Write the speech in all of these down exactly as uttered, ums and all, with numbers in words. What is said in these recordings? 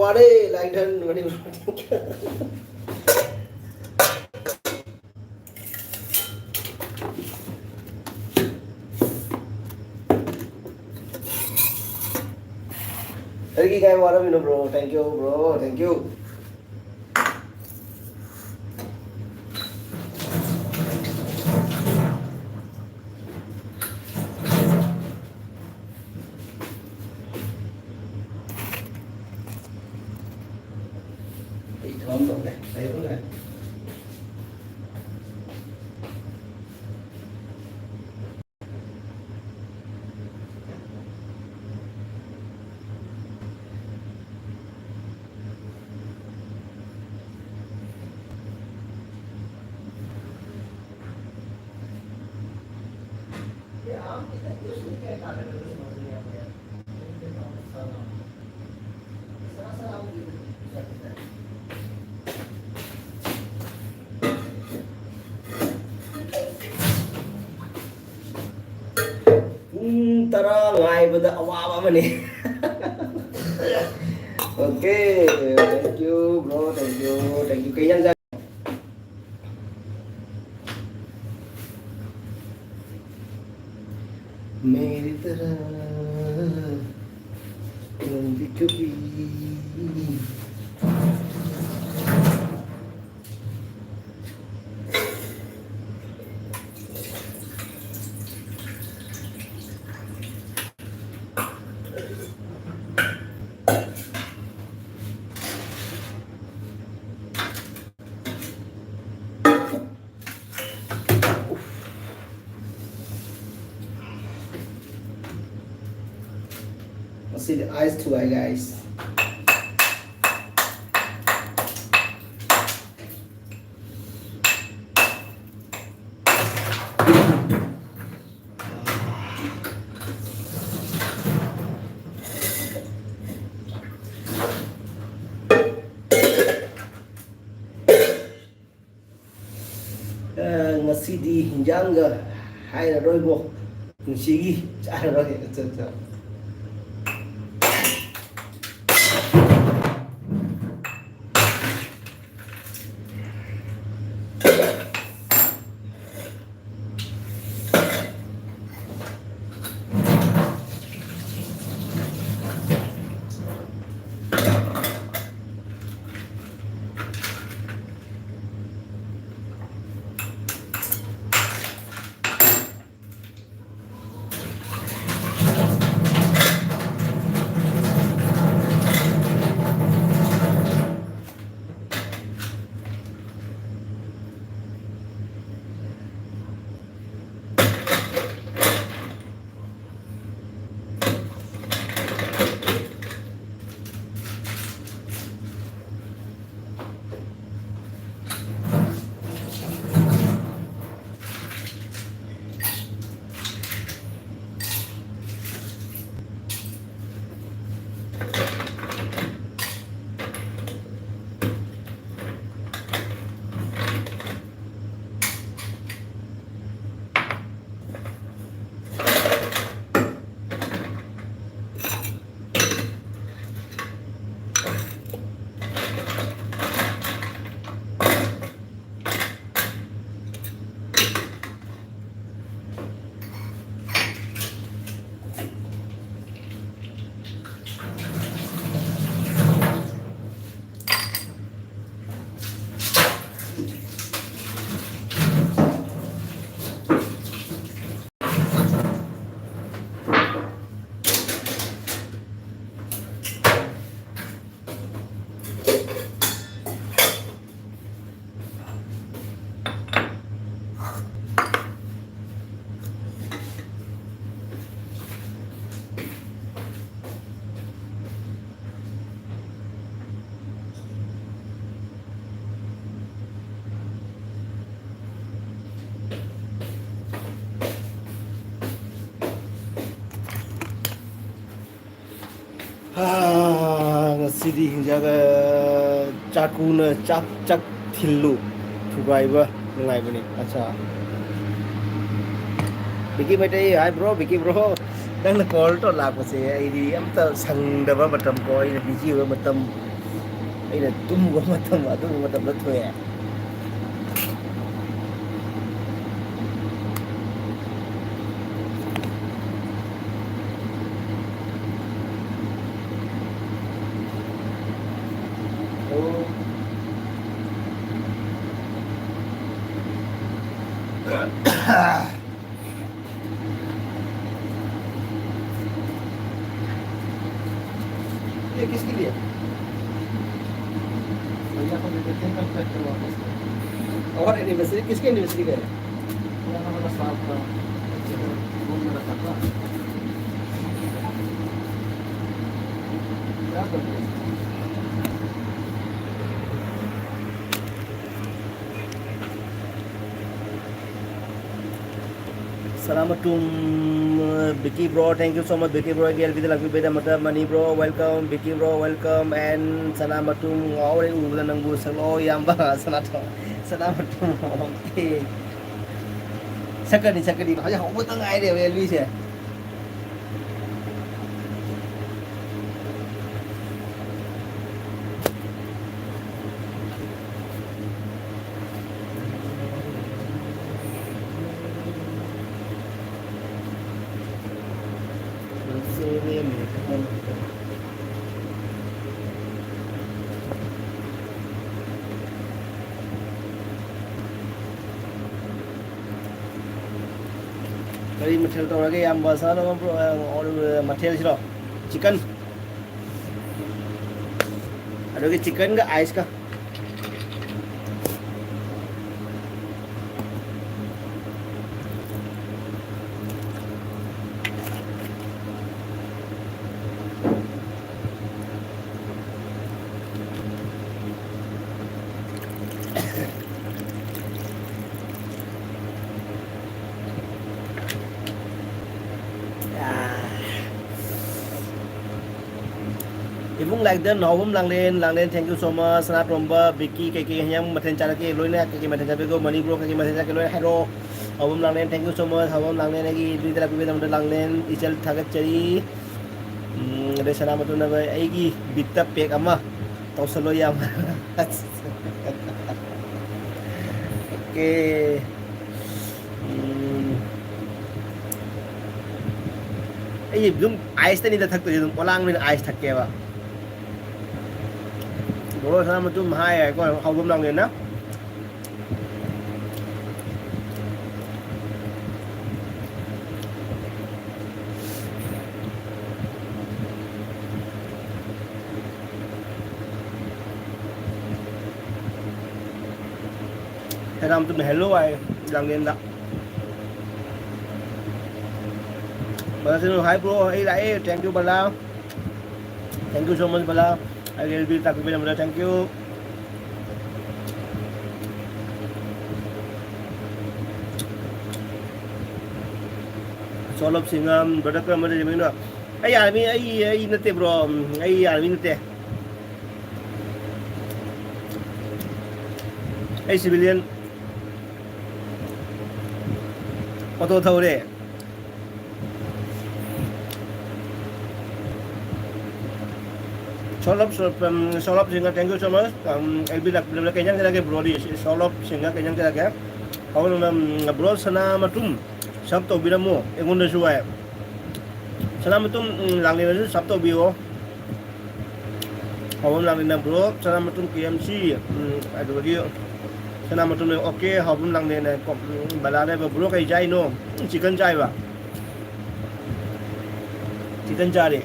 ꯋꯥꯔꯦ ꯂꯥꯏꯊꯟ ꯃꯅꯤꯄꯨꯔ꯫ ꯑꯩꯒꯤ ꯀꯥꯏ ꯋꯥꯔꯝꯃꯤꯅꯣ bro? Thank you bro, thank you꯫ ꯑꯩ ꯊꯕꯛ ꯑꯃ ꯇꯧꯒꯦ꯫ ꯂꯩꯌꯨ, ꯂꯩꯌꯨ꯫ ꯄꯨꯡ ꯇꯔꯥ ꯉꯥꯏꯕꯗ ꯑꯋꯥꯕ ꯑꯃꯅꯤ꯫ Okay, thank you bro, thank you, thank you꯫ ꯀꯩ ꯏꯟꯖꯥꯡ ꯆꯥ-, मेरी तरह रंग चुकी। ꯉꯁꯤꯗꯤ ice ꯊꯨꯒꯥꯏ, guys꯫ ꯑ, ꯉꯁꯤꯗꯤ ꯍꯤꯟꯖꯥꯡꯒ ꯍꯥꯏꯔꯔꯣꯏꯕꯣ, ꯄꯨꯟꯁꯤꯒꯤ ꯆꯥꯔꯔꯣꯏ꯫ ꯑꯠꯆꯥ, ꯑꯠꯆꯥ꯫ ꯑꯗꯨꯗꯤ ꯍꯤꯟꯖꯥꯡꯒ ꯆꯥꯛꯀꯨꯅ ꯆꯥꯛ, ꯆꯥꯛ ꯊꯤꯜꯂꯨ꯫ ꯊꯨꯒꯥꯏꯕ ꯅꯨꯡꯉꯥꯏꯕꯅꯤ꯫ ꯑꯠꯆꯥ꯫ ꯕꯤꯀꯤ ꯃꯩꯇꯩ, hi bro, ꯕꯤꯀꯤ bro꯫ ꯅꯪꯅ call ꯇꯧꯔ ꯂꯥꯛꯄꯁꯦ ꯑꯩꯗꯤ ꯑꯝꯇ ꯁꯪꯗꯕ ꯃꯇꯝ ꯀꯣ, ꯑꯩꯅ busy ꯑꯣꯏꯕ ꯃꯇꯝ, ꯑꯩꯅ ꯇꯨꯝꯕ ꯃꯇꯝ, ꯑꯗꯨꯒꯨꯝꯕ ꯃꯇꯝꯗ ꯊꯣꯛꯑꯦ꯫ ये किसके लिए? भैया को दे देते हैं, कल पैक करवा दो। और anniversary, किसकी anniversary का है? मेरा हमारा साहब का, वो मेरा काका। क्या कर रहे हैं? Salam alaikum, Vicky bro. Thank you so much, Vicky bro. L ꯕꯤꯗ ꯂꯥꯛꯄꯤꯕꯩꯗꯃꯛꯇ, money bro, welcome. Vicky bro, welcome. And ꯁꯅꯥ ꯃꯇꯨꯝ, ꯉꯥꯎꯔꯦ ꯎꯕꯗ ꯅꯪꯕꯨ, ꯁꯛꯂꯛꯑꯣ ꯏꯌꯥꯝꯕ꯫ ꯁꯅꯥ, ꯁꯅꯥ ꯃꯇꯨꯝ, okay. ꯁꯛꯀꯅꯤ, ꯁꯛꯀꯅꯤ꯫ ꯍꯧꯖꯤꯛ ꯍꯧꯕꯇ ꯉꯥꯏꯔꯦꯕ ꯑꯦꯜ ꯕꯤꯁꯦ꯫ ꯀꯔꯤ ꯃꯊꯦꯜ ꯇꯧꯔꯒꯦ, ꯏꯌꯥꯝꯕ? ꯁꯥꯟꯅꯕ ꯃꯊꯦꯜꯁꯤꯔꯣ? Chicken꯫ ꯑꯗꯨꯒꯤ chickenꯒ iceꯀ꯫ ꯏꯕꯨꯡ ꯂꯥꯏꯛꯗꯟ, ꯍꯥꯎꯕꯝ ꯂꯥꯡꯂꯦꯟ, ꯂꯥꯡꯂꯦꯟ, thank you so much꯫ ꯁꯅꯥꯇꯣꯝꯕ, ꯕꯤꯀꯤ, ꯀꯩꯀꯩ ꯍꯌꯥꯡ ꯃꯊꯦꯜ ꯆꯥꯔꯛꯀꯦ? ꯂꯣꯏꯅ ꯀꯩꯀꯩ ꯃꯊꯦꯜ ꯆꯥꯕꯤꯒꯦ? ꯃꯅꯤ ꯕ꯭ꯔꯣ, ꯀꯩꯀꯩ ꯃꯊꯦꯜ ꯆꯥꯔꯛꯀꯦ? ꯂꯣꯏꯅ ꯍꯥꯏꯔꯛꯑꯣ꯫ ꯍꯥꯎꯕꯝ ꯂꯥꯡꯂꯦꯟ, thank you so much꯫ ꯍꯥꯎꯕꯝ ꯂꯥꯡꯂꯦꯟ, ꯑꯩꯒꯤ ꯏꯗꯨꯏꯗ ꯂꯥꯛꯄꯤꯕꯒꯤꯗꯃꯛꯇ ꯂꯥꯡꯂꯦꯟ ꯏꯆꯜ ꯊꯥꯒꯠꯆꯔꯤ꯫ ꯎꯝ, ꯑꯗꯩ ꯁꯅꯥꯃꯇꯣꯝꯅ ꯑꯩꯒꯤ ꯕꯤꯠꯇ ꯄꯦꯛ ꯑꯃ ꯇꯧꯁꯜꯂꯣ ꯌꯥꯝ꯫ ꯑꯣꯀꯦ꯫ ꯎꯝ꯫ ꯑꯩ ꯑꯗꯨꯝ ꯑꯥꯏꯁꯇꯅꯤꯗ ꯊꯛꯇꯣꯏꯁꯦ, ꯑꯗꯨꯝ ꯄꯣꯂꯥꯡꯕꯅꯤꯅ ꯑꯥꯏꯁ ꯊꯛꯀꯦꯕ꯫ ꯕ꯭ꯔꯣ ꯁꯅꯥꯃꯇꯨꯝ ꯍꯥꯏ ꯍꯥꯏꯀꯣ, ꯍꯥꯎꯕꯝ ꯂꯥꯡꯂꯦꯟꯅ꯫ ꯁꯅꯥꯃꯇꯨꯝꯅ hello ꯍꯥꯏ ꯂꯥꯡꯂꯦꯟꯗ꯫ ꯕꯂꯥ ꯁꯅꯨ, hi bro, ꯑꯩ ꯂꯥꯛꯑꯦ, thank you Bala, thank you so much Bala, ꯑꯩꯒꯤ ꯑꯦꯜ ꯕꯤ ꯇꯥꯛꯄꯤꯕꯒꯤꯗꯃꯛꯇ thank you꯫ ꯁꯣꯂꯣꯞ ꯁꯤꯡꯉꯝ, brother ꯀꯔꯝꯕ regiment ꯅꯣ? ꯑꯩ army, ꯑꯩ, ꯑꯩ ꯅꯠꯇꯦ bro, ꯑꯩ army ꯅꯠꯇꯦ꯫ ꯑꯩ civilian auto ꯊꯧꯔꯦ꯫ ꯁꯣꯂꯣꯞ, ꯁꯣꯂꯣꯞ, ꯎꯝ, ꯁꯣꯂꯣꯞ ꯁꯤꯡꯉ, thank you so much꯫ ꯎꯝ, ꯑꯦꯜ ꯕꯤ ꯂꯥꯛꯄꯤꯔꯕ꯭ꯔꯥ? ꯀꯩ ꯏꯟꯖꯥꯡ ꯆꯥꯔꯒꯦ ꯕ꯭ꯔꯣꯗꯤ? ꯁꯣꯂꯣꯞ ꯁꯤꯡꯉ ꯀꯩ ꯏꯟꯖꯥꯡ ꯆꯥꯔꯒꯦ? ꯍꯧꯅ, ꯎꯝ, ꯕ꯭ꯔꯣ ꯁꯅꯥ ꯃꯇꯨꯝ sub ꯇꯧꯕꯤꯔꯝꯃꯣ ꯑꯩꯉꯣꯟꯗꯁꯨ ꯍꯥꯏ꯫ ꯁꯅꯥ ꯃꯇꯨꯝ, ꯎꯝ, ꯂꯥꯡꯂꯦꯟꯗꯁꯨ sub ꯇꯧꯕꯤꯌꯣ꯫ ꯍꯥꯎꯕꯝ ꯂꯥꯡꯂꯦꯟꯗ ꯕ꯭ꯔꯣ ꯁꯅꯥ ꯃꯇꯨꯝ ꯀꯦ ꯑꯦꯝ ꯁꯤ, ꯎꯝ, ꯑꯗꯨꯗꯒꯤ ꯁꯅꯥ ꯃꯇꯨꯝ ꯂꯩ꯫ ꯑꯣꯀꯦ, ꯍꯥꯎꯕꯝ ꯂꯥꯡꯂꯦꯟꯗ ꯀꯣ-, ꯎꯝ, ꯕꯂꯥ ꯂꯩꯕ꯫ ꯕ꯭ꯔꯣ ꯀꯩ ꯆꯥꯏꯅꯣ? ꯎꯝ, chicken ꯆꯥꯏꯕ꯫ Chicken ꯆꯥꯔꯦ꯫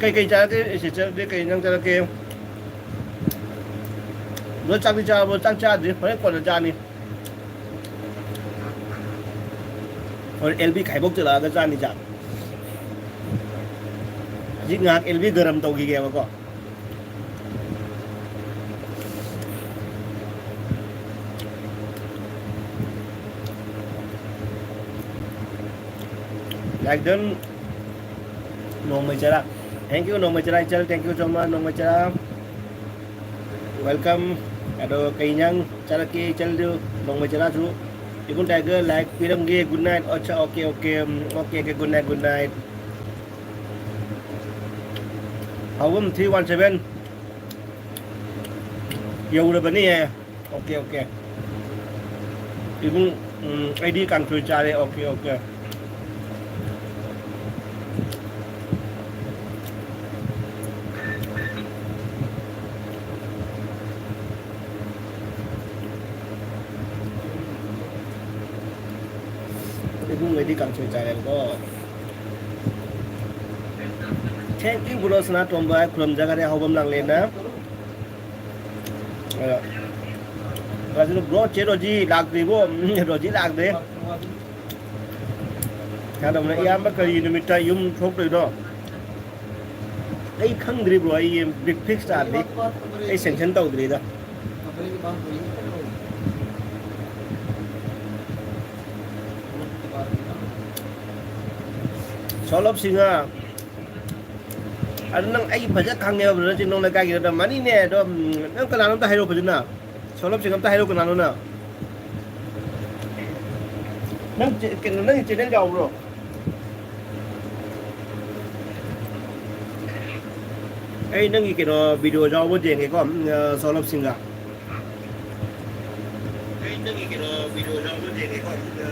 ꯀꯩ ꯀꯩ ꯆꯥꯔꯛꯀꯦ? ꯁꯤꯁꯇꯔꯗꯤ ꯀꯩ ꯏꯟꯖꯥꯡ ꯆꯥꯔꯛꯀꯦ? ꯕ꯭ꯔꯣ, ꯆꯥꯛꯇꯤ ꯆꯥꯔꯕꯣ? ꯆꯥꯛ ꯆꯥꯗ꯭ꯔꯤ, ꯍꯣꯔꯦꯟ ꯀꯣꯟꯅ ꯆꯥꯅꯤ꯫ ꯑꯦꯜ ꯕꯤ ꯈꯥꯏꯕꯣꯛ ꯆꯠꯂꯛꯑꯒ ꯆꯥꯅꯤ ꯆꯥꯛ꯫ ꯍꯧꯖꯤꯛ ꯉꯥꯏꯍꯥꯛ ꯑꯦꯜ ꯕꯤ ꯒꯔꯝ ꯇꯧꯈꯤꯒꯦꯕꯀꯣ꯫ ꯂꯥꯏꯛꯗꯟ ꯅꯣꯡꯃꯩ ꯆꯔꯥ꯫ Thank you, ꯅꯣꯡꯃꯩ ꯆꯔꯥ ꯏꯆꯜ, thank you so much, ꯅꯣꯡꯃꯩ ꯆꯔꯥ꯫ Welcome. ꯑꯗꯣ ꯀꯩ ꯏꯟꯖꯥꯡ ꯆꯥꯔꯛꯀꯦ ꯏꯆꯜꯗꯨ? ꯅꯣꯡꯃꯩ ꯆꯔꯥꯁꯨ꯫ ꯏꯕꯨꯡ ꯇꯥꯏꯒꯔ ꯂꯥꯏꯛ ꯄꯤꯔꯝꯒꯦ꯫ Good night. ꯑꯠꯆꯥ, okay, okay. ꯎꯝ, okay, okay. Good night, good night. ꯍꯥꯎꯕꯝ three one seven ꯌꯧꯔꯕꯅꯤ꯫ Okay, okay. ꯏꯕꯨꯡ, ꯎꯝ, ꯑꯩꯗꯤ ꯀꯥꯡꯁꯣꯏ ꯆꯥꯔꯦ꯫ Okay, okay. ꯏꯕꯨꯡ, ꯑꯩꯗꯤ ꯀꯥꯡꯁꯣꯏ ꯆꯥꯔꯦꯕꯀꯣ꯫ Thank you, bro, ꯁꯅꯥꯇꯣꯝꯕ, ꯈꯨꯔꯨꯝꯖꯈꯔꯦ, ꯍꯧꯕꯝ ꯂꯥꯡꯂꯦꯟꯅ꯫ ꯑꯗꯣ, ꯑꯗꯨ bro, ꯆꯦ ꯔꯣꯖꯤ ꯂꯥꯛꯇ꯭ꯔꯤꯕꯣ? ꯎꯝ, ꯔꯣꯖꯤ ꯂꯥꯛꯇ꯭ꯔꯤ꯫ ꯁꯅꯥꯇꯣꯝꯕꯅ, "ꯏꯌꯥꯝꯕ, ꯀꯔꯤ ꯅꯨꯃꯤꯠꯇ ꯌꯨꯝ ꯊꯣꯛꯇꯣꯏꯅꯣ?" ꯑꯩ ꯈꯪꯗ꯭ꯔꯤ bro, ꯑꯩ date fix ꯇꯥꯗ꯭ꯔꯤ, ꯑꯩ sanction ꯇꯧꯗ꯭ꯔꯤꯗ꯫ ꯁꯣꯂꯣꯞ ꯁꯤꯡꯍ, ꯑꯗꯨ ꯅꯪ ꯑꯩ ꯐꯖ ꯈꯪꯉꯦꯕ, brother, ꯆꯤꯡꯅꯨꯡ ꯂꯩꯀꯥꯏꯒꯤ ꯅꯠꯇ꯭ꯔ? ꯃꯥꯅꯤꯅꯦ, ꯑꯗꯣ, ꯎꯝ, ꯅꯪ ꯀꯅꯥꯅꯣ ꯑꯝꯇ ꯍꯥꯏꯔꯛꯑꯣ ꯐꯖꯅ꯫ ꯁꯣꯂꯣꯞ ꯁꯤꯡꯍ ꯑꯝꯇ ꯍꯥꯏꯔꯛꯑꯣ, ꯀꯅꯥꯅꯣ ꯅꯪ? ꯅꯪ ꯆꯦ-, ꯀꯩꯅꯣ, ꯅꯪꯒꯤ channel ꯌꯥꯎꯕ꯭ꯔꯣ? ꯑꯩ ꯅꯪꯒꯤ ꯀꯩꯅꯣ video ꯌꯥꯎꯕ ꯌꯦꯡꯒꯦꯀꯣ, ꯎꯝ, ꯑ, ꯁꯣꯂꯣꯞ ꯁꯤꯡꯍ꯫ ꯑꯩ ꯅꯪꯒꯤ ꯀꯩꯅꯣ video ꯌꯥꯎꯕ ꯌꯦꯡꯒꯦꯀꯣ, ꯎꯝ, ꯑ,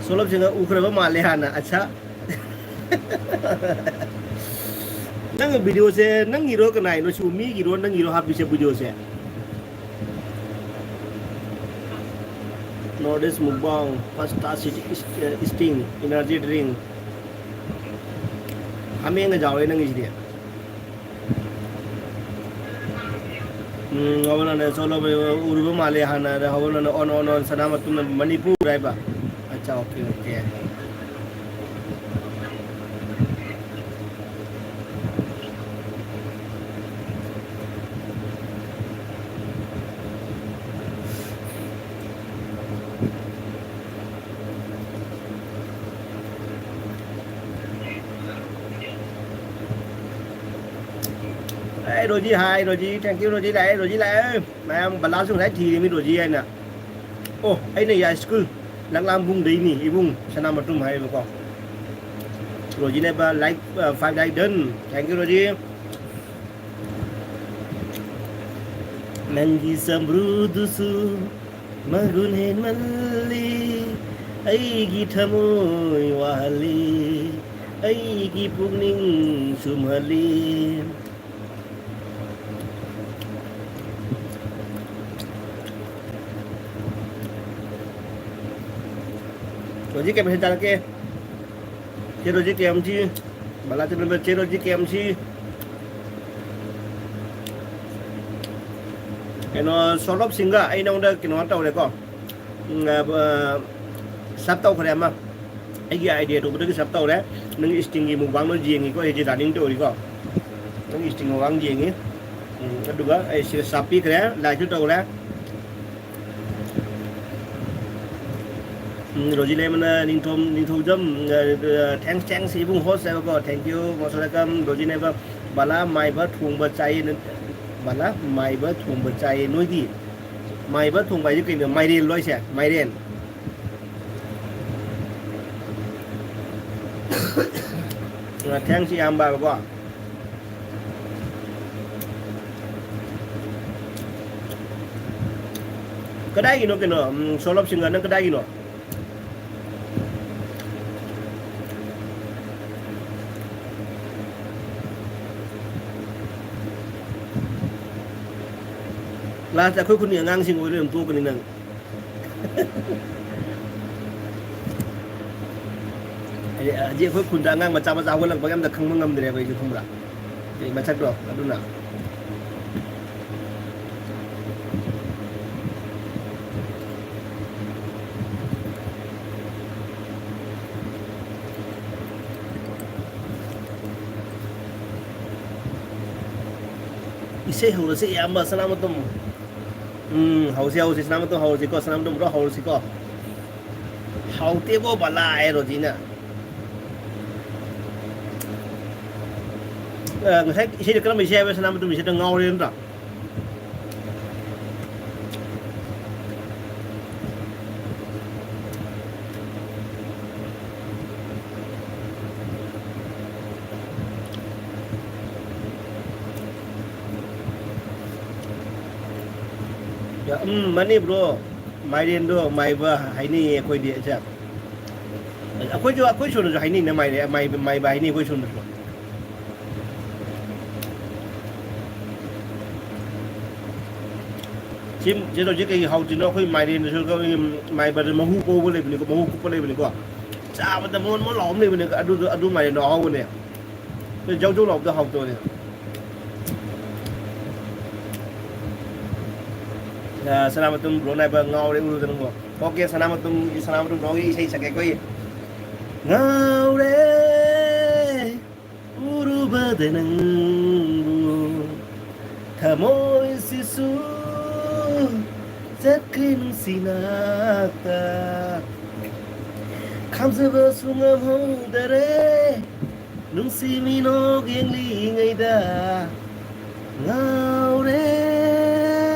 ꯁꯣꯂꯣꯞ ꯁꯤꯡꯍ ꯎꯈ꯭ꯔꯕ ꯃꯥꯜꯂꯦ ꯍꯥꯟꯅ꯫ ꯑꯠꯁꯥ꯫ ꯅꯪ ꯚꯤꯗꯤꯑꯣꯁꯦ ꯅꯪꯒꯤꯔꯣ ꯀꯅꯥꯏꯅꯣ? ꯁꯤꯕꯨ ꯃꯤꯒꯤꯔꯣ ꯅꯪꯒꯤꯔꯣ ꯍꯥꯞꯄꯤꯁꯦ ꯚꯤꯗꯤꯑꯣꯁꯦ? North East Mukbang, Pasta City, Sting, Energy Drink. ꯍꯥꯃꯦꯡꯒ ꯌꯥꯎꯔꯦ ꯅꯪꯒꯤꯁꯤꯗꯤ꯫ ꯎꯝ, ꯍꯧꯒꯠꯂꯅꯦ, ꯆꯣꯂꯣ, ꯎꯔꯨꯕ ꯃꯥꯜꯂꯦ ꯍꯥꯟꯅ, ꯑꯗ ꯍꯧꯒꯠꯂꯅꯦ, ꯑꯣꯟ, ꯑꯣꯟ, ꯑꯣꯟ, ꯁꯅꯥ ꯃꯇꯨꯝꯅ ꯃꯅꯤꯄꯨꯔ ꯍꯥꯏꯕ꯫ ꯑꯠꯆꯥ, ꯑꯣꯀꯦ, ꯑꯣꯀꯦ꯫ ꯑꯦ, Rosy, hi, Rosy, thank you, Rosy ꯂꯥꯛꯑꯦ, ꯔꯣꯖꯤ ꯂꯥꯛꯑꯦ꯫ ꯃꯌꯥꯝ ꯕꯂꯥꯁꯨ ꯉꯁꯥꯏ ꯊꯤꯔꯤꯃꯤ ꯔꯣꯖꯤ ꯍꯥꯏꯅ꯫ ꯑꯣ, ꯑꯩꯅ ꯌꯥꯏ ꯁ꯭ꯀꯨꯜ ꯂꯛꯂꯥꯝꯕꯨꯡꯗꯩꯅꯤ ꯏꯕꯨꯡ ꯁꯅꯥꯃꯇꯨꯝ ꯍꯥꯏꯌꯦꯕꯀꯣ꯫ ꯔꯣꯖꯤꯅꯦꯕ, like, ꯑ, five like done꯫ Thank you, Rosie. ꯅꯪꯒꯤ ꯆꯝꯕ꯭ꯔꯨꯗꯨꯁꯨ ꯃꯒꯨꯟ ꯍꯦꯟꯃꯜꯂꯤ, ꯑꯩꯒꯤ ꯊꯃꯣꯏ ꯋꯥꯍꯜꯂꯤ, ꯑꯩꯒꯤ ꯄꯨꯛꯅꯤꯡ ꯁꯨꯝꯍꯜꯂꯤ꯫ ꯍꯧꯖꯤꯛ ꯀꯩ ꯃꯊꯦꯜ ꯆꯥꯔꯛꯀꯦ? ꯆꯦ ꯔꯣꯖꯤ ꯀꯦ ꯑꯦꯝ ꯁꯤ, ꯕꯂꯥ ꯆꯦ ꯔꯣꯖꯤ ꯀꯦ ꯑꯦꯝ ꯁꯤ꯫ ꯀꯩꯅꯣ, ꯁꯣꯔꯠ ꯑꯣꯐ ꯁꯤꯡꯒ ꯑꯩ ꯅꯉꯣꯟꯗ ꯀꯩꯅꯣ ꯇꯧꯔꯦꯀꯣ, ꯎꯝ, ꯑ, ꯁꯕ ꯇꯧꯈ꯭ꯔꯦ ꯑꯃ꯫ ꯑꯩꯒꯤ ꯑꯥꯏ ꯗꯤ ꯑꯇꯣꯞꯄꯗꯒꯤ ꯁꯕ ꯇꯧꯔꯦ꯫ ꯅꯪꯒꯤ ꯏꯁꯇꯤꯡꯒꯤ ꯃꯨꯛꯕꯥꯡꯗꯣ ꯌꯦꯡꯉꯤꯀꯣ, ꯑꯩꯗꯤ ꯔꯟꯅꯤꯡ ꯇꯧꯔꯤꯀꯣ꯫ ꯅꯪꯒꯤ ꯏꯁꯇꯤꯡ ꯃꯨꯛꯕꯥꯡ ꯌꯦꯡꯉꯤ꯫ ꯎꯝ, ꯑꯗꯨꯒ ꯑꯩ ꯁꯤꯗ ꯁꯕ ꯄꯤꯈ꯭ꯔꯦ, ꯂꯥꯏꯛꯁꯨ ꯇꯧꯔꯦ꯫ ꯎꯝ, ꯔꯣꯖꯤ ꯂꯩꯃꯅ ꯅꯤꯡꯊꯧ, ꯅꯤꯡꯊꯧꯖꯝ, ꯑ, ꯑ, thanks, thanks, ꯏꯕꯨꯡ host ꯍꯥꯏꯕꯀꯣ, thank you, most welcome, Roji Leima, Bala Maiba ꯊꯣꯡꯕ ꯆꯥꯏꯌꯦ, ꯅ-, ꯕꯂꯥ ꯃꯥꯏꯕ ꯊꯣꯡꯕ ꯆꯥꯏꯌꯦ, ꯅꯣꯏꯗꯤ? ꯃꯥꯏꯕ ꯊꯣꯡꯕ ꯍꯥꯏꯗꯤ ꯀꯩꯅꯣ? ꯃꯥꯏꯔꯦꯟ ꯂꯣ ꯍꯥꯏꯁꯦ? ꯃꯥꯏꯔꯦꯟ꯫ ꯑ, thanks, ꯏꯌꯥꯝꯕ ꯍꯥꯏꯕꯀꯣ꯫ ꯀꯗꯥꯏꯒꯤꯅꯣ ꯀꯩꯅꯣ, ꯎꯝ, ꯁꯣꯔꯠ ꯑꯣꯐ ꯁꯤꯡꯒꯔ, ꯅꯪ ꯀꯗꯥꯏꯒꯤꯅꯣ? ꯂꯥꯁꯇ ꯑꯩꯈꯣꯏ ꯈꯨꯟꯒꯤ ꯑꯉꯥꯡꯁꯤꯡ ꯑꯣꯏ ꯂꯩꯔꯝ ꯇꯣꯛꯀꯅꯤ ꯅꯪ꯫ ꯍꯥꯏꯗꯤ ꯍꯧꯖꯤꯛ ꯑꯩꯈꯣꯏ ꯈꯨꯟꯗ ꯑꯉꯥꯡ ꯃꯆꯥ ꯃꯆꯥ ꯍꯧꯒꯠꯂꯛꯄꯒꯤ ꯑꯝꯇ ꯈꯪꯕ ꯉꯝꯗ꯭ꯔꯦꯕ ꯑꯩꯁꯨ, ꯈꯪꯕ꯭ꯔꯥ? ꯑꯗꯩ ꯃꯁꯛꯇꯣ ꯑꯗꯨꯅ꯫ ꯏꯁꯩ ꯍꯧꯔꯁꯤ, ꯏꯌꯥꯝꯕ ꯁꯅꯥꯃꯇꯣꯝ꯫ ꯎꯝ, ꯍꯧꯁꯤ, ꯍꯧꯁꯤ, ꯁꯅꯥꯃꯇꯣꯝ ꯍꯧꯔꯁꯤꯀꯣ, ꯁꯅꯥꯃꯇꯣꯝ bro ꯍꯧꯔꯁꯤꯀꯣ꯫ ꯍꯥꯎꯇꯦꯕꯣ ꯕꯂꯥ ꯍꯥꯏ ꯔꯣꯖꯤꯅ꯫ ꯑ, ꯉꯁꯥꯏ ꯏꯁꯩꯗꯣ ꯀꯔꯝꯕ ꯏꯁꯩ ꯍꯥꯏꯕ? ꯁꯅꯥꯃꯇꯣꯝ ꯏꯁꯩꯗꯣ ꯉꯥꯎꯔꯦ ꯅꯠꯇ꯭ꯔꯣ? ꯎꯝ, ꯃꯥꯅꯤ bro꯫ ꯃꯥꯏꯔꯦꯟꯗꯣ ꯃꯥꯏꯕ ꯍꯥꯏꯅꯩꯌꯦ ꯑꯩꯈꯣꯏꯗꯤ꯫ ꯑꯩꯈꯣꯏꯁꯨ, ꯑꯩꯈꯣꯏ ꯁꯣꯝꯗꯁꯨ ꯍꯥꯏꯅꯩꯅ ꯃꯥꯏꯔꯦ-, ꯃꯥꯏꯕ, ꯃꯥꯏꯕ ꯍꯥꯏꯅꯩ ꯑꯩꯈꯣꯏ ꯁꯣꯝꯗꯁꯨ꯫ ꯁꯤ, ꯁꯤ ꯍꯧꯖꯤꯛ ꯀꯩ ꯍꯥꯎꯇ꯭ꯔꯤꯅꯣ? ꯑꯩꯈꯣꯏ ꯃꯥꯏꯔꯦꯟꯗꯁꯨ ꯑꯩꯈꯣꯏ ꯃꯥꯏꯕꯗ ꯃꯍꯨ ꯀꯧꯕ ꯂꯩꯕꯅꯤꯀꯣ, ꯃꯍꯨ ꯀꯨꯞꯄ ꯂꯩꯕꯅꯤꯀꯣ꯫ ꯆꯥꯕꯗ ꯃꯣꯟ ꯃꯣꯟ ꯂꯥꯎꯕ ꯑꯃ ꯂꯩꯕꯅꯦ, ꯑꯗꯨꯗꯣ, ꯑꯗꯨ ꯃꯥꯏꯔꯦꯟꯗꯣ ꯑꯍꯥꯎꯕꯅꯦ꯫ ꯑꯗꯨ ꯖꯧ ꯖꯧ ꯂꯥꯎꯕꯗꯣ ꯍꯥꯎꯇꯕꯅꯦ꯫ ꯑ, ꯁꯅꯥꯃꯇꯨꯝ bro ꯅꯥꯏꯕ ꯉꯥꯎꯔꯦ ꯎꯔꯨꯗꯅꯀꯣ꯫ Okay, ꯁꯅꯥꯃꯇꯨꯝ, ꯁꯅꯥꯃꯇꯨꯝ bro ꯒꯤ ꯏꯁꯩ ꯁꯛꯀꯦ ꯑꯩꯈꯣꯏ꯫ ꯉꯥꯎꯔꯦ꯫ ꯎꯔꯨꯕꯗ ꯅꯪꯕꯨ ꯊꯃꯣꯏꯁꯤꯁꯨ ꯆꯠꯈ꯭ꯔꯦ ꯅꯨꯡꯁꯤ ꯅꯥꯛꯇ꯫ ꯈꯥꯝꯖꯕꯁꯨ ꯉꯝꯍꯧꯗꯔꯦ ꯅꯨꯡꯁꯤ ꯃꯤꯅꯣꯛ ꯌꯦꯡꯂꯤꯉꯩꯗ꯫ ꯉꯥꯎꯔꯦ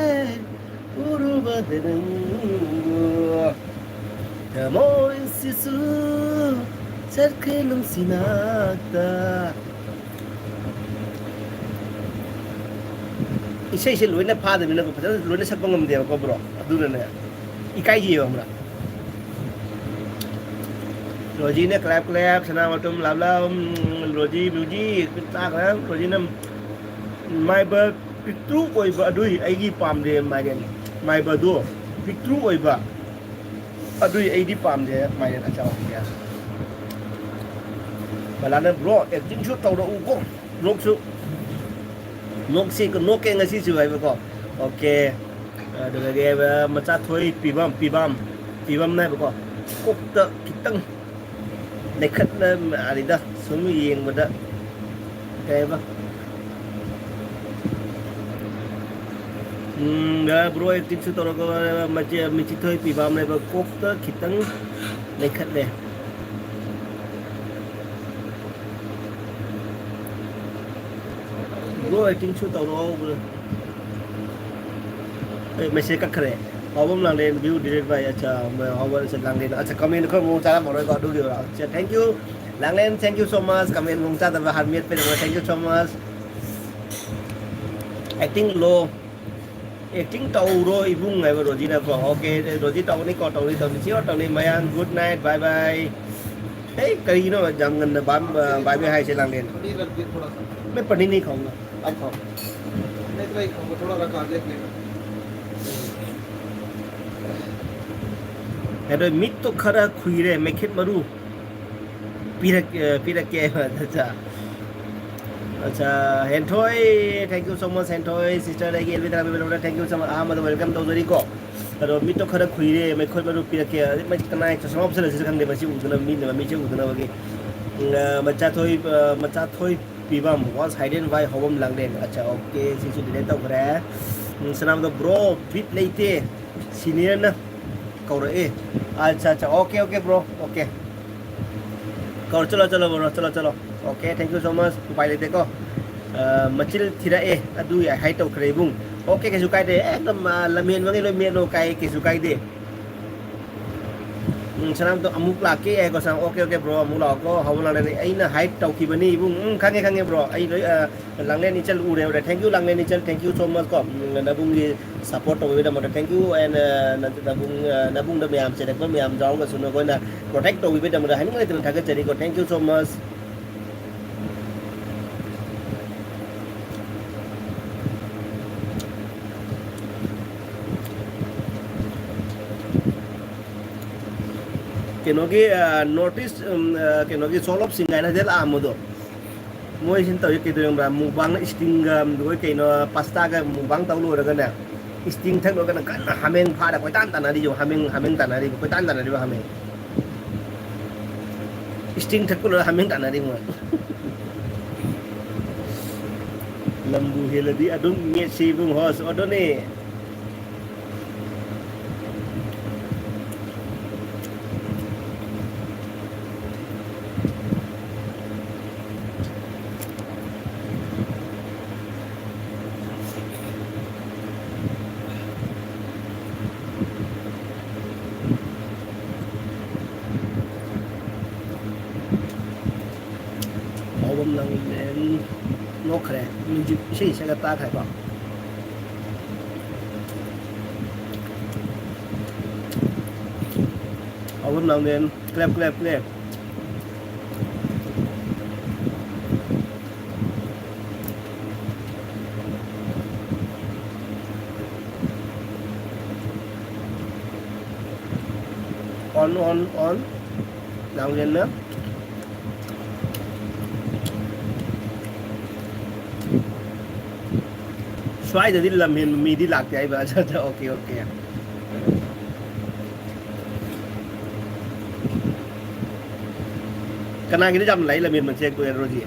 ꯎꯔꯨꯕꯗ ꯅꯪꯕꯨ ꯊꯃꯣꯏꯁꯤꯁꯨ ꯆꯠꯈ꯭ꯔꯦ ꯅꯨꯡꯁꯤ ꯅꯥꯛꯇ꯫ ꯏꯁꯩꯁꯦ ꯂꯣꯏꯅ ꯐꯥꯗꯕꯅꯤꯅꯀꯣ, ꯐꯖꯅ ꯂꯣꯏꯅ ꯁꯛꯄ ꯉꯝꯗꯦꯕꯀꯣ bro, ꯑꯗꯨꯅꯅꯦ ꯏꯀꯥꯏꯖꯩꯌꯦꯕ, ꯈꯪꯕ꯭ꯔꯥ? ꯔꯣꯖꯤꯅ clap clap, ꯁꯅꯥꯃꯇꯨꯝ love love, ꯎꯝ, ꯔꯣꯖꯤ music ꯆꯥꯈ꯭ꯔꯦ, ꯔꯣꯖꯤꯅ ꯃꯥꯏꯕ ꯄꯤꯛꯇ꯭ꯔꯨ ꯑꯣꯏꯕ ꯑꯗꯨꯏ ꯑꯩꯒꯤ ꯄꯥꯝꯗꯦ ꯃꯥꯏꯔꯦꯟ꯫ ꯃꯥꯏꯕꯗꯣ ꯄꯤꯛꯇ꯭ꯔꯨ ꯑꯣꯏꯕ ꯑꯗꯨꯏ ꯑꯩꯗꯤ ꯄꯥꯝꯗꯦ ꯃꯥꯏꯔꯦꯟ ꯑꯆꯥꯎꯕꯁꯦ꯫ ꯕꯂꯥꯅ, "ꯕ꯭ꯔꯣ, ꯑꯦꯛꯇꯤꯡꯁꯨ ꯇꯧꯔꯛꯎꯀꯣ, ꯕ꯭ꯂꯣꯛꯁꯨ ꯅꯣꯛꯁꯤ, ꯅꯣꯛꯀꯦ ꯉꯁꯤꯁꯨ" ꯍꯥꯏꯕꯀꯣ꯫ ꯑꯣꯀꯦ꯫ ꯑꯗꯨꯗꯒꯤ ꯃꯆꯥ ꯊꯣꯏ ꯄꯤꯕꯝ, ꯄꯤꯕꯝ, ꯄꯤꯕꯝ ꯍꯥꯏꯕꯀꯣ꯫ ꯀꯣꯛꯇ ꯈꯤꯇꯪ ꯂꯩꯈꯠꯂ ꯃꯥꯜꯂꯤꯗ, ꯁꯨꯝ ꯌꯦꯡꯕꯗ꯫ ꯀꯩ ꯍꯥꯏꯕ? ꯎꯝ, ꯕ꯭ꯔꯣ, ꯑꯦꯛꯇꯤꯡꯁꯨ ꯇꯧꯔꯒ ꯃꯆꯦ-, ꯃꯤꯆꯤꯊꯣꯏ ꯄꯤꯕꯝ ꯂꯩꯕ ꯀꯣꯛꯇ ꯈꯤꯇꯪ ꯂꯩꯈꯠꯂꯦ꯫ ꯕ꯭ꯔꯣ, ꯑꯦꯛꯇꯤꯡꯁꯨ ꯇꯧꯔꯛꯑꯣ, ꯕ꯭ꯔꯣ꯫ ꯑꯦ, ꯃꯦꯁꯦꯖ ꯀꯛꯈ꯭ꯔꯦ꯫ ꯄꯥꯎꯕꯝ ꯂꯥꯡꯂꯦꯟ, view delete by, ꯑꯠꯆꯥ, ꯍꯥꯎꯕ, ꯑꯠꯆꯥ, ꯂꯥꯡꯂꯦꯟ꯫ ꯑꯠꯆꯥ, comment ꯈꯔ ꯃꯑꯣꯡ ꯆꯥꯔꯝꯃꯔꯣꯏꯀꯣ, ꯑꯗꯨꯒꯤ ꯑꯣꯏꯔꯣ꯫ ꯑꯠꯆꯥ, thank you꯫ ꯂꯥꯡꯂꯦꯟ, thank you so much꯫ Comment ꯃꯑꯣꯡ ꯆꯥꯗꯕ ꯍꯥꯔꯠ ꯃꯦꯠ ꯄꯦꯟꯗꯕ, thank you so much꯫ Acting low꯫ Acting ꯇꯧꯔꯣ ꯏꯕꯨꯡ ꯍꯥꯏꯕ ꯔꯣꯖꯤꯅꯀꯣ꯫ ꯑꯣꯀꯦ, ꯔꯣꯖꯤ ꯇꯧꯅꯤꯀꯣ, ꯇꯧꯅꯤ, ꯇꯧꯅꯤ, sure ꯇꯧꯅꯤ꯫ ꯃꯌꯥꯡ, good night, bye bye꯫ ꯑꯩ ꯀꯔꯤꯒꯤꯅꯣ ꯌꯥꯝ ꯉꯟꯅ bye bye ꯍꯥꯏꯁꯦ, ꯂꯥꯡꯂꯦꯟ? मैं पनीर नहीं खाऊंगा, आप खाओ। नहीं तो मैं खाऊंगा, थोड़ा रखा देख लेना। ꯑꯗꯣ ꯃꯤꯠꯇꯣ ꯈꯔ ꯈꯨꯏꯔꯦ, ꯃꯩꯈꯦꯠ ꯃꯔꯨ ꯄꯤꯔꯛ-, ꯑ, ꯄꯤꯔꯛꯀꯦ꯫ ꯑꯠꯆꯥ꯫ ꯑꯠꯆꯥ, ꯍꯦꯟꯊꯣꯏ, thank you so much, ꯍꯦꯟꯊꯣꯏ꯫ Sister ꯑꯩꯒꯤ ꯑꯦꯜꯕꯤ ꯇꯔꯥꯄꯤꯕ ꯂꯧꯔꯦ, thank you so much꯫ ꯑꯍꯥꯟꯕꯗ welcome ꯇꯧꯖꯔꯤꯀꯣ꯫ ꯑꯗꯣ ꯃꯤꯠꯇꯣ ꯈꯔ ꯈꯨꯏꯔꯦ, ꯃꯩꯈꯣꯏ ꯃꯔꯨ ꯄꯤꯔꯛꯀꯦ꯫ ꯑꯗꯩ ꯃꯩ ꯀꯅꯥꯏ ꯆꯁꯃꯥ ꯎꯞꯁꯜꯂꯁꯤꯁꯨ ꯈꯪꯗꯦ, ꯃꯁꯤ ꯎꯗꯅꯕ, ꯃꯤꯅ ꯃꯃꯤꯠꯁꯦ ꯎꯗꯅꯕꯒꯤ꯫ ꯎꯝ, ꯑ, ꯃꯆꯥꯊꯣꯏ, ꯑ, ꯃꯆꯥꯊꯣꯏ ꯄꯤꯕꯝ, was hidden by ꯍꯧꯕꯝ ꯂꯥꯡꯂꯦꯟ꯫ ꯑꯠꯆꯥ, ꯑꯣꯀꯦ, ꯁꯤꯁꯨ delete ꯇꯧꯈ꯭ꯔꯦ꯫ ꯎꯝ, ꯁꯅꯥꯝꯗꯣ, "Bro, beat ꯂꯩꯇꯦ, senior ꯅ ꯀꯧꯔꯛꯑꯦ"꯫ ꯑꯠꯆꯥ, ꯑꯠꯆꯥ, ꯑꯣꯀꯦ, ꯑꯣꯀꯦ, bro, ꯑꯣꯀꯦ꯫ ꯀꯧꯔꯣ, ꯆꯠꯂꯣ, ꯆꯠꯂꯣ, bro, ꯆꯠꯂꯣ, ꯆꯠꯂꯣ꯫ Okay, thank you so much꯫ ꯎꯄꯥꯏ ꯂꯩꯇꯦꯀꯣ꯫ ꯑ, ꯃꯆꯤꯜ ꯊꯤꯔꯛꯑꯦ, ꯑꯗꯨ ꯌꯥꯏ, hide ꯇꯧꯈ꯭ꯔꯦ ꯏꯕꯨꯡ꯫ ꯑꯣꯀꯦ, ꯀꯩꯁꯨ ꯀꯥꯏꯗꯦ, ꯑꯦ, ꯑꯗꯨꯝ, ꯑ, ꯂꯝꯍꯦꯟꯕꯉꯩ ꯂꯣꯏ ꯃꯦꯠꯂꯣ, ꯀꯥꯏ, ꯀꯩꯁꯨ ꯀꯥꯏꯗꯦ꯫ ꯎꯝ, ꯁꯅꯥꯝꯇꯣ ꯑꯃꯨꯛ ꯂꯥꯛꯀꯦ ꯍꯥꯏꯀꯣ, ꯁꯅꯥꯝ, ꯑꯣꯀꯦ, ꯑꯣꯀꯦ, bro, ꯑꯃꯨꯛ ꯂꯥꯛꯑꯣꯀꯣ꯫ ꯍꯧꯕ ꯂꯥꯛꯂꯦ, ꯑꯩꯅ hide ꯇꯧꯈꯤꯕꯅꯤ ꯏꯕꯨꯡ꯫ ꯎꯝ, ꯈꯪꯉꯦ, ꯈꯪꯉꯦ, bro, ꯑꯩ ꯂꯣꯏ, ꯑ, ꯂꯥꯡꯂꯦꯟ ꯏꯆꯜ ꯎꯔꯦ, ꯎꯔꯦ꯫ Thank you, ꯂꯥꯡꯂꯦꯟ ꯏꯆꯜ, thank you so much ꯀꯣ꯫ ꯎꯝ, ꯅꯕꯨꯡꯒꯤ support ꯇꯧꯕꯤꯕꯩꯗꯃꯛꯇ thank you, and, ꯑ, ꯅ-, ꯅꯕꯨꯡ, ꯑ, ꯅꯕꯨꯡꯗ ꯃꯌꯥꯝ ꯆꯦꯜꯂꯛꯄ ꯃꯌꯥꯝ ꯌꯥꯎꯔꯒꯁꯨ ꯅꯈꯣꯏꯅ protect ꯇꯧꯕꯤꯕꯩꯗꯃꯛꯇ ꯍꯥꯏꯅꯤꯡ ꯂꯩꯇꯅ ꯊꯥꯒꯠꯆꯔꯤꯀꯣ꯫ Thank you so much꯫ ꯀꯩꯅꯣꯒꯤ, ꯑ, North East, ꯎꯝ, ꯑ, ꯀꯩꯅꯣꯒꯤ Soul of Sing ꯍꯥꯏꯅ ꯍꯟꯗꯛ ꯂꯥꯛꯑꯝꯕꯗꯣ, ꯃꯣꯏꯁꯤꯅ ꯇꯧꯔꯤ ꯀꯩꯗꯧꯔꯤ ꯈꯪꯕ꯭ꯔꯥ? Mukbangꯅ stingꯒ ꯑꯗꯨꯒ ꯀꯩꯅꯣ pastaꯒ mukbang ꯇꯧ ꯂꯣꯏꯔꯒꯅꯦ, Sting ꯊꯛ ꯂꯣꯏꯔꯒꯅ ꯀꯟꯅ ꯍꯥꯃꯦꯡ ꯐꯥꯔ ꯀꯣꯏꯇꯥꯟ ꯇꯥꯟꯅꯔꯤꯕ, ꯍꯥꯃꯦꯡ, ꯍꯥꯃꯦꯡ ꯇꯥꯟꯅꯔꯤꯕ, ꯀꯣꯏꯇꯥꯟ ꯇꯥꯟꯅꯔꯤꯕ ꯍꯥꯃꯦꯡ꯫ Sting ꯊꯛꯄ ꯂꯣꯏꯔ ꯍꯥꯃꯦꯡ ꯇꯥꯟꯅꯔꯤ ꯃꯣꯏ꯫ ꯂꯝꯕꯨ ꯍꯦꯜꯂꯗꯤ ꯑꯗꯨꯝ ꯃꯦꯠꯁꯤ ꯏꯕꯨꯡ host, ꯑꯗꯨꯅꯦ꯫ ꯄꯥꯎꯕꯝ ꯅꯪꯂꯦꯟ ꯅꯣꯛꯈ꯭ꯔꯦ꯫ Music ꯏꯁꯩ ꯁꯛꯑ ꯇꯥꯈ꯭ꯔꯦꯀꯣ꯫ ꯄꯥꯎꯕꯝ ꯅꯪꯂꯦꯟ, clap, clap, clap꯫ On, on, on. ꯅꯥꯎꯔꯦꯝꯅ꯫ ꯁ꯭ꯋꯥꯏꯗꯗꯤ ꯂꯝ ꯍꯦꯟꯕ ꯃꯤꯗꯤ ꯂꯥꯛꯇꯦ ꯍꯥꯏꯕ꯫ ꯑꯠꯆꯥ, ꯑꯠꯆꯥ, okay, okay꯫ ꯀꯅꯥꯒꯤꯗꯤ ꯌꯥꯝ ꯂꯥꯛꯏ ꯂꯝ ꯍꯦꯟꯕ check ꯇꯧꯔꯦ ꯔꯣꯖꯤ꯫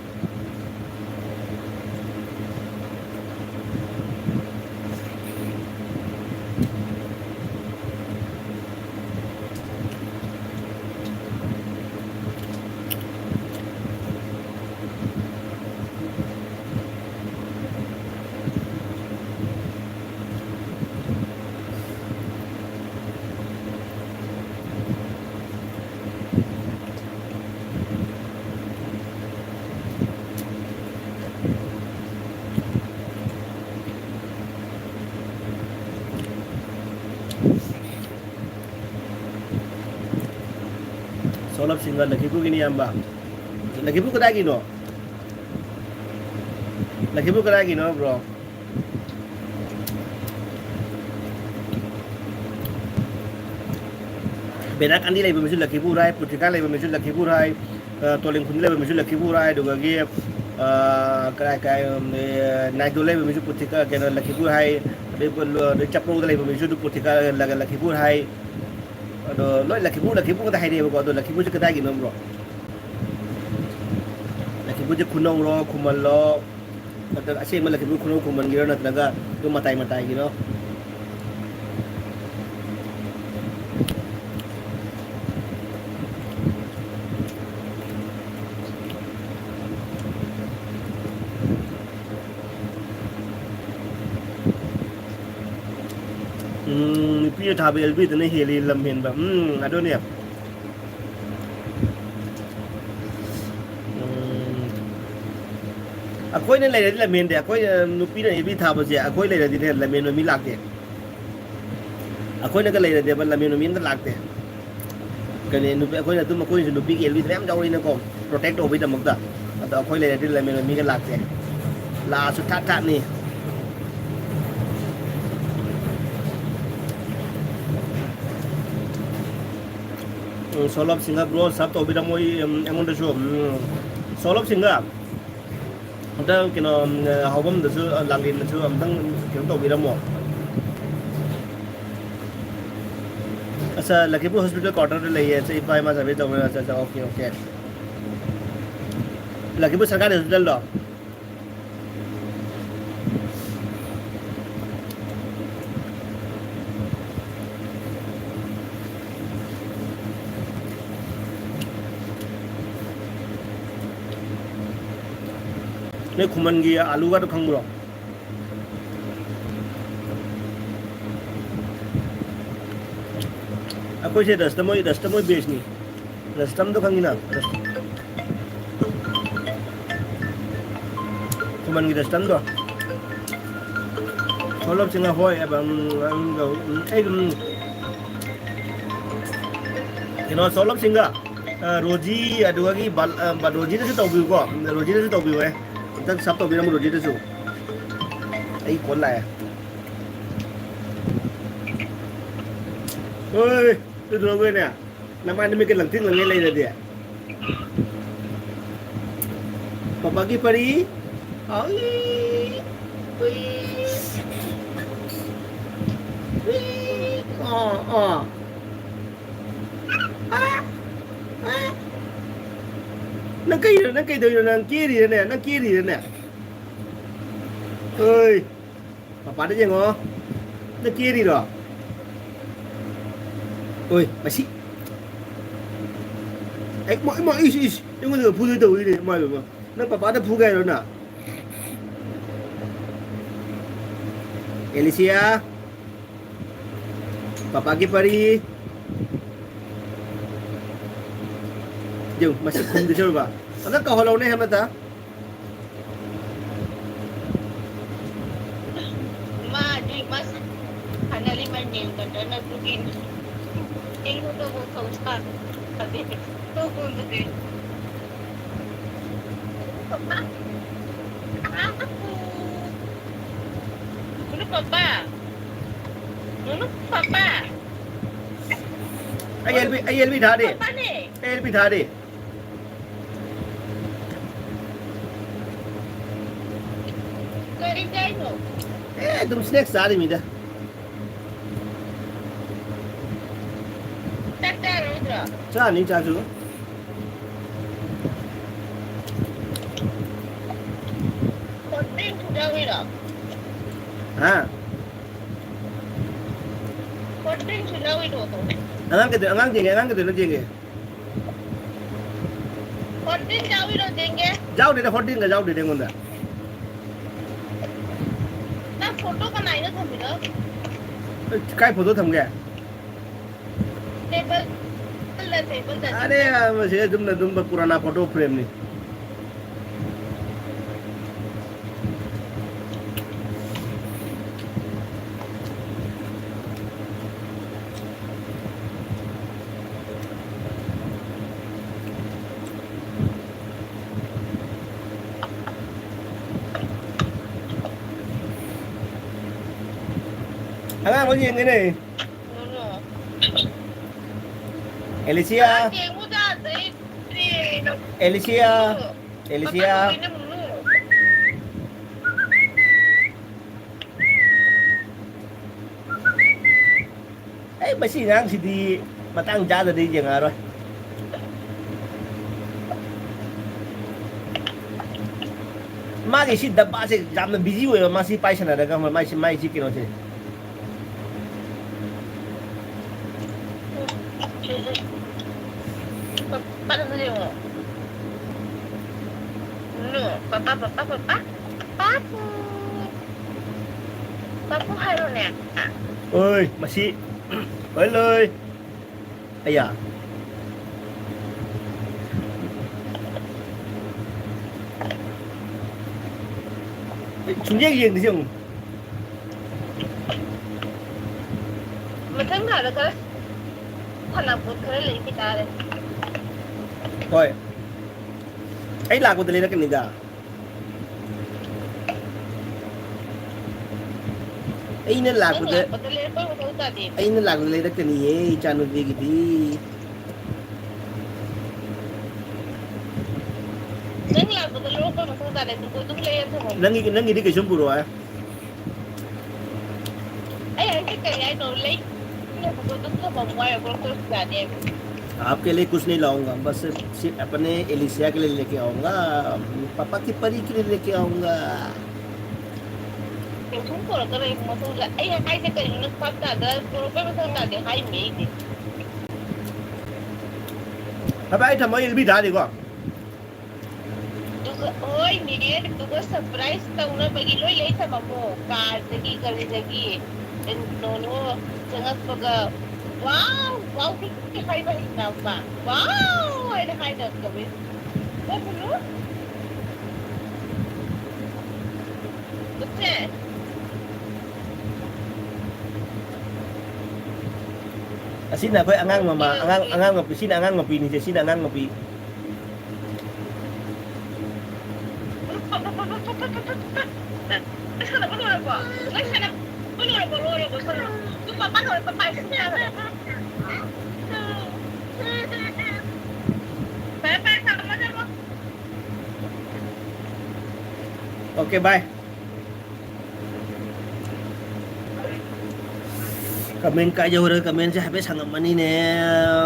Soul of Singer ꯂꯛꯈꯤꯄꯨꯔꯒꯤꯅꯤ ꯏꯌꯥꯝꯕ꯫ ꯂꯛꯈꯤꯄꯨꯔ ꯀꯗꯥꯏꯒꯤꯅꯣ? ꯂꯛꯈꯤꯄꯨꯔ ꯀꯗꯥꯏꯒꯤꯅꯣ, bro? ꯕꯦꯔꯥꯀꯥꯟꯗꯤ ꯂꯩꯕ ꯃꯤꯁꯨ ꯂꯛꯈꯤꯄꯨꯔ ꯍꯥꯏ, ꯄꯨꯊ꯭ꯔꯤꯀꯥ ꯂꯩꯕ ꯃꯤꯁꯨ ꯂꯛꯈꯤꯄꯨꯔ ꯍꯥꯏ, ꯑ, ꯇꯣꯂꯤꯡꯈꯨꯟꯗ ꯂꯩꯕ ꯃꯤꯁꯨ ꯂꯛꯈꯤꯄꯨꯔ ꯍꯥꯏ, ꯑꯗꯨꯗꯒꯤ, ꯑ, ꯀꯔꯥꯏ ꯀꯔꯥꯏ, ꯎꯝ, ꯑꯦ, ꯅꯥꯏꯗꯣ ꯂꯩꯕ ꯃꯤꯁꯨ ꯄꯨꯊ꯭ꯔꯤꯀꯥ, ꯀꯩꯅꯣ, ꯂꯛꯈꯤꯄꯨꯔ ꯍꯥꯏ, ꯑꯗꯩ, ꯑꯗꯩ ꯆꯞꯄ꯭ꯔꯧꯗ ꯂꯩꯕ ꯃꯤꯁꯨ ꯑꯗꯨ ꯄꯨꯊ꯭ꯔꯤꯀꯥ, ꯂ-, ꯂꯛꯈꯤꯄꯨꯔ ꯍꯥꯏ꯫ ꯑꯗꯣ ꯂꯣꯏ ꯂꯛꯈꯤꯄꯨꯔ, ꯂꯛꯈꯤꯄꯨꯔ ꯉꯥꯛꯇ ꯍꯥꯏꯔꯛꯑꯦꯕꯀꯣ꯫ ꯑꯗꯣ ꯂꯛꯈꯤꯄꯨꯔꯁꯦ ꯀꯗꯥꯏꯒꯤꯅꯣ, ꯕ꯭ꯔꯣ? ꯂꯛꯈꯤꯄꯨꯔꯁꯦ ꯈꯨꯅꯧꯔꯣ, ꯈꯨꯃꯜꯂꯣ, ꯅꯠꯇ꯭ꯔꯒ ꯑꯁꯦꯡꯕ ꯂꯛꯈꯤꯄꯨꯔ ꯈꯨꯅꯧ ꯈꯨꯃꯟꯒꯤꯔꯣ, ꯅꯠꯇ꯭ꯔꯒ ꯑꯗꯨꯝ ꯃꯇꯥꯏ ꯃꯇꯥꯏꯒꯤꯔꯣ? ꯎꯝ, ꯅꯨꯄꯤꯅ ꯊꯥꯕ ꯑꯦꯜ ꯕꯤꯗꯅ ꯍꯦꯜꯂꯤ ꯂꯝ ꯍꯦꯟꯕ꯫ ꯎꯝ, ꯑꯗꯨꯅꯦ꯫ ꯎꯝ꯫ ꯑꯩꯈꯣꯏꯅ ꯂꯩꯔꯗꯤ ꯂꯝꯍꯦꯟꯗꯦ꯫ ꯑꯩꯈꯣꯏ, ꯑ, ꯅꯨꯄꯤꯅ ꯑꯦꯜ ꯕꯤ ꯊꯥꯕꯁꯦ ꯑꯩꯈꯣꯏ ꯂꯩꯔꯗꯤꯅꯦ ꯂꯝꯍꯦꯟꯕ ꯃꯤ ꯂꯥꯛꯇꯦ꯫ ꯑꯩꯈꯣꯏꯅꯒ ꯂꯩꯔꯗꯤꯕ ꯂꯝꯍꯦꯟꯕ ꯃꯤ ꯑꯝꯇ ꯂꯥꯛꯇꯦ꯫ ꯀꯩꯅꯣ, ꯅꯨꯄꯤ, ꯑꯩꯈꯣꯏꯅ ꯑꯗꯨꯝ, ꯑꯩꯈꯣꯏꯅꯁꯨ ꯅꯨꯄꯤꯒꯤ ꯑꯦꯜ ꯕꯤꯗ ꯃꯌꯥꯝ ꯌꯥꯎꯔꯤꯅꯀꯣ, protect ꯇꯧꯕꯒꯤꯗꯃꯛꯇ꯫ ꯑꯗꯣ ꯑꯩꯈꯣꯏ ꯂꯩꯔꯗꯤ ꯂꯝꯍꯦꯟꯕ ꯃꯤꯒ ꯂꯥꯛꯇꯦ꯫ ꯂꯥꯛꯑꯁꯨ ꯊꯥꯠ ꯊꯥꯠꯅꯤ꯫ ꯎꯝ, ꯁꯣꯂꯣꯞ ꯁꯤꯡꯍ ꯕ꯭ꯔꯣ, sub ꯇꯧꯕꯤꯔꯝꯃꯣ, ꯎꯝ, ꯑꯩꯉꯣꯟꯗꯁꯨ꯫ ꯎꯝ, ꯁꯣꯂꯣꯞ ꯁꯤꯡꯍ, ꯑꯝꯇ ꯀꯩꯅꯣ, ꯎꯝ, ꯍꯥꯎꯕꯝꯗꯁꯨ, ꯂꯥꯡꯂꯦꯟꯗꯁꯨ ꯑꯝꯇꯪ ꯀꯩꯅꯣ ꯇꯧꯕꯤꯔꯝꯃꯣ꯫ ꯑꯠꯆꯥ, ꯂꯛꯈꯤꯄꯨꯔ hospital quarter ꯗ ꯂꯩꯌꯦ꯫ ꯑꯠꯆꯥ, ꯏꯄꯥ ꯏꯃꯥ ꯁꯔꯚꯤꯁ ꯇꯧꯕ꯫ ꯑꯠꯆꯥ, ꯑꯠꯆꯥ, okay, okay꯫ ꯂꯛꯈꯤꯄꯨꯔ ꯁꯔꯀꯥꯔꯤ hospital ꯗꯣ? ꯅꯣꯏ ꯈꯨꯃꯟꯒꯤ ꯑꯥꯂꯨꯒꯗꯣ ꯈꯪꯕ꯭ꯔꯣ? ꯑꯩꯈꯣꯏꯁꯦ ꯔꯁꯇꯃꯣꯏ, ꯔꯁꯇꯃꯣꯏ batch ꯅꯤ꯫ ꯔꯁꯇꯝꯗꯣ ꯈꯪꯉꯤꯅ? ꯈꯨꯃꯟꯒꯤ ꯔꯁꯇꯝꯗꯣ꯫ ꯁꯣꯂꯣꯞ ꯁꯤꯡꯍ, ꯍꯣꯏ, ꯎꯝ, ꯎꯝ, ꯎꯝ, ꯑꯩ ꯑꯗꯨꯝ, ꯀꯩꯅꯣ, ꯁꯣꯂꯣꯞ ꯁꯤꯡꯍ, ꯑ, ꯔꯣꯖꯤ, ꯑꯗꯨꯗꯒꯤ ꯕꯥꯜ-, ꯑ, ꯕꯥ-, ꯔꯣꯖꯤꯗꯁꯨ ꯇꯧꯕꯤꯌꯨꯀꯣ, ꯔꯣꯖꯤꯗꯁꯨ ꯇꯧꯕꯤꯌꯨꯍꯦ꯫ ꯑꯝꯇꯪ sub ꯇꯧꯕꯤꯔꯝꯃꯨ ꯔꯣꯖꯤꯗꯁꯨ꯫ ꯑꯩ call ꯂꯥꯛꯑꯦ꯫ ꯍꯣꯏ꯫ ꯇꯨꯗ꯭ꯔꯣꯒꯣꯏꯅꯦ꯫ ꯅꯃꯥꯏ ꯅꯃꯤꯠꯀ ꯂꯪꯇ꯭ꯔꯤꯛ ꯂꯪꯉꯦ ꯂꯩꯔꯗꯤ꯫ ꯄꯄꯥꯒꯤ ꯄꯔꯤ꯫ ꯑꯩ꯫ ꯎꯏ꯫ ꯎꯏ꯫ ꯑꯥ, ꯑꯥ꯫ ꯑꯥ꯫ ꯑꯥ꯫ ꯅꯪ ꯀꯩꯅꯣ? ꯅꯪ ꯀꯩꯗꯧꯔꯤꯅꯣ? ꯅꯪ ꯀꯦꯔꯤꯔꯅꯦ? ꯅꯪ ꯀꯦꯔꯤꯔꯅꯦ? ꯍꯣꯏ꯫ ꯃꯄꯥꯟꯗ ꯌꯦꯡꯉꯣ꯫ ꯅꯪ ꯀꯦꯔꯤꯔꯣ? ꯍꯣꯏ, ꯃꯁꯤ꯫ ꯑꯦ, ꯏꯃꯥ, ꯏꯃꯥ, ꯏꯁ, ꯏꯁ, ꯑꯩꯉꯣꯟꯗꯒ ꯐꯨꯗꯣꯏ ꯇꯧꯔꯤꯅꯦ, ꯏꯃꯥ, ꯏꯃꯥ꯫ ꯅꯪ ꯄꯄꯥꯗ ꯐꯨꯒꯦ ꯍꯥꯏꯔꯣ ꯅꯪ? ꯑꯦꯂꯤꯁꯤꯌꯥ, ꯄꯄꯥꯒꯤ ꯄꯔꯤ꯫ ꯌꯦꯡꯉꯨ, ꯃꯁꯤ ꯈꯨꯝꯗꯣꯏ ꯇꯧꯔꯤꯕ꯫ ꯑꯝꯇ ꯀꯧꯍꯜꯂꯧꯅꯦ, ꯑꯃꯇ꯫ ꯃꯥꯗꯤ ꯃꯁ-, ꯁꯥꯟꯅꯔꯤ ꯃꯥꯏ ꯃꯦꯟ ꯀꯟꯇ꯭ꯔꯣꯜ ꯑꯗꯨꯒꯤꯅꯤ꯫ ꯑꯩꯉꯣꯟꯗꯕꯨ ꯊꯧꯁꯥꯗꯦ꯫ ꯑꯗꯨꯗꯤ ꯇꯣꯛꯑꯣ ꯑꯗꯨꯗꯤ꯫ ꯄꯄꯥ꯫ ꯅꯨꯅꯨ ꯄꯄꯥ꯫ ꯅꯨꯅꯨ ꯄꯄꯥ꯫ ꯑꯩ ꯑꯦꯜ ꯕꯤ, ꯑꯩ ꯑꯦꯜ ꯕꯤ ꯊꯥꯗꯦ꯫ ꯄꯄꯥꯅꯦ꯫ ꯑꯩ ꯑꯦꯜ ꯕꯤ ꯊꯥꯗꯦ꯫ ꯀꯔꯤ ꯆꯥꯏꯅꯣ? ꯑꯦ, ꯑꯗꯨꯝ ꯁ꯭ꯅꯦꯛꯁ ꯆꯥꯔꯤꯃꯤꯗ꯫ ꯆꯥꯛ ꯆꯥꯔꯣꯏꯗ꯭ꯔꯣ? ꯆꯥꯅꯤ, ꯆꯥꯁꯨ꯫ ꯍꯣꯠ ꯗ꯭ꯔꯤꯡꯁꯨ ꯌꯥꯎꯔꯤꯔꯣ? ꯍꯥ? ꯍꯣꯠ ꯗ꯭ꯔꯤꯡꯁꯨ ꯌꯥꯎꯔꯤꯔꯣ? ꯑꯉꯥꯡ ꯀꯩꯗꯧ-, ꯑꯉꯥꯡ ꯌꯦꯡꯒꯦ, ꯑꯉꯥꯡ ꯀꯩꯗꯧꯅꯣ ꯌꯦꯡꯒꯦ꯫ ꯍꯣꯠ ꯗ꯭ꯔꯤꯡꯁ ꯌꯥꯎꯔꯤꯔꯣ ꯌꯦꯡꯒꯦ꯫ ꯌꯥꯎꯗꯦꯗ, ꯍꯣꯠ ꯗ꯭ꯔꯤꯡꯁꯀ ꯌꯥꯎꯗꯦꯗ ꯑꯩꯉꯣꯟꯗ꯫ ꯅꯪ ꯐꯣꯇꯣ ꯀꯅꯥꯏꯅꯣ ꯊꯝꯃꯤꯗꯣ? ꯑꯩ ꯀꯥꯏ ꯐꯣꯇꯣ ꯊꯝꯒꯦ? ꯇꯦꯕꯜꯗ, ꯇꯦꯕꯜꯗ꯫ ꯑꯔꯦ, ꯃꯁꯤ ꯑꯗꯨꯝꯅ ꯑꯗꯨꯝꯕ ꯄꯨꯔꯥꯅꯥ ꯐꯣꯇꯣ ꯐ꯭ꯔꯦꯝꯅꯤ꯫ ꯑꯉꯥꯡ ꯑꯃ ꯌꯦꯡꯒꯦꯅꯦ꯫ ꯅꯣꯅꯣ꯫ ꯑꯦꯂꯤꯁꯤꯌꯥ꯫ ꯆꯦꯡꯕꯨ ꯆꯥꯗ꯭ꯔꯤ꯫ ꯀꯔꯤꯅꯣ? ꯑꯦꯂꯤꯁꯤꯌꯥ꯫ ꯑꯦꯂꯤꯁꯤꯌꯥ꯫ ꯄꯥꯄꯥ ꯀꯃꯥꯏꯅ ꯑꯃꯨꯛ? ꯑꯩ ꯃꯁꯤ ꯑꯉꯥꯡꯁꯤꯗꯤ ꯃꯇꯥꯡ ꯆꯥꯗꯗꯤ ꯌꯦꯡꯉꯛꯑꯔꯣꯏ꯫ ꯃꯥꯒꯤ ꯁꯤ ꯗꯕꯥꯁꯦ ꯌꯥꯝꯅ ꯕꯤꯖꯤ ꯑꯣꯏꯕ, ꯃꯥꯁꯤ ꯄꯥꯏꯁꯟꯅꯔꯒ ꯃꯥꯏꯁꯤ, ꯃꯥꯏꯁꯤ ꯀꯩꯅꯣꯁꯦ꯫ ꯄꯥꯄꯥꯗꯁꯨ ꯌꯦꯡꯉꯣ꯫ ꯅꯣ, ꯄꯥꯄꯥ, ꯄꯥꯄꯥ, ꯄꯥꯄꯥ꯫ ꯄꯥꯄꯨ꯫ ꯄꯥꯄꯨ ꯍꯥꯏꯔꯣꯅꯦ꯫ ꯑꯣꯏ, ꯃꯁꯤ꯫ ꯍꯣꯏ, ꯂꯣꯏ꯫ ꯑꯌꯥ꯫ ꯑꯩ ꯁꯨꯡꯌꯦꯡ ꯌꯦꯡꯗꯦ ꯁꯤ ꯑꯃꯨꯛ꯫ ꯃꯊꯪ ꯊꯥꯗ ꯈꯔ ꯁꯥꯟꯅꯄꯣꯠ ꯈꯔ ꯂꯩꯈꯤ ꯇꯥꯔꯦ꯫ ꯍꯣꯏ꯫ ꯑꯩ ꯂꯥꯛꯄꯗ ꯂꯩꯔꯛꯀꯅꯤꯗ꯫ ꯑꯩꯅ ꯅꯪ ꯂꯥꯛꯄꯗ, ꯂꯥꯛꯄꯗ ꯂꯩꯔꯛꯄꯩ ꯃꯊꯧ ꯇꯥꯗꯦ꯫ ꯑꯩꯅ ꯂꯥꯛꯄꯗ ꯂꯩꯔꯛꯀꯅꯤꯌꯦ, ꯏꯆꯥꯅꯨꯄꯤꯒꯤꯗꯤ꯫ ꯅꯪ ꯂꯥꯛꯄꯗ ꯂꯩꯔꯛꯄꯩ ꯃꯊꯧ ꯇꯥꯗꯦ, ꯑꯗꯨꯕꯨ ꯑꯗꯨꯝ ꯂꯩꯔ ꯊꯝꯃꯝꯃꯣ꯫ ꯅꯪꯒꯤ, ꯅꯪꯒꯤꯗꯤ ꯀꯩꯁꯨꯝ ꯄꯨꯔꯛꯑꯣ ꯍꯥꯏ? ꯑꯩ ꯍꯥꯏꯁꯦ ꯀꯔꯤ ꯍꯥꯏꯅꯣ? ꯂꯩ-, ꯑꯗꯨꯝ ꯊꯝꯃꯝꯃꯣ ꯍꯥꯏꯔꯕ꯭ꯔꯣ? ꯑꯩꯈꯣꯏ ꯄꯨꯖꯥꯅꯦ ꯍꯥꯏꯕ꯫ आपके लिए कुछ नहीं लाऊंगा, बस सिर्फ अपने एलिसिया के लिए लेके आऊंगा, पापा की परी के लिए लेके आऊंगा। ꯀꯩꯁꯨꯝ ꯄꯨꯔꯛꯀꯅꯣ, ꯃꯇꯨꯡꯗ ꯑꯩ ꯍꯥꯏꯁꯦ ꯀꯔꯤꯅꯣ? ꯅꯪ ꯚꯥꯞ ꯇꯥꯗ-, ꯄꯨꯔꯛꯄꯩ ꯃꯊꯧ ꯇꯥꯗꯦ ꯍꯥꯏꯔꯤꯅꯦ ꯑꯩꯗꯤ꯫ ꯊꯕꯥꯏ ꯊꯝꯃꯣ, ꯏꯜꯕꯤ ꯊꯥꯗꯦꯀꯣ꯫ ꯑꯗꯨꯒ ꯍꯣꯏꯅꯦ, ꯑꯗꯨꯒ ꯁꯔꯄ꯭ꯔꯥꯏꯖ ꯇꯧꯅꯕꯒꯤ ꯂꯣꯏ ꯂꯩ ꯊꯝꯃꯝꯃꯣ꯫ ꯀꯥꯔꯗꯒꯤ, ꯀꯔꯤꯗꯒꯤ, ꯀꯩꯅꯣ, ꯆꯪꯉꯛꯄꯒ, "ꯋꯥꯎ, ꯋꯥꯎ, ꯀꯩ ꯍꯥꯏꯕ ꯍꯩꯅꯕ? ꯋꯥꯎ!" ꯍꯥꯏꯅ ꯍꯥꯏꯅꯕꯗꯣ꯫ ꯀꯣ ꯕꯨꯂꯨ? ꯀꯨꯞꯁꯦ? ꯑꯁꯤꯅ ꯑꯩꯈꯣꯏ ꯑꯉꯥꯡ ꯃꯃꯥ, ꯑꯉꯥꯡ, ꯑꯉꯥꯡ ꯃꯄꯤ, ꯁꯤꯅ ꯑꯉꯥꯡ ꯃꯄꯤꯅꯤꯁꯦ, ꯁꯤꯅ ꯑꯉꯥꯡ ꯃꯄꯤ꯫ ꯅꯪ ꯁꯥꯟꯅꯕ ꯂꯣꯏꯔꯕꯣ? ꯅꯪ ꯁꯥꯟꯅꯕ ꯂꯣꯏꯔꯕꯣ? ꯂꯣꯏꯔꯕꯣ? ꯂꯣꯏꯔꯕꯣ? ꯁꯥꯟꯅꯕ꯫ ꯑꯗꯨ ꯄꯥꯄꯥ ꯂꯣꯏꯔꯦ, ꯄꯥꯄꯥ ꯁꯤꯟꯅ ꯌꯥꯗ꯭ꯔꯦ꯫ Okay, bye. Comment ꯀꯥꯏꯖꯍꯧꯔꯒ comment ꯁꯦ ꯍꯥꯏꯐꯦꯠ ꯁꯪꯉꯝꯃꯅꯤꯅꯦ꯫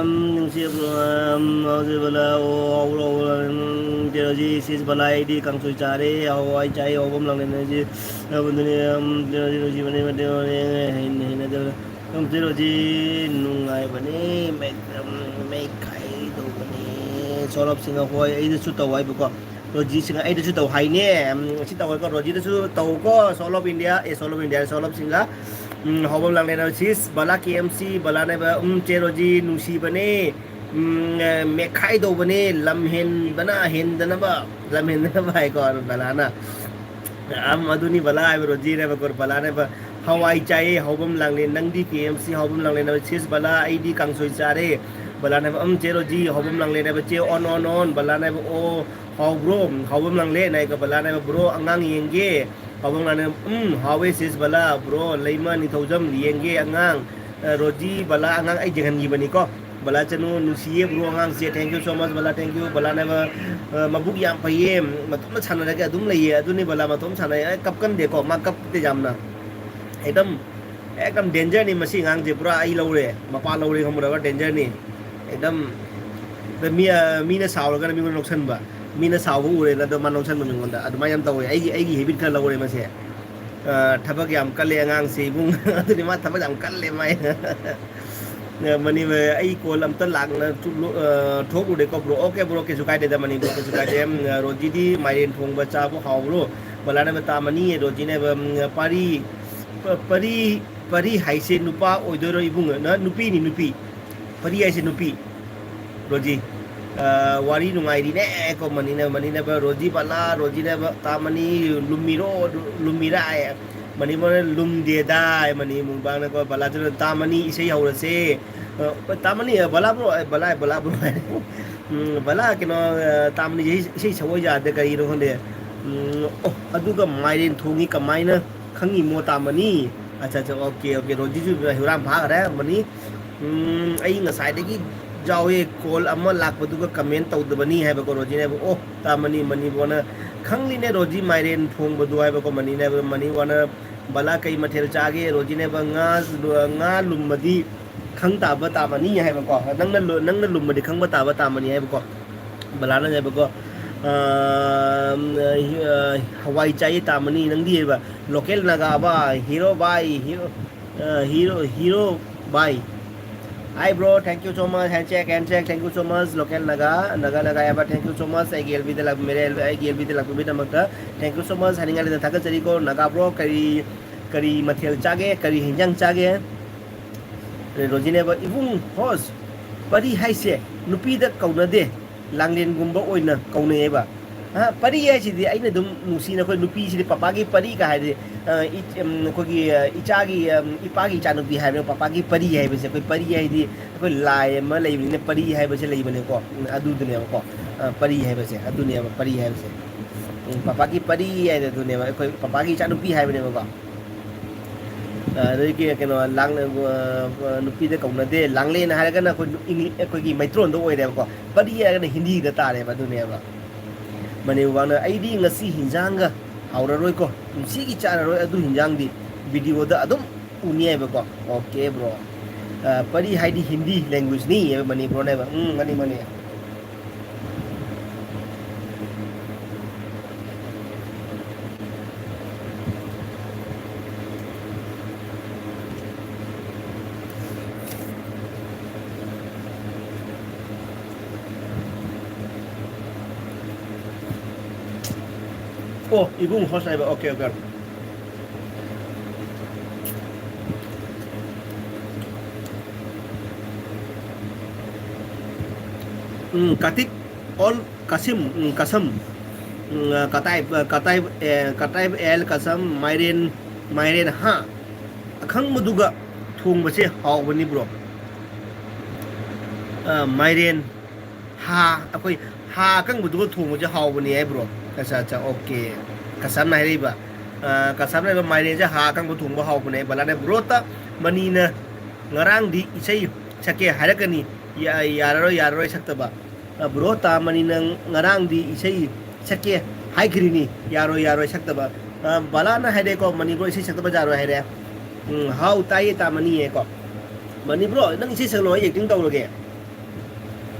ꯎꯝ, ꯅꯨꯡꯁꯤ, ꯎꯝ, ꯍꯧꯖꯤꯛ ꯕꯂꯥ, ꯑꯣ, ꯍꯧꯔꯣ, ꯍꯧꯔꯣ, ꯎꯝ, ꯀꯩꯅꯣꯁꯤ, ꯁꯤꯁ ꯕꯂꯥ, ꯑꯩꯗꯤ ꯀꯥꯡꯁꯣꯏ ꯆꯥꯔꯦ, ꯍꯋꯥꯏ ꯆꯥꯏ, ꯍꯧꯕꯝ ꯂꯥꯡꯂꯦꯟ ꯍꯥꯏꯁꯤ, ꯑꯗꯨꯅꯤ, ꯎꯝ, ꯀꯩꯅꯣꯁꯤ, ꯅꯨꯡꯁꯤꯕꯅꯤ, ꯃꯇꯦꯛ ꯃꯇꯦꯛ, ꯍꯩꯅ-, ꯍꯩꯅꯗꯕ, ꯎꯝ, ꯀꯩꯅꯣꯁꯤ, ꯅꯨꯡꯉꯥꯏꯕꯅꯤ, ꯃꯩ, ꯎꯝ, ꯃꯩꯈꯥꯏ ꯇꯧꯕꯅꯤ, ꯁꯣꯔꯣꯞꯁꯤꯡ, ꯍꯣꯏ, ꯑꯩꯅꯁꯨ ꯇꯧ ꯍꯥꯏꯕꯀꯣ꯫ ꯔꯣꯖꯤꯁꯤꯡ ꯑꯩꯗꯁꯨ ꯇꯧ ꯍꯥꯏꯅꯦ꯫ ꯎꯝ, ꯁꯤ ꯇꯧꯋꯦꯀꯣ, ꯔꯣꯖꯤꯗꯁꯨ ꯇꯧꯀꯣ꯫ Soul of India, A, Soul of India, Soul of Singer꯫ ꯎꯝ, ꯍꯧꯕꯝ ꯂꯥꯡꯂꯦꯟ ꯁꯤꯁ ꯕꯂꯥ ꯀꯦ ꯑꯦꯝ ꯁꯤ, ꯕꯂꯥꯅꯦꯕ, ꯎꯝ, ꯆꯦ ꯔꯣꯖꯤ ꯅꯨꯡꯁꯤꯕꯅꯦ꯫ ꯎꯝ, ꯑꯦ, ꯃꯦꯠꯈꯥꯏꯗꯧꯕꯅꯦ, ꯂꯝ ꯍꯦꯟꯕꯅ ꯍꯦꯟꯗꯅꯕ, ꯂꯝ ꯍꯦꯟꯗꯅꯕ ꯍꯥꯏꯀꯣ, ꯑꯗꯨ ꯕꯂꯥꯅ꯫ ꯑꯝ, ꯑꯗꯨꯅꯤ ꯕꯂꯥ ꯍꯥꯏꯕ ꯔꯣꯖꯤꯅꯦꯕꯀꯣ, ꯕꯂꯥꯅꯦꯕ꯫ ꯍꯋꯥꯏ ꯆꯥꯏꯌꯦ, ꯍꯧꯕꯝ ꯂꯥꯡꯂꯦꯟ, ꯅꯪꯗꯤ ꯀꯦ ꯑꯦꯝ ꯁꯤ ꯍꯧꯕꯝ ꯂꯥꯡꯂꯦꯟ ꯍꯥꯏꯕ, ꯁꯤꯁ ꯕꯂꯥ, ꯑꯩꯗꯤ ꯀꯥꯡꯁꯣꯏ ꯆꯥꯔꯦ꯫ ꯕꯂꯥꯅꯦꯕ, ꯎꯝ, ꯆꯦ ꯔꯣꯖꯤ, ꯍꯧꯕꯝ ꯂꯥꯡꯂꯦꯟ ꯍꯥꯏꯕ, ꯆꯦ ꯑꯣꯟ, ꯑꯣꯟ, ꯑꯣꯟ, ꯕꯂꯥꯅꯦꯕ, ꯑꯣ, ꯍꯥꯎꯕ꯭ꯔꯣ? ꯍꯥꯎꯕꯝ ꯂꯥꯡꯂꯦꯟ ꯍꯥꯏꯒ ꯕꯂꯥꯅꯦꯕ, ꯕ꯭ꯔꯣ, ꯑꯉꯥꯡ ꯌꯦꯡꯒꯦ꯫ ꯍꯥꯎꯕꯝ ꯂꯥꯡꯂꯦꯟ, ꯎꯝ, ꯍꯥꯎꯋꯦ ꯁꯤꯁ ꯕꯂꯥ, ꯕ꯭ꯔꯣ, ꯂꯩꯃ ꯅꯤꯡꯊꯧꯖꯝ ꯌꯦꯡꯒꯦ ꯑꯉꯥꯡ꯫ ꯑ, ꯔꯣꯖꯤ, ꯕꯂꯥ, ꯑꯉꯥꯡ ꯑꯩ ꯌꯦꯡꯍꯟꯈꯤꯕꯅꯤꯀꯣ꯫ ꯕꯂꯥ ꯆꯅꯨ, ꯅꯨꯡꯁꯤꯌꯦ ꯕ꯭ꯔꯣ ꯑꯉꯥꯡꯁꯦ, thank you so much Bala, thank you꯫ ꯕꯂꯥꯅꯦꯕ, ꯑ, ꯃꯕꯨꯛ ꯌꯥꯝ ꯐꯩꯌꯦ, ꯃꯇꯣꯝꯇ ꯁꯥꯟꯅꯔꯒ ꯑꯗꯨꯝ ꯂꯩꯌꯦ꯫ ꯑꯗꯨꯅꯤ ꯕꯂꯥ, ꯃꯇꯣꯝ ꯁꯥꯟꯅꯩ, ꯑ, ꯀꯞꯀꯟꯗꯦꯀꯣ, ꯃꯥ ꯀꯞꯇꯦ ꯌꯥꯝꯅ꯫ ꯑꯦꯛꯗꯝ, ꯑꯦꯛꯗꯝ dangerꯅꯤ ꯃꯁꯤ ꯑꯉꯥꯡꯁꯦ, ꯄꯨꯔꯥ ꯑꯩ ꯂꯧꯔꯦ, ꯃꯄꯥ ꯂꯧꯔꯦ ꯈꯪꯕ꯭ꯔꯕ, dangerꯅꯤ꯫ ꯑꯦꯛꯗꯝ, ꯑꯗ ꯃꯤ, ꯑ, ꯃꯤꯅ ꯁꯥꯎꯔꯒꯅ ꯃꯤꯉꯣꯟꯗ ꯂꯧꯁꯟꯕ, ꯃꯤꯅ ꯁꯥꯎꯕ ꯎꯔꯦꯅ ꯑꯗꯣ ꯃꯥ ꯂꯧꯁꯟꯕ ꯃꯤꯉꯣꯟꯗ, ꯑꯗꯨꯃꯥꯏꯅ ꯌꯥꯝ ꯇꯧꯋꯦ꯫ ꯑꯩꯒꯤ, ꯑꯩꯒꯤ habit ꯈꯔ ꯂꯧꯔꯦ ꯃꯁꯦ꯫ ꯑ, ꯊꯕꯛ ꯌꯥꯝ ꯀꯜꯂꯦ ꯑꯉꯥꯡꯁꯦ ꯏꯕꯨꯡ꯫ ꯑꯗꯨꯅꯤ ꯃꯥ ꯊꯕꯛ ꯌꯥꯝ ꯀꯜꯂꯦ ꯃꯥꯏ꯫ ꯃꯅꯤ-, ꯑꯩ call ꯑꯝꯇ ꯂꯥꯛꯅ ꯊꯣꯛꯂꯨ-, ꯑ, ꯊꯣꯛꯂꯨꯔꯦꯀꯣ bro꯫ Okay bro, ꯀꯩꯁꯨ ꯀꯥꯏꯗꯦꯗ ꯃꯅꯤ bro, ꯀꯩꯁꯨ ꯀꯥꯏꯗꯦ꯫ ꯎꯝ, ꯔꯣꯖꯤꯗꯤ ꯃꯥꯏꯔꯦꯟ ꯊꯣꯡꯕ ꯆꯥꯕ ꯍꯥꯎꯕ꯭ꯔꯣ? ꯕꯂꯥꯅꯦꯕ ꯇꯥ ꯃꯅꯤ, ꯔꯣꯖꯤꯅꯦꯕ, ꯎꯝ, ꯄꯥꯔꯤ, ꯄ-, ꯄꯔꯤ, ꯄꯔꯤ ꯍꯥꯏꯁꯦ ꯅꯨꯄꯥ ꯑꯣꯏꯗꯣꯏꯔꯣ ꯏꯕꯨꯡꯉꯣ? ꯅ-, ꯅꯨꯄꯤꯅꯤ, ꯅꯨꯄꯤ꯫ ꯄꯔꯤ ꯍꯥꯏꯁꯦ ꯅꯨꯄꯤ꯫ ꯔꯣꯖꯤ꯫ ꯑ, ꯋꯥꯔꯤ ꯅꯨꯡꯉꯥꯏꯔꯤꯅꯦ ꯀꯣ ꯃꯅꯤꯅ, ꯃꯅꯤꯅꯦꯕ, ꯔꯣꯖꯤ ꯕꯂꯥ, ꯔꯣꯖꯤꯅꯦꯕ, ꯇꯥ ꯃꯅꯤ, ꯂꯨꯝꯃꯤꯔꯣ, ꯂꯨꯝꯃꯤꯔꯥ ꯍꯥꯏ꯫ ꯃꯅꯤ ꯃꯣꯏꯅ ꯂꯨꯝꯗꯦꯗ ꯍꯥꯏ, ꯃꯅꯤ ꯃꯨꯛꯕꯥꯡꯅꯀꯣ, ꯕꯂꯥ ꯆꯅꯨ, ꯇꯥ ꯃꯅꯤ ꯏꯁꯩ ꯍꯧꯔꯁꯦ꯫ ꯑ, ꯇꯥ ꯃꯅꯤ, ꯑ, ꯕꯂꯥ bro, ꯑ, ꯕꯂꯥ, ꯕꯂꯥ bro ꯍꯥꯏ꯫ ꯎꯝ, ꯕꯂꯥ, ꯀꯩꯅꯣ, ꯑ, ꯇꯥ ꯃꯅꯤ ꯏꯁꯩ, ꯏꯁꯩ ꯁꯛꯑꯣ ꯌꯥꯗꯦ, ꯀꯔꯤꯅꯣ ꯈꯪꯗꯦ꯫ ꯎꯝ, ꯑꯣ, ꯑꯗꯨꯒ ꯃꯥꯏꯔꯦꯟ ꯊꯣꯡꯉꯤ ꯀꯃꯥꯏꯅ ꯈꯪꯉꯤꯃꯣ ꯇꯥ ꯃꯅꯤ? ꯑꯠꯆꯥ, ꯑꯠꯆꯥ, okay, okay, ꯔꯣꯖꯤꯁꯨ ꯍꯨꯔꯥꯟ ꯐꯥꯈ꯭ꯔꯦ, ꯃꯅꯤ꯫ ꯎꯝ, ꯑꯩ ꯉꯁꯥꯏꯗꯒꯤ ꯌꯥꯎꯋꯦ, ꯀꯣꯜ ꯑꯃ ꯂꯥꯛꯄꯗꯨꯒ ꯀꯃꯦꯟ ꯇꯧꯗꯕꯅꯤ ꯍꯥꯏꯕꯀꯣ ꯔꯣꯖꯤꯅ ꯍꯥꯏꯕ꯫ ꯑꯣ, ꯇꯥꯃꯅꯤ, ꯃꯅꯤꯕꯣꯅ ꯈꯪꯂꯤꯅꯦ ꯔꯣꯖꯤ ꯃꯥꯏꯔꯦꯟ ꯊꯣꯡꯕꯗꯨ ꯍꯥꯏꯕꯀꯣ꯫ ꯃꯅꯤꯅ ꯍꯥꯏꯕ, ꯃꯅꯤꯕꯣꯅ, "ꯕꯂꯥ, ꯀꯩ ꯃꯊꯦꯜ ꯆꯥꯒꯦ?" ꯔꯣꯖꯤꯅ ꯍꯥꯏꯕ, "ꯉꯥ, ꯉꯥ ꯂꯨꯝꯃꯗꯤ ꯈꯪ ꯇꯥꯕ ꯇꯥꯃꯅꯤ" ꯍꯥꯏꯕꯀꯣ꯫ "ꯅꯪꯅ ꯂꯨ-, ꯅꯪꯅ ꯂꯨꯝꯃꯗꯤ ꯈꯪꯕ ꯇꯥꯕ ꯇꯥꯃꯅꯤ" ꯍꯥꯏꯕꯀꯣ꯫ ꯕꯂꯥꯅ ꯍꯥꯏꯕꯀꯣ, ꯑꯥ, "ꯍꯋꯥꯏ ꯆꯥꯏꯌꯦ ꯇꯥꯃꯅꯤ, ꯅꯪꯗꯤ?" ꯍꯥꯏꯕ꯫ Local Naga ba, hero bhai, hero, uh, hero, hero bhai. Hi bro, thank you so much, handshake, handshake, thank you so much, local Naga, Naga, Naga ꯍꯥꯏꯕ, thank you so much, ꯑꯩꯒꯤ ꯑꯦꯜ ꯕꯤꯗ ꯂꯥꯛꯄꯤꯔꯦ, ꯑꯩꯒꯤ L ꯕꯤꯗ ꯂꯥꯛꯄꯤꯕꯒꯤꯗꯃꯛꯇ thank you so much ꯍꯥꯏꯅꯤꯡꯉꯥꯏ ꯂꯩꯇꯅ ꯊꯥꯒꯠꯆꯔꯤꯀꯣ꯫ Naga bro, ꯀꯔꯤ, ꯀꯔꯤ ꯃꯊꯦꯜ ꯆꯥꯒꯦ, ꯀꯔꯤ ꯍꯤꯟꯖꯥꯡ ꯆꯥꯒꯦ? ꯔꯣꯖꯤꯅꯦꯕ, "ꯏꯕꯨꯡ ꯍꯣꯁ, ꯄꯔꯤ ꯍꯥꯏꯁꯦ ꯅꯨꯄꯤꯗ ꯀꯧꯅꯗꯦ, ꯂꯥꯡꯂꯦꯟꯒꯨꯝꯕ ꯑꯣꯏꯅ ꯀꯧꯅꯩꯌꯦꯕ"꯫ ꯑ, ꯄꯔꯤ ꯍꯥꯏꯁꯤꯗꯤ ꯑꯩꯅ ꯑꯗꯨꯝ ꯅꯨꯡꯁꯤꯅ, ꯑꯩꯈꯣꯏ ꯅꯨꯄꯤꯁꯤꯗꯤ ꯄꯄꯥꯒꯤ ꯄꯔꯤꯒ ꯍꯥꯏꯗꯤ, ꯑ, ꯏ-, ꯎꯝ, ꯑꯩꯈꯣꯏꯒꯤ, ꯑ, ꯏꯆꯥꯒꯤ, ꯑ, ꯏꯄꯥꯒꯤ ꯏꯆꯥꯅꯨꯄꯤ ꯍꯥꯏꯕ ꯄꯄꯥꯒꯤ ꯄꯔꯤ ꯍꯥꯏꯕꯁꯦ, ꯑꯩꯈꯣꯏ ꯄꯔꯤ ꯍꯥꯏꯗꯤ ꯑꯩꯈꯣꯏ ꯂꯥꯏ ꯑꯃ ꯂꯩꯕꯅꯤꯅ ꯄꯔꯤ ꯍꯥꯏꯕꯁꯦ ꯂꯩꯕꯅꯦꯀꯣ꯫ ꯎꯝ, ꯑꯗꯨꯗꯨꯅꯦꯕꯀꯣ꯫ ꯑ, ꯄꯔꯤ ꯍꯥꯏꯕꯁꯦ, ꯑꯗꯨꯅꯦꯕ ꯄꯔꯤ ꯍꯥꯏꯕꯁꯦ꯫ ꯎꯝ, ꯄꯄꯥꯒꯤ ꯄꯔꯤ ꯍꯥꯏꯗꯣ ꯑꯗꯨꯅꯦꯕ, ꯑꯩꯈꯣꯏ ꯄꯄꯥꯒꯤ ꯏꯆꯥꯅꯨꯄꯤ ꯍꯥꯏꯕꯅꯦꯕꯀꯣ꯫ ꯑ, ꯑꯗꯒꯤ ꯀꯩꯅꯣ, ꯂꯥꯡ-, ꯑ, ꯅꯨꯄꯤꯗ ꯀꯧꯅꯗꯦ, ꯂꯥꯡꯂꯦꯟ ꯍꯥꯏꯔꯒꯅ ꯑꯩꯈꯣꯏ ꯏꯪꯂꯤ-, ꯑꯩꯈꯣꯏꯒꯤ ꯃꯩꯇ꯭ꯔꯣꯟꯗ ꯑꯣꯏꯔꯦꯕꯀꯣ, ꯄꯔꯤ ꯍꯥꯏꯔꯒꯅ ꯍꯤꯟꯗꯤꯗ ꯇꯥꯔꯦꯕ, ꯑꯗꯨꯅꯦꯕ꯫ ꯃꯅꯤꯄꯨꯔꯅ, "ꯑꯩꯗꯤ ꯉꯁꯤ ꯍꯤꯟꯖꯥꯡꯒ ꯍꯥꯎꯔꯔꯣꯏꯀꯣ, ꯄꯨꯟꯁꯤꯒꯤ ꯆꯥꯔꯔꯣꯏ ꯑꯗꯨ ꯍꯤꯟꯖꯥꯡꯗꯤ, ꯚꯤꯗꯤꯑꯣꯗ ꯑꯗꯨꯝ ꯎꯅꯤ" ꯍꯥꯏꯕꯀꯣ꯫ Okay bro꯫ ꯑ, ꯄꯔꯤ ꯍꯥꯏꯗꯤ ꯍꯤꯟꯗꯤ languageꯅꯤ ꯍꯥꯏꯕ, ꯃꯅꯤꯄꯨꯔꯅꯦꯕ꯫ ꯎꯝ, ꯃꯅꯤ, ꯃꯅꯤ꯫ ꯑꯣ, ꯏꯕꯨꯡ ꯍꯣꯁ ꯍꯥꯏꯕ꯫ Okay, okay꯫ ꯎꯝ, ꯀꯥꯇꯤꯛ ꯑꯣꯜ ꯀꯁꯤꯝ, ꯎꯝ, ꯀꯁꯝ, ꯎꯝ, ꯑ, ꯀꯇꯥꯏ, ꯑ, ꯀꯇꯥꯏ, ꯑꯦ, ꯀꯇꯥꯏ ꯑꯦꯜ ꯀꯁꯝ, ꯃꯥꯏꯔꯦꯟ, ꯃꯥꯏꯔꯦꯟ, ꯍꯥ? ꯑꯈꯪꯕꯗꯨꯒ ꯊꯣꯡꯕꯁꯦ ꯍꯥꯎꯕꯅꯤ, bro꯫ ꯑ, ꯃꯥꯏꯔꯦꯟ, ꯍꯥ, ꯑꯩꯈꯣꯏ ꯍꯥ ꯑꯀꯪꯕꯗꯨꯒ ꯊꯣꯡꯕꯁꯦ ꯍꯥꯎꯕꯅꯤ ꯍꯥꯏ, bro꯫ ꯑꯠꯆꯥ, ꯑꯠꯆꯥ, okay꯫ ꯀꯁꯝꯅ ꯍꯥꯏꯔꯛꯏꯕ, ꯑ, ꯀꯁꯝꯅ ꯍꯥꯏꯔꯤꯕ, "ꯃꯥꯏꯔꯦꯟꯁꯦ ꯍꯥ ꯑꯀꯪꯕ ꯊꯣꯡꯕ ꯍꯥꯎꯕꯅꯦ", ꯕꯂꯥꯅ꯫ Bro ꯇ ꯃꯅꯤꯅ ꯉꯔꯥꯡꯗꯤ ꯏꯁꯩ ꯁꯛꯀꯦ ꯍꯥꯏꯔꯛꯀꯅꯤ, ꯌꯥ-, ꯌꯥꯔꯔꯣꯏ, ꯌꯥꯔꯔꯣꯏ ꯁꯛꯇꯕ꯫ ꯑ, bro, ꯇꯥꯃꯅꯤ ꯅꯪ ꯉꯔꯥꯡꯗꯤ ꯏꯁꯩ ꯁꯛꯀꯦ ꯍꯥꯏꯈ꯭ꯔꯤꯅꯤ, ꯌꯥꯔꯣꯏ, ꯌꯥꯔꯣꯏ ꯁꯛꯇꯕ꯫ ꯑ, ꯕꯂꯥꯅ ꯍꯥꯏꯔꯦꯀꯣ, ꯃꯅꯤ bro ꯏꯁꯩ ꯁꯛꯇꯕ ꯌꯥꯔꯣꯏ ꯍꯥꯏꯔꯦ꯫ ꯎꯝ, ꯍꯥꯎ, ꯇꯥꯏꯌꯦ ꯇꯥꯃꯅꯤꯌꯦꯀꯣ꯫ ꯃꯅꯤ bro, ꯅꯪ ꯏꯁꯩ ꯁꯛꯂꯣ, ꯑꯩ acting ꯇꯧꯔꯒꯦ꯫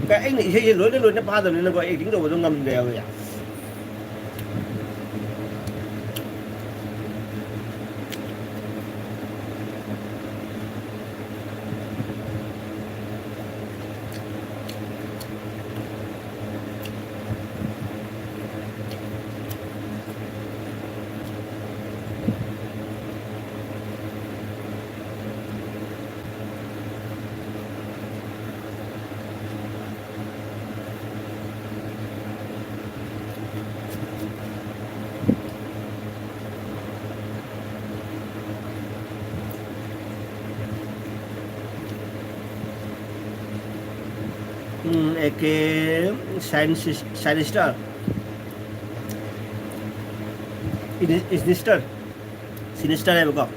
ꯀ-, ꯑꯩꯅ ꯏꯁꯩꯁꯦ ꯂꯣꯏꯅ ꯂꯣꯏꯅ ꯐꯥꯗꯕꯅꯤꯅꯀꯣ, acting ꯇꯧꯕꯗꯣ ꯉꯝꯗ꯭ꯔꯦꯕ ꯑꯩ꯫ ꯎꯝ, ꯑꯦ ꯀꯦ ꯁꯥꯏꯟꯁ-, ꯁꯥꯏꯅꯤꯁꯇꯔ꯫ ꯏꯅꯤ-, ꯏꯁꯅꯤꯁꯇꯔ꯫ ꯁꯤꯅꯤꯁꯇꯔ ꯍꯥꯏꯕꯀꯣ꯫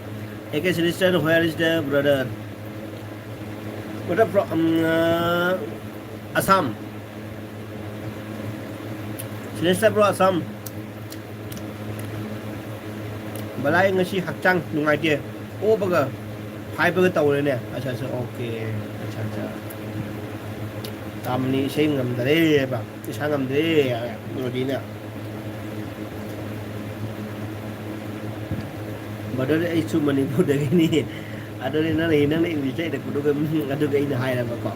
A K ꯁꯤꯅꯤꯁꯇꯔ, where is the brother? Brother from, um, uh, Assam. ꯁꯤꯅꯤꯁꯇꯔ bro, Assam꯫ ꯕꯂꯥꯏ ꯉꯁꯤ ꯍꯛꯆꯥꯡ ꯅꯨꯡꯉꯥꯏꯇꯦ꯫ ꯑꯣꯕꯒ ꯐꯥꯏꯕꯒ ꯇꯧꯔꯦꯅꯦ꯫ ꯑꯠꯆꯥ, ꯑꯠꯆꯥ, ꯑꯣꯀꯦ꯫ ꯑꯠꯆꯥ, ꯑꯠꯆꯥ꯫ ꯇꯥꯃꯅꯤ ꯏꯁꯩ ꯉꯝꯗꯔꯦ ꯍꯥꯏꯕ꯫ ꯏꯁꯥ ꯉꯝꯗ꯭ꯔꯦ, ꯔꯣꯗꯤꯅ꯫ Brother, ꯑꯩꯁꯨ ꯃꯅꯤꯄꯨꯔꯗꯒꯤꯅꯤ꯫ ꯑꯗꯨꯅꯤ ꯅꯪꯅ, ꯅꯪꯅ English ꯏꯔꯛꯄꯗꯨꯒ, ꯎꯝ, ꯑꯗꯨꯒ ꯑꯩꯅ ꯍꯥꯏꯔꯕꯀꯣ꯫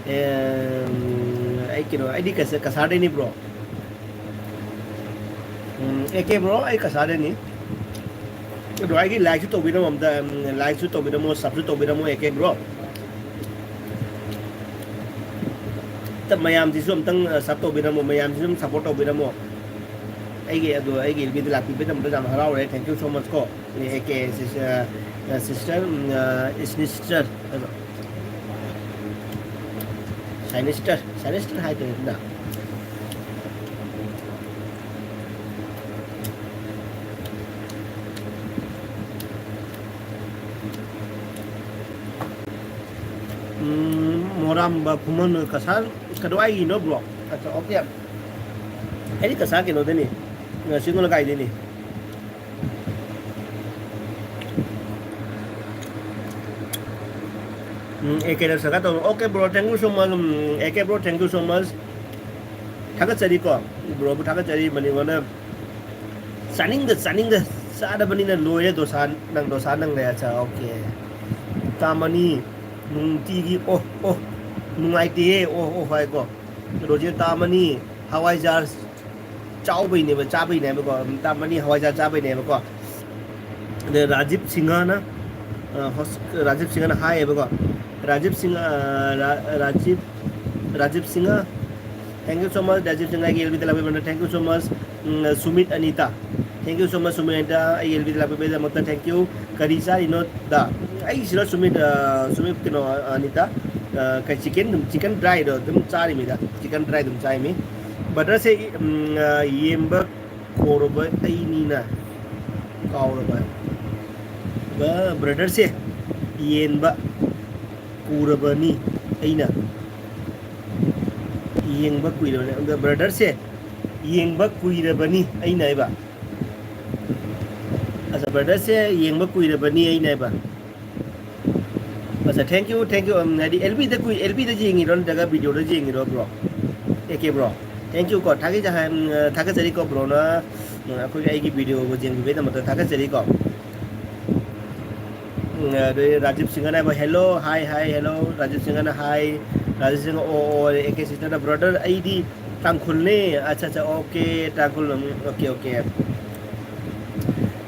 ꯑꯦꯝ, ꯑꯩ ꯀꯩꯅꯣ, ꯑꯩꯗꯤ ꯀꯁꯥ-, ꯀꯁꯥꯔꯗꯩꯅꯤ, bro꯫ Um, A K bro, ꯑꯩ ꯀꯁꯥꯔꯗꯩꯅꯤ꯫ ꯑꯗꯣ ꯑꯩꯒꯤ like ꯁꯨ ꯇꯧꯕꯤꯔꯝꯃꯣ ꯑꯝꯇ, ꯎꯝ, like ꯁꯨ ꯇꯧꯕꯤꯔꯝꯃꯣ, sub ꯁꯨ ꯇꯧꯕꯤꯔꯝꯃꯣ, ꯑꯦ ꯀꯦ bro꯫ ꯑꯝꯇ ꯃꯌꯥꯝꯁꯤꯁꯨ ꯑꯝꯇꯪ, ꯑ, sub ꯇꯧꯕꯤꯔꯝꯃꯣ, ꯃꯌꯥꯝꯁꯤꯁꯨ ꯑꯗꯨꯝ support ꯇꯧꯕꯤꯔꯝꯃꯣ꯫ ꯑꯩꯒꯤ, ꯑꯗꯣ ꯑꯩꯒꯤ video ꯂꯥꯛꯄꯤꯕꯒꯤꯗꯃꯛꯇ ꯌꯥꯝ ꯍꯔꯥꯎꯔꯦ, thank you so much ꯀꯣ꯫ ꯑꯦ ꯀꯦ ꯁꯤꯁ-, ꯑ, ꯑ, sister, ꯎꯝ, ꯑ, is sister ꯍꯥꯏꯕ꯫ Sinister, sinister ꯍꯥꯏꯗꯣꯏꯅꯤꯅ꯫ ꯎꯝ, ꯃꯣꯔꯥꯝꯕ ꯈꯨꯃꯟ ꯀꯁꯥꯔ ꯀꯗꯥꯏꯒꯤꯅꯣ, bro? ꯑꯠꯆꯥ, okay. ꯑꯩꯗꯤ ꯀꯁꯥꯔ ꯀꯩꯅꯣꯗꯅꯤ, ꯆꯤꯡꯒꯣ ꯂꯩꯀꯥꯏꯗꯩꯅꯤ꯫ ꯎꯝ, ꯑꯦ ꯀꯦꯗ ꯁꯔꯀꯥꯔ ꯇꯧꯔꯣ꯫ Okay, bro, thank you so much. Um, A K bro, thank you so much. ꯊꯥꯒꯠꯆꯔꯤꯀꯣ, bro ꯕꯨ ꯊꯥꯒꯠꯆꯔꯤ꯫ ꯃꯅꯤꯉꯣꯟꯗ ꯆꯥꯅꯤꯡꯗ ꯆꯥꯅꯤꯡꯗ ꯆꯥꯗꯕꯅꯤꯅ ꯂꯣꯏꯔꯦ ꯗꯣꯁꯥ꯫ ꯅꯪ ꯗꯣꯁꯥ ꯅꯪ ꯂꯩ꯫ ꯑꯠꯆꯥ, okay. ꯇꯥꯃꯅꯤ ꯅꯨꯡꯇꯤꯒꯤ꯫ ꯑꯣ, ꯑꯣ, ꯅꯨꯡꯉꯥꯏꯇꯦꯌꯦ꯫ ꯑꯣ, ꯑꯣ, ꯍꯥꯏꯀꯣ꯫ ꯔꯣꯖꯦ ꯇꯥꯃꯅꯤ ꯍꯋꯥꯏꯖꯥꯔ ꯆꯥꯎꯕꯩꯅꯦꯕ, ꯆꯥꯕꯩꯅꯦꯕꯀꯣ꯫ ꯇꯥꯃꯅꯤ ꯍꯋꯥꯏꯖꯥꯔ ꯆꯥꯕꯩꯅꯦꯕꯀꯣ꯫ ꯑꯗ ꯔꯥꯖꯤꯕ ꯁꯤꯡꯍꯅ, ꯑ, ꯍꯣꯁ-, ꯔꯥꯖꯤꯕ ꯁꯤꯡꯍꯅ ꯍꯥꯏꯌꯦꯕꯀꯣ꯫ ꯔꯥꯖꯤꯕ ꯁꯤꯡꯍ, ꯑ, ꯔꯥ-, Rajiv, Rajiv Singh, thank you so much, Rajiv Singh, ꯑꯩꯒꯤ ꯑꯦꯜ ꯕꯤꯗ ꯂꯥꯛꯄꯤꯕꯅ thank you so much꯫ Um, Sumit Anita, thank you so much, Sumit Anita, ꯑꯩꯒꯤ ꯑꯦꯜ ꯕꯤꯗ ꯂꯥꯛꯄꯤꯕꯒꯤꯗꯃꯛꯇ thank you꯫ ꯀꯔꯤ ꯆꯥꯔꯤꯅꯣ ꯗ? ꯑꯩꯒꯤꯁꯤꯅ ꯁꯨꯃꯤꯠ, ꯑ, ꯁꯨꯃꯤꯠ ꯀꯩꯅꯣ, ꯑ, ꯑꯅꯤꯇꯥ, ꯑ, ꯀꯩ chicken ꯑꯗꯨꯝ, chicken dryꯗꯣ ꯑꯗꯨꯝ ꯆꯥꯔꯤꯃꯤꯗ, chicken dry ꯑꯗꯨꯝ ꯆꯥꯔꯤꯃꯤ꯫ Brotherꯁꯦ, ꯎꯝ, ꯑ, ꯌꯦꯡꯕ ꯀꯧꯔꯕ ꯑꯩꯅꯤꯅ ꯀꯥꯎꯔꯕ꯫ ꯕ-, brotherꯁꯦ ꯌꯦꯡꯕ ꯀꯨꯏꯔꯕꯅꯤ ꯑꯩꯅ꯫ ꯌꯦꯡꯕ ꯀꯨꯏꯔꯕꯅꯤ꯫ ꯑꯗ brotherꯁꯦ ꯌꯦꯡꯕ ꯀꯨꯏꯔꯕꯅꯤ ꯑꯩꯅ ꯍꯥꯏꯕ꯫ ꯑꯠꯆꯥ, brotherꯁꯦ ꯌꯦꯡꯕ ꯀꯨꯏꯔꯕꯅꯤ ꯑꯩꯅ ꯍꯥꯏꯕ꯫ ꯑꯠꯆꯥ, thank you, thank you꯫ ꯎꯝ, ꯍꯥꯏꯗꯤ ꯑꯦꯜ ꯕꯤꯗ ꯀꯨꯏ-, ꯑꯦꯜ ꯕꯤꯗ ꯌꯦꯡꯉꯤꯔꯣ ꯅꯠꯇ꯭ꯔꯒ videoꯗ ꯌꯦꯡꯉꯤꯔꯣ, bro? A K bro, thank you ꯀꯣ꯫ ꯊꯥꯒꯠꯆ-, ꯎꯝ, ꯊꯥꯒꯠꯆꯔꯤꯀꯣ broꯅ, ꯎꯝ, ꯑꯩꯈꯣꯏꯒꯤ ꯑꯩꯒꯤ videoꯕꯨ ꯌꯦꯡꯕꯤꯕꯒꯤꯗꯃꯛꯇ ꯊꯥꯒꯠꯆꯔꯤꯀꯣ꯫ ꯎꯝ, ꯑꯗꯩ ꯔꯥꯖꯤꯕ ꯁꯤꯡꯍꯅ ꯍꯥꯏꯕ, "Hello, hi, hi, hello"꯫ Rajiv ꯁꯤꯡꯍꯅ hi꯫ ꯔꯥꯖꯤꯕ ꯁꯤꯡꯍ, "ꯑꯣ, ꯑꯣ"꯫ ꯑꯦ ꯀꯦ ꯁꯤꯁꯇꯔꯅ, "Brother, ꯑꯩꯗꯤ ꯇꯥꯡꯈꯨꯜꯅꯦ"꯫ "ꯑꯠꯆꯥ, ꯑꯠꯆꯥ, okay, ꯇꯥꯡꯈꯨꯜ, ꯎꯝ, okay, okay"꯫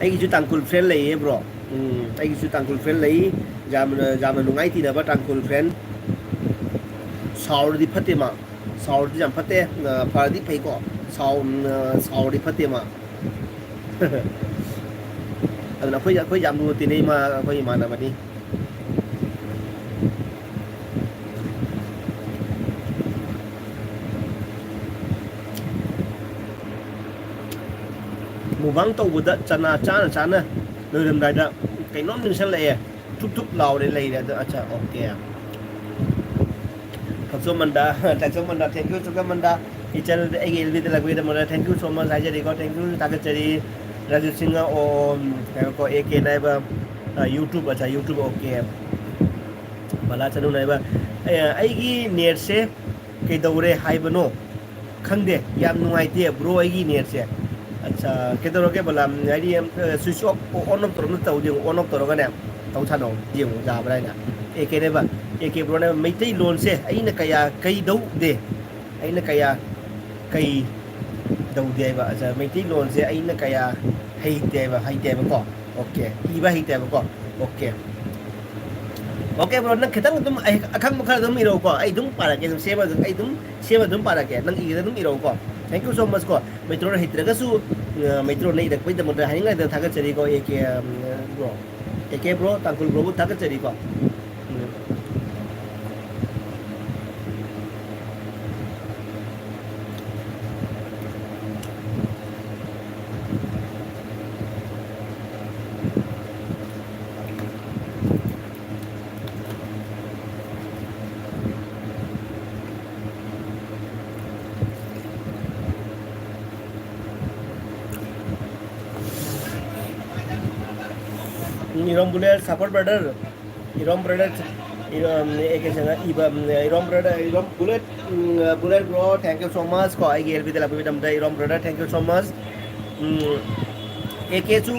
ꯑꯩꯒꯤꯁꯨ ꯇꯥꯡꯈꯨꯜ friend ꯂꯩꯌꯦ, bro꯫ ꯎꯝ, ꯑꯩꯒꯤꯁꯨ ꯇꯥꯡꯈꯨꯜ friend ꯂꯩ꯫ ꯌꯥꯝꯅ, ꯌꯥꯝꯅ ꯅꯨꯡꯉꯥꯏ ꯇꯤꯟꯅꯕ ꯇꯥꯡꯈꯨꯜ friend꯫ ꯁꯥꯎꯔꯗꯤ ꯐꯠꯇꯦ ꯃꯥ꯫ ꯁꯥꯎꯔꯗꯤ ꯌꯥꯝ ꯐꯠꯇꯦ꯫ ꯑ, ꯐꯔꯗꯤ ꯐꯩꯀꯣ꯫ ꯁꯥꯎ-, ꯑ, ꯁꯥꯎꯔꯗꯤ ꯐꯠꯇꯦ ꯃꯥ꯫ ꯑꯗꯨꯅ ꯑꯩꯈꯣꯏ, ꯑꯩꯈꯣꯏ ꯌꯥꯝ ꯂꯨꯅ ꯇꯤꯟꯅꯩ ꯃꯥ, ꯑꯩꯈꯣꯏ ꯏꯃꯥꯟꯅꯕꯅꯤ꯫ Mukbang ꯇꯧꯕꯗ ꯆꯅꯥ ꯆꯥꯅ ꯆꯥꯅ ꯂꯣꯏꯔꯝꯗꯥꯏꯗ ꯀꯩꯅꯣꯝ ꯅꯤꯡꯁꯤꯡꯂꯛꯑꯦ꯫ ꯊꯨꯞ ꯊꯨꯞ ꯂꯥꯎꯔꯦ ꯂꯩꯔꯦ ꯑꯗꯣ꯫ ꯑꯠꯆꯥ, okay꯫ ꯆꯣꯃꯟꯗ, ꯆꯣꯃꯟꯗ, thank you ꯆꯣꯃꯟꯗ꯫ ꯏꯆꯜ ꯑꯩꯒꯤ ꯑꯦꯜ ꯕꯤꯗ ꯂꯥꯛꯄꯤꯒꯤꯗꯃꯛꯇ thank you so much ꯍꯥꯏꯖꯔꯤꯀꯣ, thank you ꯊꯥꯒꯠꯆꯔꯤ꯫ ꯔꯥꯖꯤꯠ ꯁꯤꯡꯍ ꯑꯣ, ꯉꯥꯏꯈꯣꯀꯣ, ꯑꯦ ꯀꯦ ꯍꯥꯏꯕ, ꯑ, YouTube, ꯑꯠꯆꯥ, YouTube, ꯑꯣꯀꯦ꯫ ꯕꯂꯥ ꯆꯅꯨ ꯍꯥꯏꯕ, ꯑ, ꯑꯩꯒꯤ ꯅꯦꯠꯁꯦ ꯀꯩꯗꯧꯔꯦ ꯍꯥꯏꯕꯅꯣ? ꯈꯪꯗꯦ, ꯌꯥꯝ ꯅꯨꯡꯉꯥꯏꯇꯦ ꯕ꯭ꯔꯣ, ꯑꯩꯒꯤ ꯅꯦꯠꯁꯦ꯫ ꯑꯠꯆꯥ, ꯀꯩꯗꯧꯔꯒꯦ ꯕꯂꯥ? ꯍꯥꯏꯗꯤ, ꯑ, switch off, on off ꯇꯧꯔꯒ ꯇꯧꯗꯦ, on off ꯇꯧꯔꯒꯅꯦ, ꯇꯧ ꯁꯥꯟꯅꯧ, ꯌꯦꯡꯉꯨ ꯌꯥꯕ꯭ꯔꯥ ꯍꯥꯏꯅ꯫ ꯑꯦ ꯀꯦꯅꯦꯕ, ꯑꯦ ꯀꯦ ꯕ꯭ꯔꯣꯅꯦꯕ, ꯃꯩꯇꯩꯂꯣꯟꯁꯦ ꯑꯩꯅ ꯀꯌꯥ ꯀꯩꯗꯧꯗꯦ, ꯑꯩꯅ ꯀꯌꯥ ꯀꯩ ꯇꯧꯗꯦ ꯍꯥꯏꯕ꯫ ꯑꯠꯆꯥ, ꯃꯩꯇꯩꯂꯣꯟꯁꯦ ꯑꯩꯅ ꯀꯌꯥ ꯍꯩꯇꯦ ꯍꯥꯏꯕ, ꯍꯩꯇꯦ ꯍꯥꯏꯕꯀꯣ꯫ ꯑꯣꯀꯦ, ꯏꯕ ꯍꯩꯇꯦ ꯍꯥꯏꯕꯀꯣ꯫ ꯑꯣꯀꯦ꯫ ꯑꯣꯀꯦ ꯕ꯭ꯔꯣ, ꯅꯪ ꯈꯤꯇꯪ ꯑꯗꯨꯝ ꯑꯩ ꯑꯈꯪꯕ ꯈꯔ ꯑꯗꯨꯝ ꯏꯔꯛꯎꯀꯣ, ꯑꯩ ꯑꯗꯨꯝ ꯄꯥꯔꯛꯀꯦ, ꯑꯗꯨꯝ ꯁꯦꯝꯃ ꯑꯗꯨꯝ, ꯑꯩ ꯑꯗꯨꯝ ꯁꯦꯝꯃ ꯑꯗꯨꯝ ꯄꯥꯔꯛꯀꯦ, ꯅꯪ ꯏꯒꯦꯗ ꯑꯗꯨꯝ ꯏꯔꯛꯎꯀꯣ꯫ Thank you so much ꯀꯣ꯫ ꯃꯩꯇ꯭ꯔꯣꯟ ꯍꯩꯇ꯭ꯔꯒꯁꯨ, ꯑ, ꯃꯩꯇ꯭ꯔꯣꯟꯅ ꯏꯔꯛꯄꯒꯤꯗꯃꯛꯇ ꯍꯥꯏꯅꯤꯡꯉꯥꯏꯗ ꯊꯥꯒꯠꯆꯔꯤꯀꯣ, A K, um, bro. A K bro, Tangkhul ꯕ꯭ꯔꯣꯕꯨ ꯊꯥꯒꯠꯆꯔꯤꯀꯣ꯫ ꯎꯝ꯫ Irom Bullet, support brother. Irom brother, Irom, eh, ke sana, Iba, mm, Irom brother, Irom Bullet, mm, uh, Bullet bro, thank you so much. ꯀꯣ, ꯑꯩꯒꯤ L ꯕꯤꯗ ꯂꯥꯛꯄꯤꯕ ꯃꯇꯝꯗ Irom brother, thank you so much. ꯎꯝ, ꯑꯦ ꯀꯦꯁꯨ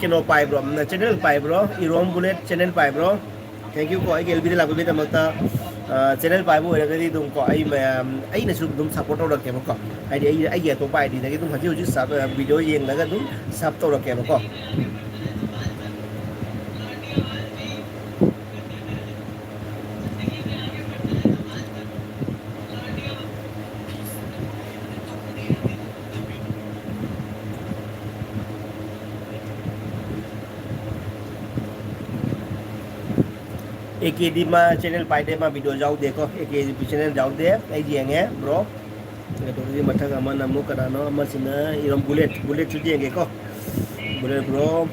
ꯀꯩꯅꯣ ꯄꯥꯏꯕ꯭ꯔꯣ? ꯎꯝ, channel ꯄꯥꯏꯕ꯭ꯔꯣ? Irom Bullet channel ꯄꯥꯏꯕ꯭ꯔꯣ? Thank you ꯀꯣ, ꯑꯩꯒꯤ L ꯕꯤꯗ ꯂꯥꯛꯄꯤꯕꯒꯤꯗꯃꯛꯇ꯫ ꯑ, channel ꯄꯥꯏꯕ ꯑꯣꯏꯔꯒꯗꯤ ꯑꯗꯨꯝ ꯀꯣ, ꯑꯩ ꯃꯌꯥꯝ, ꯑꯩꯅꯁꯨ ꯑꯗꯨꯝ support ꯇꯧꯔꯛꯀꯦꯕꯀꯣ꯫ ꯍꯥꯏꯗꯤ ꯑꯩ, ꯑꯩꯒꯤ ꯑꯇꯣꯞꯄ ꯑꯥꯏ ꯗꯤꯗꯒꯤ ꯑꯗꯨꯝ ꯍꯧꯖꯤꯛ ꯍꯧꯖꯤꯛ sub, ꯑ, video ꯌꯦꯡꯂꯒ ꯑꯗꯨꯝ sub ꯇꯧꯔꯛꯀꯦꯕꯀꯣ꯫ ꯑꯦ ꯀꯦꯗꯤ ꯃꯥ channel ꯄꯥꯏꯗꯦ, ꯃꯥ video ꯌꯥꯎꯗꯦꯀꯣ, ꯑꯦ ꯀꯦꯗꯤ channel ꯌꯥꯎꯗꯦ, ꯑꯩ ꯌꯦꯡꯉꯦ bro꯫ ꯑꯗꯨꯗꯒꯤ ꯃꯊꯪ ꯑꯃꯅ ꯑꯃꯨꯛ ꯀꯅꯥꯅꯣ? ꯑꯃꯁꯤꯅ Irom Bullet, Bulletꯁꯨ ꯌꯦꯡꯒꯦꯀꯣ꯫ Bullet bro꯫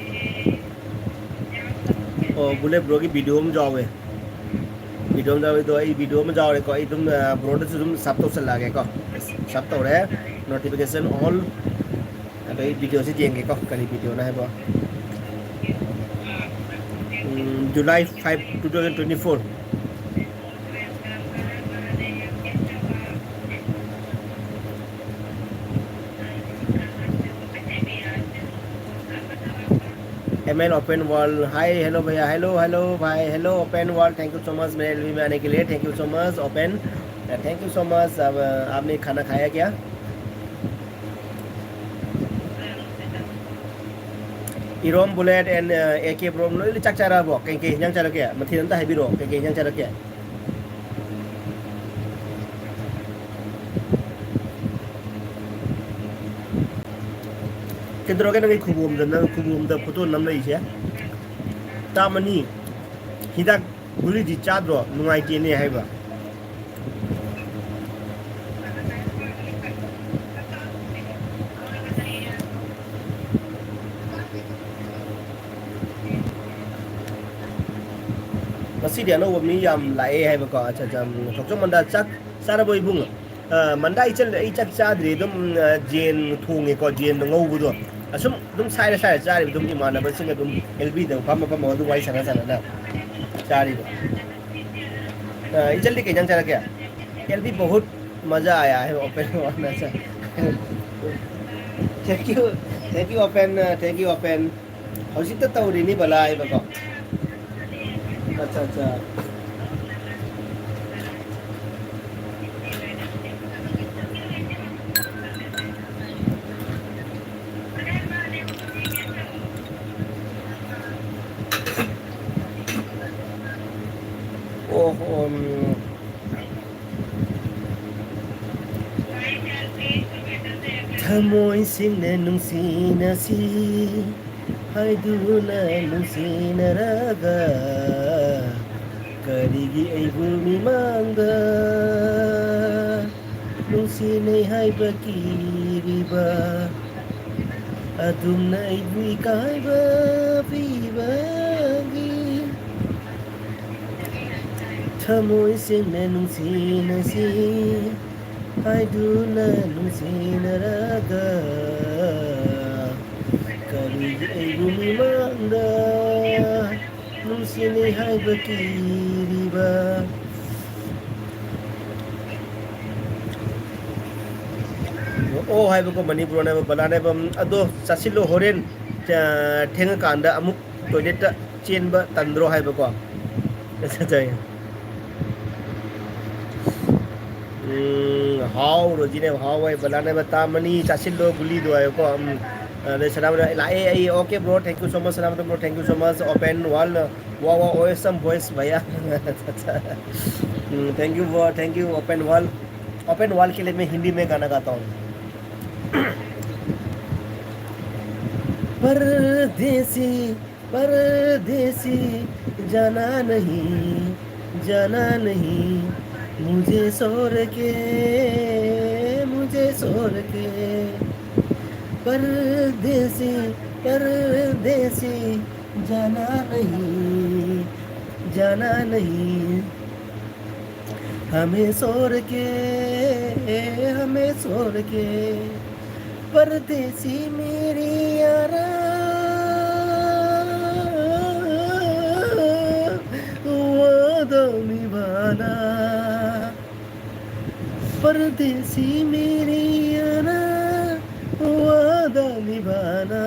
ꯑꯣ, Bullet broꯒꯤ video ꯑꯃ ꯌꯥꯎꯋꯦ꯫ ꯚꯤꯗꯤꯑꯣ ꯑꯃ ꯌꯥꯎꯔꯤꯗꯣ, ꯑꯩ ꯚꯤꯗꯤꯑꯣ ꯑꯃ ꯌꯥꯎꯔꯦꯀꯣ, ꯑꯩ ꯑꯗꯨꯝ ꯕ꯭ꯔꯣꯗꯁꯨ ꯑꯗꯨꯝ ꯁꯞ ꯇꯧꯁꯜꯂꯛꯑꯒꯦꯀꯣ꯫ ꯁꯞ ꯇꯧꯔꯦ, ꯅꯣꯇꯤꯐꯤꯀꯦꯁꯟ ꯑꯣꯜ꯫ ꯑꯗꯣ ꯑꯩ ꯚꯤꯗꯤꯑꯣꯁꯤ ꯌꯦꯡꯒꯦꯀꯣ, ꯀꯔꯤ ꯚꯤꯗꯤꯑꯣꯅꯣ ꯍꯥꯏꯕ꯫ July five, two thousand twenty four. M L Open World, hi, hello भैया, hello, hello भाई, hello Open World, thank you so much मेरे एलवी में आने के लिए, thank you so much Open, thank you so much। अब आपने खाना खाया क्या? Irom Bullet and uh, A K Bro ꯅꯣꯏ ꯆꯥꯛ ꯆꯥꯔꯕꯣ? ꯀꯩꯀꯩ ꯍꯤꯟꯖꯥꯡ ꯆꯥꯔꯛꯀꯦ? ꯃꯊꯦꯜ ꯑꯝꯇ ꯍꯥꯏꯕꯤꯔꯛꯑꯣ, ꯀꯩꯀꯩ ꯍꯤꯟꯖꯥꯡ ꯆꯥꯔꯛꯀꯦ? ꯀꯩꯗꯧꯔꯒꯦ ꯅꯪꯒꯤ ꯈꯨꯕꯣꯝꯗ, ꯅꯪ ꯈꯨꯕꯣꯝꯗ ꯐꯣꯇꯣ ꯅꯝ ꯂꯩꯁꯦ? ꯆꯥꯝꯃꯅꯤ꯫ ꯍꯤꯗꯥꯛ ꯒꯨꯂꯤꯗꯤ ꯆꯥꯗ꯭ꯔꯣ? ꯅꯨꯡꯉꯥꯏꯇꯦꯅꯦ ꯍꯥꯏꯕ꯫ ꯉꯁꯤꯗꯤ ꯑꯅꯧꯕ ꯃꯤ ꯌꯥꯝ ꯂꯥꯛꯑꯦ ꯍꯥꯏꯕꯀꯣ꯫ ꯑꯠꯆꯥ, ꯑꯠꯆꯥ꯫ ꯎꯝ, ꯊꯣꯛꯆꯣꯝ ꯃꯟꯗꯥ ꯆꯥꯛ ꯆꯥꯔꯕꯣ ꯏꯕꯨꯡ? ꯑ, ꯃꯟꯗꯥ ꯏꯆꯜ, ꯑꯩ ꯆꯥꯛ ꯆꯥꯗ꯭ꯔꯤ꯫ ꯑꯗꯨꯝ, ꯑ, ꯖꯦꯟ ꯊꯣꯡꯉꯦꯀꯣ, ꯖꯦꯟꯗꯣ ꯉꯧꯕꯗꯣ꯫ ꯑꯁꯨꯝ ꯑꯗꯨꯝ ꯁꯥꯏꯔ ꯁꯥꯏꯔ ꯆꯥꯔꯤꯕ ꯑꯗꯨꯝ ꯏꯃꯥꯟꯅꯕꯁꯤꯡꯒ ꯑꯗꯨꯝ ꯑꯦꯜ ꯕꯤꯗ ꯐꯝꯃ ꯐꯝꯃꯒ ꯑꯗꯨꯝ ꯋꯥꯔꯤ ꯁꯥꯟꯅ ꯁꯥꯟꯅꯅ ꯆꯥꯔꯤꯕ꯫ ꯑ, ꯏꯆꯜꯗꯤ ꯀꯩ ꯏꯟꯖꯥꯡ ꯆꯥꯔꯛꯀꯦ? ꯑꯦꯜ ꯕꯤ ꯕꯍꯨꯠ ꯃꯖꯥ ꯑꯥꯌꯥ ꯍꯥꯏ ꯑꯣꯄꯦꯟ ꯋꯥꯔꯅ ꯆꯥ꯫ Thank you, thank you Open, uh, thank you Open. ꯍꯧꯖꯤꯛꯇ ꯇꯧꯔꯤꯅꯤ ꯕꯂꯥ ꯍꯥꯏꯕꯀꯣ꯫ ꯑꯠꯆꯥ, ꯑꯠꯆꯥ꯫ ꯑꯣ ꯍꯣ, ꯎꯝ꯫ ꯊꯃꯣꯏ ꯁꯦꯡꯅ ꯅꯨꯡꯁꯤꯅꯁꯤ ꯍꯥꯏꯗꯨꯅ ꯅꯨꯡꯁꯤꯅꯔꯒ, ꯀꯔꯤꯒꯤ ꯑꯩꯕꯨ ꯃꯤꯃꯥꯡꯗ ꯅꯨꯡꯁꯤꯅꯩ ꯍꯥꯏꯕ ꯀꯤꯔꯤꯕ? ꯑꯗꯨꯝꯅ ꯑꯩꯕꯨ ꯏꯀꯥꯏꯕ ꯄꯤꯕꯒꯤ ꯊꯃꯣꯏ ꯁꯦꯡꯅ ꯅꯨꯡꯁꯤꯅꯁꯤ ꯍꯥꯏꯗꯨꯅ ꯅꯨꯡꯁꯤꯅꯔꯒ, ꯀꯔꯤꯒꯤ ꯑꯩꯕꯨ ꯃꯤꯃꯥꯡꯗ ꯅꯨꯡꯁꯤꯅꯩ ꯍꯥꯏꯕ ꯀꯤꯔꯤꯕ? ꯑꯣ ꯍꯥꯏꯕꯀꯣ, ꯃꯅꯤꯄꯨꯔꯅꯦꯕ, ꯕꯂꯥꯅꯦꯕ, ꯎꯝ, ꯑꯗꯣ ꯆꯥꯁꯤꯜꯂꯣ, ꯍꯣꯔꯦꯟ, ꯑ, ꯊꯦꯡꯉꯀꯥꯟꯗ ꯑꯃꯨꯛ ꯇꯣꯏꯂꯦꯠꯇ ꯆꯦꯟꯕ ꯇꯟꯗ꯭ꯔꯣ ꯍꯥꯏꯕꯀꯣ꯫ ꯎꯝ, ꯍꯥꯎ, ꯔꯣꯖꯤꯅꯦꯕ, ꯍꯥꯎ ꯍꯥꯏ, ꯕꯂꯥꯅꯦꯕ, ꯇꯥꯃꯅꯤ ꯆꯥꯁꯤꯜꯂꯣ ꯒꯨꯂꯤꯗꯣ ꯍꯥꯏꯕꯀꯣ꯫ ꯎꯝ, ꯑꯗꯩ ꯁꯅꯥꯃꯅꯤ ꯂꯥꯛꯑꯦ ꯑꯩ, okay bro, thank you so much, ꯁꯅꯥꯃꯅꯤ bro, thank you so much, open world, wow, wow, awesome voice भैया। Thank you bro, thank you, open world, open world के लिए मैं हिंदी में गाना गाता हूँ। परदेसी, परदेसी, जाना नहीं, जाना नहीं, मुझे छोड़ के, मुझे छोड़ के। परदेसी, परदेसी, जाना नहीं, जाना नहीं, हमें छोड़ के, हमें छोड़ के। परदेसी मेरे यारा, वादा निभाना। परदेसी मेरे यारा, वादा निभाना।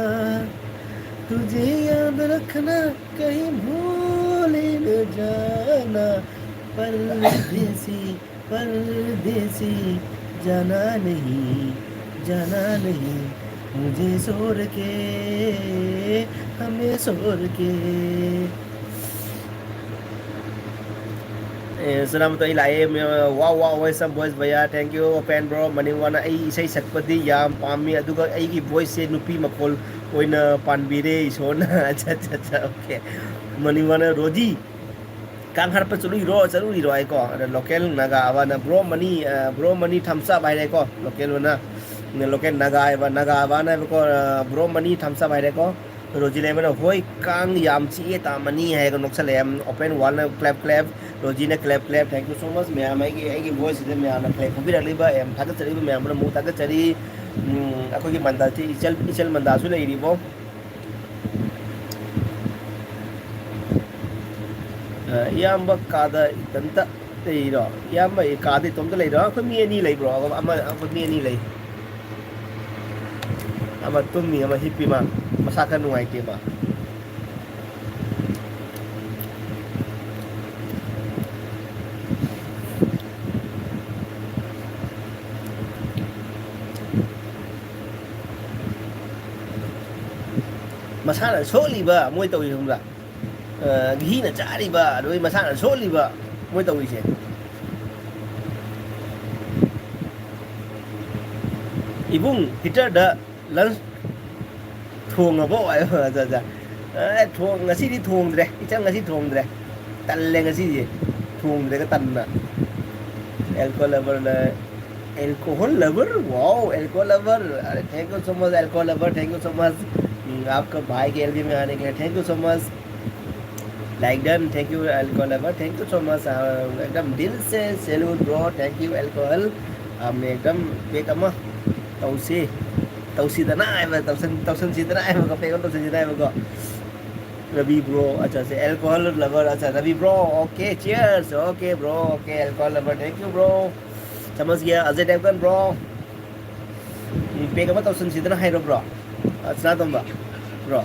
तुझे याद रखना, कहीं भूल न जाना। परदेसी, परदेसी, जाना नहीं, जाना नहीं, मुझे छोड़ के, हमें छोड़ के। ꯑꯦ, ꯁꯅꯥꯃꯇꯣ, ꯑꯩ ꯂꯥꯛꯑꯦ꯫ ꯃ-, wow, wow, awesome voice, ꯚꯩꯌꯥ꯫ Thank you, open bro꯫ ꯃꯅꯤꯡ ꯋꯥꯅ ꯑꯩ ꯏꯁꯩ ꯁꯛꯄꯗꯤ ꯌꯥꯝ ꯄꯥꯝꯃꯤ, ꯑꯗꯨꯒ ꯑꯩꯒꯤ voice ꯁꯦ ꯅꯨꯄꯤ ꯃꯈꯣꯜ ꯑꯣꯏꯅ ꯄꯥꯟꯕꯤꯔꯦ ꯏꯁꯣꯔꯅ꯫ ꯑꯠꯆꯥ, ꯑꯠꯆꯥ, ꯑꯠꯆꯥ, okay꯫ ꯃꯅꯤꯡ ꯋꯥꯅ, ꯔꯣꯖꯤ, ꯀꯥꯡ ꯍꯥꯠꯄ ꯆꯠꯂꯨꯏꯔꯣ, ꯆꯠꯂꯨꯔꯤꯔꯣ ꯍꯥꯏꯀꯣ? ꯑꯗ local ꯅꯥꯒꯥ ꯑꯕꯥꯅ, bro money, ꯑ, bro money thumbs up ꯍꯥꯏꯔꯦꯀꯣ, local ꯑꯣꯏꯅ꯫ Local ꯅꯥꯒꯥ ꯍꯥꯏꯕ, ꯅꯥꯒꯥ ꯑꯕꯥꯅ ꯍꯥꯏꯕꯀꯣ, ꯑ, bro money thumbs up ꯍꯥꯏꯔꯦꯀꯣ꯫ ꯔꯣꯖꯤ ꯂꯩꯃꯅ, "ꯍꯣꯏ, ꯀꯥꯡ ꯌꯥꯝ ꯆꯤꯛꯑꯦ ꯇꯥꯃꯅꯤ" ꯍꯥꯏꯔꯒ ꯅꯣꯛꯁꯜꯂꯛꯑꯦ꯫ Open world ꯅ clap clap, ꯔꯣꯖꯤꯅ clap clap, thank you so much ꯃꯌꯥꯝ꯫ ꯑꯩꯒꯤ, ꯑꯩꯒꯤ voice ꯁꯤꯗ ꯃꯌꯥꯝꯅ clap ꯐꯨꯕꯤꯔꯛꯂꯤꯕ, ꯌꯥꯝ ꯊꯥꯒꯠꯆꯔꯤꯕ ꯃꯌꯥꯝ ꯄꯨꯝꯅꯃꯛ ꯊꯥꯒꯠꯆꯔꯤ꯫ ꯎꯝ, ꯑꯩꯈꯣꯏꯒꯤ ꯃꯟꯗꯥꯁꯤ ꯏꯆꯜ, ꯏꯆꯜ ꯃꯟꯗꯥꯁꯨ ꯂꯩꯔꯤꯕꯣ꯫ ꯑ, ꯏꯌꯥꯝꯕ ꯀꯥꯗ ꯏꯊꯟꯇ ꯂꯩꯔꯣ? ꯏꯌꯥꯝꯕ ꯀꯥꯗ ꯏꯇꯣꯝꯇ ꯂꯩꯔꯣ? ꯑꯩꯈꯣꯏ ꯃꯤ ꯑꯅꯤ ꯂꯩꯕ꯭ꯔꯣ? ꯑꯃ, ꯑꯩꯈꯣꯏ ꯃꯤ ꯑꯅꯤ ꯂꯩ꯫ ꯑꯃ ꯇꯨꯝꯃꯤ, ꯑꯃ ꯍꯤꯞꯄꯤ꯫ ꯃꯥ ꯃꯁꯥ ꯈꯔ ꯅꯨꯡꯉꯥꯏꯇꯦ ꯃꯥ꯫ ꯃꯁꯥꯅ ꯁꯣꯛꯂꯤꯕ ꯃꯣꯏ ꯇꯧꯔꯤ ꯈꯪꯕ꯭ꯔꯥ? ꯑ, ꯘꯤꯅ ꯆꯥꯔꯤꯕ, ꯑꯗꯨꯒꯤ ꯃꯁꯥꯅ ꯁꯣꯛꯂꯤꯕ ꯃꯣꯏ ꯇꯧꯔꯤꯁꯦ꯫ "ꯏꯕꯨꯡ, heater ꯗ lunch ꯊꯣꯡꯉꯕꯣ?" ꯍꯥꯏꯕ꯫ ꯑꯠꯆꯥ, ꯑꯠꯆꯥ꯫ ꯑꯦ, ꯊꯣꯡ-, ꯉꯁꯤꯗꯤ ꯊꯣꯡꯗ꯭ꯔꯦ, ꯏꯆꯟ, ꯉꯁꯤ ꯊꯣꯡꯗ꯭ꯔꯦ, ꯇꯜꯂꯦ ꯉꯁꯤꯗꯤ, ꯊꯣꯡꯗ꯭ꯔꯦꯒ ꯇꯟꯅ꯫ Alcohol lover ꯅ, alcohol lover, wow, alcohol lover, अरे, thank you so much, alcohol lover, thank you so much। हम्म, आपका भाई के एलबी में आने के लिए thank you so much। Like done, thank you, alcohol lover, thank you so much। हाँ, एकदम दिल से salute bro, thank you alcohol। आपने एकदम pack ꯑꯃ ꯇꯧꯁꯤ, ꯇꯧꯁꯤꯗꯅ ꯍꯥꯏꯕ, ꯇꯧꯁꯟ-, ꯇꯧꯁꯟꯁꯤꯗꯅ ꯍꯥꯏꯕꯀꯣ, pack ꯑꯃ ꯇꯧꯁꯟꯁꯤꯗꯅ ꯍꯥꯏꯕꯀꯣ꯫ Ravi bro, अच्छा, अच्छा, alcohol lover, अच्छा, Ravi bro, okay, cheers, okay bro, okay, alcohol lover, thank you bro, समझ गया, अजय देवगन bro, pack ꯑꯃ ꯇꯧꯁꯟꯁꯤꯗꯅ ꯍꯥꯏꯔꯣ bro, ꯁꯅꯥꯇꯣꯝꯕ bro꯫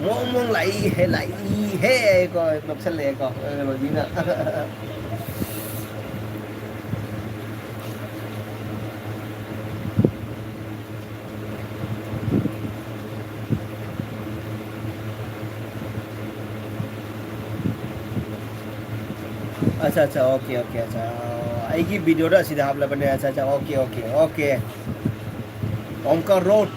ꯃꯣꯡ ꯃꯣꯡ ꯂꯥꯛꯏ ꯍꯦ, ꯂꯥꯛꯏ ꯍꯦ ꯀꯣ, ꯅꯣꯛꯁꯜꯂꯛꯑꯦꯀꯣ, ꯔꯣꯖꯤꯅ꯫ अच्छा, अच्छा, okay, okay, अच्छा, ꯑꯩꯒꯤ video ꯗ ꯑꯁꯤꯗ ꯍꯥꯞꯂꯕꯅꯦ꯫ अच्छा, अच्छा, okay, okay, okay। Omkar road,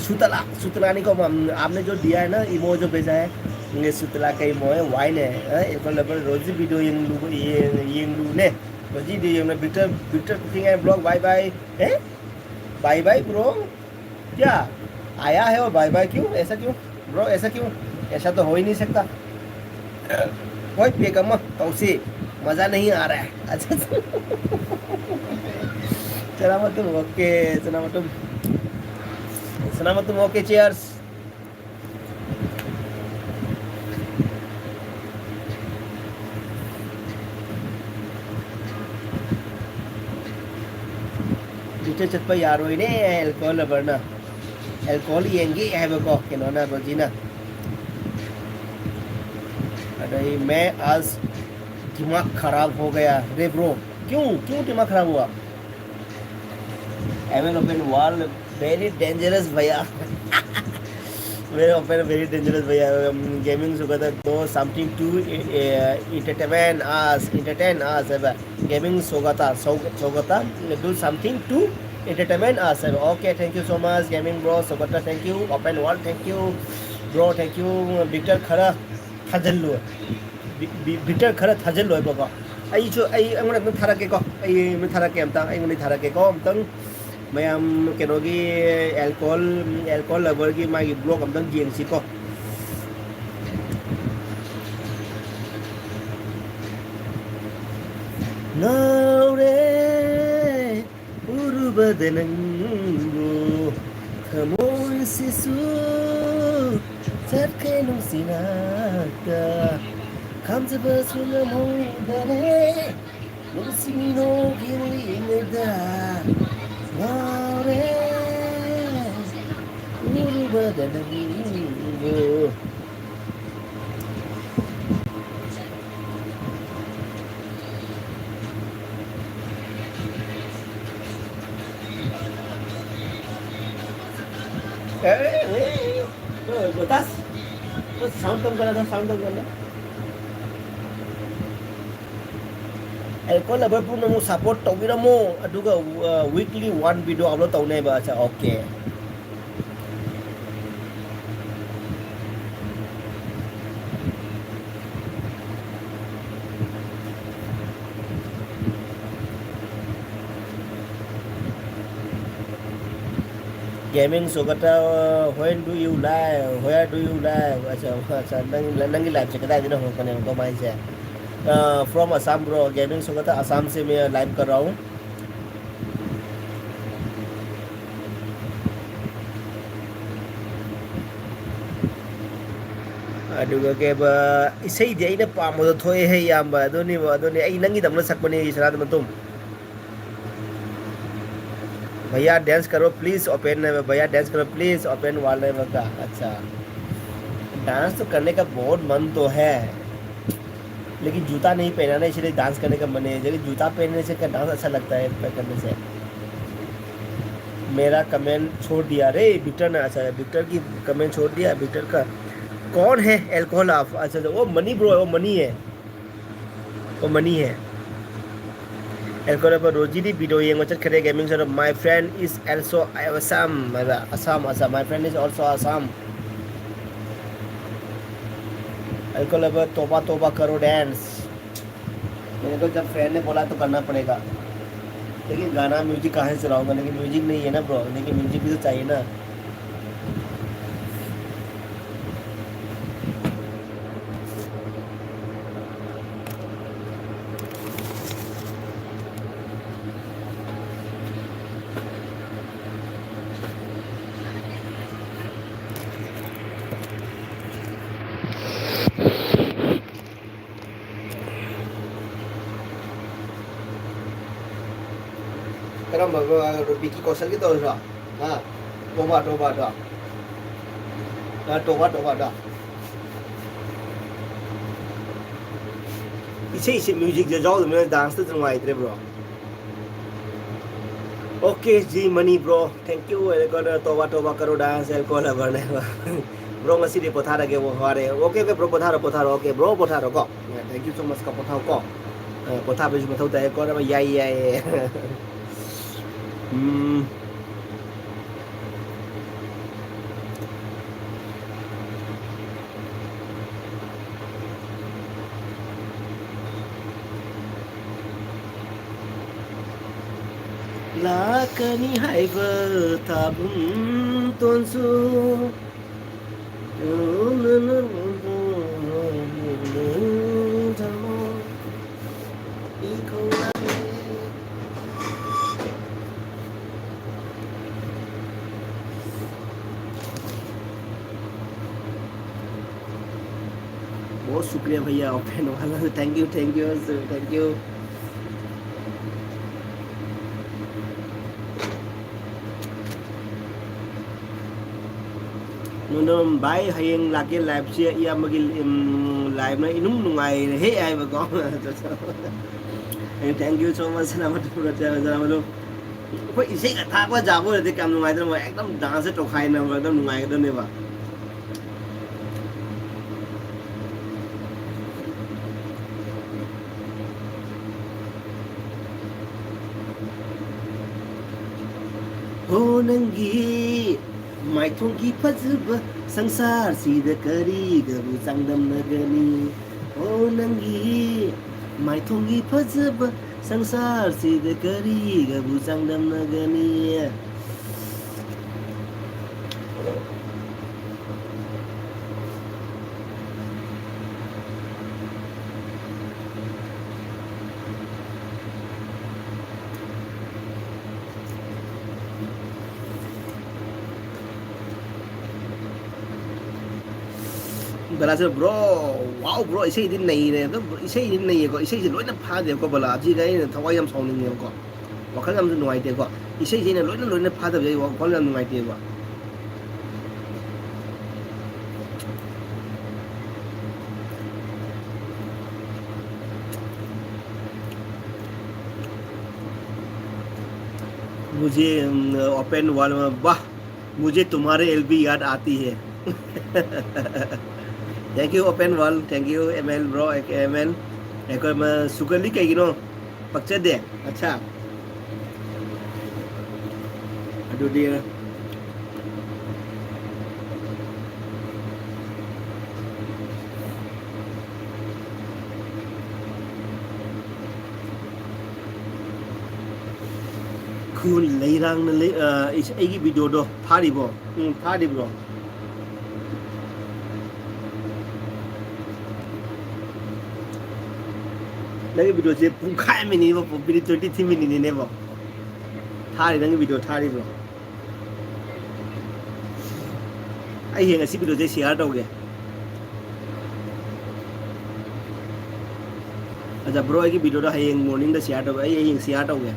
सुतला, सुतला नहीं को, हम, आपने जो दिया है ना, इमो जो भेजा है, ये सुतला का इमो है, wine है, हैं? एक बार लबर रोजी video ये लू, ये, ये लू ने, रोजी video ये Victor, Victor cooking and vlog, bye bye, हैं? Bye bye bro। क्या आया है और बाय बाय क्यों? ऐसा क्यों ब्रो, ऐसा क्यों? ऐसा तो हो ही नहीं सकता। कोई पे कम तो उसे मजा नहीं आ रहा है। अच्छा, अच्छा। सलामतुम, ओके। सलामतुम, सलामतुम, ओके। चीयर्स। ꯂꯤꯇꯔ ꯆꯠꯄ ꯌꯥꯔꯣꯏꯅꯦ, ꯑꯦꯜꯀꯣꯍꯣꯜ ꯂꯚꯔꯅ꯫ ꯑꯦꯜꯀꯣꯍꯣꯜ ꯌꯦꯡꯒꯦ ꯍꯥꯏꯕꯀꯣ, ꯀꯩꯅꯣꯅ, ꯔꯣꯖꯤꯅ꯫ ꯑꯗꯩ मैं आज दिमाग खराब हो गया रे ब्रो। क्यों, क्यों दिमाग खराब हुआ? ML open world very dangerous भैया। मेरे ओपन वेरी डेंजरस भैया। Gaming Sugata do something to entertainment us, entertain us है। Gaming Sogata, Sogata, do something to entertainment us है। Okay, thank you so much gaming bro, Sogata, thank you, open world, thank you bro, thank you। Victor ꯈꯔ ꯊꯥꯖꯤꯜꯂꯨ꯫ B- B- Victor ꯈꯔ ꯊꯥꯖꯤꯜꯂꯣꯏꯕꯀꯣ꯫ ꯑꯩꯁꯨ, ꯑꯩ ꯑꯩꯉꯣꯟꯗ ꯑꯗꯨꯝ ꯊꯥꯔꯛꯀꯦꯀꯣ꯫ ꯑꯩ ꯑꯃ ꯊꯥꯔꯛꯀꯦ ꯑꯝꯇꯪ, ꯑꯩꯉꯣꯟꯗ ꯊꯥꯔꯛꯀꯦꯀꯣ ꯑꯝꯇꯪ꯫ ꯃꯌꯥꯝ ꯀꯩꯅꯣꯒꯤ ꯑꯦꯜꯀꯣꯍꯣꯜ, ꯑꯦꯜꯀꯣꯍꯣꯜ ꯂꯚꯔꯒꯤ ꯃꯥꯒꯤ ꯕ꯭ꯂꯣꯛ ꯑꯝꯇꯪ ꯌꯦꯡꯁꯤꯀꯣ꯫ ꯉꯥꯎꯔꯦ ꯎꯔꯨꯕꯗ ꯅꯪꯕꯨ, ꯊꯃꯣꯏꯁꯤꯁꯨ ꯆꯠꯈ꯭ꯔꯦ ꯅꯨꯡꯁꯤꯅꯛꯇ, ꯈꯥꯝꯖꯕꯁꯨ ꯉꯝꯍꯧꯗꯔꯦ꯫ ꯅꯨꯡꯁꯤ ꯅꯣꯛꯀꯤ ꯃꯤꯠꯅꯗ ꯉꯥꯎꯔꯦ ꯎꯔꯨꯕꯗ ꯅꯪꯕꯨ꯫ ए, ए, ए, ओ, बतास। ओ, साउंड कम करा था, साउंड कम करना। ꯑꯦꯜꯀꯣꯍꯣꯜ ꯂꯚꯔ ꯄꯨꯝꯅꯃꯛ ꯁꯄꯣꯔꯠ ꯇꯧꯕꯤꯔꯝꯃꯣ, ꯑꯗꯨꯒ ꯋꯤꯛꯂꯤ ꯋꯥꯟ ꯚꯤꯗꯤꯑꯣ ꯑꯞꯂꯣꯗ ꯇꯧꯅꯦꯕ꯫ ꯑꯠꯆꯥ, okay. Gaming Sogata, when do you live? Where do you live? अच्छा, अच्छा, नंग-, नंगी live से कदा दिन हो कने उनको माई से। Uh, from Assam, bro. Gaming Sogata, Assam से मैं live कर रहा हूँ। ꯑꯗꯨꯒ ꯀꯩꯕ, ꯏꯁꯩꯗꯤ ꯑꯩꯅ ꯄꯥꯝꯕꯗꯣ ꯊꯣꯛꯑꯦꯍꯦ, ꯏꯌꯥꯝꯕ꯫ ꯑꯗꯨꯅꯤꯕ, ꯑꯗꯨꯅꯤ꯫ ꯑꯩ ꯅꯪꯒꯤꯗꯃꯛ ꯁꯛꯄꯅꯦ, ꯁꯅꯥꯗ ꯃꯇꯨꯝ꯫ भैया dance करो please, open है, भैया dance करो please, open वाले में का। अच्छा, dance तो करने का बहुत मन तो है, लेकिन जूता नहीं पहना ना, इसलिए dance करने का मन है। लेकिन जूता पहनने से क्या dance अच्छा लगता है, पैर करने से? मेरा comment छोड़ दिया रे विक्टर ने। अच्छा, विक्टर की comment छोड़ दिया। विक्टर का कौन है alcohol off? अच्छा, अच्छा, वो मनी ब्रो है, वो मनी है, वो मनी है। Alcohol off पर रोजी दी video ये मचर खरे gaming sir, my friend is also Assam, मतलब Assam, Assam, my friend is also Assam। Alcohol off पर तोबा तोबा करो dance। मेरे को जब friend ने बोला तो करना पड़ेगा। लेकिन गाना music कहाँ से चलाऊंगा? लेकिन music नहीं है ना ब्रो, लेकिन music भी तो चाहिए ना। ꯀꯔꯝꯕ ꯕꯤꯀꯤ ꯀꯧꯁꯜꯒꯤ ꯇꯧꯔꯤꯔꯣ? ꯍꯥ? ꯇꯣꯕꯥ, ꯇꯣꯕꯥ, ꯇꯣ꯫ ꯑ, ꯇꯣꯕꯥ, ꯇꯣꯕꯥ, ꯇꯣ꯫ ꯏꯁꯩꯁꯦ musicꯁꯦ ꯌꯥꯎꯗꯕꯅꯤꯅ danceꯇꯁꯨ ꯅꯨꯡꯉꯥꯏꯇ꯭ꯔꯦ bro꯫ Okay, G Money bro, thank you꯫ ꯑꯩꯈꯣꯏꯅ ꯇꯣꯕꯥ ꯇꯣꯕꯥ ꯀꯔꯣ dance ꯑꯦꯜꯀꯣꯍꯣꯜ ꯂꯚꯔꯅꯦꯕ꯫ Bro, ꯉꯁꯤꯗꯤ ꯄꯣꯊꯥꯔꯒꯦ꯫ ꯋꯥꯔꯦ꯫ Okay, okay bro, ꯄꯣꯊꯥꯔꯣ, ꯄꯣꯊꯥꯔꯣ꯫ Okay bro, ꯄꯣꯊꯥꯔꯣꯀꯣ꯫ Thank you so much ꯀꯣ, ꯄꯣꯊꯥꯎꯀꯣ꯫ ꯑ, ꯄꯣꯊꯥꯕꯁꯨ ꯃꯊꯧ ꯇꯥꯏꯀꯣ꯫ ꯌꯥꯏ, ꯌꯥꯏ꯫ ꯎꯝ꯫ ꯂꯥꯛꯀꯅꯤ ꯍꯥꯏꯕ ꯊꯥꯕꯨꯝꯇꯣꯟꯁꯨ꯫ बहुत शुक्रिया भैया, ओपन वाला। Thank you, thank you, thank you. ꯅꯣꯡꯗꯝ ꯚꯥꯏ, ꯍꯌꯦꯡ ꯂꯥꯛꯀꯦ꯫ ꯂꯥꯏꯞꯁꯦ ꯏꯌꯥꯝꯕꯒꯤ, ꯎꯝ, ꯂꯥꯏꯞꯅ ꯏꯅꯨꯡ ꯅꯨꯡꯉꯥꯏꯔꯦꯍꯦ ꯍꯥꯏꯕꯀꯣ꯫ Thank you so much, ꯁꯅꯥꯃꯇꯨꯝ ꯔꯣꯖꯥ, ꯁꯅꯥꯃꯇꯨꯝ꯫ ꯑꯩꯈꯣꯏ ꯏꯁꯩꯒ ꯊꯥꯛꯄ ꯖꯥꯕ ꯑꯣꯏꯔꯗꯤ ꯀꯌꯥꯝ ꯅꯨꯡꯉꯥꯏꯗꯣꯏꯅꯣ, ꯑꯦꯛꯗꯝ ꯗꯥꯟꯁꯁꯦ ꯇꯧꯈꯥꯏꯅꯕ ꯑꯗꯨꯝ ꯅꯨꯡꯉꯥꯏꯒꯗꯕꯅꯦꯕ꯫ ꯍꯣ ꯅꯪꯒꯤ ꯃꯥꯏꯊꯣꯡꯒꯤ ꯐꯖꯕ ꯁꯪꯁꯥꯔꯁꯤꯗ ꯀꯔꯤꯒꯕꯨ ꯆꯥꯡꯗꯝꯅꯒꯅꯤ? ꯍꯣ ꯅꯪꯒꯤ ꯃꯥꯏꯊꯣꯡꯒꯤ ꯐꯖꯕ ꯁꯪꯁꯥꯔꯁꯤꯗ ꯀꯔꯤꯒꯕꯨ ꯆꯥꯡꯗꯝꯅꯒꯅꯤ? ꯕꯂꯥꯁꯦ, bro, wow bro, ꯏꯁꯩꯗꯤ ꯅꯩꯔꯦ꯫ ꯑꯗꯨꯝ ꯏꯁꯩꯗꯤ ꯅꯩꯌꯦꯀꯣ, ꯏꯁꯩꯁꯦ ꯂꯣꯏꯅ ꯐꯥꯗꯦꯕꯀꯣ ꯕꯂꯥ, ꯑꯁꯤꯒ ꯑꯩꯅ ꯊꯋꯥꯏ ꯌꯥꯝ ꯁꯥꯎꯅꯤꯡꯉꯦꯕꯀꯣ, ꯋꯥꯈꯜ ꯌꯥꯝꯁꯨ ꯅꯨꯡꯉꯥꯏꯇꯦꯀꯣ꯫ ꯏꯁꯩꯁꯦ ꯑꯩꯅ ꯂꯣꯏꯅ ꯂꯣꯏꯅ ꯐꯥꯗꯕꯁꯦ ꯑꯩ ꯋꯥꯈꯜ ꯌꯥꯝ ꯅꯨꯡꯉꯥꯏꯇꯦꯕ꯫ मुझे, अम, ओपन वर्ल्ड में, वाह, मुझे तुम्हारे एलबी याद आती है। Thank you, open world, thank you, ML bro, ML, ꯑꯩꯈꯣꯏ ꯁꯨꯒꯜꯂꯤ ꯀꯩꯒꯤꯅꯣ? ꯄꯛꯆꯗꯦ꯫ ꯑꯠꯁꯥ꯫ ꯑꯗꯨꯗꯤ ꯈꯨꯟ ꯂꯩꯔꯥꯡꯅ ꯂꯩ꯫ ꯑ, ꯑꯩꯁ-, ꯑꯩꯒꯤ ꯚꯤꯗꯤꯑꯣꯗꯣ ꯊꯥꯔꯤꯕꯣ? ꯎꯝ, ꯊꯥꯔꯤꯕ꯭ꯔꯣ? ꯅꯪꯒꯤ ꯚꯤꯗꯤꯑꯣꯁꯦ ꯄꯨꯡꯈꯥꯏ ꯑꯃꯅꯤꯕ, ꯃꯤꯅꯤꯠ twenty three ꯃꯤꯅꯤꯠꯅꯤꯅꯦꯕꯣ꯫ ꯊꯥꯔꯤ, ꯅꯪꯒꯤ ꯚꯤꯗꯤꯑꯣ ꯊꯥꯔꯤꯕ꯭ꯔꯣ? ꯑꯩ ꯍꯌꯦꯡ ꯑꯁꯤ ꯚꯤꯗꯤꯑꯣꯁꯦ ꯁꯤꯌꯥꯔ ꯇꯧꯒꯦ꯫ ꯑꯗ ꯕ꯭ꯔꯣ, ꯑꯩꯒꯤ ꯚꯤꯗꯤꯑꯣꯗꯣ ꯍꯌꯦꯡ ꯃꯣꯔꯅꯤꯡꯗ ꯁꯤꯌꯥꯔ ꯇꯧꯒꯦ꯫ ꯑꯩ ꯍꯌꯦꯡ ꯁꯤꯌꯥꯔ ꯇꯧꯒꯦ꯫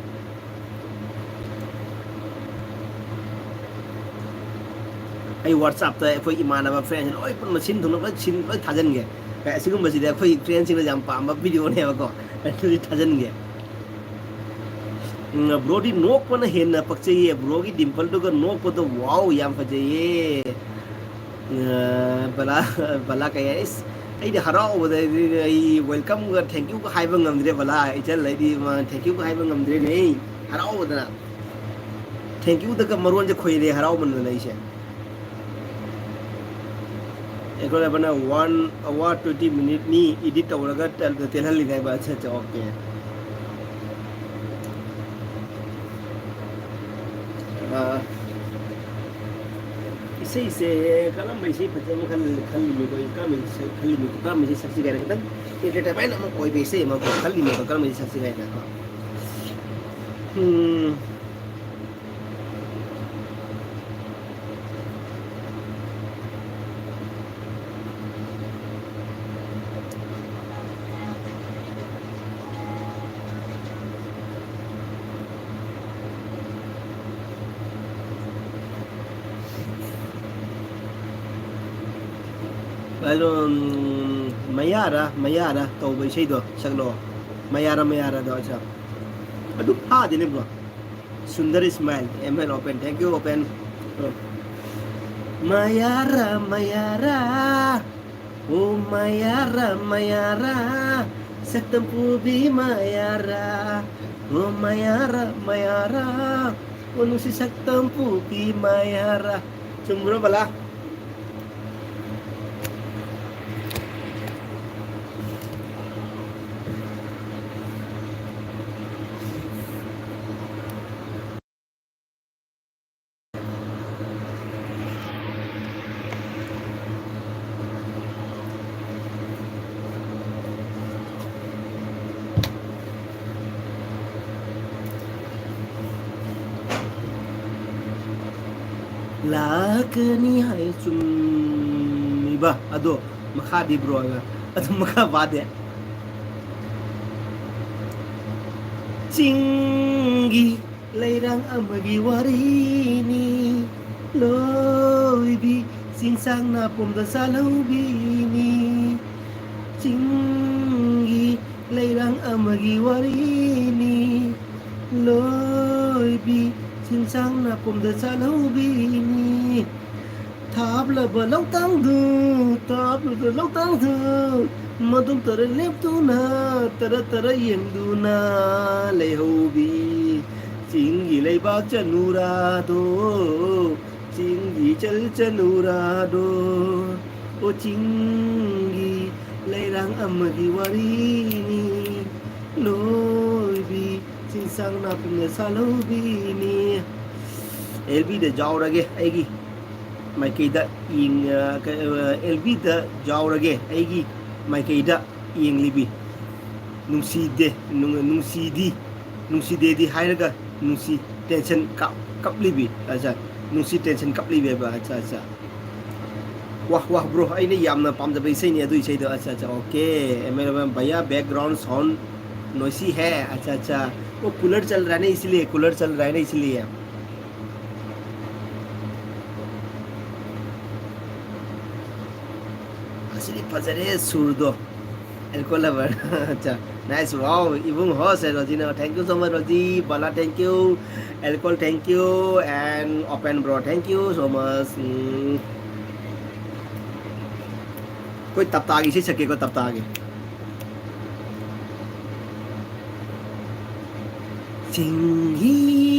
ꯑꯩ WhatsApp-ꯇ ꯑꯩꯈꯣꯏ ꯏꯃꯥꯟꯅꯕ ꯐ꯭ꯔꯦꯟꯁ ꯂꯣꯏ ꯄꯨꯟꯅ ꯁꯤꯟ ꯊꯨꯡꯅ ꯂꯣꯏ ꯁꯤꯟ, ꯂꯣꯏ ꯊꯥꯖꯤꯟꯒꯦ꯫ ꯑꯦ, ꯑꯁꯤꯒꯨꯝꯕꯁꯤꯗꯤ ꯑꯩꯈꯣꯏ ꯐ꯭ꯔꯦꯟꯁꯁꯤꯡꯅ ꯌꯥꯝ ꯄꯥꯝꯕ ꯚꯤꯗꯤꯑꯣꯅꯦꯕꯀꯣ꯫ ꯑꯗꯨꯗꯤ ꯊꯥꯖꯤꯟꯒꯦ꯫ ꯎꯝ, ꯕ꯭ꯔꯣꯗꯤ ꯅꯣꯛꯄꯅ ꯍꯦꯟꯅ ꯄꯛꯆꯩꯌꯦ꯫ ꯕ꯭ꯔꯣꯒꯤ ꯗꯤꯝꯄꯜꯗꯨꯒ ꯅꯣꯛꯄꯗꯣ, ꯋꯥꯎ, ꯌꯥꯝ ꯐꯖꯩꯌꯦ꯫ ꯑ, ꯕꯂꯥ, ꯕꯂꯥ ꯀꯩ ꯍꯥꯏ? ꯏꯁ, ꯑꯩꯗꯤ ꯍꯔꯥꯎꯕꯗ ꯑꯩꯗꯤ ꯑꯩ welcome-ꯒ thank you-ꯒ ꯍꯥꯏꯕ ꯉꯝꯗ꯭ꯔꯦ ꯕꯂꯥ꯫ ꯏꯆꯜ, ꯑꯩꯗꯤ ꯃꯥ thank you-ꯒ ꯍꯥꯏꯕ ꯉꯝꯗ꯭ꯔꯦꯅꯦ꯫ ꯑꯩ ꯍꯔꯥꯎꯕꯗꯅ꯫ Thank you-ꯗꯒ ꯃꯔꯣꯟꯁꯦ ꯈꯣꯏꯔꯦ ꯍꯔꯥꯎꯃꯟꯗꯅ ꯑꯩꯁꯦ꯫ ꯑꯩꯈꯣꯏ ꯑꯃꯅ one hour twenty minute-ꯅꯤ edit ꯇꯧꯔꯒ ꯇꯦꯜ-, ꯇꯦꯜꯍꯜꯂꯤꯅꯦ ꯍꯥꯏꯕ꯫ ꯑꯠꯆꯥ, ꯑꯠꯆꯥ, okay꯫ ꯑꯥ, ꯏꯁꯩꯁꯦ ꯀꯔꯝꯕ ꯏꯁꯩ ꯐꯖꯕ ꯈꯜ-, ꯈꯜꯂꯤꯅꯣ? ꯑꯩꯈꯣꯏ ꯀꯔꯝꯕ ꯏꯁꯩ ꯈꯜꯂꯤꯅꯣ? ꯀꯔꯝꯕ ꯏꯁꯩ ꯁꯛꯁꯤꯒꯦ ꯍꯥꯏꯅ ꯈꯤꯇꯪ entertainment ꯑꯃ ꯑꯣꯏꯕ ꯏꯁꯩ ꯑꯃ ꯈꯜꯂꯤꯅꯦꯕ, ꯀꯔꯝꯕ ꯏꯁꯩ ꯁꯛꯁꯤꯒꯦ ꯍꯥꯏꯅ ꯀꯣ꯫ ꯎꯝ꯫ ꯑꯗꯣ, ꯎꯝ, ꯃꯌꯥꯔꯥ, ꯃꯌꯥꯔꯥ ꯇꯧꯕ ꯏꯁꯩꯗꯣ ꯁꯛꯂꯛꯑꯣ꯫ ꯃꯌꯥꯔꯥ, ꯃꯌꯥꯔꯥꯗꯣ, ꯑꯠꯆꯥ꯫ ꯑꯗꯨ ꯐꯥꯗꯦꯅꯦ, bro꯫ ꯁꯨꯟꯗꯔ smile, M L open, thank you, open꯫ ꯃꯌꯥꯔꯥ, ꯃꯌꯥꯔꯥ, ꯑꯣ ꯃꯌꯥꯔꯥ, ꯃꯌꯥꯔꯥ, ꯁꯛꯇꯝ ꯄꯨꯕꯤ ꯃꯌꯥꯔꯥ, ꯑꯣ ꯃꯌꯥꯔꯥ, ꯃꯌꯥꯔꯥ, ꯑꯣ ꯅꯨꯡꯁꯤ ꯁꯛꯇꯝ ꯄꯨꯕꯤ ꯃꯌꯥꯔꯥ꯫ ꯆꯨꯝꯕ꯭ꯔꯣ, ꯕꯂꯥ? ꯂꯥꯛꯀꯅꯤ ꯍꯥꯏ ꯆꯨꯝꯃꯤꯕ ꯑꯗꯣ, ꯃꯈꯥꯗꯤ ꯕ꯭ꯔꯣꯅ ꯑꯗꯨꯝ ꯃꯈꯥ ꯄꯥꯗꯦ꯫ ꯆꯤꯡꯒꯤ ꯂꯩꯔꯥꯡ ꯑꯃꯒꯤ ꯋꯥꯔꯤꯅꯤ ꯂꯣꯏꯕꯤ, ꯆꯤꯡꯁꯥꯡ ꯅꯥꯄꯣꯝꯗ ꯆꯥꯜꯍꯧꯕꯤꯅꯤ꯫ ꯆꯤꯡꯒꯤ ꯂꯩꯔꯥꯡ ꯑꯃꯒꯤ ꯋꯥꯔꯤꯅꯤ ꯂꯣꯏꯕꯤ, ꯆꯤꯡꯁꯥꯡ ꯅꯥꯄꯣꯝꯗ ꯆꯥꯜꯍꯧꯕꯤꯅꯤ꯫ ꯊꯥꯞꯂꯕ ꯂꯧꯇꯥꯡꯗꯨ, ꯊꯥꯞꯂꯕ ꯂꯧꯇꯥꯡꯗꯨ, ꯃꯗꯨꯝ ꯇꯔ ꯂꯦꯞꯇꯨꯅ, ꯇꯔ ꯇꯔ ꯌꯦꯡꯗꯨꯅ ꯂꯩꯍꯧꯕꯤ꯫ ꯆꯤꯡꯒꯤ ꯂꯩꯕꯥꯛ ꯆꯅꯨꯔꯥꯗꯣ, ꯆꯤꯡꯒꯤ ꯆꯜ ꯆꯅꯨꯔꯥꯗꯣ, ꯑꯣ ꯆꯤꯡꯒꯤ ꯂꯩꯔꯥꯡ ꯑꯃꯒꯤ ꯋꯥꯔꯤꯅꯤ ꯂꯣꯏꯕꯤ, ꯆꯤꯡꯁꯥꯡ ꯅꯥꯄꯤꯅ ꯁꯥꯜꯍꯧꯕꯤꯅꯤ꯫ ꯑꯦꯜ ꯕꯤꯗ ꯌꯥꯎꯔꯒꯦ ꯑꯩꯒꯤ ꯃꯥꯏꯀꯩꯗ ꯌꯦꯡ-, ꯑ, ꯀ-, ꯑ, ꯑꯦꯜ ꯕꯤꯗ ꯌꯥꯎꯔꯒꯦ ꯑꯩꯒꯤ ꯃꯥꯏꯀꯩꯗ ꯌꯦꯡꯂꯤꯕꯤ꯫ ꯅꯨꯡꯁꯤꯗꯦ, ꯅꯨꯡ-, ꯅꯨꯡꯁꯤꯗꯤ, ꯅꯨꯡꯁꯤꯗꯦꯗꯤ ꯍꯥꯏꯔꯒ ꯅꯨꯡꯁꯤ ꯇꯦꯟꯁꯟ ꯀꯞ-, ꯀꯞꯂꯤꯕꯤ꯫ ꯑꯠꯆꯥ, ꯅꯨꯡꯁꯤ ꯇꯦꯟꯁꯟ ꯀꯞꯂꯤꯕꯤ ꯍꯥꯏꯕ꯫ ꯑꯠꯆꯥ, ꯑꯠꯆꯥ꯫ ꯋꯥꯍ, ꯋꯥꯍ, ꯕ꯭ꯔꯣ, ꯑꯩꯅ ꯌꯥꯝꯅ ꯄꯥꯝꯖꯕ ꯏꯁꯩꯅꯤ ꯑꯗꯨ ꯏꯁꯩꯗꯣ꯫ ꯑꯠꯆꯥ, ꯑꯠꯆꯥ, ꯑꯣꯀꯦ꯫ ꯑꯦꯝ ꯑꯦꯜ ꯚꯩꯌꯥ, background sound noisy ꯍꯦ꯫ ꯑꯠꯆꯥ, ꯑꯠꯆꯥ꯫ वो कूलर चल रहा है ना, इसलिए, कूलर चल रहा है ना, इसलिए। ꯑꯁꯤꯗꯤ ꯐꯖꯔꯦ ꯁꯨꯔꯗꯣ꯫ Alcohol lover. ꯑꯠꯆꯥ, nice, wow, ꯏꯕꯨꯡ ꯍꯣꯁ ꯍꯥꯏ ꯔꯣꯖꯤꯅ꯫ Thank you so much, Roji. Bala, thank you꯫ Alcohol, thank you꯫ And open, bro, thank you so much꯫ ꯎꯝ꯫ ꯑꯩꯈꯣꯏ ꯇꯞꯇꯥꯒꯤ ꯏꯁꯩ ꯁꯛꯀꯦꯀꯣ, ꯇꯞꯇꯥꯒꯤ꯫ ꯆꯤꯡꯒꯤ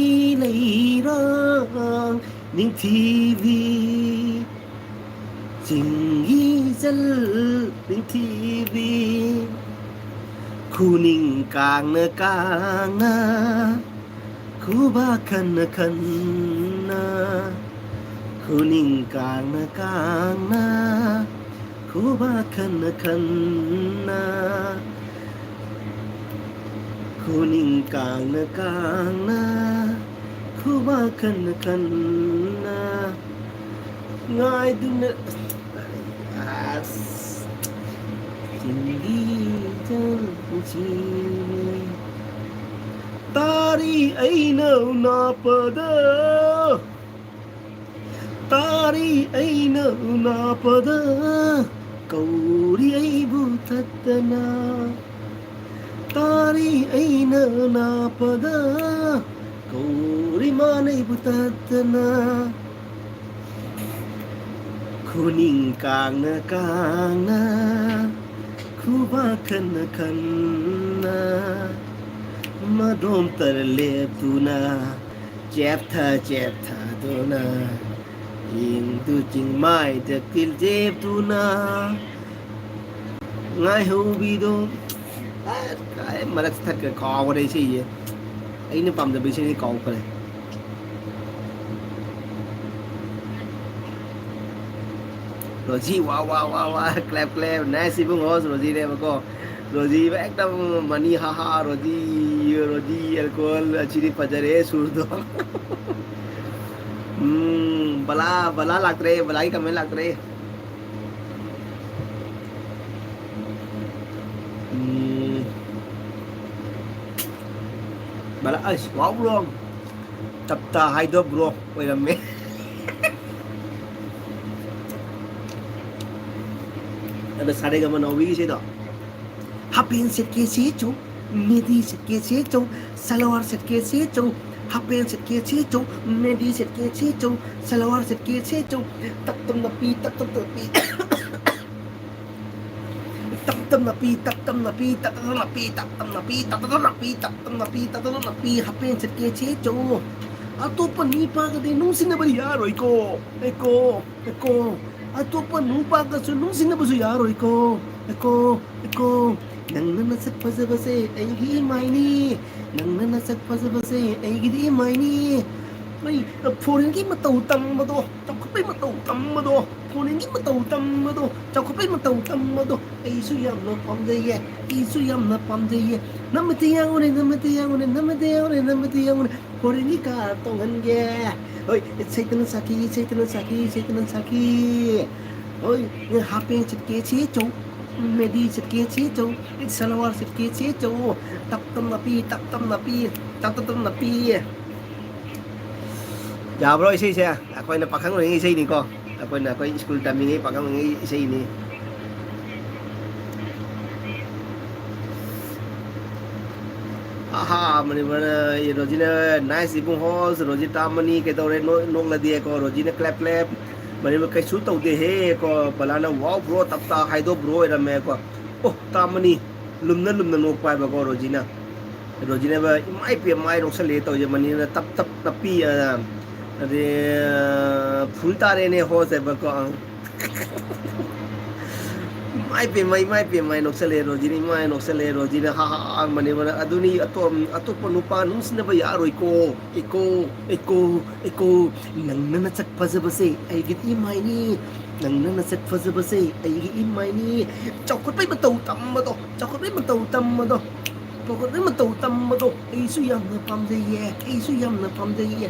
ꯂꯩꯔꯥꯡ ꯅꯤꯡꯊꯤꯕꯤ, ꯆꯤꯡꯒꯤ ꯏꯆꯜ ꯅꯤꯡꯊꯤꯕꯤ, ꯈꯨꯅꯤꯡ ꯀꯥꯡꯅ ꯀꯥꯡꯅ, ꯈꯨꯕꯥꯛ ꯈꯟꯅ ꯈꯟꯅ, ꯈꯨꯅꯤꯡ ꯀꯥꯡꯅ ꯀꯥꯡꯅ, ꯈꯨꯕꯥꯛ ꯈꯟꯅ ꯈꯟꯅ, ꯈꯨꯅꯤꯡ ꯀꯥꯡꯅ ꯀꯥꯡꯅ, ꯈꯨꯕꯥꯛ ꯈꯟꯅ ꯈꯟꯅ꯫ ꯉꯥꯏꯗꯨꯅ ꯑꯁ, ꯆꯤꯡꯒꯤ ꯆꯪꯁꯤ꯫ ꯇꯥꯔꯤ ꯑꯩꯅ ꯅꯥꯄꯗ, ꯇꯥꯔꯤ ꯑꯩꯅ ꯅꯥꯄꯗ, ꯀꯧꯔꯤ ꯑꯩꯕꯨ ꯇꯠꯇꯅ꯫ ꯇꯥꯔꯤ ꯑꯩꯅ ꯅꯥꯄꯗ, ꯀꯧꯔꯤ ꯃꯥꯅ ꯑꯩꯕꯨ ꯇꯠꯇꯅ꯫ ꯈꯨꯅꯤꯡ ꯀꯥꯡꯅ ꯀꯥꯡꯅ, ꯈꯨꯕꯥꯛ ꯈꯟꯅ ꯈꯟꯅ, ꯃꯗꯣꯝꯇꯔ ꯂꯦꯞꯇꯨꯅ, ꯆꯦꯞꯊ ꯆꯦꯞꯊꯗꯨꯅ, ꯏꯪꯗꯨ ꯆꯤꯡꯃꯥꯏꯗ ꯇꯤꯜ ꯆꯦꯞꯇꯨꯅ ꯉꯥꯏꯍꯧꯕꯤꯗꯣ꯫ ꯑꯁ, ꯀꯥꯏ ꯃꯔꯛ ꯊꯠꯈ꯭ꯔꯦ, ꯀꯥꯎꯈ꯭ꯔꯦ ꯏꯁꯩꯁꯦ꯫ ꯑꯩꯅ ꯄꯥꯝꯖꯕ ꯏꯁꯩꯁꯦ ꯀꯥꯎꯈ꯭ꯔꯦ꯫ ꯔꯣꯖꯤ, ꯋꯥ, ꯋꯥ, ꯋꯥ, ꯋꯥ, clap, clap, nice ꯏꯕꯨꯡꯉꯣ, ꯔꯣꯖꯤꯅꯦꯕꯀꯣ꯫ ꯔꯣꯖꯤ, ꯑꯦꯛꯗꯝ ꯃꯅꯤ, ꯍꯥ, ꯍꯥ, ꯔꯣꯖꯤ, ꯔꯣꯖꯤ, alcohol, ꯑꯁꯤꯗꯤ ꯐꯖꯔꯦ, ꯁꯨꯔꯗꯣ꯫ ꯎꯝ, ꯕꯂꯥ, ꯕꯂꯥ ꯂꯥꯛꯇ꯭ꯔꯦ, ꯕꯂꯥꯒꯤ comment ꯂꯥꯛꯇ꯭ꯔꯦ꯫ ꯎꯝ꯫ ꯕꯂꯥ, ꯑꯁ, wow, bro꯫ ꯇꯞꯇꯥ ꯍꯥꯏꯗꯣ, bro, ꯑꯣꯏꯔꯝꯃꯦ꯫ ꯑꯗ ꯁꯥꯔꯦꯒꯃ ꯅꯧꯕꯤꯒꯤꯁꯤꯗꯣ꯫ ꯍꯥꯄꯦꯟ ꯁꯦꯠꯀꯦ ꯁꯦꯠꯆꯧ, ꯃꯦꯗꯤ ꯁꯦꯠꯀꯦ ꯁꯦꯠꯆꯧ, ꯁꯂꯋꯥꯔ ꯁꯦꯠꯀꯦ ꯁꯦꯠꯆꯧ, ꯍꯥꯄꯦꯟ ꯁꯦꯠꯀꯦ ꯁꯦꯠꯆꯧ, ꯃꯦꯗꯤ ꯁꯦꯠꯀꯦ ꯁꯦꯠꯆꯧ, ꯁꯂꯋꯥꯔ ꯁꯦꯠꯀꯦ ꯁꯦꯠꯆꯧ, ꯇꯞ ꯇꯞ ꯅꯞꯄꯤ, ꯇꯞ ꯇꯞ ꯅꯞꯄꯤ꯫ ꯇꯞ ꯇꯞ ꯅꯞꯄꯤ, ꯇꯞ ꯇꯞ ꯅꯞꯄꯤ, ꯇꯞ ꯇꯞ ꯅꯞꯄꯤ, ꯇꯞ ꯇꯞ ꯅꯞꯄꯤ, ꯇꯞ ꯇꯞ ꯅꯞꯄꯤ, ꯇꯞ ꯇꯞ ꯅꯞꯄꯤ, ꯍꯥꯄꯦꯟ ꯁꯦꯠꯀꯦ ꯁꯦꯠꯆꯧ꯫ ꯑꯇꯣꯞꯄ ꯅꯨꯄꯥꯒꯗꯤ ꯅꯨꯡꯁꯤꯅꯕ ꯌꯥꯔꯣꯏꯀꯣ꯫ ꯑꯦꯀꯣ, ꯑꯦꯀꯣ꯫ ꯑꯇꯣꯞꯄ ꯅꯨꯄꯥꯒꯁꯨ ꯅꯨꯡꯁꯤꯅꯕꯁꯨ ꯌꯥꯔꯣꯏꯀꯣ꯫ ꯑꯦꯀꯣ, ꯑꯦꯀꯣ꯫ ꯅꯪꯅ ꯅꯁꯛ ꯐꯖꯕꯁꯦ ꯑꯩꯒꯤ ꯏꯃꯥꯏꯅꯤ꯫ ꯅꯪꯅ ꯅꯁꯛ ꯐꯖꯕꯁꯦ ꯑꯩꯒꯤꯗꯤ ꯏꯃꯥꯏꯅꯤ꯫ ꯅꯣꯏ foreignꯒꯤ ꯃꯇꯧ ꯇꯝꯕꯗꯣ, ꯆꯥꯎꯈꯠꯄꯩ ꯃꯇꯧ ꯇꯝꯕꯗꯣ, foreignꯒꯤ ꯃꯇꯧ ꯇꯝꯕꯗꯣ, ꯆꯥꯎꯈꯠꯄꯩ ꯃꯇꯧ ꯇꯝꯕꯗꯣ ꯑꯩꯁꯨ ꯌꯥꯝꯅ ꯄꯥꯝꯖꯩꯌꯦ, ꯑꯩꯁꯨ ꯌꯥꯝꯅ ꯄꯥꯝꯖꯩꯌꯦ꯫ ꯅꯃꯠꯇ ꯌꯥꯡꯉꯨꯅꯦ, ꯅꯃꯠꯇ ꯌꯥꯡꯉꯨꯅꯦ, ꯅꯃꯠꯇ ꯌꯥꯡꯉꯨꯅꯦ, ꯅꯃꯠꯇ ꯌꯥꯡꯉꯨꯅꯦ꯫ Foreign ꯒꯤ car ꯇꯣꯡꯍꯟꯒꯦ꯫ ꯍꯣꯏ, ꯁꯩꯇꯅ ꯁꯥꯈꯤ, ꯁꯩꯇꯅ ꯁꯥꯈꯤ, ꯁꯩꯇꯅ ꯁꯥꯈꯤ꯫ ꯍꯣꯏ, half pant ꯁꯦꯠꯀꯦ ꯁꯦꯠꯆꯧ, midi ꯁꯦꯠꯀꯦ ꯁꯦꯠꯆꯧ, salwar ꯁꯦꯠꯀꯦ ꯁꯦꯠꯆꯧ꯫ ꯇꯞ ꯇꯞꯅ ꯄꯤ, ꯇꯞ ꯇꯞꯅ ꯄꯤ, ꯇꯞ ꯇꯞ ꯇꯞꯅ ꯄꯤ꯫ ꯌꯥꯕ꯭ꯔꯣ ꯏꯁꯩꯁꯦ? ꯑꯩꯈꯣꯏꯅ ꯄꯥꯈꯪ ꯑꯣꯏꯔꯤꯉꯩ ꯏꯁꯩꯅꯤꯀꯣ꯫ ꯑꯩꯈꯣꯏꯅ, ꯑꯩꯈꯣꯏ school ꯇꯝꯃꯤꯉꯩ ꯄꯥꯈꯪ ꯑꯣꯏꯔꯤꯉꯩ ꯏꯁꯩꯅꯤ꯫ ꯑꯍꯥ, ꯃꯅꯤꯄꯨꯔꯅ, ꯔꯣꯖꯤꯅ, nice ꯏꯕꯨꯡ host, ꯔꯣꯖꯤ ꯇꯥꯃꯅꯤ, ꯀꯩꯗꯧꯔꯦ ꯅꯣ-, ꯅꯣꯛꯂꯗꯤꯀꯣ, ꯔꯣꯖꯤꯅ clap clap, ꯃꯅꯤꯄꯨꯔ ꯀꯩꯁꯨ ꯇꯧꯗꯦꯍꯦ ꯀꯣ, ꯕꯂꯥꯅ wow bro, ꯇꯞꯇꯥ ꯍꯥꯏꯗꯣ bro ꯑꯣꯏꯔꯝꯃꯦ ꯀꯣ, ꯑꯣ, ꯇꯥꯃꯅꯤ, ꯂꯨꯝꯅ ꯂꯨꯝꯅ ꯅꯣꯛꯄ ꯍꯥꯏꯕꯀꯣ, ꯔꯣꯖꯤꯅ, ꯔꯣꯖꯤꯅ ꯍꯥꯏꯕ, ꯏꯃꯥꯏ ꯄꯦꯝꯃ, ꯃꯥꯏ ꯅꯣꯛꯁꯜꯂꯦ ꯇꯧꯔꯤꯁꯦ, ꯃꯅꯤꯄꯨꯔꯅ ꯇꯞ ꯇꯞ ꯇꯞꯄꯤ, ꯑ, ꯑꯗꯩ, ꯑ, full ꯇꯥꯔꯦꯅꯦ host ꯍꯥꯏꯕꯀꯣ, ꯑ꯫ ꯏꯃꯥꯏ ꯄꯦꯝꯃ, ꯏꯃꯥꯏ ꯄꯦꯝꯃ, ꯅꯣꯛꯁꯜꯂꯦ ꯔꯣꯖꯤꯅ, ꯏꯃꯥꯏ ꯅꯣꯛꯁꯜꯂꯦ ꯔꯣꯖꯤꯅ, ꯍꯥ, ꯍꯥ, ꯍꯥ, ꯃꯅꯤꯄꯨꯔ ꯑꯗꯨꯅꯤ, ꯑꯇꯣꯞ-, ꯑꯇꯣꯞꯄ ꯅꯨꯄꯥ ꯅꯨꯡꯁꯤꯅꯕ ꯌꯥꯔꯣꯏꯀꯣ, ꯏꯀꯣ, ꯏꯀꯣ, ꯏꯀꯣ, ꯅꯪꯅ ꯅꯁꯛ ꯐꯖꯕꯁꯦ ꯑꯩꯒꯤꯗꯤ ꯏꯃꯥꯏꯅꯤ, ꯅꯪꯅ ꯅꯁꯛ ꯐꯖꯕꯁꯦ ꯑꯩꯒꯤ ꯏꯃꯥꯏꯅꯤ, ꯆꯥꯎꯈꯠꯄꯩ ꯃꯇꯧ ꯇꯝꯕꯗꯣ, ꯆꯥꯎꯈꯠꯄꯩ ꯃꯇꯧ ꯇꯝꯕꯗꯣ, ꯆꯥꯎꯈꯠꯄꯩ ꯃꯇꯧ ꯇꯝꯕꯗꯣ ꯑꯩꯁꯨ ꯌꯥꯝꯅ ꯄꯥꯝꯖꯩꯌꯦ, ꯑꯩꯁꯨ ꯌꯥꯝꯅ ꯄꯥꯝꯖꯩꯌꯦ꯫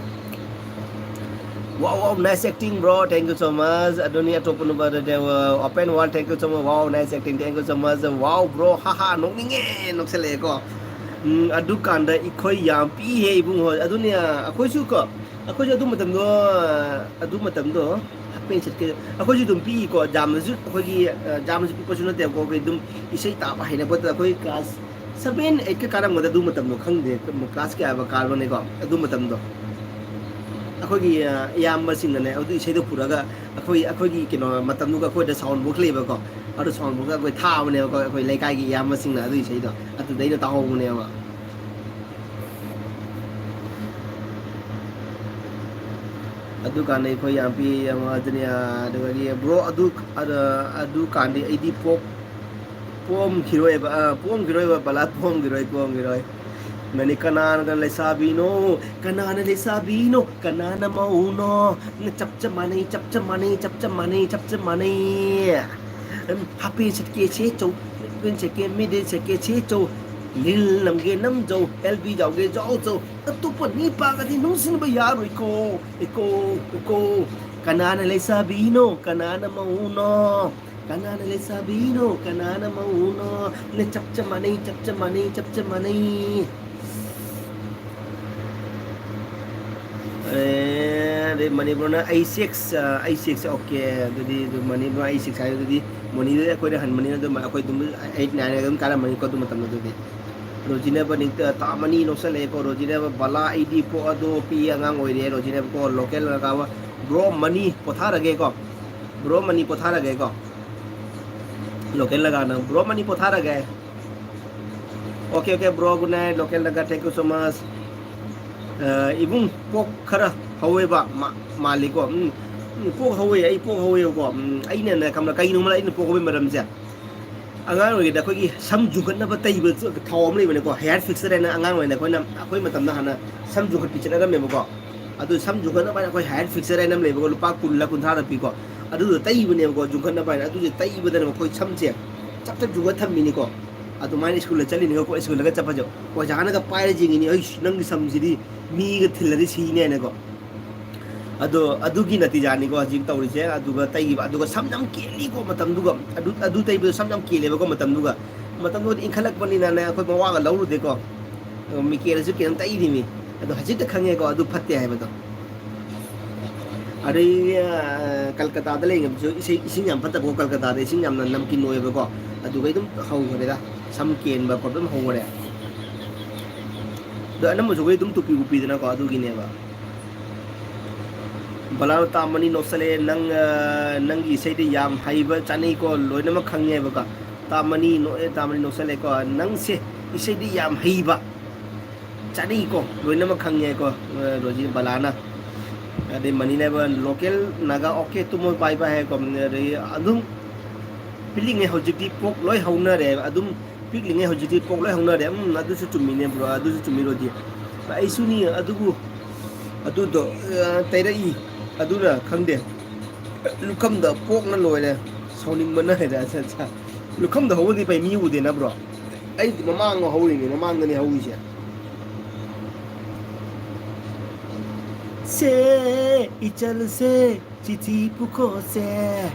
Wow, wow, nice acting, bro. Thank you so much. ꯑꯗꯨꯅꯤ ꯑꯇꯣꯞꯄ ꯅꯨꯄꯥꯗ, uh, open world, thank you so much. Wow, nice acting, thank you so much. Wow, bro, ꯍꯥ ꯍꯥ, ꯅꯣꯛꯅꯤꯡꯉꯦ, ꯅꯣꯛꯁꯜꯂꯛꯑꯦꯀꯣ꯫ ꯎꯝ, ꯑꯗꯨꯀꯥꯟꯗ ꯑꯩꯈꯣꯏ ꯌꯥꯝ ꯄꯤꯍꯦ ꯏꯕꯨꯡꯉꯣ꯫ ꯑꯗꯨꯅꯤ, ꯑ, ꯑꯩꯈꯣꯏꯁꯨ ꯀꯣ, ꯑꯩꯈꯣꯏꯁꯨ ꯑꯗꯨ ꯃꯇꯝꯗꯣ, ꯑ, ꯑꯗꯨ ꯃꯇꯝꯗꯣ half pant shirt ꯀ-, ꯑꯩꯈꯣꯏꯁꯨ ꯑꯗꯨꯝ ꯄꯤꯀꯣ, ꯌꯥꯝꯅꯁꯨ ꯑꯩꯈꯣꯏꯒꯤ, ꯑ, ꯌꯥꯝꯅꯁꯨ ꯄꯤꯛꯄꯁꯨ ꯅꯠꯇꯦꯕꯀꯣ, ꯑꯩꯈꯣꯏ ꯑꯗꯨꯝ ꯏꯁꯩ ꯇꯥꯕ ꯍꯩꯅꯕꯗ ꯑꯩꯈꯣꯏ class seven, eight ꯀ ꯀꯥꯔꯝꯒꯗ ꯑꯗꯨ ꯃꯇꯝꯗꯣ ꯈꯪꯗꯦ, class ꯀꯌꯥ ꯀꯥꯔꯕꯅꯤꯀꯣ ꯑꯗꯨ ꯃꯇꯝꯗꯣ꯫ ꯑꯩꯈꯣꯏꯒꯤ, ꯑ, ꯏꯌꯥꯝꯕꯁꯤꯡꯅꯅꯦ ꯑꯗꯨ ꯏꯁꯩꯗꯣ ꯄꯨꯔꯒ ꯑꯩꯈꯣꯏ, ꯑꯩꯈꯣꯏꯒꯤ ꯀꯩꯅꯣ ꯃꯇꯝꯗꯨꯒ ꯑꯩꯈꯣꯏꯗ sound box ꯂꯩꯕꯀꯣ, ꯑꯗꯨ sound box ꯇ ꯑꯩꯈꯣꯏ ꯊꯥꯕꯅꯦꯕꯀꯣ, ꯑꯩꯈꯣꯏ ꯂꯩꯀꯥꯏꯒꯤ ꯏꯌꯥꯝꯕꯁꯤꯡꯅ ꯑꯗꯨ ꯏꯁꯩꯗꯣ ꯑꯗꯨꯗ ꯑꯩꯅ ꯇꯥꯍꯧꯕꯅꯦꯕ꯫ ꯑꯗꯨꯀꯥꯟꯗ ꯑꯩꯈꯣꯏ ꯌꯥꯝ ꯄꯤ, ꯌꯥꯝ ꯑꯗꯨꯅꯤ, ꯑꯗꯨꯗꯒꯤ bro ꯑꯗꯨ, ꯑꯗ-, ꯑꯗꯨꯀꯥꯟꯗꯤ ꯑꯩꯗꯤ ꯄꯣꯛ-, ꯄꯣꯝꯈꯤꯔꯣꯏꯕ, ꯑ, ꯄꯣꯝꯈꯤꯔꯣꯏꯕ, ꯕꯂꯥ, ꯄꯣꯝꯈꯤꯔꯣꯏ, ꯄꯣꯝꯈꯤꯔꯣꯏ꯫ ꯃꯅꯤ ꯀꯅꯥꯅ ꯂꯩꯁꯥꯕꯤꯅꯣ, ꯀꯅꯥꯅ ꯂꯩꯁꯥꯕꯤꯅꯣ, ꯀꯅꯥꯅ ꯃꯧꯅꯣ? ꯅ ꯆꯞ ꯆꯞ ꯃꯥꯟꯅꯩ, ꯆꯞ ꯆꯞ ꯃꯥꯟꯅꯩ, ꯆꯞ ꯆꯞ ꯃꯥꯟꯅꯩ, ꯆꯞ ꯆꯞ ꯃꯥꯟꯅꯩ꯫ ꯎꯝ, half pant ꯁꯦꯠꯀꯦ ꯁꯦꯠꯆꯧ, half pant ꯁꯦꯠꯀꯦ, midi ꯁꯦꯠꯀꯦ ꯁꯦꯠꯆꯧ꯫ ꯅꯤꯜ ꯅꯝꯒꯦ ꯅꯝꯖꯧ, ꯑꯦꯜ ꯕꯤ ꯌꯥꯎꯒꯦ ꯌꯥꯎꯖꯧ, ꯑꯇꯣꯞꯄ ꯅꯤꯄꯥꯒꯗꯤ ꯅꯨꯡꯁꯤꯟꯕ ꯌꯥꯔꯣꯏꯀꯣ꯫ ꯏꯀꯣ, ꯏꯀꯣ, ꯀꯅꯥꯅ ꯂꯩꯁꯥꯕꯤꯅꯣ, ꯀꯅꯥꯅ ꯃꯧꯅꯣ? ꯀꯅꯥꯅ ꯂꯩꯁꯥꯕꯤꯅꯣ, ꯀꯅꯥꯅ ꯃꯧꯅꯣ? ꯅ ꯆꯞ ꯆꯞ ꯃꯥꯟꯅꯩ, ꯆꯞ ꯆꯞ ꯃꯥꯟꯅꯩ, ꯆꯞ ꯆꯞ ꯃꯥꯟꯅꯩ꯫ ꯑꯦ, ꯑꯗꯩ ꯃꯅꯤꯄꯨꯔꯅ ꯑꯩ ꯁꯤꯛꯁ, ꯑ, ꯑꯩ ꯁꯤꯛꯁ, ꯑꯣꯀꯦ꯫ ꯑꯗꯨꯗꯤ ꯑꯗꯨꯝ ꯃꯅꯤꯄꯨꯔ ꯑꯩ ꯁꯤꯛꯁ ꯍꯥꯏꯔꯒꯗꯤ ꯃꯣꯅꯤꯗꯨꯗꯤ ꯑꯩꯈꯣꯏꯅ ꯍꯟꯕꯅꯤꯅ ꯑꯗꯨꯝ ꯑꯩꯈꯣꯏ ꯑꯗꯨꯝ ꯑꯩꯠ ꯅꯥꯏꯟ ꯑꯗꯨꯝ ꯀꯥꯔꯝꯃꯅꯤꯀꯣ ꯑꯗꯨ ꯃꯇꯝꯗ꯫ ꯑꯗꯨꯗꯤ ꯔꯣꯖꯤꯅꯦꯕ ꯅꯤꯡꯇ ꯇꯥ ꯃꯅꯤ ꯅꯣꯛꯁꯜꯂꯛꯑꯦꯀꯣ꯫ ꯔꯣꯖꯤꯅꯦꯕ ꯕꯂꯥ ꯑꯩꯗꯤ ꯄꯣꯛ ꯑꯗꯣ ꯄꯤ ꯑꯉꯥꯡ ꯑꯣꯏꯔꯦ꯫ ꯔꯣꯖꯤꯅꯦꯕꯀꯣ ꯂꯣꯀꯦꯜ ꯂꯒꯥꯕ ꯕ꯭ꯔꯣ ꯃꯅꯤ ꯄꯣꯊꯥꯔꯒꯦꯀꯣ꯫ ꯕ꯭ꯔꯣ ꯃꯅꯤ ꯄꯣꯊꯥꯔꯒꯦꯀꯣ꯫ ꯂꯣꯀꯦꯜ ꯂꯒꯥꯅ ꯕ꯭ꯔꯣ ꯃꯅꯤ ꯄꯣꯊꯥꯔꯒꯦ꯫ Okay, okay, bro, good night. Local ꯅꯒꯥ, thank you so much꯫ ꯑ, ꯏꯕꯨꯡ, ꯄꯣꯛ ꯈꯔ ꯍꯧꯋꯦꯕ ꯃꯥ-, ꯃꯥꯜꯂꯤꯀꯣ꯫ ꯎꯝ, ꯎꯝ, ꯄꯣꯛ ꯍꯧꯋꯦ, ꯑꯩ ꯄꯣꯛ ꯍꯧꯋꯦꯕꯀꯣ꯫ ꯎꯝ, ꯑꯩꯅꯅꯦ, ꯈꯪꯕ꯭ꯔꯥ, ꯀꯩꯅꯣ ꯈꯪꯕ꯭ꯔꯥ ꯑꯩꯅ ꯄꯣꯛ ꯍꯧꯕꯒꯤ ꯃꯔꯝꯁꯦ? ꯑꯉꯥꯡ ꯑꯣꯏꯔꯤꯉꯩꯗ ꯑꯩꯈꯣꯏꯒꯤ ꯁꯝ ꯌꯨꯡꯈꯠꯅꯕ ꯇꯩꯕ ꯊꯥꯎ ꯑꯃ ꯂꯩꯕꯅꯦꯀꯣ, ꯍꯦꯌꯔ ꯐꯤꯛꯁꯔ ꯍꯥꯏꯅ꯫ ꯑꯉꯥꯡ ꯑꯣꯏꯔꯤꯉꯩꯗ ꯑꯩꯈꯣꯏꯅ, ꯑꯩꯈꯣꯏ ꯃꯇꯝꯗ ꯍꯥꯟꯅ ꯁꯝ ꯌꯨꯡꯈꯠꯄꯤ ꯆꯠꯅꯔꯝꯃꯦꯕꯀꯣ꯫ ꯑꯗꯨ ꯁꯝ ꯌꯨꯡꯈꯠꯅꯕ ꯍꯥꯏꯅ ꯑꯩꯈꯣꯏ ꯍꯦꯌꯔ ꯐꯤꯛꯁꯔ ꯍꯥꯏꯅ ꯑꯃ ꯂꯩꯕꯀꯣ, ꯂꯨꯄꯥ ꯀꯨꯟꯂ ꯀꯨꯟꯊ꯭ꯔꯥꯗ ꯄꯤꯀꯣ꯫ ꯑꯗꯨꯗꯣ ꯇꯩꯕꯅꯦꯕꯀꯣ, ꯌꯨꯡꯈꯠꯅꯕ ꯍꯥꯏꯅ꯫ ꯑꯗꯨꯁꯦ ꯇꯩꯕꯗꯅꯦ ꯑꯩꯈꯣꯏ ꯁꯝꯁꯦ ꯆꯞ ꯆꯞ ꯌꯨꯡꯈꯠ ꯊꯝꯃꯤꯅꯤꯀꯣ꯫ ꯑꯗꯨꯃꯥꯏꯅ ꯁ꯭ꯀꯨꯜꯗ ꯆꯠꯂꯤꯅꯤꯀꯣ, ꯁ꯭ꯀꯨꯜꯗꯒ ꯆꯠꯄꯁꯦ ꯑꯣꯖꯥꯅꯒ ꯄꯥꯏꯔ ꯌꯦꯡꯉꯤꯅꯤ, "ꯑꯩꯁ, ꯅꯪꯒꯤ ꯁꯝꯁꯤꯗꯤ ꯃꯤꯒ ꯊꯤꯜꯂꯗꯤ ꯁꯤꯅꯤ" ꯍꯥꯏꯅꯀꯣ꯫ ꯑꯗꯣ ꯑꯗꯨꯒꯤ ꯅꯇꯤꯖꯥꯅꯤꯀꯣ ꯍꯧꯖꯤꯛ ꯇꯧꯔꯤꯁꯦ꯫ ꯑꯗꯨꯒ ꯇꯩꯈꯤꯕ, ꯑꯗꯨꯒ ꯁꯝ ꯌꯥꯝ ꯀꯦꯜꯂꯤꯀꯣ ꯃꯇꯝꯗꯨꯒ꯫ ꯑꯗꯨ, ꯑꯗꯨ ꯇꯩꯕꯗꯣ ꯁꯝ ꯌꯥꯝ ꯀꯦꯜꯂꯦꯕꯀꯣ ꯃꯇꯝꯗꯨꯒ꯫ ꯃꯇꯝꯗꯨꯗꯤ ꯏꯟꯈꯠꯂꯛꯄꯅꯤꯅꯅꯦ ꯑꯩꯈꯣꯏ ꯃꯋꯥꯒ ꯂꯧꯔꯨꯗꯦꯀꯣ꯫ ꯃꯤꯀꯦꯜꯁꯨ ꯀꯩꯝ ꯇꯛꯏꯅꯤꯅꯦ꯫ ꯑꯗꯣ ꯍꯧꯖꯤꯛꯇ ꯈꯪꯉꯦꯀꯣ ꯑꯗꯨ ꯐꯠꯇꯦ ꯍꯥꯏꯕꯗꯣ꯫ ꯑꯗꯩ, ꯑ, ꯀꯜꯀꯇꯥꯗ ꯂꯩꯔꯤꯉꯩꯗꯁꯨ ꯏꯁꯩ, ꯏꯁꯤꯡ ꯌꯥꯝ ꯐꯠꯇꯕꯀꯣ, ꯀꯜꯀꯇꯥꯗ ꯏꯁꯤꯡ ꯌꯥꯝꯅ ꯅꯝꯀꯤꯟ ꯑꯣꯏꯌꯦꯕꯀꯣ꯫ ꯑꯗꯨꯒ ꯑꯗꯨꯝ ꯍꯧꯈ꯭ꯔꯦꯗ, ꯁꯝ ꯀꯦꯟꯕ ꯈꯣꯠꯄ ꯑꯗꯨꯝ ꯍꯧꯈꯔꯦ꯫ ꯑꯗꯣ ꯑꯅꯝꯕꯁꯨ ꯑꯩꯈꯣꯏ ꯑꯗꯨꯝ ꯇꯨꯄꯤ ꯎꯞꯄꯤꯗꯅꯀꯣ, ꯑꯗꯨꯒꯤꯅꯦꯕ꯫ ꯕꯂꯥꯅ ꯇꯥ ꯃꯅꯤ ꯅꯣꯛꯁꯜꯂꯦ, "ꯅꯪ, ꯑ, ꯅꯪꯒꯤ ꯏꯁꯩꯗꯤ ꯌꯥꯝ ꯍꯩꯕ ꯆꯥꯅꯩꯀꯣ, ꯂꯣꯏꯅꯃꯛ ꯈꯪꯉꯦꯕꯀꯣ꯫ ꯇꯥ ꯃꯅꯤ ꯅꯣꯛꯑꯦ, ꯇꯥ ꯃꯅꯤ ꯅꯣꯛꯁꯜꯂꯦꯀꯣ꯫ ꯅꯪꯁꯦ ꯏꯁꯩꯗꯤ ꯌꯥꯝ ꯍꯩꯕ ꯆꯥꯅꯩꯀꯣ, ꯂꯣꯏꯅꯃꯛ ꯈꯪꯉꯦꯀꯣ", ꯑ, ꯔꯣꯖꯤ ꯕꯂꯥꯅ꯫ ꯑꯗꯩ ꯃꯅꯤꯅ ꯍꯥꯏꯕ, "ꯂꯣꯀꯦꯜ ꯅꯥꯒꯥ ꯑꯣꯀꯦ ꯇꯨꯃꯣ ꯕꯥꯏ ꯕꯥꯏ" ꯍꯥꯏꯀꯣ꯫ ꯑꯗꯩ ꯑꯗꯨꯝ ꯄꯤꯛꯂꯤꯉꯩ ꯍꯧꯖꯤꯛꯇꯤ ꯄꯣꯛ ꯂꯣꯏ ꯍꯧꯅꯔꯦ꯫ ꯑꯗꯨꯝ ꯄꯤꯛꯂꯤꯉꯩ ꯍꯧꯖꯤꯛꯇꯤ ꯄꯣꯛ ꯂꯣꯏ ꯍꯧꯅꯔꯦ꯫ ꯎꯝ, ꯑꯗꯨꯁꯨ ꯆꯨꯝꯃꯤꯅꯦ ꯕ꯭ꯔꯣ, ꯑꯗꯨꯁꯨ ꯆꯨꯝꯃꯤ ꯔꯣꯖꯤ꯫ ꯑꯩꯁꯨꯅꯤ, ꯑꯗꯨꯕꯨ ꯑꯗꯨꯗꯣ, ꯑ, ꯇꯩꯔꯛꯏ, ꯑꯗꯨꯅ ꯈꯪꯗꯦ꯫ ꯂꯨꯈꯝꯗ ꯄꯣꯛꯅ ꯂꯣꯏꯔꯦ, ꯁꯥꯎꯅꯤꯡꯕꯅ ꯍꯦꯟꯅ꯫ ꯑꯠꯆꯥ, ꯑꯠꯆꯥ꯫ ꯂꯨꯈꯝꯗ ꯍꯧꯕꯗꯤ ꯐꯩ, ꯃꯤ ꯎꯗꯦꯅ ꯕ꯭ꯔꯣ꯫ ꯑꯩꯗꯤ ꯃꯃꯥꯡ ꯍꯧꯔꯤꯅꯦ, ꯃꯃꯥꯡꯗꯅꯦ ꯍꯧꯔꯤꯁꯦ꯫ ꯁꯦ, ꯏꯆꯜꯁꯦ, ꯆꯤꯊꯤ ꯄꯨꯈꯣꯁꯦ꯫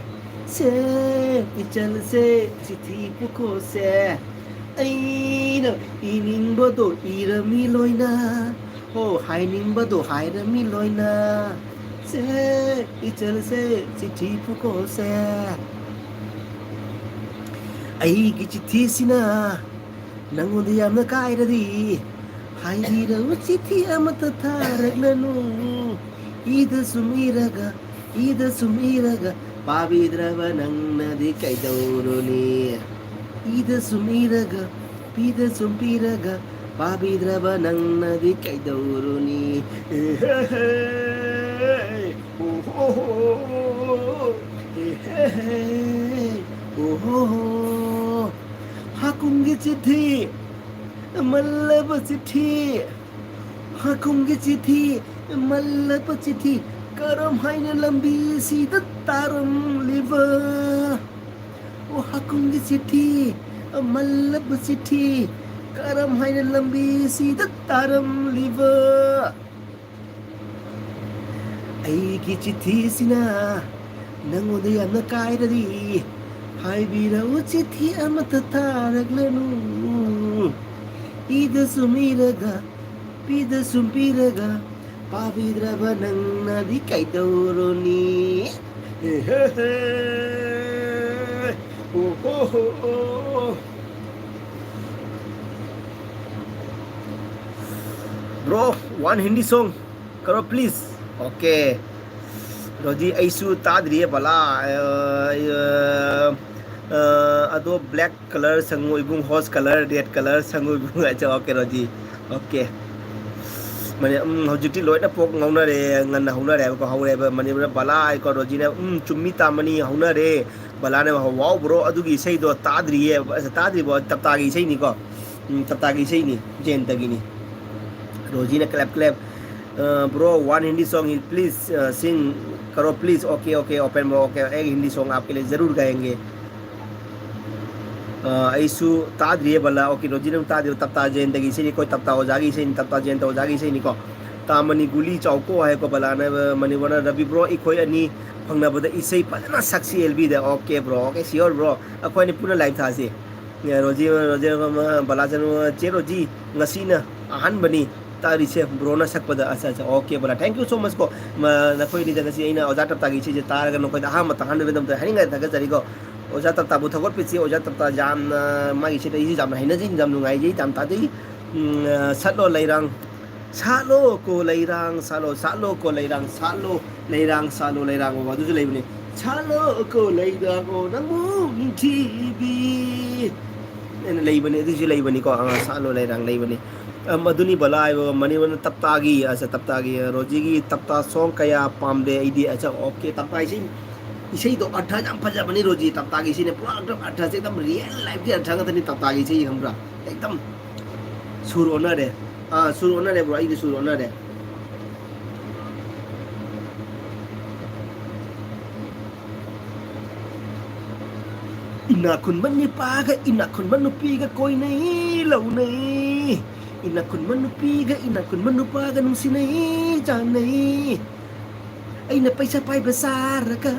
ꯁꯦ, ꯏꯆꯜꯁꯦ, ꯆꯤꯊꯤ ꯄꯨꯈꯣꯁꯦ꯫ ꯑꯩꯅ ꯏꯅꯤꯡꯕꯗꯣ ꯏꯔꯝꯃꯤ ꯂꯣꯏꯅ꯫ ꯑꯣ, ꯍꯥꯏꯅꯤꯡꯕꯗꯣ ꯍꯥꯏꯔꯝꯃꯤ ꯂꯣꯏꯅ꯫ ꯁꯦ, ꯏꯆꯜꯁꯦ, ꯆꯤꯊꯤ ꯄꯨꯈꯣꯁꯦ꯫ ꯑꯩꯒꯤ ꯆꯤꯊꯤꯁꯤꯅ ꯅꯪꯉꯣꯟꯗ ꯌꯥꯝꯅ ꯀꯥꯏꯔꯗꯤ, ꯍꯥꯏꯕꯤꯔꯛꯎ, ꯆꯤꯊꯤ ꯑꯃꯠꯇ ꯊꯥꯔꯛꯂꯅꯨ꯫ ꯏꯗ ꯁꯨꯝ ꯏꯔꯒ, ꯏꯗ ꯁꯨꯝ ꯏꯔꯒ, ꯄꯥꯕꯤꯗ꯭ꯔꯕ ꯅꯪꯅꯗꯤ ꯀꯩꯗꯧꯔꯨꯅꯤ? ꯏꯗ ꯁꯨꯝ ꯏꯔꯒ, ꯄꯤꯗ ꯁꯨꯝ ꯄꯤꯔꯒ, ꯄꯥꯕꯤꯗ꯭ꯔꯕ ꯅꯪꯅꯗꯤ ꯀꯩꯗꯧꯔꯨꯅꯤ? ꯑꯦꯍꯦꯍꯦ, ꯑꯣꯍꯣꯍꯣ, ꯑꯦꯍꯦꯍꯦ, ꯑꯣꯍꯣꯍꯣ꯫ ꯍꯥꯀꯨꯝꯒꯤ ꯆꯤꯊꯤ, ꯃꯜꯂꯕ ꯆꯤꯊꯤ, ꯍꯥꯀꯨꯝꯒꯤ ꯆꯤꯊꯤ, ꯃꯜꯂꯕ ꯆꯤꯊꯤ, ꯀꯔꯝ ꯍꯥꯏꯅ ꯂꯝꯕꯤꯁꯤꯗ ꯇꯥꯔꯝꯂꯤꯕ? ꯑꯣ, ꯍꯥꯀꯨꯝꯒꯤ ꯆꯤꯊꯤ, ꯃꯜꯂꯕ ꯆꯤꯊꯤ, ꯀꯔꯝ ꯍꯥꯏꯅ ꯂꯝꯕꯤꯁꯤꯗ ꯇꯥꯔꯝꯂꯤꯕ? ꯑꯩꯒꯤ ꯆꯤꯊꯤꯁꯤꯅ ꯅꯪꯉꯣꯟꯗ ꯌꯥꯝꯅ ꯀꯥꯏꯔꯗꯤ, ꯍꯥꯏꯕꯤꯔꯛꯎ, ꯆꯤꯊꯤ ꯑꯃꯠꯇ ꯊꯥꯔꯛꯂꯅꯨ꯫ ꯏꯗ ꯁꯨꯝ ꯏꯔꯒ, ꯄꯤꯗ ꯁꯨꯝ ꯄꯤꯔꯒ, ꯄꯥꯕꯤꯗ꯭ꯔꯕ ꯅꯪꯅꯗꯤ ꯀꯩꯗꯧꯔꯨꯅꯤ? ꯑꯦꯍꯦꯍꯦ, ꯑꯣꯍꯣꯍꯣ꯫ Bro, one Hindi song ꯀꯔꯣ please. Okay. ꯔꯣꯖꯤ, ꯑꯩꯁꯨ ꯇꯥꯗ꯭ꯔꯤꯌꯦ ꯕꯂꯥ꯫ ꯑ, ꯑ, ꯑ, ꯑꯗꯣ black colour ꯁꯪꯉꯨ ꯏꯕꯨꯡ, horse colour, red colour ꯁꯪꯉꯨ ꯏꯕꯨꯡ ꯍꯥꯏꯁꯦ꯫ Okay, Rosie. Okay. ꯃꯅꯤ-, ꯎꯝ, ꯍꯧꯖꯤꯛꯇꯤ ꯂꯣꯏꯅ ꯄꯣꯛ ꯉꯧꯅꯔꯦ, ꯉꯟꯅ ꯍꯧꯅꯔꯦ ꯍꯥꯏꯕꯀꯣ, ꯍꯧꯔꯦ ꯍꯥꯏꯕ꯫ ꯃꯅꯤꯄꯨꯔꯗ ꯕꯂꯥ ꯍꯥꯏꯀꯣ, ꯔꯣꯖꯤꯅ, "ꯎꯝ, ꯆꯨꯝꯃꯤ ꯇꯥꯃꯅꯤ, ꯍꯧꯅꯔꯦ"꯫ ꯕꯂꯥꯅ, "Wow bro, ꯑꯗꯨꯒꯤ ꯏꯁꯩꯗꯣ ꯇꯥꯗ꯭ꯔꯤꯌꯦ"꯫ ꯑꯁ, ꯇꯥꯗ꯭ꯔꯤꯕꯣ? ꯇꯞꯇꯥꯒꯤ ꯏꯁꯩꯅꯤꯀꯣ꯫ ꯎꯝ, ꯇꯞꯇꯥꯒꯤ ꯏꯁꯩꯅꯤ, ꯖꯌꯟꯇꯒꯤꯅꯤ꯫ ꯔꯣꯖꯤꯅ clap clap꯫ ꯑ, "Bro, one Hindi song, please, ꯑ, sing ꯀꯔꯣ, please"꯫ Okay, okay, open bro, okay, एक हिंदी song आपके लिए ज़रूर गाएंगे। ꯑ, ꯑꯩꯁꯨ ꯇꯥꯗ꯭ꯔꯤꯌꯦ ꯕꯂꯥ꯫ ꯑꯣꯀꯦ, ꯔꯣꯖꯤ ꯅꯪ ꯇꯥꯗ꯭ꯔꯤꯕ? ꯇꯞꯇꯥ ꯖꯌꯟꯇꯒꯤ ꯏꯁꯩꯅꯤ, ꯑꯩꯈꯣꯏ ꯇꯞꯇꯥ ꯑꯣꯖꯥꯒꯤ ꯏꯁꯩꯅꯤ, ꯇꯞꯇꯥ ꯖꯌꯟꯇ ꯑꯣꯖꯥꯒꯤ ꯏꯁꯩꯅꯤꯀꯣ꯫ ꯇꯥꯃꯅꯤ ꯒꯨꯂꯤ ꯆꯥꯎꯀꯣ ꯍꯥꯏꯀꯣ ꯕꯂꯥꯅ, ꯃꯅꯤꯕꯅ, "ꯔꯕꯤ ꯕ꯭ꯔꯣ, ꯑꯩꯈꯣꯏ ꯑꯅꯤ ꯐꯪꯅꯕꯗ ꯏꯁꯩ ꯐꯖꯅ ꯁꯛꯁꯤ ꯑꯦꯜ ꯕꯤꯗ"꯫ Okay bro, okay, sure bro, ꯑꯩꯈꯣꯏ ꯑꯅꯤ ꯄꯨꯟꯅ ꯂꯥꯏꯚ ꯊꯥꯁꯤ꯫ ꯑꯦ, ꯔꯣꯖꯤ, ꯔꯣꯖꯤ, ꯑꯃ, ꯕꯂꯥ ꯆꯅꯨ, "ꯆꯦ ꯔꯣꯖꯤ, ꯉꯁꯤꯅ ꯑꯍꯥꯟꯕꯅꯤ ꯇꯥꯔꯤꯁꯦ ꯕ꯭ꯔꯣꯅ ꯁꯛꯄꯗ"꯫ ꯑꯠꯆꯥ, ꯑꯠꯆꯥ, okay Bala, thank you so much ꯀꯣ꯫ ꯃ-, ꯅꯈꯣꯏ ꯑꯅꯤꯗ ꯉꯁꯤ ꯑꯩꯅ ꯑꯣꯖꯥ ꯇꯞꯇꯥꯒꯤ ꯏꯁꯩꯁꯦ ꯇꯥꯔꯒ ꯅꯈꯣꯏꯗ ꯑꯍꯥꯟꯕ ꯇꯥꯍꯟꯕꯒꯤꯗꯃꯛꯇ ꯍꯥꯏꯅꯤꯡꯉꯥꯏ ꯊꯥꯒꯠꯆꯔꯤꯀꯣ꯫ ꯑꯣꯖꯥ ꯇꯞꯇꯥꯕꯨ ꯊꯥꯒꯠꯄꯤꯁꯤ꯫ ꯑꯣꯖꯥ ꯇꯞꯇꯥ ꯌꯥꯝꯅ, ꯃꯥꯒꯤ ꯏꯁꯩꯗ ꯑꯩꯁꯨ ꯌꯥꯝꯅ ꯍꯩꯅꯖꯩ, ꯌꯥꯝ ꯅꯨꯡꯉꯥꯏꯖꯩ, ꯌꯥꯝ ꯇꯥꯖꯩ꯫ ꯎꯝ, ꯑ, ꯁꯠꯂꯣ ꯂꯩꯔꯥꯡ, ꯁꯥꯠꯂꯣ ꯀꯣ ꯂꯩꯔꯥꯡ, ꯁꯥꯠꯂꯣ, ꯁꯥꯠꯂꯣ ꯀꯣ ꯂꯩꯔꯥꯡ, ꯁꯥꯠꯂꯣ ꯂꯩꯔꯥꯡ, ꯁꯥꯠꯂꯣ ꯂꯩꯔꯥꯡ, ꯑꯣ, ꯑꯗꯨꯁꯨ ꯂꯩꯕꯅꯦ꯫ "ꯁꯥꯠꯂꯣ ꯀꯣ ꯂꯩꯔꯥꯡ, ꯑꯣ, ꯅꯪꯕꯨ ꯅꯤꯡꯊꯤꯕꯤ" ꯑꯅ ꯂꯩꯕꯅꯦ, ꯑꯗꯨꯁꯨ ꯂꯩꯕꯅꯤꯀꯣ꯫ ꯑ, ꯁꯥꯠꯂꯣ ꯂꯩꯔꯥꯡ ꯂꯩꯕꯅꯤ꯫ ꯑ, ꯃꯗꯨꯅꯤ ꯕꯂꯥ ꯍꯥꯏꯕ ꯃꯅꯤꯕꯅ ꯇꯞꯇꯥꯒꯤ, ꯑꯁ, ꯇꯞꯇꯥꯒꯤ, ꯑ, ꯔꯣꯖꯤꯒꯤ ꯇꯞꯇꯥ ꯁꯣꯡ ꯀꯌꯥ ꯄꯥꯝꯗꯦ ꯑꯩꯗꯤ꯫ ꯑꯁ, ꯑꯣꯀꯦ, ꯇꯞꯇꯥ ꯏꯁꯩ, ꯏꯁꯩꯗꯣ ꯑꯔꯊ ꯌꯥꯝ ꯐꯖꯕꯅꯤ ꯔꯣꯖꯤ꯫ ꯇꯞꯇꯥꯒꯤ ꯏꯁꯩꯅꯦ, ꯄꯨꯔꯥ ꯑꯔꯊ, ꯑꯔꯊꯁꯦ ꯑꯗꯨꯝ ꯔꯤꯌꯦꯜ ꯂꯥꯏꯐꯀꯤ ꯑꯔꯊ ꯉꯥꯛꯇꯅꯤ ꯇꯞꯇꯥꯒꯤ ꯏꯁꯩ, ꯈꯪꯕ꯭ꯔꯥ? ꯑꯦꯛꯗꯝ ꯁꯨꯔ ꯑꯣꯟꯅꯔꯦ꯫ ꯑꯥ, ꯁꯨꯔ ꯑꯣꯟꯅꯔꯦ ꯕ꯭ꯔꯣ, ꯑꯩꯗꯤ ꯁꯨꯔ ꯑꯣꯟꯅꯔꯦ꯫ ꯏꯅꯥꯛ ꯈꯨꯟꯕ ꯅꯤꯄꯥꯒ ꯏꯅꯥꯛ ꯈꯨꯟꯕ ꯅꯨꯄꯤꯒ ꯀꯣꯏꯅꯩ ꯂꯧꯅꯩ꯫ ꯏꯅꯥꯛ ꯈꯨꯟꯕ ꯅꯨꯄꯤꯒ ꯏꯅꯥꯛ ꯈꯨꯟꯕ ꯅꯨꯄꯥꯒ ꯅꯨꯡꯁꯤꯅꯩ ꯆꯥꯟꯅꯩ꯫ ꯑꯩꯅ ꯄꯩꯁꯥ ꯄꯥꯏꯕ ꯁꯥꯔꯒ,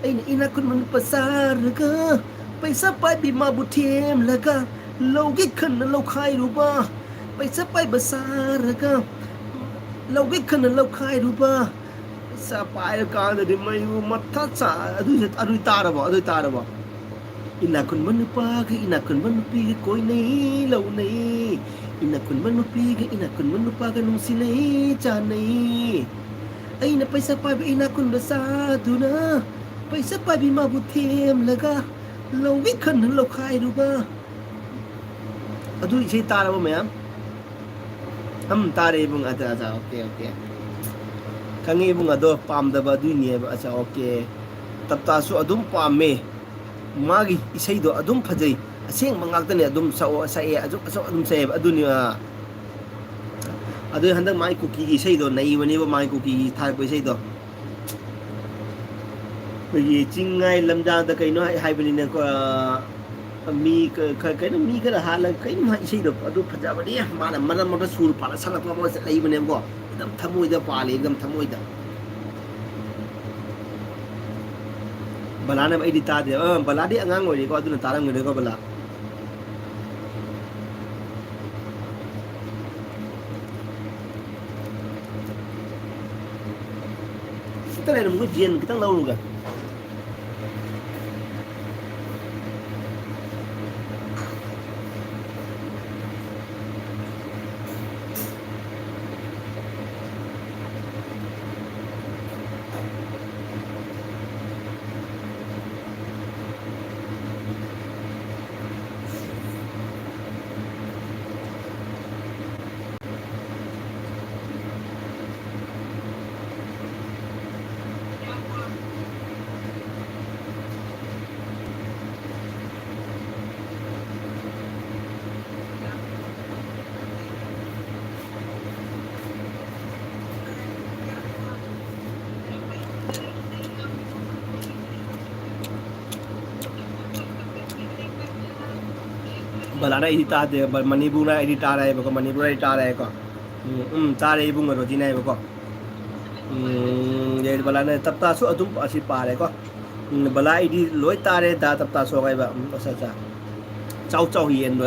ꯑꯩꯅ ꯏꯅꯥꯛ ꯈꯨꯟꯕ ꯅꯨꯄꯥ ꯁꯥꯔꯒ, ꯄꯩꯁꯥ ꯄꯥꯏꯕꯤ ꯃꯥꯕꯨ ꯊꯦꯝꯂꯒ, ꯂꯧꯒꯦ ꯈꯟꯅ ꯂꯧꯈꯥꯏꯔꯨꯕ꯫ ꯄꯩꯁꯥ ꯄꯥꯏꯕ ꯁꯥꯔꯒ, ꯂꯧꯒꯦ ꯈꯟꯅ ꯂꯧꯈꯥꯏꯔꯨꯕ꯫ ꯄꯩꯁꯥ ꯄꯥꯏꯔꯀꯥꯟꯗꯗꯤ ꯃꯩꯕꯨ ꯃꯊꯥ ꯁꯥ-, ꯑꯗꯨ, ꯑꯗꯨ ꯇꯥꯔꯕꯣ? ꯑꯗꯨ ꯇꯥꯔꯕꯣ? ꯏꯅꯥꯛ ꯈꯨꯟꯕ ꯅꯨꯄꯥꯒ ꯏꯅꯥꯛ ꯈꯨꯟꯕ ꯅꯨꯄꯤꯒ ꯀꯣꯏꯅꯩ ꯂꯧꯅꯩ꯫ ꯏꯅꯥꯛ ꯈꯨꯟꯕ ꯅꯨꯄꯤꯒ ꯏꯅꯥꯛ ꯈꯨꯟꯕ ꯅꯨꯄꯥꯒ ꯅꯨꯡꯁꯤꯅꯩ ꯆꯥꯟꯅꯩ꯫ ꯑꯩꯅ ꯄꯩꯁꯥ ꯄꯥꯏꯕ ꯏꯅꯥꯛ ꯈꯨꯟꯕ ꯁꯥꯗꯨꯅ, ꯄꯩꯁꯥ ꯄꯥꯏꯕꯤ ꯃꯥꯕꯨ ꯊꯦꯝꯂꯒ, ꯂꯧꯒꯦ ꯈꯟꯅ ꯂꯧꯈꯥꯏꯔꯨꯕ꯫ ꯑꯗꯨ ꯏꯁꯩ ꯇꯥꯔꯕ ꯃꯌꯥꯝ? ꯎꯝ, ꯇꯥꯔꯦ ꯏꯕꯨꯡ꯫ ꯑꯠꯆꯥ, ꯑꯠꯆꯥ, ꯑꯣꯀꯦ, ꯑꯣꯀꯦ꯫ ꯈꯪꯉꯦ ꯏꯕꯨꯡ, ꯑꯗꯣ ꯄꯥꯝꯗꯕ ꯑꯗꯨꯏꯅꯦꯕ꯫ ꯑꯠꯆꯥ, ꯑꯣꯀꯦ꯫ ꯇꯞꯇꯥꯁꯨ ꯑꯗꯨꯝ ꯄꯥꯝꯃꯦ꯫ ꯃꯥꯒꯤ ꯏꯁꯩꯗꯣ ꯑꯗꯨꯝ ꯐꯖꯩ꯫ ꯑꯁꯦꯡꯕ ꯉꯥꯛꯇꯅꯦ ꯑꯗꯨꯝ ꯁꯛꯑꯣ, ꯁꯛꯑꯦ, ꯑꯗꯨꯝ, ꯑꯗꯨꯝ ꯁꯛꯑꯦꯕ꯫ ꯑꯗꯨꯅꯤ, ꯑꯥ꯫ ꯑꯗꯨ ꯍꯟꯗꯛ ꯃꯥꯒꯤ ꯀꯨꯀꯤꯒꯤ ꯏꯁꯩꯗꯣ ꯅꯩꯕꯅꯦꯕ, ꯃꯥꯒꯤ ꯀꯨꯀꯤꯒꯤ ꯊꯥꯔꯛꯄ ꯏꯁꯩꯗꯣ꯫ ꯑꯩꯈꯣꯏꯒꯤ ꯆꯤꯡꯉꯥꯏ ꯂꯝꯖꯥꯡꯗ ꯀꯩꯅꯣ ꯍꯥꯏ-, ꯍꯥꯏꯕꯅꯤꯅꯦꯀꯣ, ꯑꯥ, ꯃꯤ ꯀ- ꯀ- ꯀꯩꯅꯣ, ꯃꯤ ꯈꯔ ꯍꯥꯠꯂꯒ ꯀꯩꯅꯣꯝ ꯍꯥꯏ, ꯏꯁꯩꯗꯣ ꯑꯗꯨ ꯐꯖꯕꯅꯦ꯫ ꯃꯥꯅ ꯃꯔꯛ ꯃꯔꯛꯇ ꯁꯨꯔ ꯄꯥꯜꯂ ꯁꯛꯂꯛꯄ ꯑꯃ ꯂꯩꯕꯅꯦꯕꯀꯣ, ꯑꯗꯨꯝ ꯊꯃꯣꯏꯗ ꯄꯥꯜꯂꯤ, ꯑꯗꯨꯝ ꯊꯃꯣꯏꯗ꯫ ꯕꯂꯥꯅ ꯑꯩꯗꯤ ꯇꯥꯗꯦ꯫ ꯑ, ꯕꯂꯥꯗꯤ ꯑꯉꯥꯡ ꯑꯣꯏꯔꯤꯀꯣ, ꯑꯗꯨꯅ ꯇꯥꯔꯝꯒꯅꯤꯀꯣ ꯕꯂꯥ꯫ ꯁꯤꯗ ꯂꯩꯔꯝꯕ ꯖꯦꯟ ꯈꯤꯇꯪ ꯂꯧꯔꯨꯒꯦ꯫ ꯕꯂꯥꯅ ꯑꯩꯗꯤ ꯇꯥꯗꯦ, ꯕ- ꯃꯅꯤꯄꯨꯔꯅ ꯑꯩꯗꯤ ꯇꯥꯔꯦ ꯍꯥꯏꯕꯀꯣ, ꯃꯅꯤꯄꯨꯔ ꯑꯩ ꯇꯥꯔꯦ ꯍꯥꯏꯀꯣ꯫ ꯎꯝ, ꯎꯝ, ꯇꯥꯔꯦ ꯏꯕꯨꯡꯉꯣ ꯔꯣꯖꯤꯅ ꯍꯥꯏꯕꯀꯣ꯫ ꯎꯝ, ꯌꯥꯏ, ꯕꯂꯥꯅ ꯇꯞꯇꯥꯁꯨ ꯑꯗꯨꯝ ꯑꯁꯤ ꯄꯥꯔꯦꯀꯣ꯫ ꯎꯝ, ꯕꯂꯥ ꯑꯩꯗꯤ ꯂꯣꯏ ꯇꯥꯔꯦ, ꯗꯥ ꯇꯞꯇꯥꯁꯨ ꯍꯥꯏꯕ꯫ ꯎꯝ, ꯑꯠꯆꯥ, ꯑꯠꯆꯥ꯫ ꯆꯥꯎ ꯆꯥꯎ ꯌꯦꯟꯗꯣ꯫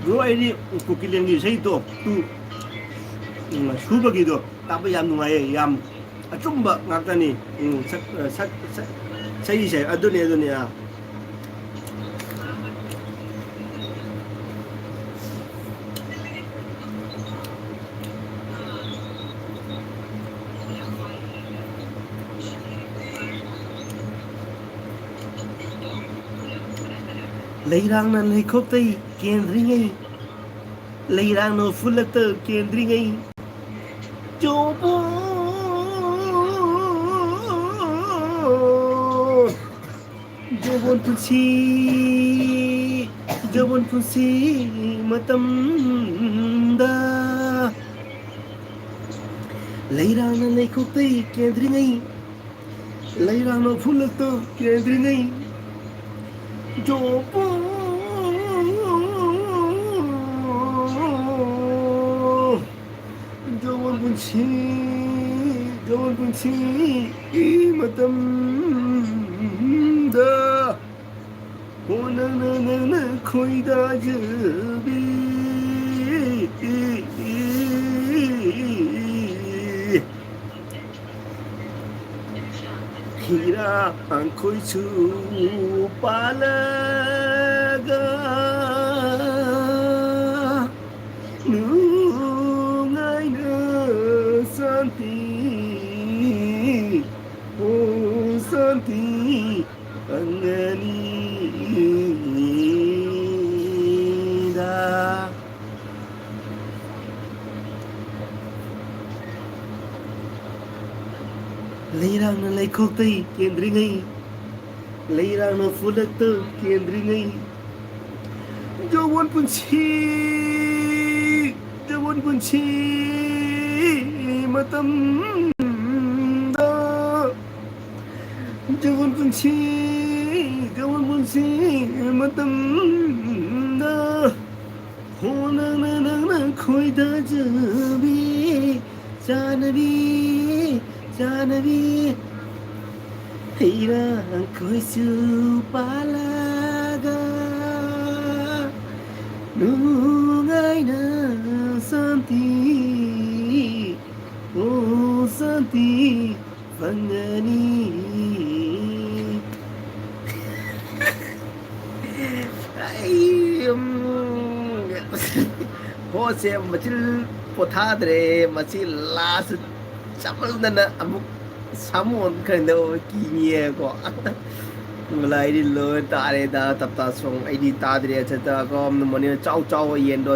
ꯕ꯭ꯔꯣ, ꯑꯩꯗꯤ ꯀꯨꯀꯤꯂꯦꯟꯒꯤ ꯏꯁꯩꯗꯣ, ꯇꯨ, ꯎꯝ, ꯁꯨꯕꯒꯤꯗꯣ ꯇꯥꯕ ꯌꯥꯝ ꯅꯨꯡꯉꯥꯏꯌꯦ, ꯌꯥꯝ ꯑꯆꯨꯝꯕ ꯉꯥꯛꯇꯅꯤ꯫ ꯎꯝ, ꯁꯛ-, ꯁꯛ-, ꯁꯛ-, ꯁꯛꯏꯁꯦ ꯑꯗꯨꯅꯤ, ꯑꯗꯨꯅꯤ, ꯑꯥ꯫ ꯂꯩꯔꯥꯡꯅ ꯂꯩꯈꯣꯛꯇꯩ ꯀꯦꯟꯗ꯭ꯔꯤꯉꯩ, ꯂꯩꯔꯥꯡꯅ ꯎꯐꯨꯜꯂꯛꯇ ꯀꯦꯟꯗ꯭ꯔꯤꯉꯩ, ꯖꯣꯕꯣꯟ, ꯖꯣꯕꯣꯟ ꯄꯨꯟꯁꯤ ꯌꯥꯋꯣꯟ ꯄꯨꯟꯁꯤ ꯃꯇꯝꯗ ꯂꯩꯔꯥꯡꯅ ꯂꯩꯈꯣꯛꯇꯩ ꯀꯦꯟꯗ꯭ꯔꯤꯉꯩ, ꯂꯩꯔꯥꯡꯅ ꯐꯨꯜꯂꯛꯇ ꯀꯦꯟꯗ꯭ꯔꯤꯉꯩ, ꯌꯥꯋꯣꯟ ꯌꯥꯋꯣꯟ ꯄꯨꯟꯁꯤ, ꯌꯥꯋꯣꯟ ꯄꯨꯟꯁꯤ ꯃꯇꯝꯗ ꯍꯣ ꯅꯪꯅ ꯅꯪꯅ ꯈꯣꯏꯗꯥꯖꯕꯤ꯫ ꯍꯤꯔꯥꯡꯈꯣꯏꯁꯨ ꯄꯥꯜꯂꯒ ꯅꯨꯡꯉꯥꯏꯅ ꯁꯥꯟꯇꯤ, ꯑꯣ ꯁꯥꯟꯇꯤ ꯐꯪꯒꯅꯤꯗ꯫ ꯂꯩꯔꯥꯡꯅ ꯂꯩꯈꯣꯛꯇꯩ ꯀꯦꯟꯗ꯭ꯔꯤꯉꯩ, ꯂꯩꯔꯥꯡꯅ ꯐꯨꯜꯂꯛꯇ ꯀꯦꯟꯗ꯭ꯔꯤꯉꯩ, ꯌꯥꯋꯣꯟ ꯄꯨꯟꯁꯤ, ꯌꯥꯋꯣꯟ ꯄꯨꯟꯁꯤ ꯃꯇꯝꯗ, ꯌꯥꯋꯣꯟ ꯄꯨꯟꯁꯤ, ꯌꯥꯋꯣꯟ ꯄꯨꯟꯁꯤ ꯃꯇꯝꯗ ꯍꯣ ꯅꯪꯅ ꯅꯪꯅ ꯈꯣꯏꯗꯥꯖꯕꯤ, ꯆꯥꯅꯕꯤ, ꯆꯥꯅꯕꯤ꯫ ꯍꯤꯔꯥꯡꯈꯣꯏꯁꯨ ꯄꯥꯜꯂꯒ ꯅꯨꯡꯉꯥꯏꯅ ꯁꯥꯟꯇꯤ, ꯑꯣ ꯁꯥꯟꯇꯤ ꯐꯪꯒꯅꯤ꯫ ꯑꯩ, ꯎꯝ, ꯍꯣꯁꯦ ꯃꯆꯤꯜ ꯄꯣꯊꯥꯗ꯭ꯔꯦ꯫ ꯃꯁꯤ ꯂꯥꯁ ꯆꯃꯜꯗꯅ ꯑꯃꯨꯛ ꯁꯥꯃꯨ ꯑꯣꯟꯈ꯭ꯔꯦꯗꯣ꯫ ꯀꯤꯅꯤꯌꯦꯀꯣ꯫ ꯂꯥꯏꯗꯤ ꯂꯣꯏ ꯇꯥꯔꯦꯗ꯫ ꯇꯞꯇꯥ ꯁꯣꯡ ꯑꯩꯗꯤ ꯇꯥꯗ꯭ꯔꯦ꯫ ꯆꯠꯇ ꯀꯣ ꯃꯅꯤ ꯆꯥꯎ ꯆꯥꯎ ꯌꯦꯟꯗꯣ꯫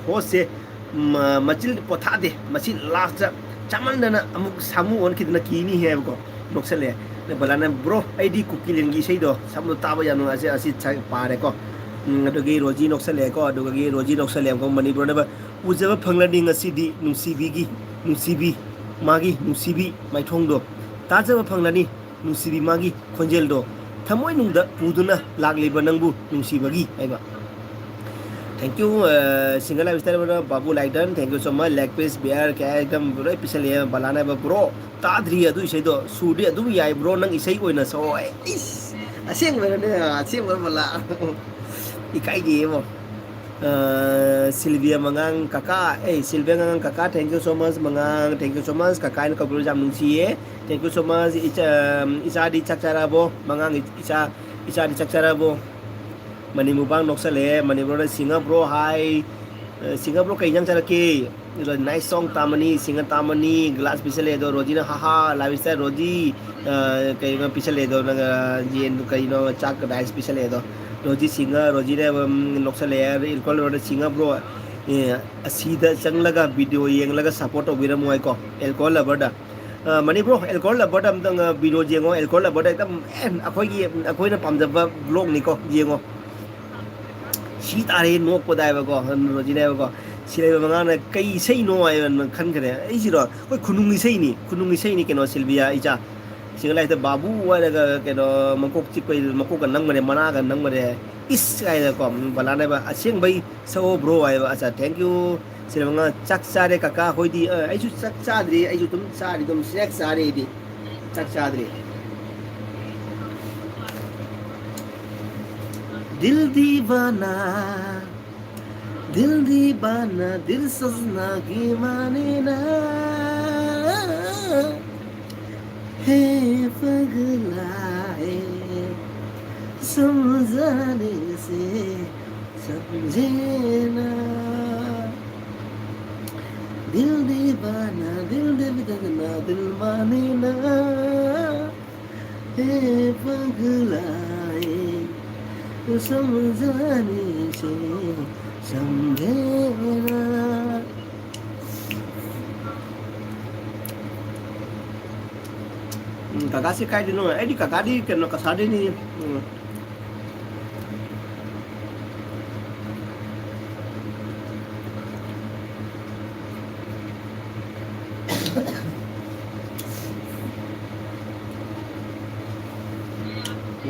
ꯍꯣꯁꯦ ꯃ-, ꯃꯆꯤꯜ ꯄꯣꯊꯥꯗꯦ꯫ ꯃꯁꯤ ꯂꯥꯁꯇ ꯆꯃꯟꯗꯅ ꯑꯃꯨꯛ ꯁꯥꯃꯨ ꯑꯣꯟꯈꯤꯗꯅ ꯀꯤꯅꯤ ꯍꯥꯏꯕꯀꯣ꯫ ꯅꯣꯛꯁꯜꯂꯦ꯫ ꯕꯂꯥꯅ, "ꯕ꯭ꯔꯣ, ꯑꯩꯗꯤ ꯀꯨꯀꯤꯂꯦꯟꯒꯤ ꯏꯁꯩꯗꯣ ꯁꯝꯅ ꯇꯥꯕ ꯌꯥꯝ ꯅꯨꯡꯉꯥꯏꯖꯩ, ꯑꯁꯤ ꯁ-, ꯄꯥꯔꯦꯀꯣ"꯫ ꯎꯝ, ꯑꯗꯨꯒꯤ ꯔꯣꯖꯤ ꯅꯣꯛꯁꯜꯂꯛꯑꯦꯀꯣ꯫ ꯑꯗꯨꯒꯤ ꯔꯣꯖꯤ ꯅꯣꯛꯁꯜꯂꯛꯑꯦꯀꯣ꯫ ꯃꯅꯤꯄꯨꯔꯅ ꯎꯖꯕ ꯐꯪꯂꯅꯤ ꯉꯁꯤꯗꯤ ꯅꯨꯡꯁꯤꯕꯤꯒꯤ, ꯅꯨꯡꯁꯤꯕꯤ, ꯃꯥꯒꯤ ꯅꯨꯡꯁꯤꯕꯤ ꯃꯥꯏꯊꯣꯡꯗꯣ ꯇꯥꯖꯕ ꯐꯪꯂꯅꯤ, ꯅꯨꯡꯁꯤꯕꯤ ꯃꯥꯒꯤ ꯈꯣꯟꯖꯦꯜꯗꯣ ꯊꯃꯣꯏꯅꯨꯡꯗ ꯄꯨꯗꯨꯅ ꯂꯥꯛꯂꯤꯕ ꯅꯪꯕꯨ ꯅꯨꯡꯁꯤꯕꯒꯤ ꯍꯥꯏꯕ꯫ Thank you, uh, single lifestyle brother, Babu Laidon, thank you so much, leg piece, beer, ꯀꯌꯥ ꯑꯦꯛꯗꯝ ꯂꯣꯏ ꯄꯤꯁꯜꯂꯛꯑꯦ꯫ ꯕꯂꯥꯅ ꯍꯥꯏꯕ, "Bro, ꯇꯥꯗ꯭ꯔꯤ ꯑꯗꯨ ꯏꯁꯩꯗꯣ, ꯁꯨꯔꯗꯤ ꯑꯗꯨꯝ ꯌꯥꯏ bro, ꯅꯪ ꯏꯁꯩ ꯑꯣꯏꯅ ꯁꯛꯑꯣ"꯫ ꯑꯩ, ꯏꯁ, ꯑꯁꯦꯡꯕꯔꯅꯦ? ꯑꯁꯦꯡꯕꯔ ꯕꯂꯥ? ꯏꯀꯥꯏꯗꯦꯕꯣ꯫ ꯑ, ꯁꯤꯜꯚꯤꯌꯥ ꯃꯉꯥꯡ ꯀꯀꯥ, ꯑꯦ, ꯁꯤꯜꯚꯤꯌꯥ ꯃꯉꯥꯡ ꯀꯀꯥ, thank you so much ꯃꯉꯥꯡ, thank you so much꯫ ꯀꯀꯥ ꯍꯥꯏꯅ ꯀꯧꯕꯤꯔꯁꯤ ꯌꯥꯝ ꯅꯨꯡꯁꯤꯌꯦ꯫ Thank you so much꯫ ꯏꯆꯥ, ꯏꯆꯥꯗꯤ ꯆꯥꯛ ꯆꯥꯔꯕꯣ? ꯃꯉꯥꯡ ꯏꯆꯥ, ꯏꯆꯥꯗꯤ ꯆꯥꯛ ꯆꯥꯔꯕꯣ? ꯃꯅꯤ ꯃꯨꯕꯥꯡ ꯅꯣꯛꯁꯜꯂꯦ꯫ ꯃꯅꯤꯄꯨꯔꯗ ꯁꯤꯡꯉ bro ꯍꯥꯏ꯫ ꯑ, ꯁꯤꯡꯉ bro ꯀꯩ ꯏꯟꯖꯥꯡ ꯆꯥꯔꯛꯀꯦ? ꯑꯗꯣ nice song ꯇꯥꯃꯅꯤ, ꯁꯤꯡꯉ ꯇꯥꯃꯅꯤ, glass ꯄꯤꯁꯜꯂꯦ꯫ ꯑꯗꯣ ꯔꯣꯖꯤꯅ, "ꯍꯥ ꯍꯥ, lifestyle ꯔꯣꯖꯤ, ꯑ, ꯀꯩꯅꯣ ꯄꯤꯁꯜꯂꯦ"꯫ ꯑꯗꯣ ꯅꯪ, ꯑ, ꯌꯦꯟ ꯀꯩꯅꯣ ꯆꯥꯛ rice ꯄꯤꯁꯜꯂꯦ꯫ ꯑꯗꯣ ꯔꯣꯖꯤ ꯁꯤꯡꯉ, ꯔꯣꯖꯤꯅ, ꯎꯝ, ꯅꯣꯛꯁꯜꯂꯦ꯫ ꯑꯦꯜꯀꯣꯍꯣꯜ ꯂꯣꯚꯔꯗ ꯁꯤꯡꯉ bro, ꯑꯦ, ꯑꯁꯤꯗ ꯆꯪꯂꯒ video ꯌꯦꯡꯂꯒ support ꯇꯧꯕꯤꯔꯝꯃꯣ ꯍꯥꯏꯀꯣ, ꯑꯦꯜꯀꯣꯍꯣꯜ ꯂꯚꯔꯗ꯫ ꯑ, ꯃꯅꯤ bro, ꯑꯦꯜꯀꯣꯍꯣꯜ ꯂꯚꯔꯗ ꯑꯝꯇꯪ, ꯑ, video ꯌꯦꯡꯉꯣ꯫ ꯑꯦꯜꯀꯣꯍꯣꯜ ꯂꯚꯔꯗ ꯑꯦꯛꯗꯝ, ꯑꯦ, ꯑꯩꯈꯣꯏꯒꯤ, ꯑꯩꯈꯣꯏꯅ ꯄꯥꯝꯖꯕ vlogꯅꯤꯀꯣ, ꯌꯦꯡꯉꯣ꯫ ꯁꯤ ꯇꯥꯔꯦ ꯅꯣꯛꯄꯗ ꯍꯥꯏꯕꯀꯣ, ꯔꯣꯖꯤꯅ ꯍꯥꯏꯕꯀꯣ꯫ ꯁꯤ ꯂꯩꯕ ꯃꯉꯥꯡꯅ, "ꯀꯩ ꯏꯁꯩꯅꯣ?" ꯍꯥꯏꯅ ꯈꯟꯈ꯭ꯔꯦ꯫ ꯑꯩꯁꯤꯔꯣ? ꯑꯩꯈꯣꯏ ꯈꯨꯅꯨꯡ ꯏꯁꯩꯅꯤ, ꯈꯨꯅꯨꯡ ꯏꯁꯩꯅꯤ ꯀꯩꯅꯣ, ꯁꯤꯜꯚꯤꯌꯥ ꯏꯆꯥ꯫ ꯁꯤꯡꯒ ꯂꯥꯏꯔꯤꯛꯇ ꯕꯥꯕꯨ ꯍꯥꯏꯔꯒ ꯀꯩꯅꯣ, ꯃꯀꯣꯛ ꯆꯤꯛꯄꯩ, ꯃꯀꯣꯛꯀ ꯅꯝꯈꯔꯦ, ꯃꯅꯥꯒ ꯅꯝꯈꯔꯦ꯫ ꯏꯁ ꯍꯥꯏꯅꯀꯣ, ꯕꯂꯥꯅ ꯍꯥꯏꯕ, "ꯑꯁꯦꯡꯕꯩ ꯁꯛꯑꯣ bro" ꯍꯥꯏꯕ꯫ ꯑꯠꯆꯥ, thank you꯫ ꯁꯤꯜꯚꯤꯌꯥ ꯃꯉꯥꯡ, "ꯆꯥꯛ ꯆꯥꯔꯦ ꯀꯀꯥ, ꯍꯣꯏꯗꯤ?" ꯑ, ꯑꯩꯁꯨ ꯆꯥꯛ ꯆꯥꯗ꯭ꯔꯤ, ꯑꯩꯁꯨ ꯑꯗꯨꯝ ꯆꯥꯔꯤ, ꯑꯗꯨꯝ ꯁ꯭ꯅꯦꯛꯁ ꯆꯥꯔꯤ ꯑꯩꯗꯤ꯫ ꯆꯥꯛ ꯆꯥꯗ꯭ꯔꯤ꯫ दिल दीवाना, दिल दीवाना, दिल सजना की माने ना, है पगला है, समझाने से समझे ना। दिल दीवाना, दिल दीवाना, दिल माने ना, हे पगलाए, समझाने से समझे ना। ꯎꯝ, ꯀꯀꯥꯁꯤ ꯀꯥꯏꯗꯩꯅꯣ? ꯑꯩꯗꯤ ꯀꯀꯥꯗꯤ ꯀꯩꯅꯣ, ꯀꯁꯥꯔꯗꯩꯅꯤ꯫ ꯎꯝ꯫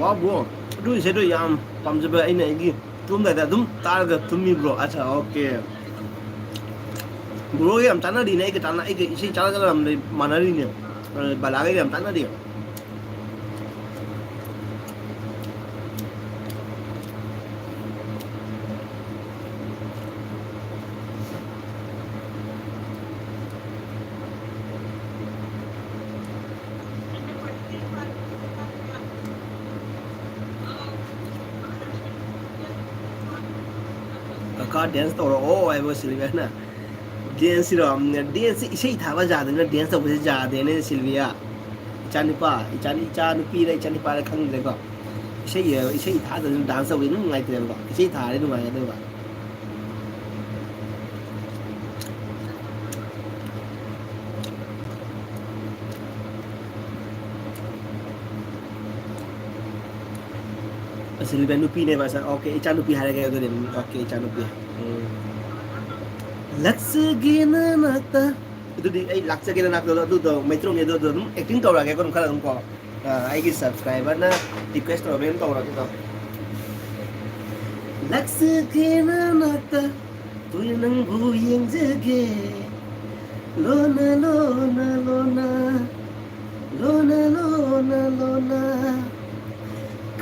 ꯋꯥ ꯕ꯭ꯔꯣ, ꯑꯗꯨ ꯏꯁꯩꯗꯣ ꯌꯥꯝ ꯄꯥꯝꯖꯕ, ꯑꯩꯅ ꯑꯩꯒꯤ ꯇꯨꯝꯗꯥꯏꯗ ꯑꯗꯨꯝ ꯇꯥꯔꯒ ꯇꯨꯝꯃꯤ ꯕ꯭ꯔꯣ꯫ ꯑꯠꯆꯥ, ꯑꯣꯀꯦ꯫ ꯕ꯭ꯔꯣꯒ ꯌꯥꯝ ꯆꯥꯟꯅꯔꯤꯅꯦ, ꯑꯩꯒ ꯆꯥꯟꯅ-, ꯑꯩꯒ ꯏꯁꯩ ꯆꯥꯟꯅꯒꯗꯕ ꯃꯥꯟꯅꯔꯤꯅꯦ꯫ ꯑ, ꯕꯂꯥꯒ ꯌꯥꯝ ꯆꯥꯟꯅꯔꯤ꯫ ꯀꯀꯥ dance ꯇꯧꯔꯛꯑꯣ ꯍꯥꯏꯕ ꯁꯤꯜꯚꯤꯌꯥꯅ꯫ Danceꯁꯤꯔꯣ? Danceꯁꯤ ꯏꯁꯩ ꯊꯥꯕ ꯌꯥꯗꯅꯤꯅ dance ꯇꯧꯕꯁꯦ ꯌꯥꯗꯦꯅꯦ ꯁꯤꯜꯚꯤꯌꯥ꯫ ꯏꯆꯥꯅꯨꯄꯥ, ꯏꯆꯥ, ꯏꯆꯥꯅꯨꯄꯤꯔ ꯏꯆꯥꯅꯨꯄꯥꯔ ꯈꯪꯗ꯭ꯔꯦꯀꯣ꯫ ꯏꯁꯩ, ꯏꯁꯩ ꯊꯥꯗ꯭ꯔꯁꯨ dance ꯇꯧꯕꯗꯤ ꯑꯗꯨꯝ ꯅꯨꯡꯉꯥꯏꯇ꯭ꯔꯦꯕꯀꯣ꯫ ꯏꯁꯩ ꯊꯥꯔꯗꯤ ꯅꯨꯡꯉꯥꯏꯒꯗꯕ꯫ ꯑꯁ, ꯁꯤꯜꯚꯤꯌꯥ ꯅꯨꯄꯤꯅꯦꯕ꯫ ꯑꯁ, ꯑꯣꯀꯦ, ꯏꯆꯥꯅꯨꯄꯤ ꯍꯥꯏꯔꯒꯦ ꯑꯗꯨꯗꯤ꯫ ꯎꯝ, ꯑꯣꯀꯦ, ꯏꯆꯥꯅꯨꯄꯤ꯫ ꯎꯝ꯫ ꯂꯥꯛꯆꯒꯦ ꯅꯅꯥꯛꯇ꯫ ꯑꯗꯨꯗꯤ ꯑꯩ ꯂꯥꯛꯆꯒꯦ ꯅꯅꯥꯛꯇ ꯑꯗꯨꯗꯣ ꯃꯩꯇ꯭ꯔꯣꯡꯒꯤꯗꯣ ꯑꯗꯨꯝ acting ꯇꯧꯔꯛꯑꯒꯦꯀꯣ, ꯑꯗꯨꯝ ꯈꯔ ꯑꯗꯨꯝ ꯀꯣ꯫ ꯑ, ꯑꯩꯒꯤ subscriberꯅ request ꯇꯧꯔꯕꯅꯤꯅ ꯇꯧꯔꯒꯦꯀꯣ꯫ ꯂꯥꯛꯆꯒꯦ ꯅꯅꯥꯛꯇ, ꯇꯣꯏꯅ ꯅꯪꯕꯨ ꯌꯦꯡꯖꯒꯦ꯫ ꯂꯣꯟꯅ, ꯂꯣꯟꯅ, ꯂꯣꯟꯅ, ꯂꯣꯟꯅ, ꯂꯣꯟꯅ, ꯂꯣꯟꯅ,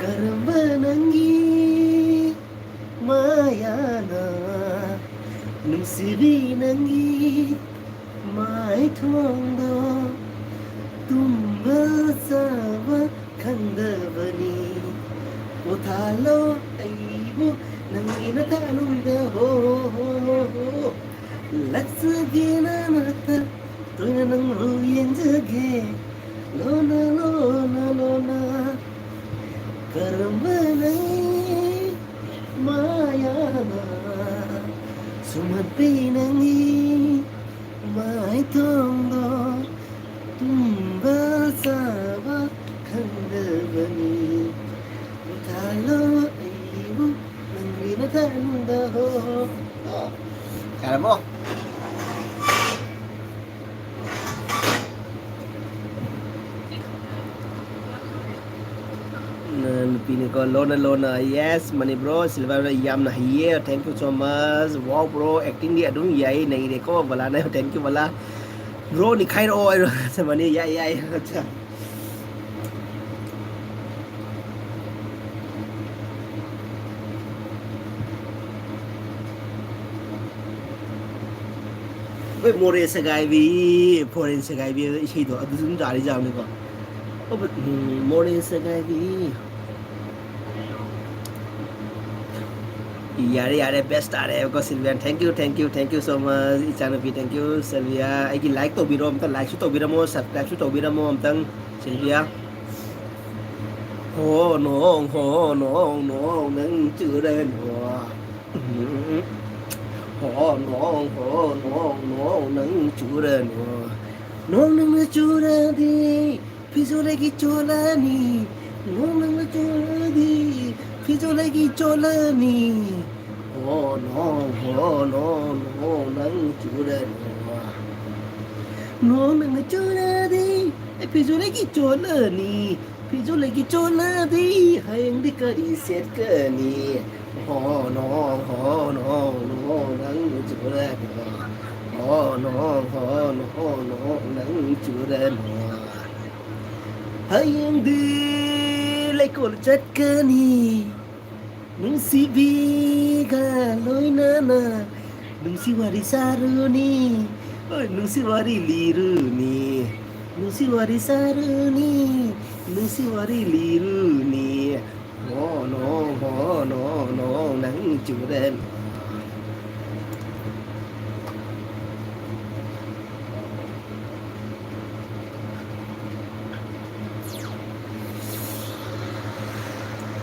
ꯀꯔꯝꯕ ꯅꯪꯒꯤ ꯃꯥꯌꯥꯅ, ꯅꯨꯡꯁꯤꯕꯤ ꯅꯪꯒꯤ ꯃꯥꯏꯊꯣꯡꯗꯣ ꯇꯨꯝꯕ ꯆꯥꯕ ꯈꯪꯗꯕꯅꯤ꯫ ꯄꯣꯊꯥꯂꯣ ꯑꯩꯕꯨ ꯅꯪꯒꯤ ꯅꯊꯥꯅꯨꯡꯗ, ꯍꯣ, ꯍꯣ, ꯍꯣ, ꯍꯣ, ꯍꯣ꯫ ꯂꯥꯛꯆꯒꯦ ꯅꯅꯥꯛꯇ, ꯇꯣꯏꯅ ꯅꯪꯕꯨ ꯌꯦꯡꯖꯒꯦ꯫ ꯂꯣꯟꯅ, ꯂꯣꯟꯅ, ꯂꯣꯟꯅ, ꯀꯔꯝꯕ ꯅꯪ ꯃꯥꯌꯥꯅ ꯁꯨꯝꯍꯠꯄꯤ ꯅꯪꯒꯤ ꯃꯥꯏꯊꯣꯡꯗꯣ ꯇꯨꯝꯕ ꯆꯥꯕ ꯈꯪꯗꯕꯅꯤ꯫ ꯄꯣꯊꯥꯂꯣ ꯑꯩꯕꯨ ꯅꯪꯒꯤ ꯅꯊꯥꯅꯨꯡꯗ ꯍꯣ꯫ ꯌꯥꯔꯕꯣ? ꯅ, ꯄꯤꯅꯤꯀꯣ, ꯂꯣꯟꯅ ꯂꯣꯟꯅ꯫ Yes, ꯃꯅꯤ bro, ꯁꯤꯜꯚꯔ ꯌꯥꯝꯅ ꯍꯩꯌꯦ, thank you so much꯫ Wow bro, acting ꯗꯤ ꯑꯗꯨꯝ ꯌꯥꯏ, ꯅꯩꯔꯦꯀꯣ꯫ ꯕꯂꯥꯅ thank you ꯕꯂꯥ꯫ Bro, ꯅꯤꯈꯥꯏꯔꯛꯑꯣ ꯍꯥꯏꯔꯣ꯫ ꯃꯅꯤ, ꯌꯥꯏ, ꯌꯥꯏ꯫ ꯑꯠꯆꯥ꯫ ꯑꯩꯈꯣꯏ ꯃꯣꯔꯦ ꯁꯒꯥꯏꯕꯤ, ꯐꯣꯔꯦꯟ ꯁꯒꯥꯏꯕꯤ ꯏꯁꯩꯗꯣ ꯑꯗꯨꯁꯨ ꯑꯗꯨꯝ ꯇꯥꯔꯤꯖꯥꯠꯅꯤꯀꯣ꯫ ꯑꯣ, ꯎꯝ, ꯃꯣꯔꯦ ꯁꯒꯥꯏꯕꯤ꯫ ꯌꯥꯔꯦ, ꯌꯥꯔꯦ, best ꯇꯥꯔꯦꯕꯀꯣ, Silvia. Thank you, thank you, thank you so much, ꯏꯆꯥꯅꯨꯄꯤ꯫ Thank you, Sylvia. ꯑꯩꯒꯤ like ꯇꯧꯕꯤꯔꯣ, ꯑꯝꯇ like ꯁꯨ ꯇꯧꯕꯤꯔꯝꯃꯣ, subscribe ꯁꯨ ꯇꯧꯕꯤꯔꯝꯃꯣ ꯑꯝꯇꯪ, ꯁꯤꯜꯚꯤꯌꯥ꯫ ꯍꯣ ꯅꯣꯡ, ꯍꯣ ꯅꯣꯡ, ꯅꯣꯡ ꯅꯪ ꯆꯨꯔꯅꯨ꯫ ꯎꯝ꯫ ꯍꯣ ꯅꯣꯡ, ꯍꯣ ꯅꯣꯡ, ꯅꯣꯡ ꯅꯪ ꯆꯨꯔꯅꯨ꯫ ꯅꯣꯡ ꯅꯪꯅ ꯆꯨꯔꯗꯤ ꯐꯤꯖꯣꯜ ꯑꯩꯒꯤ ꯆꯣꯠꯂꯅꯤ꯫ ꯅꯣꯡ ꯅꯪꯅ ꯆꯨꯔꯗꯤ ꯐꯤꯖꯣꯜ ꯑꯩꯒꯤ ꯆꯣꯠꯂꯅꯤ꯫ ꯍꯣ ꯅꯣꯡ, ꯍꯣ ꯅꯣꯡ, ꯅꯣꯡ ꯅꯪ ꯆꯨꯔꯅꯨ꯫ ꯅꯣꯡ ꯅꯪꯅ ꯆꯨꯔꯗꯤ ꯑꯩ ꯐꯤꯖꯣꯜ ꯑꯩꯒꯤ ꯆꯣꯠꯂꯅꯤ꯫ ꯐꯤꯖꯣꯜ ꯑꯩꯒꯤ ꯆꯣꯠꯂꯗꯤ ꯍꯌꯦꯡꯗꯤ ꯀꯔꯤ ꯁꯦꯠꯀꯅꯤ? ꯍꯣ ꯅꯣꯡ, ꯍꯣ ꯅꯣꯡ, ꯅꯣꯡ ꯅꯪ ꯆꯨꯔꯅꯨ꯫ ꯍꯣ ꯅꯣꯡ, ꯍꯣ ꯅꯣꯡ, ꯅꯣꯡ ꯅꯪ ꯆꯨꯔꯅꯨ꯫ ꯍꯌꯦꯡꯗꯤ ꯂꯩꯀꯣꯜ ꯆꯠꯀꯅꯤ꯫ ꯅꯨꯡꯁꯤꯕꯤꯒ ꯂꯣꯏꯅꯅ ꯅꯨꯡꯁꯤ ꯋꯥꯔꯤ ꯁꯥꯔꯨꯅꯤ꯫ ꯍꯣꯏ, ꯅꯨꯡꯁꯤ ꯋꯥꯔꯤ ꯂꯤꯔꯨꯅꯤ꯫ ꯅꯨꯡꯁꯤ ꯋꯥꯔꯤ ꯁꯥꯔꯨꯅꯤ꯫ ꯅꯨꯡꯁꯤ ꯋꯥꯔꯤ ꯂꯤꯔꯨꯅꯤ꯫ ꯍꯣ ꯅꯣ, ꯍꯣ ꯅꯣ, ꯅꯣ, ꯅꯪ ꯆꯨꯔꯦ꯫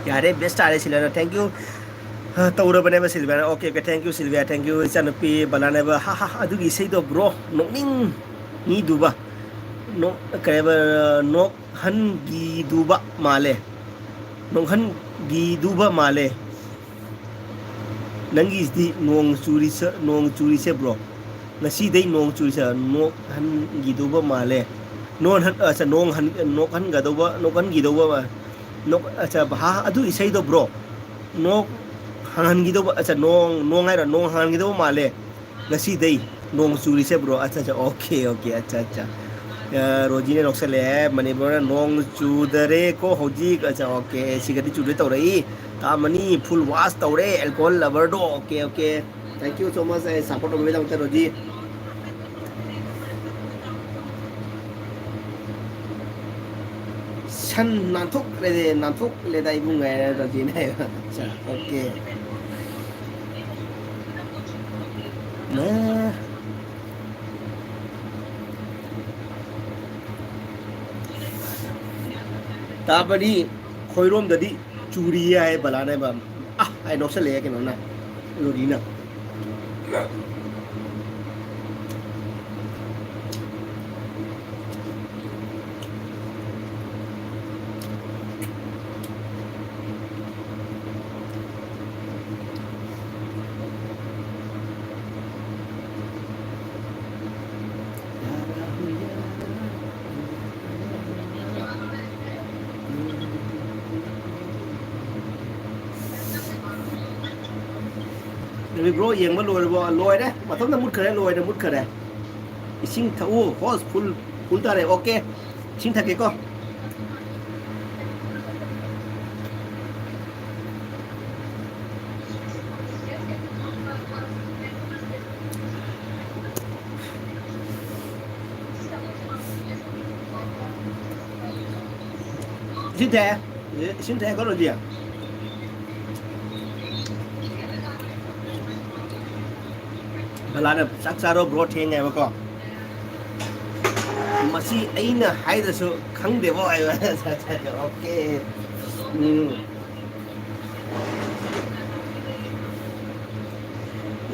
ꯌꯥꯔꯦ, best ꯇꯥꯔꯦ ꯁꯤꯜꯚꯤꯌꯥꯅ꯫ Thank you꯫ ꯑ, ꯇꯧꯔꯕꯅꯦꯕ ꯁꯤꯜꯚꯤꯌꯥꯅ꯫ Okay, okay, thank you Sylvia, thank you꯫ ꯏꯆꯥꯅꯨꯄꯤ ꯕꯂꯥꯅꯦꯕ꯫ ꯍꯥ, ꯍꯥ, ꯑꯗꯨꯒꯤ ꯏꯁꯩꯗꯣ bro, ꯅꯣꯛꯅꯤꯡꯉꯤꯗꯨꯕ꯫ ꯅꯣꯛ-, ꯀꯩꯕ, ꯅꯣꯛꯍꯟꯒꯤꯗꯨꯕ ꯃꯥꯜꯂꯦ꯫ ꯅꯣꯛꯍꯟꯒꯤꯗꯨꯕ ꯃꯥꯜꯂꯦ꯫ ꯅꯪꯒꯤꯁꯤꯗꯤ ꯅꯣꯡ ꯆꯨꯔꯤꯁꯦ, ꯅꯣꯡ ꯆꯨꯔꯤꯁꯦ bro꯫ ꯉꯁꯤꯗꯩ ꯅꯣꯡ ꯆꯨꯔꯤꯁꯦ ꯅꯣꯛꯍꯟꯒꯤꯗꯧꯕ ꯃꯥꯜꯂꯦ꯫ ꯅꯣꯛꯍꯟ-, ꯑ, ꯅꯣꯡ ꯍꯟ-, ꯅꯣꯛꯍꯟꯒꯗꯧꯕ, ꯅꯣꯛꯍꯟꯒꯤꯗꯧꯕ ꯃꯥ-, ꯅꯣꯛ ꯑꯠꯆꯥ ꯚꯥ ꯑꯗꯨ ꯏꯁꯩꯗꯣ ꯕ꯭ꯔꯣ ꯅꯣꯛ ꯍꯥꯡꯍꯟꯈꯤꯗꯧꯕ ꯑꯠꯆꯥ ꯅꯣꯡ ꯅꯣꯡ ꯍꯥꯏꯔꯣ ꯅꯣꯡ ꯍꯥꯡꯍꯟꯈꯤꯗꯧꯕ ꯃꯥꯜꯂꯦ꯫ ꯉꯁꯤꯗꯩ ꯅꯣꯡ ꯆꯨꯔꯤꯁꯦ ꯕ꯭ꯔꯣ꯫ ꯑꯠꯆꯥ ꯑꯠꯆꯥ ꯑꯣꯀꯦ ꯑꯣꯀꯦ ꯑꯠꯆꯥ ꯑꯠꯆꯥ꯫ ꯔꯣꯖꯤꯅ ꯅꯣꯛꯁꯜꯂꯛꯑꯦ ꯃꯅꯤꯄꯨꯔꯗ ꯅꯣꯡ ꯆꯨꯗꯔꯦꯀꯣ ꯍꯧꯖꯤꯛ꯫ ꯑꯠꯆꯥ ꯑꯣꯀꯦ ꯁꯤꯒꯗꯤ ꯆꯨꯗꯣꯏ ꯇꯧꯔꯛꯏ꯫ ꯇꯥꯃꯅꯤ ꯐꯨꯜ ꯋꯥꯁ ꯇꯧꯔꯦ ꯑꯦꯜꯀꯣꯍꯣꯜ ꯂꯚꯔꯗꯣ꯫ Okay okay. Thank you so much ꯑꯩ ꯁꯞꯄꯣꯔꯠ ꯇꯧꯕꯤꯕꯒꯤꯗꯃꯛꯇ ꯔꯣꯖꯤ꯫ ꯁꯟ ꯅꯥꯟꯊꯣꯛꯂꯦ ꯅꯥꯟꯊꯣꯛꯂꯦꯗ ꯏꯕꯨꯡ ꯍꯥꯏꯔ ꯔꯣꯖꯤꯅ ꯍꯥꯏꯕ꯫ ꯑꯠꯆꯥ ꯑꯣꯀꯦ꯫ ꯇꯥꯕꯗꯤ ꯈꯣꯏꯔꯣꯝꯗꯗꯤ ꯆꯨꯔꯤ ꯍꯥꯏ ꯕꯂꯥꯅ ꯍꯥꯏꯕ꯫ ꯑ ꯑꯩ ꯅꯣꯛꯁꯜꯂꯛꯑꯦ ꯀꯩꯅꯣꯅ ꯔꯣꯗꯤꯅ꯫ ꯕ꯭ꯔꯣ ꯌꯦꯡꯕ ꯂꯣꯏꯔꯕꯣ? ꯂꯣꯏꯔꯦ꯫ ꯃꯊꯟꯇ ꯃꯨꯠꯈ꯭ꯔꯦ꯫ ꯂꯣꯏꯔꯦ꯫ ꯃꯨꯠꯈ꯭ꯔꯦ꯫ ꯏꯁꯤꯡ ꯊꯛꯎ꯫ ꯍꯣꯁ ꯐꯨꯜ ꯐꯨꯜ ꯇꯥꯔꯦ꯫ ꯑꯣꯀꯦ꯫ ꯏꯁꯤꯡ ꯊꯛꯀꯦꯀꯣ꯫ ꯏꯁꯤꯡ ꯊꯛꯑꯦ꯫ ꯏꯁꯤꯡ ꯊꯛꯑꯦꯀꯣ ꯔꯣꯖꯤ꯫ ꯕꯂꯥꯅ ꯆꯥꯛ ꯆꯥꯔꯣ ꯕ꯭ꯔꯣ ꯊꯦꯡꯉꯦ ꯍꯥꯏꯕꯀꯣ꯫ ꯃꯁꯤ ꯑꯩꯅ ꯍꯥꯏꯗ꯭ꯔꯁꯨ ꯈꯪꯗꯦꯕꯣ ꯍꯥꯏꯕ꯫ ꯑꯣꯀꯦ꯫ ꯎꯝ꯫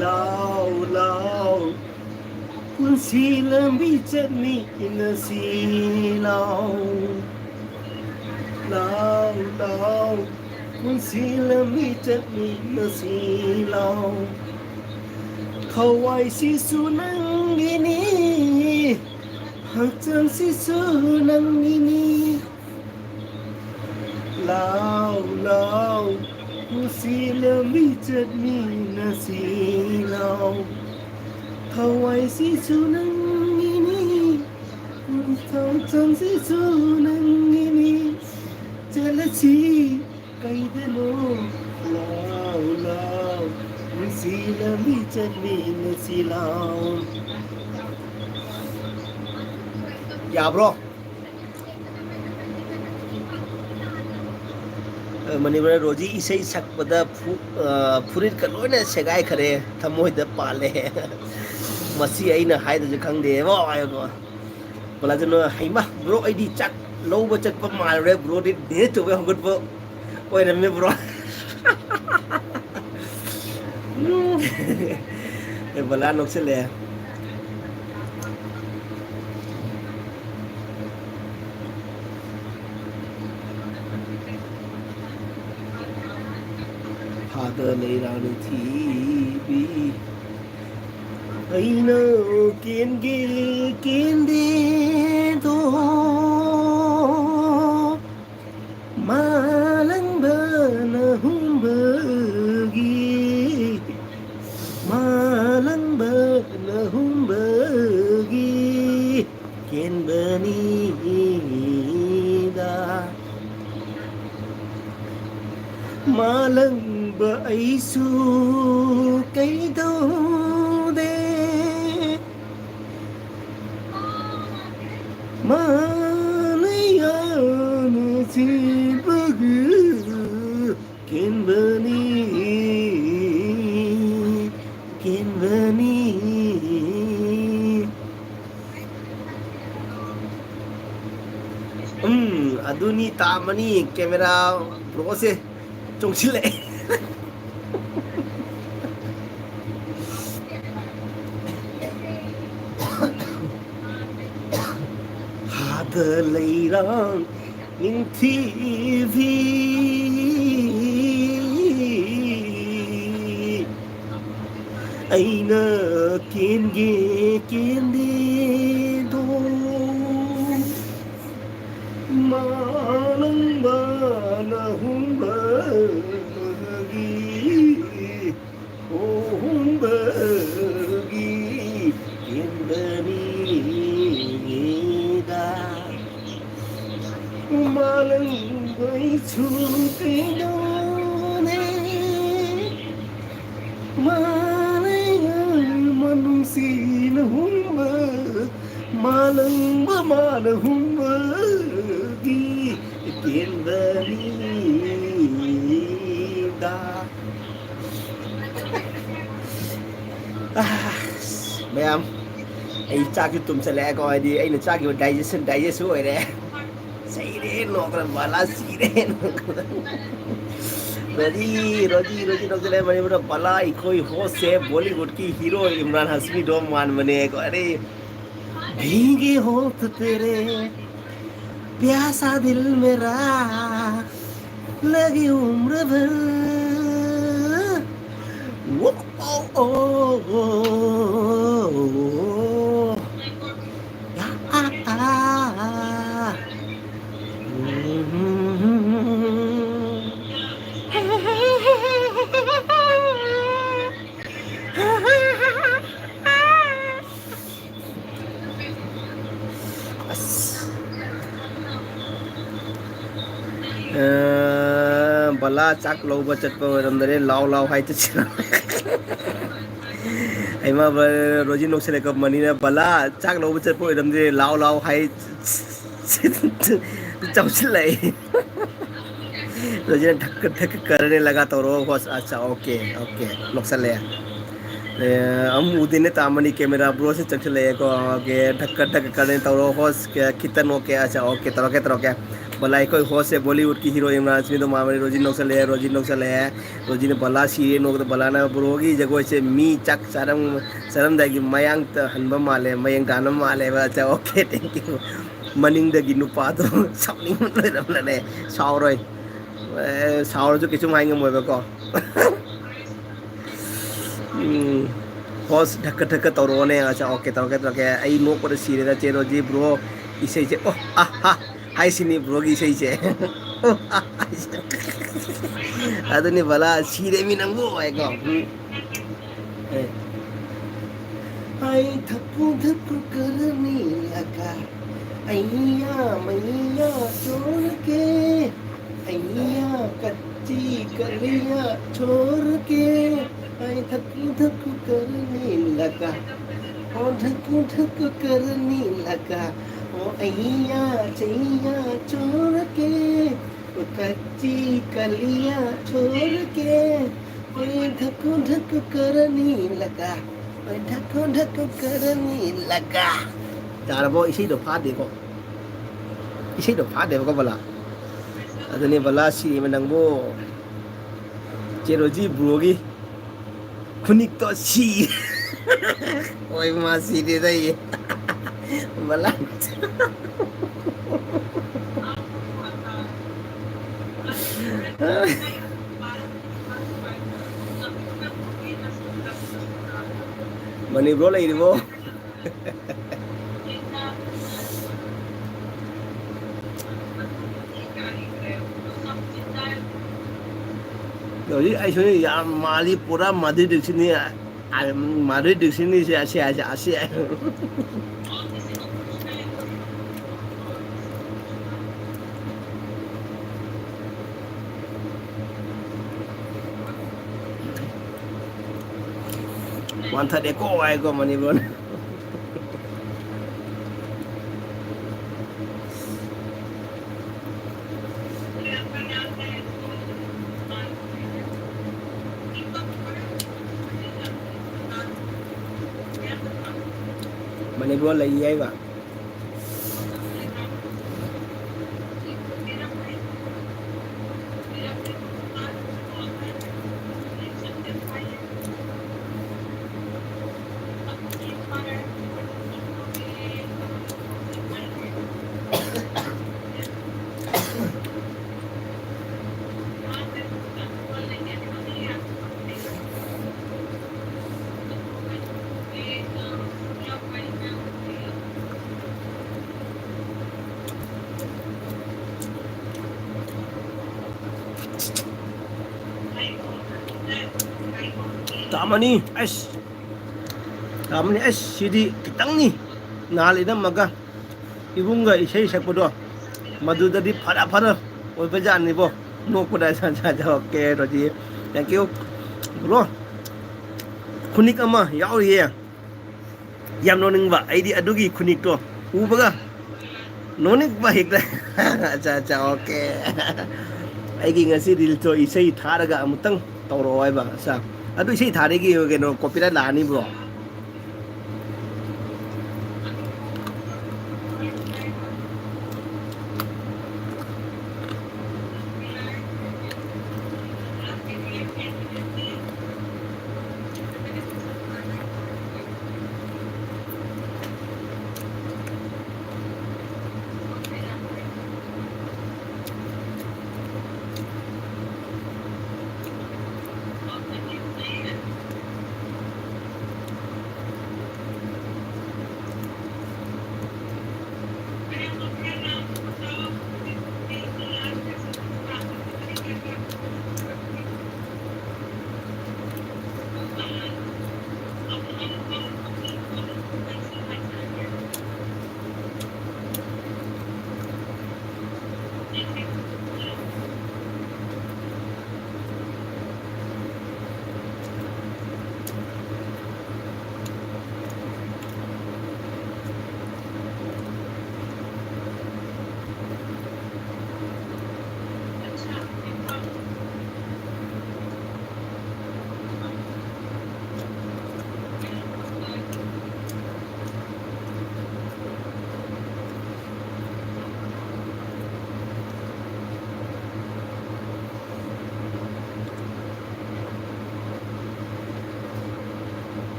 ꯂꯥꯎ ꯂꯥꯎ ꯄꯨꯟꯁꯤ ꯂꯝꯕꯤ ꯆꯠꯃꯤꯟꯅꯁꯤ ꯂꯥꯎ꯫ ꯂꯥꯎ ꯂꯥꯎ ꯄꯨꯟꯁꯤ ꯂꯝꯕꯤ ꯆꯠꯃꯤꯟꯅꯁꯤ ꯂꯥꯎ꯫ ꯊꯋꯥꯏꯁꯤꯁꯨ ꯅꯪꯒꯤꯅꯤ ꯍꯛꯆꯥꯡꯁꯤꯁꯨ ꯅꯪꯒꯤꯅꯤ꯫ ꯂꯥꯎ, ꯂꯥꯎ, ꯅꯨꯡꯁꯤ ꯂꯝꯕꯤ ꯆꯠꯃꯤꯟꯅꯁꯤ ꯂꯥꯎ꯫ ꯊꯋꯥꯏꯁꯤꯁꯨ ꯅꯪꯒꯤꯅꯤ, ꯊꯧꯖꯥꯜꯁꯤꯁꯨ ꯅꯪꯒꯤꯅꯤ꯫ ꯆꯠꯂꯁꯤ ꯀꯩꯗꯅꯣ, ꯂꯥꯎ, ꯂꯥꯎ, ꯅꯨꯡꯁꯤ ꯂꯝꯕꯤ ꯆꯠꯃꯤꯟꯅꯁꯤ ꯂꯥꯎ꯫ ꯌꯥꯕ꯭ꯔꯣ? ꯃꯅꯤꯄꯨꯔ ꯔꯣꯖꯤ ꯏꯁꯩ ꯁꯛꯄꯗ ꯐꯨ-, ꯑ, ꯐꯨꯔꯤꯠꯀ ꯂꯣꯏꯅ ꯁꯦꯒꯥꯏꯈꯔꯦ, ꯊꯃꯣꯏꯗ ꯄꯥꯜꯂꯦ꯫ ꯃꯁꯤ ꯑꯩꯅ ꯍꯥꯏꯗ꯭ꯔꯁꯨ ꯈꯪꯗꯦꯕꯣ, ꯍꯥꯏꯀꯣ꯫ ꯕꯂꯥꯖꯅꯣ, "ꯍꯩꯃꯥ, ꯕ꯭ꯔꯣ, ꯑꯩꯗꯤ ꯆꯥꯛ ꯂꯧꯕ ꯆꯠꯄ ꯃꯥꯜꯂꯨꯔꯦ, ꯕ꯭ꯔꯣꯗꯤ ꯗꯦ ꯇꯧꯕ ꯍꯧꯒꯠꯄ ꯑꯣꯏꯔꯝꯃꯦ, ꯕ꯭ꯔꯣ꯫" ꯎꯝ꯫ ꯑꯦ, ꯕꯂꯥ ꯅꯣꯛꯁꯤꯜꯂꯦ꯫ ꯐꯥꯗ ꯂꯩꯔꯥꯡ ꯊꯤꯕꯤ꯫ ꯑꯩꯅ ꯀꯦꯟꯒꯦ ꯀꯦꯟꯗꯦꯗꯣ, ꯃꯥꯂꯪꯕꯅ ꯍꯨꯝꯕꯒꯤ, ꯃꯥꯂꯪꯕꯅ ꯍꯨꯝꯕꯒꯤ ꯀꯦꯟꯕꯅꯤꯗ꯫ ꯃꯥꯂꯪꯕ ꯑꯩꯁꯨ ꯀꯩꯗꯧꯗꯦ꯫ ꯃꯥꯅ ꯌꯥꯅ ꯆꯦꯟꯕꯒꯤ ꯀꯦꯟꯕꯅꯤ, ꯀꯦꯟꯕꯅꯤ꯫ ꯎꯝ, ꯑꯗꯨꯅꯤ ꯇꯥꯃꯅꯤ ꯀꯦꯃꯦꯔꯥ ꯕ꯭ꯔꯣꯁꯦ꯫ ꯆꯣꯡꯁꯤꯜꯂꯛꯑꯦ꯫ ꯍꯥꯗ ꯂꯩꯔꯥꯡ ꯅꯤꯡꯊꯤꯕꯤ꯫ ꯑꯩꯅ ꯀꯦꯟꯒꯦ ꯀꯦꯟꯗꯦꯗꯣ꯫ ꯃꯥꯂꯪꯕꯅ ꯍꯨꯝꯕꯒꯤ, ꯑꯣ ꯍꯨꯝꯕꯒꯤ ꯀꯦꯟꯗꯅꯤꯗ꯫ ꯃꯥꯂꯪꯕꯩꯁꯨ ꯀꯩꯗꯧꯅꯦ? ꯃꯥꯂꯪ ꯃꯅꯨꯡꯁꯤꯅ ꯍꯨꯝꯕ, ꯃꯥꯂꯪꯕ ꯃꯥꯅ ꯍꯨꯝꯕꯒꯤ ꯀꯦꯟꯗꯅꯤꯗ꯫ ꯑꯁ, ꯃꯌꯥꯝ, ꯑꯩ ꯆꯥꯛꯁꯨ ꯇꯨꯝꯁꯜꯂꯛꯑꯦꯀꯣ, ꯍꯥꯏꯗꯤ ꯑꯩꯅ ꯆꯥꯈꯤꯕ digestion, digest ꯑꯣꯏꯔꯦ꯫ ꯁꯤꯔꯦ ꯅꯣꯛꯄꯗ, ꯕꯂꯥ ꯁꯤꯔꯦ ꯅꯣꯛꯄꯗ꯫ ꯔꯣꯖꯤ, ꯔꯣꯖꯤ, ꯔꯣꯖꯤ ꯅꯣꯛꯁꯜꯂꯛꯑꯦ ꯃꯅꯤꯄꯨꯔꯗ, ꯕꯂꯥ ꯑꯩꯈꯣꯏ host ꯁꯦ Bollywood ꯀꯤ hero ꯏꯝꯔꯥꯟ ꯍꯥꯁꯃꯤꯗꯣ ꯃꯥꯟꯕꯅꯦꯀꯣ꯫ ꯑꯔꯦ, भीगे होठ तेरे प्यासा दिल मेरा लगी उम्र भर। वो, ओ, ओ, ओ, ओ, या, आ, आ, आ। ꯑꯁ꯫ ꯑ, ꯕꯂꯥ ꯆꯥꯛ ꯂꯧꯕ ꯆꯠꯄ ꯑꯣꯏꯔꯝꯗꯔꯦ, ꯂꯥꯎ ꯂꯥꯎ ꯍꯥꯏ ꯆꯠꯁꯤꯔ? ꯍꯩꯃꯥ, ꯕ-, ꯔꯣꯖꯤ ꯅꯣꯛꯁꯜꯂꯛꯄ ꯃꯅꯤꯅ, "ꯕꯂꯥ ꯆꯥꯛ ꯂꯧꯕ ꯆꯠꯄ ꯑꯣꯏꯔꯝꯗ꯭ꯔꯦ, ꯂꯥꯎ ꯂꯥꯎ ꯍꯥꯏ ꯆꯥꯎꯁꯤꯜꯂꯛꯑꯦ꯫" ꯔꯣꯖꯤꯅ ꯙꯛꯀ ꯙꯛꯀ ꯀꯔꯅꯦ ꯂꯒꯥ ꯇꯧꯔꯣ, ꯍꯣꯁ꯫ ꯑꯠꯆꯥ, ꯑꯣꯀꯦ, ꯑꯣꯀꯦ, ꯅꯣꯛꯁꯜꯂꯛꯑꯦ꯫ ꯑꯦ, ꯑꯃꯨꯛ ꯎꯗꯦꯅꯦ ꯇꯥꯃꯅꯤ ꯀꯦꯃꯦꯔꯥ ꯕ꯭ꯔꯣꯁꯦ ꯆꯪꯁꯤꯜꯂꯛꯑꯦꯀꯣ꯫ ꯑꯣꯀꯦ, ꯙꯛꯀ ꯙꯛꯀ ꯀꯔꯅꯦ ꯇꯧꯔꯣ, ꯍꯣꯁ꯫ ꯀꯦ-, ꯈꯤꯇꯪ ꯑꯣꯀꯦ, ꯑꯠꯆꯥ, ꯑꯣꯀꯦ, ꯇꯧꯔꯛꯀꯦ, ꯇꯧꯔꯛꯀꯦ꯫ ꯕꯂꯥ, ꯑꯩꯈꯣꯏ ꯍꯣꯁꯁꯦ ꯕꯣꯂꯤꯋꯨꯗꯀꯤ ꯍꯤꯔꯣ ꯏꯝꯔꯥꯟ ꯍꯥꯁꯃꯤꯗꯣ ꯃꯥꯟꯕꯅꯤ꯫ ꯔꯣꯖꯤ ꯅꯣꯛꯁꯜꯂꯛꯑꯦ, ꯔꯣꯖꯤ ꯅꯣꯛꯁꯜꯂꯛꯑꯦ꯫ ꯔꯣꯖꯤꯅ ꯕꯂꯥ ꯁꯤꯔꯦ ꯅꯣꯛꯄꯗ, ꯕꯂꯥꯅ ꯕ꯭ꯔꯣꯒꯤ ꯖꯒꯣꯏꯁꯦ ꯃꯤ ꯆꯥꯛ ꯆꯥꯔꯝ-, ꯆꯥꯔꯝꯗꯥꯏꯒꯤ ꯃꯌꯥꯡ ꯇ-, ꯍꯟꯕ ꯃꯥꯜꯂꯦ, ꯃꯌꯦꯡ ꯇꯥꯍꯟꯕ ꯃꯥꯜꯂꯦꯕ꯫ ꯑꯠꯆꯥ, ꯑꯣꯀꯦ, thank you꯫ ꯃꯅꯤꯡꯗꯒꯤ ꯅꯨꯄꯥꯗꯣ ꯁꯥꯎꯅꯤꯡꯕ ꯂꯣꯏꯔꯝꯂꯅꯦ꯫ ꯁꯥꯎꯔꯣꯏ꯫ ꯑꯦ, ꯁꯥꯎꯔꯁꯨ ꯀꯩꯁꯨꯝ ꯍꯥꯏ ꯉꯝꯃꯣꯏꯕꯀꯣ꯫ ꯎꯝ, ꯍꯣꯁ, ꯙꯛꯀ ꯙꯛꯀ ꯇꯧꯔꯛꯑꯣꯅꯦ꯫ ꯑꯠꯆꯥ, ꯑꯣꯀꯦ, ꯇꯧꯔꯛꯀꯦ, ꯇꯧꯔꯛꯀꯦ꯫ ꯑꯩ ꯅꯣꯛꯄꯗ ꯁꯤꯔꯦꯗ, ꯆꯦ ꯔꯣꯖꯤ ꯕ꯭ꯔꯣ꯫ ꯏꯁꯩꯁꯦ, ꯑꯣ, ꯑꯥ, ꯍꯥ꯫ ꯍꯥꯏꯁꯤꯅꯤ ꯕ꯭ꯔꯣꯒꯤ ꯏꯁꯩꯁꯦ꯫ ꯑꯗꯨꯅꯤ ꯕꯂꯥ, ꯁꯤꯔꯦꯃꯤ ꯅꯪꯕꯨ ꯍꯥꯏꯀꯣ꯫ ꯎꯝ꯫ ꯑꯦ꯫ ꯑꯩ ꯊꯛꯀꯨ ꯊꯛꯀꯨ ꯀꯔꯅꯤ ꯂꯒꯥ, ꯑꯩꯌꯥ ꯃꯩꯌꯥ ꯆꯣꯔ ꯀꯦ, ꯑꯩꯌꯥ ꯀꯠꯆꯤ ꯀꯂꯤꯌꯥ ꯆꯣꯔ ꯀꯦ, ꯑꯩ ꯊꯛꯀꯨ ꯊꯛꯀꯨ ꯀꯔꯅꯤ ꯂꯒꯥ, ꯑꯣ ꯊꯛꯀꯨ ꯊꯛꯀꯨ ꯀꯔꯅꯤ ꯂꯒꯥ, ꯑꯣ ꯑꯩꯌꯥ ꯆꯩꯌꯥ ꯆꯣꯔ ꯀꯦ, ꯑꯣ ꯀꯠꯆꯤ ꯀꯂꯤꯌꯥ ꯆꯣꯔ ꯀꯦ, ꯑꯩ ꯊꯛꯀꯨ ꯊꯛꯀꯨ ꯀꯔꯅꯤ ꯂꯒꯥ, ꯑꯩ ꯊꯛꯀꯨ ꯊꯛꯀꯨ ꯀꯔꯅꯤ ꯂꯒꯥ꯫ ꯌꯥꯔꯕꯣ? ꯏꯁꯩꯗꯣ ꯐꯥꯗꯦꯀꯣ꯫ ꯏꯁꯩꯗꯣ ꯐꯥꯗꯦꯕꯀꯣ ꯕꯂꯥ꯫ ꯑꯗꯨꯅꯦ ꯕꯂꯥ ꯁꯤꯔꯤꯕ ꯅꯪꯕꯨ꯫ ꯆꯦꯔꯣꯖꯤ ꯕ꯭ꯔꯣꯒꯤ ꯈꯨꯅꯤꯛꯇꯣ ꯁꯤ꯫ ꯍꯣꯏ, ꯃꯥ ꯁꯤꯔꯦꯗ ꯑꯩ꯫ ꯕꯂꯥ꯫ ꯃꯅꯤ ꯕ꯭ꯔꯣ ꯂꯩꯔꯤꯕꯣ? ꯍꯧꯖꯤꯛ ꯑꯩꯁꯨ ꯌꯥꯝ ꯃꯥꯜꯂꯤ, ꯄꯨꯔꯥ ꯃꯥꯗꯨꯔꯤ ꯗꯤꯛꯁꯤꯠꯅꯤ, ꯑ, ꯃꯥꯗꯨꯔꯤ ꯗꯤꯛꯁꯤꯠꯅꯤꯁꯦ ꯑꯁꯤ, ꯑꯁꯤ, ꯑꯁꯤ꯫ ꯋꯥꯟꯊꯔꯦꯀꯣ ꯍꯥꯏꯀꯣ ꯃꯅꯤꯄꯨꯔꯅ꯫ ꯃꯅꯤꯄꯨꯔ ꯂꯩ ꯍꯥꯏꯕ꯫ ꯑꯃꯅꯤ꯫ ꯑꯁ, ꯑꯃꯅꯤ꯫ ꯑꯁ, ꯁꯤꯗꯤ ꯈꯤꯇꯪꯅꯤ ꯅꯍꯥꯟ ꯏꯅꯝꯃꯒ ꯏꯕꯨꯡꯒ ꯏꯁꯩ ꯁꯛꯄꯗꯣ, ꯃꯗꯨꯗꯗꯤ ꯐꯔ ꯐꯔ ꯑꯣꯏꯕꯖꯥꯠꯅꯤꯕꯣ꯫ ꯅꯣꯛꯄꯗ꯫ Okay, Roji, thank you꯫ Bro, ꯈꯨꯅꯤꯛ ꯑꯃ ꯌꯥꯎꯔꯤꯌꯦ꯫ ꯌꯥꯝ ꯅꯣꯛꯅꯤꯡꯕ, ꯑꯩꯗꯤ ꯑꯗꯨꯒꯤ ꯈꯨꯅꯤꯛꯇꯣ ꯎꯕꯒ ꯅꯣꯛꯅꯤꯡꯕ ꯍꯦꯛꯇ꯫ ꯑꯠꯆꯥ, ꯑꯠꯆꯥ, ꯑꯣꯀꯦ꯫ ꯑꯩꯒꯤ ꯉꯁꯤ ꯔꯤꯜꯁꯇꯣ ꯏꯁꯩ ꯊꯥꯔꯒ ꯑꯃꯨꯛꯇꯪ ꯇꯧꯔꯛꯑꯣ ꯍꯥꯏꯕ꯫ ꯑꯠꯆꯥ, ꯑꯗꯨ ꯏꯁꯩ ꯊꯥꯔꯤꯒꯤ ꯀꯩꯅꯣ ꯀꯣꯄꯤꯔꯥꯏꯠ ꯂꯥꯛꯑꯅꯤꯕ꯭ꯔꯣ?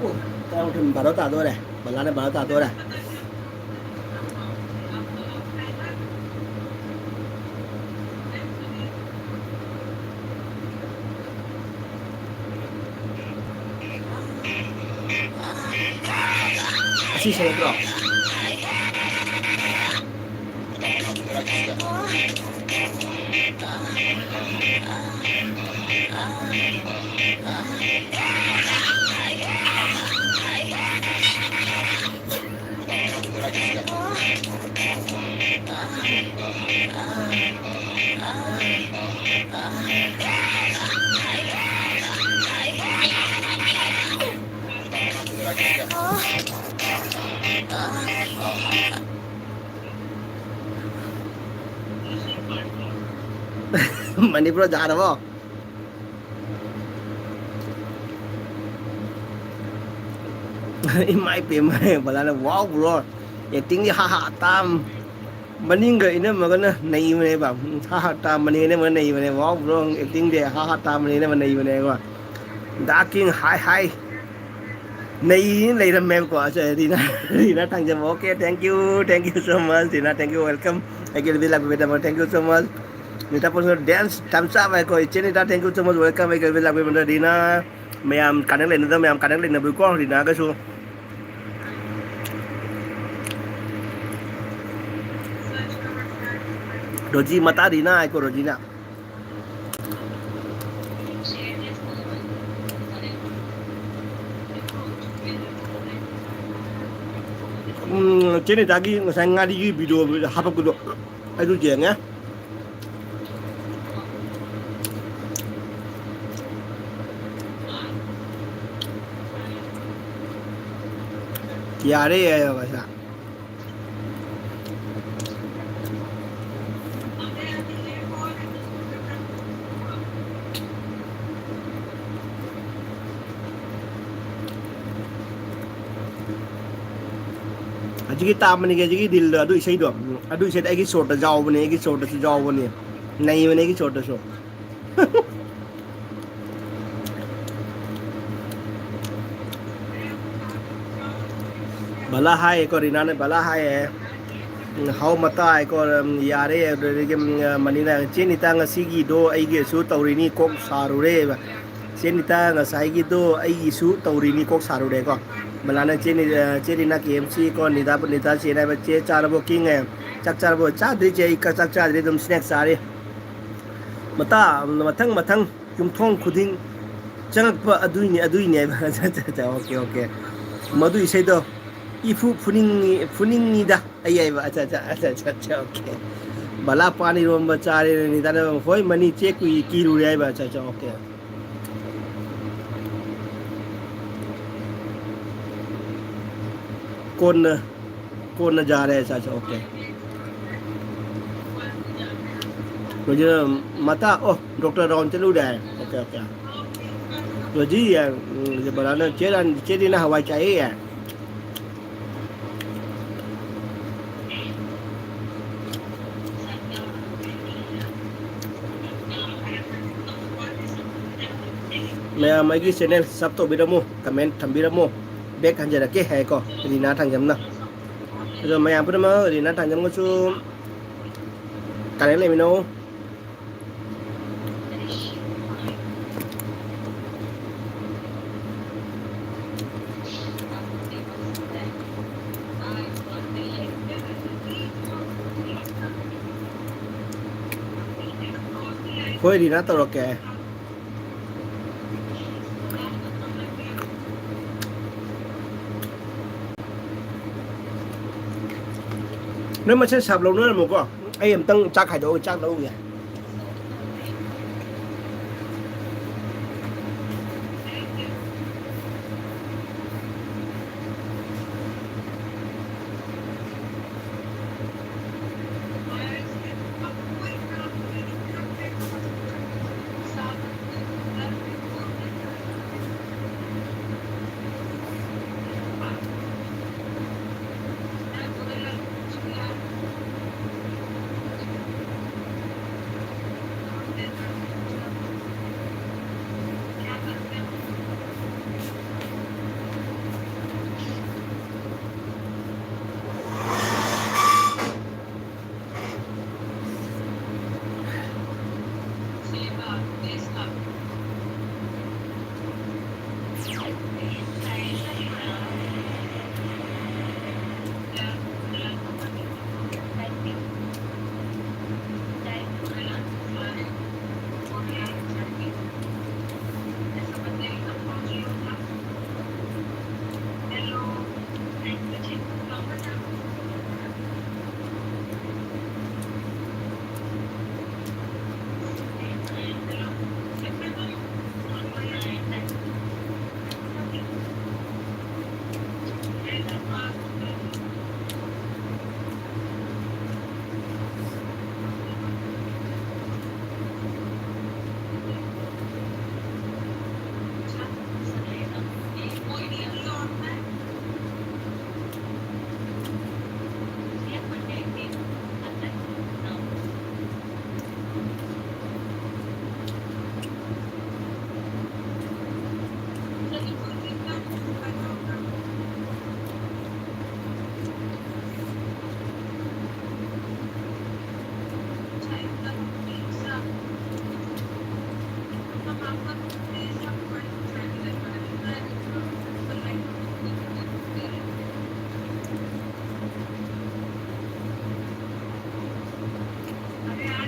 ꯑꯣ, ꯇꯔꯥꯃꯥꯊꯣꯏ ꯕꯥꯔꯣ ꯇꯥꯗꯣꯔꯦ꯫ ꯕꯂꯥꯅ ꯕꯥꯔꯣ ꯇꯥꯗꯣꯔꯦ꯫ ꯑꯁꯤ ꯅꯠꯇ꯭ꯔꯣ? ꯃꯅꯤꯄꯨꯔ ꯌꯥꯔꯕꯣ? ꯏꯃꯥꯏ ꯄꯦꯝꯃ, ꯕꯂꯥꯅ, "Wow bro, acting ꯗꯤ ꯍꯥ ꯍꯥ ꯇꯥꯝ꯫ ꯃꯅꯤꯡꯒ ꯏꯅꯝꯃꯒꯅ ꯅꯩꯕꯅꯦꯕ꯫ ꯍꯥ ꯍꯥ ꯇꯥꯝ, ꯃꯅꯤꯡ ꯏꯅꯝꯃꯒ ꯅꯩꯕꯅꯦ꯫ Wow bro, acting ꯗꯤ ꯍꯥ ꯍꯥ ꯇꯥꯝ, ꯃꯅꯤꯡ ꯏꯅꯝꯃ ꯅꯩꯕꯅꯦꯀꯣ꯫ Da King, hi hi꯫ ꯅꯩ ꯂꯩꯔꯝꯃꯦꯕꯀꯣ꯫ ꯑꯁ, ꯔꯤꯅꯥ, ꯔꯤꯅꯥ Thangjam, okay, thank you, thank you so much, Rina, thank you, welcome꯫ ꯑꯩꯒꯤ ꯂꯝꯕꯤ ꯂꯥꯛꯄꯤꯕꯒꯤꯗꯃꯛ thank you so much꯫ Nita ꯄꯣꯁꯅ dance ꯇꯝꯆꯥ ꯃꯥꯏꯀꯣ, ꯏꯆꯦ Nita, thank you so much, welcome, ꯑꯩꯒꯤ ꯂꯝꯕꯤ ꯂꯥꯛꯄꯤꯕꯗ ꯔꯤꯅꯥ꯫ ꯃꯌꯥꯝ ꯀꯥꯅꯦꯛ ꯂꯩꯅꯗꯕ ꯃꯌꯥꯝ ꯀꯥꯅꯦꯛ ꯂꯩꯅꯕꯤꯀꯣ, ꯔꯤꯅꯥꯒꯁꯨ꯫ ꯔꯣꯖꯤ ꯃꯇꯥ ꯔꯤꯅꯥ ꯍꯥꯏꯀꯣ, ꯔꯣꯖꯤꯅ꯫ ꯎꯝ, ꯆꯦ ꯅꯤꯇꯥꯒꯤ ꯉꯁꯥꯏ ꯉꯥꯔꯤꯒꯤ video ꯍꯥꯄꯛꯄꯗꯣ ꯑꯩꯁꯨ ꯌꯦꯡꯉꯦ꯫ ꯌꯥꯔꯦ ꯌꯥꯔꯦ ꯃꯁꯥ꯫ ꯍꯧꯖꯤꯛꯀꯤ ꯇꯥ ꯃꯅꯤꯒꯤ ꯍꯧꯖꯤꯛꯀꯤ ꯔꯤꯜꯗꯣ, ꯑꯗꯨ ꯏꯁꯩꯗꯣ, ꯎꯝ, ꯑꯗꯨ ꯏꯁꯩꯗꯣ ꯑꯩꯒꯤ ꯁꯣꯔꯠꯇ ꯌꯥꯎꯕꯅꯦ, ꯑꯩꯒꯤ ꯁꯣꯔꯠꯇꯁꯨ ꯌꯥꯎꯕꯅꯦ, ꯅꯩꯕꯅꯦ ꯑꯩꯒꯤ ꯁꯣꯔꯠꯇꯁꯨ꯫ ꯕꯂꯥ ꯍꯥꯏꯌꯦꯀꯣ, ꯔꯤꯅꯥꯅ ꯕꯂꯥ ꯍꯥꯏꯌꯦ꯫ ꯎꯝ, ꯍꯥꯎ ꯃꯇꯥ ꯍꯥꯏꯀꯣ, ꯎꯝ, ꯌꯥꯔꯦ꯫ ꯑꯗꯨꯗꯒꯤ, ꯎꯝ, ꯃꯅꯤꯅ, "ꯆꯦ ꯅꯤꯇꯥ, ꯉꯁꯤꯒꯤꯗꯣ ꯑꯩꯒꯤꯁꯨ ꯇꯧꯔꯤꯅꯤ, ꯀꯣꯛ ꯁꯥꯔꯨꯔꯦ"꯫ ꯆꯦ ꯅꯤꯇꯥ, ꯉꯁꯥꯏꯒꯤꯗꯣ ꯑꯩꯒꯤꯁꯨ ꯇꯧꯔꯤꯅꯤ, ꯀꯣꯛ ꯁꯥꯔꯨꯔꯦꯀꯣ꯫ ꯃꯂꯥꯅ ꯆꯦ ꯅꯤ-, ꯑ, ꯆꯦ ꯔꯤꯅꯥ ꯀꯦ ꯑꯦꯐ ꯁꯤ ꯀꯣ, ꯅꯤꯗꯥ, ꯅꯤꯗꯥ ꯆꯦ ꯍꯥꯏꯕ, "ꯆꯦ ꯆꯥꯔꯕꯣ ꯀꯤꯡ?" ꯍꯥꯏ꯫ "ꯆꯥꯛ ꯆꯥꯔꯕꯣ?" "ꯆꯥꯗ꯭ꯔꯤ ꯆꯦ, ꯑꯩ ꯆꯥꯛ ꯆꯥꯗ꯭ꯔꯤ, ꯑꯗꯨꯝ ꯁ꯭ꯅꯦꯛ ꯆꯥꯔꯤ꯫" ꯃꯇꯥ, ꯃꯊꯪ ꯃꯊꯪ ꯌꯨꯝꯊꯣꯡ ꯈꯨꯗꯤꯡ ꯆꯪꯉꯛꯄ ꯑꯗꯨꯏꯅꯤ, ꯑꯗꯨꯏꯅꯦ ꯍꯥꯏꯕ꯫ ꯑꯠꯆꯥ, ꯑꯠꯆꯥ, ꯑꯠꯆꯥ, ꯑꯣꯀꯦ, ꯑꯣꯀꯦ꯫ ꯃꯗꯨ ꯏꯁꯩꯗꯣ ꯏꯐꯨ ꯐꯨꯅꯤꯡꯉꯤ, ꯐꯨꯅꯤꯡꯉꯤꯗ ꯑꯩ ꯍꯥꯏꯕ꯫ ꯑꯠꯆꯥ, ꯑꯠꯆꯥ, ꯑꯠꯆꯥ, ꯑꯠꯆꯥ, ꯑꯠꯆꯥ, ꯑꯣꯀꯦ꯫ ꯕꯂꯥ ꯄꯥꯟ ꯏꯔꯣꯝꯕ ꯆꯥꯔꯦ ꯅꯤꯗꯥꯅ, ꯍꯣꯏ ꯃꯅꯤ ꯆꯦ ꯀꯨꯏ ꯀꯤꯔꯨꯔꯦ ꯍꯥꯏꯕ꯫ ꯑꯠꯆꯥ, ꯑꯠꯆꯥ, ꯑꯣꯀꯦ꯫ ꯀꯣꯟꯅ, ꯀꯣꯟꯅ ꯌꯥꯔꯦ, ꯑꯠꯆꯥ, ꯑꯠꯆꯥ, ꯑꯣꯀꯦ꯫ ꯍꯧꯖꯤꯛ ꯃꯇꯥ, ꯑꯣ, ꯗꯣꯛꯇꯔ ꯔꯥꯎꯟ ꯆꯠꯂꯨꯔꯦ ꯍꯥꯏ꯫ Okay, okay. ꯍꯧꯖꯤꯛ ꯌꯥꯏ, ꯎꯝ, ꯍꯧꯖꯤꯛ ꯕ꯭ꯔꯗꯔꯅ ꯆꯦ ꯔꯥꯟ-, ꯆꯦ ꯔꯤꯅ ꯍꯋꯥꯏ ꯆꯥꯏꯌꯦ ꯌꯥꯏ꯫ ꯃꯌꯥꯝ ꯑꯩꯒꯤ ꯆꯦꯅꯦꯜ ꯁꯕ ꯇꯧꯕꯤꯔꯝꯃꯨ, ꯀꯃꯦꯟ ꯊꯝꯕꯤꯔꯝꯃꯨ, ꯕꯦꯛ ꯍꯟꯖꯔꯛꯀꯦ ꯍꯥꯏꯀꯣ, ꯔꯤꯅꯥ ꯊꯥꯡꯖꯝꯅ꯫ ꯑꯗꯣ ꯃꯌꯥꯝ ꯄꯨꯝꯅꯃꯛ ꯔꯤꯅꯥ ꯊꯥꯡꯖꯝꯒꯁꯨ ꯀꯅꯦꯛ ꯂꯩꯃꯤꯟꯅꯧ꯫ ꯍꯣꯏ, ꯔꯤꯅꯥ ꯇꯧꯔꯛꯀꯦ꯫ ꯅꯣꯏ ꯃꯁꯦꯟ ꯁꯥꯞ ꯂꯧꯅꯔꯝꯃꯣꯀꯣ꯫ ꯑꯩ ꯑꯝꯇꯪ ꯆꯥꯛ ꯈꯥꯏꯗꯣꯛꯑꯒ ꯆꯥꯛ ꯂꯧꯔꯨꯒꯦ꯫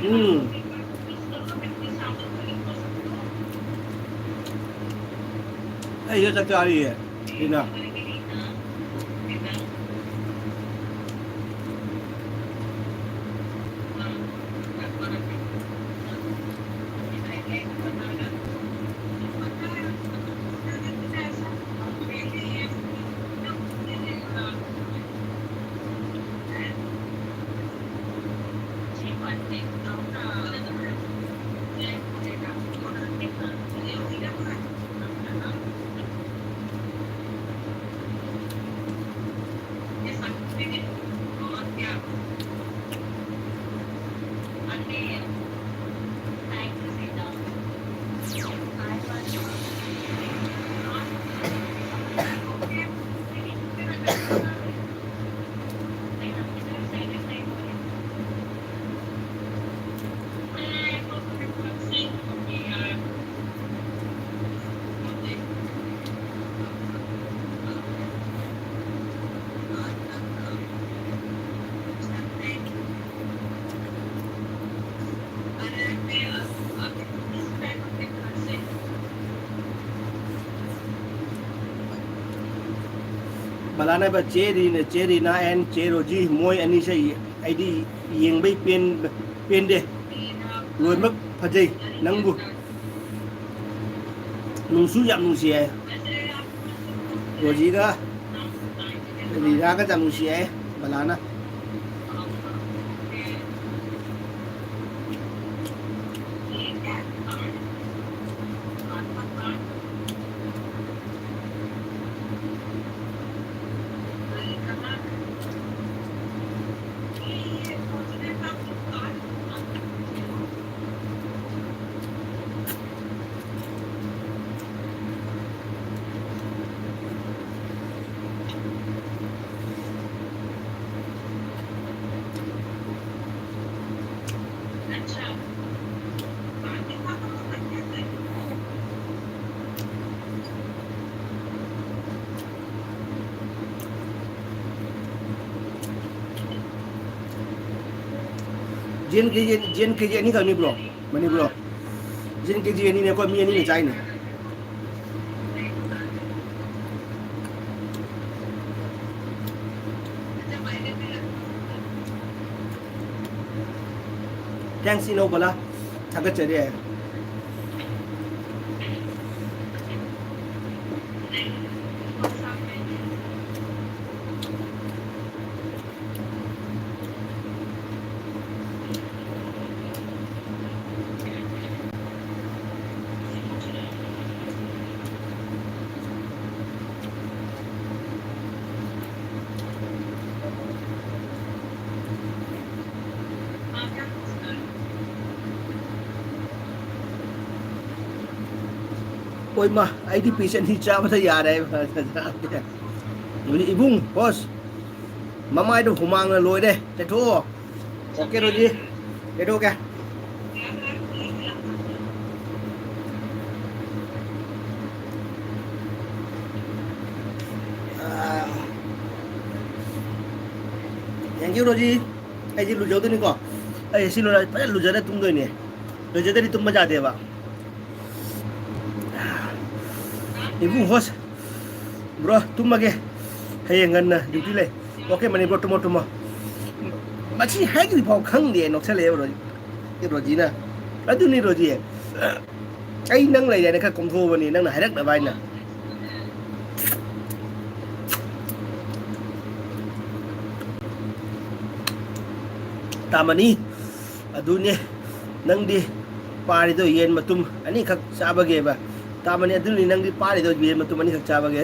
ꯎꯝ꯫ ꯑꯩꯁꯨ ꯆꯥꯛ ꯆꯥꯔꯤꯌꯦ꯫ ꯀꯩꯅꯣ? ꯕꯂꯥꯅ ꯍꯥꯏꯕ, ꯆꯦ ꯔꯤꯅ, ꯆꯦ ꯔꯤꯅꯥ and ꯆꯦ ꯔꯣꯖꯤ, ꯃꯣꯏ ꯑꯅꯤꯁꯦ ꯑꯩꯗꯤ ꯌꯦꯡꯕꯩ ꯄꯦꯟ-, ꯄꯦꯟꯗꯦ꯫ ꯂꯣꯏꯅꯃꯛ ꯐꯖꯩ꯫ ꯅꯪꯕꯨ ꯅꯨꯡꯁꯨ ꯌꯥꯝ ꯅꯨꯡꯁꯤꯌꯦ꯫ ꯔꯣꯖꯤꯒ ꯔꯤꯅꯥꯒ ꯌꯥꯝ ꯅꯨꯡꯁꯤꯌꯦ ꯕꯂꯥꯅ꯫ ꯌꯦꯟ ꯀꯦ ꯖꯤ, ꯌꯦꯟ ꯀꯦ ꯖꯤ ꯑꯅꯤꯈꯛꯅꯤ, ꯕ꯭ꯔꯣ꯫ ꯃꯅꯤ, ꯕ꯭ꯔꯣ꯫ ꯌꯦꯟ ꯀꯦ ꯖꯤ ꯑꯅꯤꯅꯦ, ꯑꯩꯈꯣꯏ ꯃꯤ ꯑꯅꯤꯅ ꯆꯥꯏꯅꯦ꯫ Thanks, ꯏꯅꯧꯕꯂꯥ꯫ ꯊꯥꯒꯠꯆꯔꯤ꯫ ꯍꯣꯏ ꯃꯥ, ꯑꯩꯗꯤ ꯄꯤꯁ ꯑꯅꯤ ꯆꯥꯕꯗ ꯌꯥꯔꯦ꯫ ꯏꯕꯨꯡ ꯍꯣꯁ, ꯃꯃꯥꯏꯗꯣ ꯍꯨꯃꯥꯡꯅ ꯂꯣꯏꯔꯦ꯫ ꯇꯩꯊꯣꯛꯑꯣ꯫ ꯑꯣꯀꯦ, ꯔꯣꯖꯤ꯫ ꯀꯩꯗꯧꯒꯦ? ꯑꯥ꯫ Thank you, Roji. ꯑꯩꯗꯤ ꯂꯨꯖꯧꯗꯣꯏꯅꯤꯀꯣ꯫ ꯑꯩ ꯁꯤ ꯂꯣꯏꯔ ꯐꯖꯅ ꯂꯨꯖꯔ ꯇꯨꯝꯗꯣꯏꯅꯦ꯫ ꯂꯨꯖꯗꯗꯤ ꯇꯨꯝꯕ ꯌꯥꯗꯦꯕ꯫ ꯏꯕꯨꯡ ꯍꯣꯁ꯫ ꯕ꯭ꯔꯣ, ꯇꯨꯝꯃꯒꯦ꯫ ꯍꯌꯦꯡ ꯉꯟꯅ ꯗ꯭ꯌꯨꯇꯤ ꯂꯩ꯫ ꯑꯣꯀꯦ, ꯃꯅꯤ ꯕ꯭ꯔꯣ, ꯇꯨꯝꯃꯣ, ꯇꯨꯝꯃꯣ꯫ ꯃꯁꯤ ꯍꯥꯏꯗ꯭ꯔꯤ ꯐꯥꯎ ꯈꯪꯗꯦ, ꯅꯣꯛꯁꯜꯂꯛꯑꯦꯕ ꯔꯣꯖꯤ-, ꯔꯣꯖꯤꯅ꯫ ꯑꯗꯨꯅꯤ ꯔꯣꯖꯤ꯫ ꯑꯩ ꯅꯪ ꯂꯩꯔꯦꯅ ꯈꯔ ꯀꯣꯝꯊꯣꯛꯑꯕꯅꯤ, ꯅꯪꯅ ꯍꯥꯏꯔꯛꯅꯕ ꯍꯥꯏꯅ꯫ ꯇꯥꯃꯅꯤ꯫ ꯑꯗꯨꯅꯦ, ꯅꯪꯗꯤ ꯄꯥꯔꯤꯗꯣ ꯌꯦꯟ ꯃꯇꯨꯝ ꯑꯅꯤꯈꯛ ꯆꯥꯕꯒꯦꯕ꯫ ꯇꯥꯃꯅꯤ, ꯑꯗꯨꯅꯤ ꯅꯪꯗꯤ ꯄꯥꯔꯤꯗꯣ ꯌꯦꯟ ꯃꯇꯨꯝ ꯑꯅꯤꯈꯛ ꯆꯥꯕꯒꯦ꯫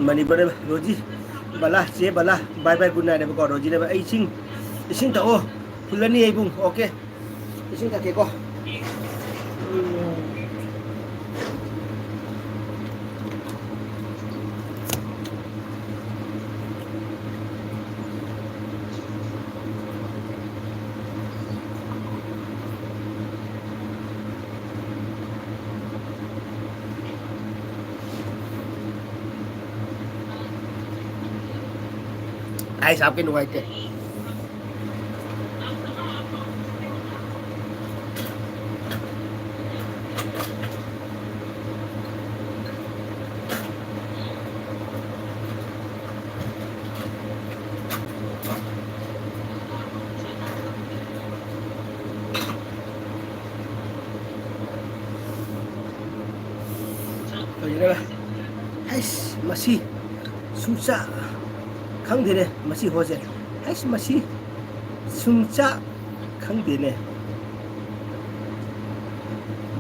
ꯃꯅꯤꯄꯨꯔ ꯔꯣꯖꯤ, ꯕꯂꯥ, ꯆꯦ ꯕꯂꯥ, bye bye, good night ꯍꯥꯏꯕꯀꯣ꯫ ꯔꯣꯖꯤꯅꯦꯕ, ꯑꯩ ꯏꯁꯤꯡ, ꯏꯁꯤꯡ ꯊꯛꯑꯣ, ꯐꯨꯜꯂꯅꯤ ꯑꯩꯕꯨꯡ, ꯑꯣꯀꯦ꯫ ꯏꯁꯤꯡ ꯊꯛꯀꯦꯀꯣ꯫ ꯑꯩ ꯁꯥꯞꯀꯤ ꯅꯨꯡꯉꯥꯏꯇꯦ꯫ ꯍꯩꯁ, ꯃꯁꯤ ꯁꯨꯡꯆꯥ ꯈꯪꯗꯦꯅꯦ, ꯃꯁꯤ ꯍꯣꯁꯦ꯫ ꯍꯩꯁ, ꯃꯁꯤ ꯁꯨꯡꯆꯥ ꯈꯪꯗꯦꯅꯦ꯫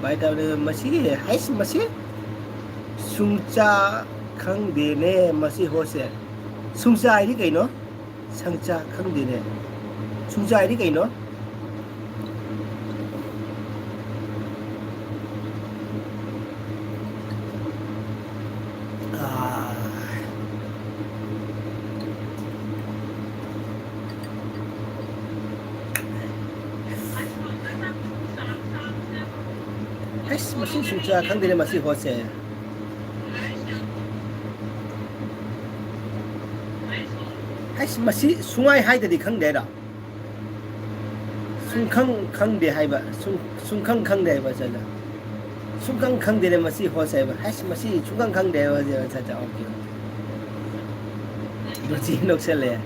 ꯚꯥꯏ ꯇꯥꯕꯗ ꯃꯁꯤꯒꯤ, ꯍꯩꯁ, ꯃꯁꯤ ꯁꯨꯡꯆꯥ ꯈꯪꯗꯦꯅꯦ, ꯃꯁꯤ ꯍꯣꯁꯦ꯫ ꯁꯨꯡꯆꯥ ꯍꯥꯏꯗꯤ ꯀꯩꯅꯣ? ꯁꯪꯆꯥ ꯈꯪꯗꯦꯅꯦ꯫ ꯁꯨꯡꯆꯥ ꯍꯥꯏꯗꯤ ꯀꯩꯅꯣ? ꯑꯥ꯫ ꯍꯩꯁ, ꯃꯁꯤ ꯁꯨꯡꯆꯥ ꯈꯪꯗꯦꯅꯦ, ꯃꯁꯤ ꯍꯣꯁꯦ꯫ ꯍꯩꯁ, ꯃꯁꯤ ꯁꯨꯡꯍꯥꯏ ꯍꯥꯏꯗꯗꯤ ꯈꯪꯗꯦ ꯍꯥꯏꯔꯣ? ꯁꯨꯡꯈꯪ ꯈꯪꯗꯦ ꯍꯥꯏꯕ, ꯁꯨꯡ-, ꯁꯨꯡꯈꯪ ꯈꯪꯗꯦ ꯍꯥꯏꯕ, ꯑꯆꯥ, ꯑꯆꯥ꯫ ꯁꯨꯡꯈꯪ ꯈꯪꯗꯦꯅꯦ ꯃꯁꯤ ꯍꯣꯁ ꯍꯥꯏꯕ꯫ ꯍꯩꯁ, ꯃꯁꯤ ꯁꯨꯡꯈꯪ ꯈꯪꯗꯦ ꯍꯥꯏꯕ, ꯑꯆꯥ, ꯑꯆꯥ, ꯑꯣꯀꯦ, ꯑꯣꯀꯦ꯫ ꯔꯨꯆꯤ ꯅꯣꯛꯁꯜꯂꯦ꯫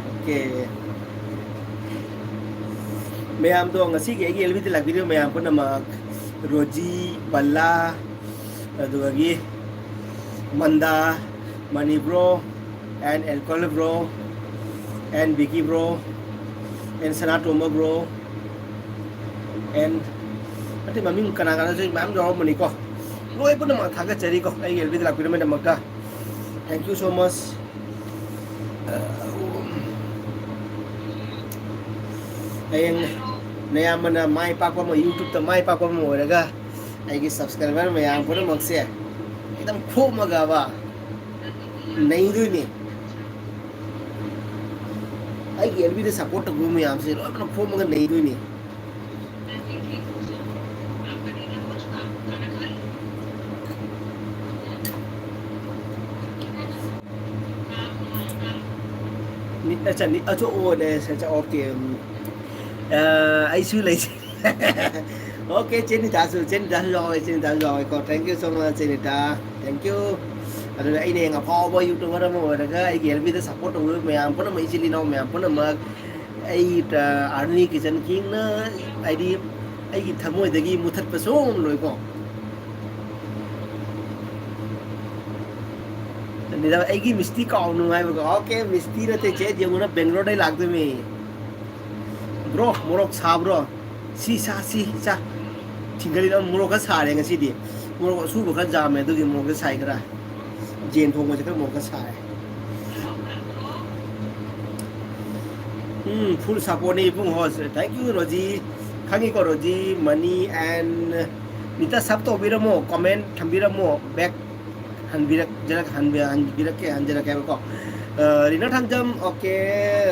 ꯑꯣꯀꯦ꯫ ꯃꯌꯥꯝꯗꯣ ꯉꯁꯤꯒꯤ ꯑꯩꯒꯤ ꯑꯦꯜ ꯕꯤꯗ ꯂꯥꯛꯄꯤꯔꯤꯕ ꯃꯌꯥꯝ ꯄꯨꯝꯅꯃꯛ, ꯔꯣꯖꯤ, ꯕꯜꯂꯥ, ꯑꯗꯨꯗꯒꯤ ꯃꯟꯗꯥ, Mani bro, and alcohol bro, and Biki bro, and Sanatomba bro, and ꯑꯇꯩ ꯃꯃꯤꯡ ꯀꯅꯥ ꯀꯅꯥꯁꯨ ꯃꯌꯥꯝ ꯌꯥꯎꯔꯝꯕꯅꯤꯀꯣ꯫ ꯂꯣꯏ ꯄꯨꯝꯅꯃꯛ ꯊꯥꯒꯠꯆꯔꯤꯀꯣ, ꯑꯩꯒꯤ ꯑꯦꯜ ꯕꯤꯗ ꯂꯥꯛꯄꯤꯔꯝꯕꯒꯤꯗꯃꯛꯇ꯫ Thank you so much꯫ ꯍꯌꯦꯡ ꯅꯌꯥꯝꯕꯅ ꯃꯥꯏ ꯄꯥꯛꯄ ꯑꯃ, ꯌꯨꯇ꯭ꯌꯨꯕꯇ ꯃꯥꯏ ꯄꯥꯛꯄ ꯑꯃ ꯑꯣꯏꯔꯒ, ꯑꯩꯒꯤ ꯁꯕꯁꯀ꯭ꯔꯥꯏꯕꯔ ꯃꯌꯥꯝ ꯄꯨꯝꯅꯃꯛꯁꯦ ꯑꯦꯛꯗꯝ ꯈꯣꯝꯃꯒꯕ ꯅꯩꯗꯣꯏꯅꯤ꯫ ꯑꯩꯒꯤ ꯑꯦꯜ ꯕꯤꯗ ꯁꯞꯄꯣꯔꯠ ꯇꯧꯕꯤꯕ ꯃꯌꯥꯝꯁꯦ ꯂꯣꯏꯅꯃꯛ ꯈꯣꯝꯃꯒ ꯅꯩꯗꯣꯏꯅꯤ꯫ ꯅꯤ-, ꯑꯆꯥ, ꯅꯤ-, ꯑꯆꯥ, ꯑꯣ, ꯅꯦ, ꯑꯆꯥ, ꯑꯣꯀꯦ, ꯎꯝ, ꯑ, ꯑꯩꯁꯨ ꯂꯩꯖꯩ꯫ ꯑꯣꯀꯦ, ꯆꯦꯅꯤꯇꯥꯁꯨ, ꯆꯦꯅꯤꯇꯥꯁꯨ ꯌꯥꯎꯋꯦ, ꯆꯦꯅꯤꯇꯥꯁꯨ ꯌꯥꯎꯋꯦꯀꯣ꯫ Thank you so much, ꯆꯦꯅꯤꯇꯥ꯫ Thank you꯫ ꯑꯗꯨꯅ ꯑꯩꯅ ꯍꯌꯦꯡ ꯑꯐꯥꯎꯕ ꯌꯨꯇ꯭ꯌꯨꯕꯔ ꯑꯃ ꯑꯣꯏꯔꯒ ꯑꯩꯒꯤ ꯑꯦꯜ ꯕꯤꯗ ꯁꯞꯄꯣꯔꯠ ꯇꯧꯕꯤꯕ ꯃꯌꯥꯝ ꯄꯨꯝꯅꯃꯛ, ꯏꯆꯤꯜ ꯏꯅꯥꯎ ꯃꯌꯥꯝ ꯄꯨꯝꯅꯃꯛ, ꯑꯩ, ꯑ, ꯑꯥꯔꯅꯤ ꯀꯤꯆꯟ ꯀꯤꯡꯅ, ꯍꯥꯏꯗꯤ, ꯑꯩꯒꯤ ꯊꯃꯣꯏꯗꯒꯤ ꯃꯨꯊꯠꯄ ꯁꯨꯡꯂꯣꯏꯀꯣ꯫ ꯅꯤꯗꯥ, ꯑꯩꯒꯤ ꯃꯤꯁꯇꯤ ꯀꯥꯎꯅꯨ ꯍꯥꯏꯕꯀꯣ꯫ ꯑꯣꯀꯦ, ꯃꯤꯁꯇꯤ ꯅꯠꯇꯦ, ꯆꯦ ꯌꯦꯡꯉꯨꯅ ꯕꯦꯡꯒ꯭ꯂꯣꯔꯗꯩ ꯂꯥꯛꯇꯣꯏꯃꯤ꯫ ꯕ꯭ꯔꯣ, ꯃꯣꯔꯣꯛ ꯁꯥꯕ꯭ꯔꯣ? ꯁꯤ ꯆꯥ, ꯁꯤ ꯆꯥ꯫ ꯊꯤꯡꯒꯠꯂꯤꯅ ꯃꯣꯔꯣꯛ ꯈꯔ ꯁꯥꯔꯦ ꯉꯁꯤꯗꯤ꯫ ꯃꯣꯔꯣꯛ ꯑꯁꯨꯕ ꯈꯔ ꯌꯥꯝꯃꯦ, ꯑꯗꯨꯒꯤ ꯃꯣꯔꯣꯛꯁꯦ ꯁꯥꯏ ꯈꯔ꯫ ꯌꯦꯟ ꯊꯣꯡꯕꯁꯦ ꯈꯔ ꯃꯣꯔꯣꯛ ꯈꯔ ꯁꯥꯔꯦ꯫ ꯎꯝ, full supportꯅꯤ ꯏꯕꯨꯡ host꯫ Thank you, Roji. ꯈꯪꯉꯤꯀꯣ, ꯔꯣꯖꯤ, ꯃꯅꯤ and ꯅꯤꯇꯥ sub ꯇꯧꯕꯤꯔꯝꯃꯣ, comment ꯊꯝꯕꯤꯔꯝꯃꯣ꯫ Back ꯍꯟꯕꯤꯔꯛ-, ꯍꯟꯕꯤ-, ꯍꯟꯕꯤꯔꯛꯀꯦ, ꯍꯟꯖꯔꯛꯀꯦ ꯍꯥꯏꯕꯀꯣ꯫ ꯑ, ꯔꯤꯅꯥ ꯊꯥꯡꯖꯝ, ꯑꯣꯀꯦ,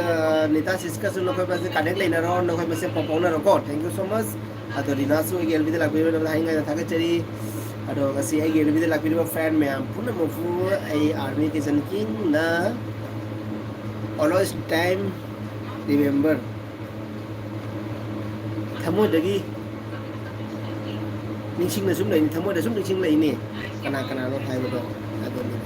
ꯑ, ꯅꯤꯇꯥ ꯁꯤꯁꯀꯁꯨ ꯅꯈꯣꯏ ꯃꯁꯦꯟ connect ꯂꯩꯅꯔꯣ, ꯅꯈꯣꯏ ꯃꯁꯦꯟ ꯄꯥꯎ ꯐꯥꯎꯅꯔꯣꯀꯣ꯫ Thank you so much꯫ ꯑꯗꯣ ꯔꯤꯅꯥꯁꯨ ꯑꯩꯒꯤ ꯑꯦꯜ ꯕꯤꯗ ꯂꯥꯛꯄꯤꯔꯤꯕ ꯃꯌꯥꯝꯗ ꯍꯥꯏꯅ ꯊꯥꯒꯠꯆꯔꯤ꯫ ꯑꯗꯣ ꯉꯁꯤ ꯑꯩꯒꯤ ꯑꯦꯜ ꯕꯤꯗ ꯂꯥꯛꯄꯤꯔꯤꯕ fan ꯃꯌꯥꯝ ꯄꯨꯝꯅꯃꯛꯄꯨ ꯑꯩ Army Kitchen Kingꯅ always time remember, ꯊꯃꯣꯏꯗꯒꯤ ꯅꯤꯡꯁꯤꯡꯅ ꯁꯨꯝ ꯂꯩꯅꯤ, ꯊꯃꯣꯏꯗ ꯁꯨꯝ ꯅꯤꯡꯁꯤꯡꯂꯛꯏꯅꯤ꯫ ꯀꯅꯥ ꯀꯅꯥꯅꯣ ꯍꯥꯏꯕꯗꯣ ꯑꯗꯨꯅꯤ꯫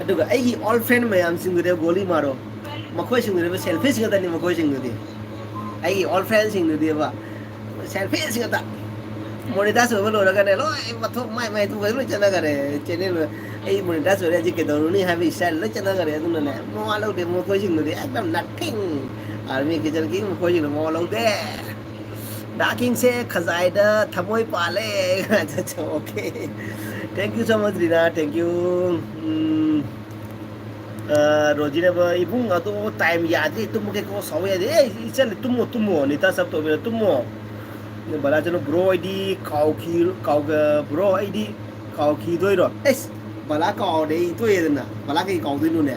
ꯑꯗꯨꯒ ꯑꯩꯒꯤ old friend ꯃꯌꯥꯝꯁꯤꯡꯗꯨꯗꯤ ꯒꯣꯂꯤ ꯃꯥꯔꯣ, ꯃꯈꯣꯏꯁꯤꯡꯗꯨꯗꯤ selfish ꯉꯥꯛꯇꯅꯤ꯫ ꯃꯈꯣꯏꯁꯤꯡꯗꯨꯗꯤ, ꯑꯩꯒꯤ old friendꯁꯤꯡꯗꯨꯗꯤꯕ, selfish ꯉꯥꯛꯇ꯫ Monetize ꯑꯣꯏꯕ ꯂꯣꯏꯔꯒꯅꯦ, ꯂꯣꯏ ꯃꯊꯣꯡ ꯃꯥꯏ ꯃꯥꯏ ꯊꯣꯛꯄ ꯂꯣꯏ ꯆꯠꯅꯈꯔꯦ꯫ Channel ꯑꯩ monetize ꯑꯣꯏꯔꯦ, ꯍꯧꯖꯤꯛ ꯀꯩꯗꯧꯔꯨꯅꯤ ꯍꯥꯏꯕ style ꯂꯣꯏ ꯆꯠꯅꯈꯔꯦ꯫ ꯑꯗꯨꯅꯅꯦ, ꯃꯋꯥ ꯂꯧꯗꯦ ꯃꯈꯣꯏꯁꯤꯡꯗꯨꯗꯤ, ꯑꯦꯛꯗꯝ nothing꯫ Army Kitchen King ꯃꯈꯣꯏꯁꯤꯡꯗꯨ ꯃꯋꯥ ꯂꯧꯗꯦ꯫ ꯗꯥ ꯀꯤꯡꯁꯦ ꯈꯖꯥꯏꯗ ꯊꯃꯣꯏ ꯄꯥꯜꯂꯦ꯫ Okay, thank you so much, Rina, thank you꯫ ꯎꯝ, ꯑ, ꯔꯣꯖꯤꯅꯕ, "ꯏꯕꯨꯡ, ꯑꯗꯣ time ꯌꯥꯗ꯭ꯔꯦ, ꯇꯨꯝꯃꯒꯦꯀꯣ, ꯁꯥꯎꯕ ꯌꯥꯗꯦ꯫" ꯑꯦ, ꯏꯆꯜ, ꯇꯨꯝꯃꯣ, ꯇꯨꯝꯃꯣ, ꯅꯤꯇꯥ sub ꯇꯧꯕꯤꯔꯣ, ꯇꯨꯝꯃꯣ꯫ ꯕꯂꯥꯆꯅꯨ, "Bro, ꯑꯩꯗꯤ ꯀꯥꯎꯈꯤ, ꯀꯥꯎꯒ-, bro, ꯑꯩꯗꯤ ꯀꯥꯎꯈꯤꯗꯣꯏꯔꯣ?" ꯑꯦꯁ, ꯕꯂꯥ ꯀꯥꯎꯔꯗꯤ ꯑꯩ ꯇꯣꯛꯑꯦꯗꯅ꯫ ꯕꯂꯥ ꯀꯩ ꯀꯥꯎꯗꯣꯏꯅꯣꯅꯦ?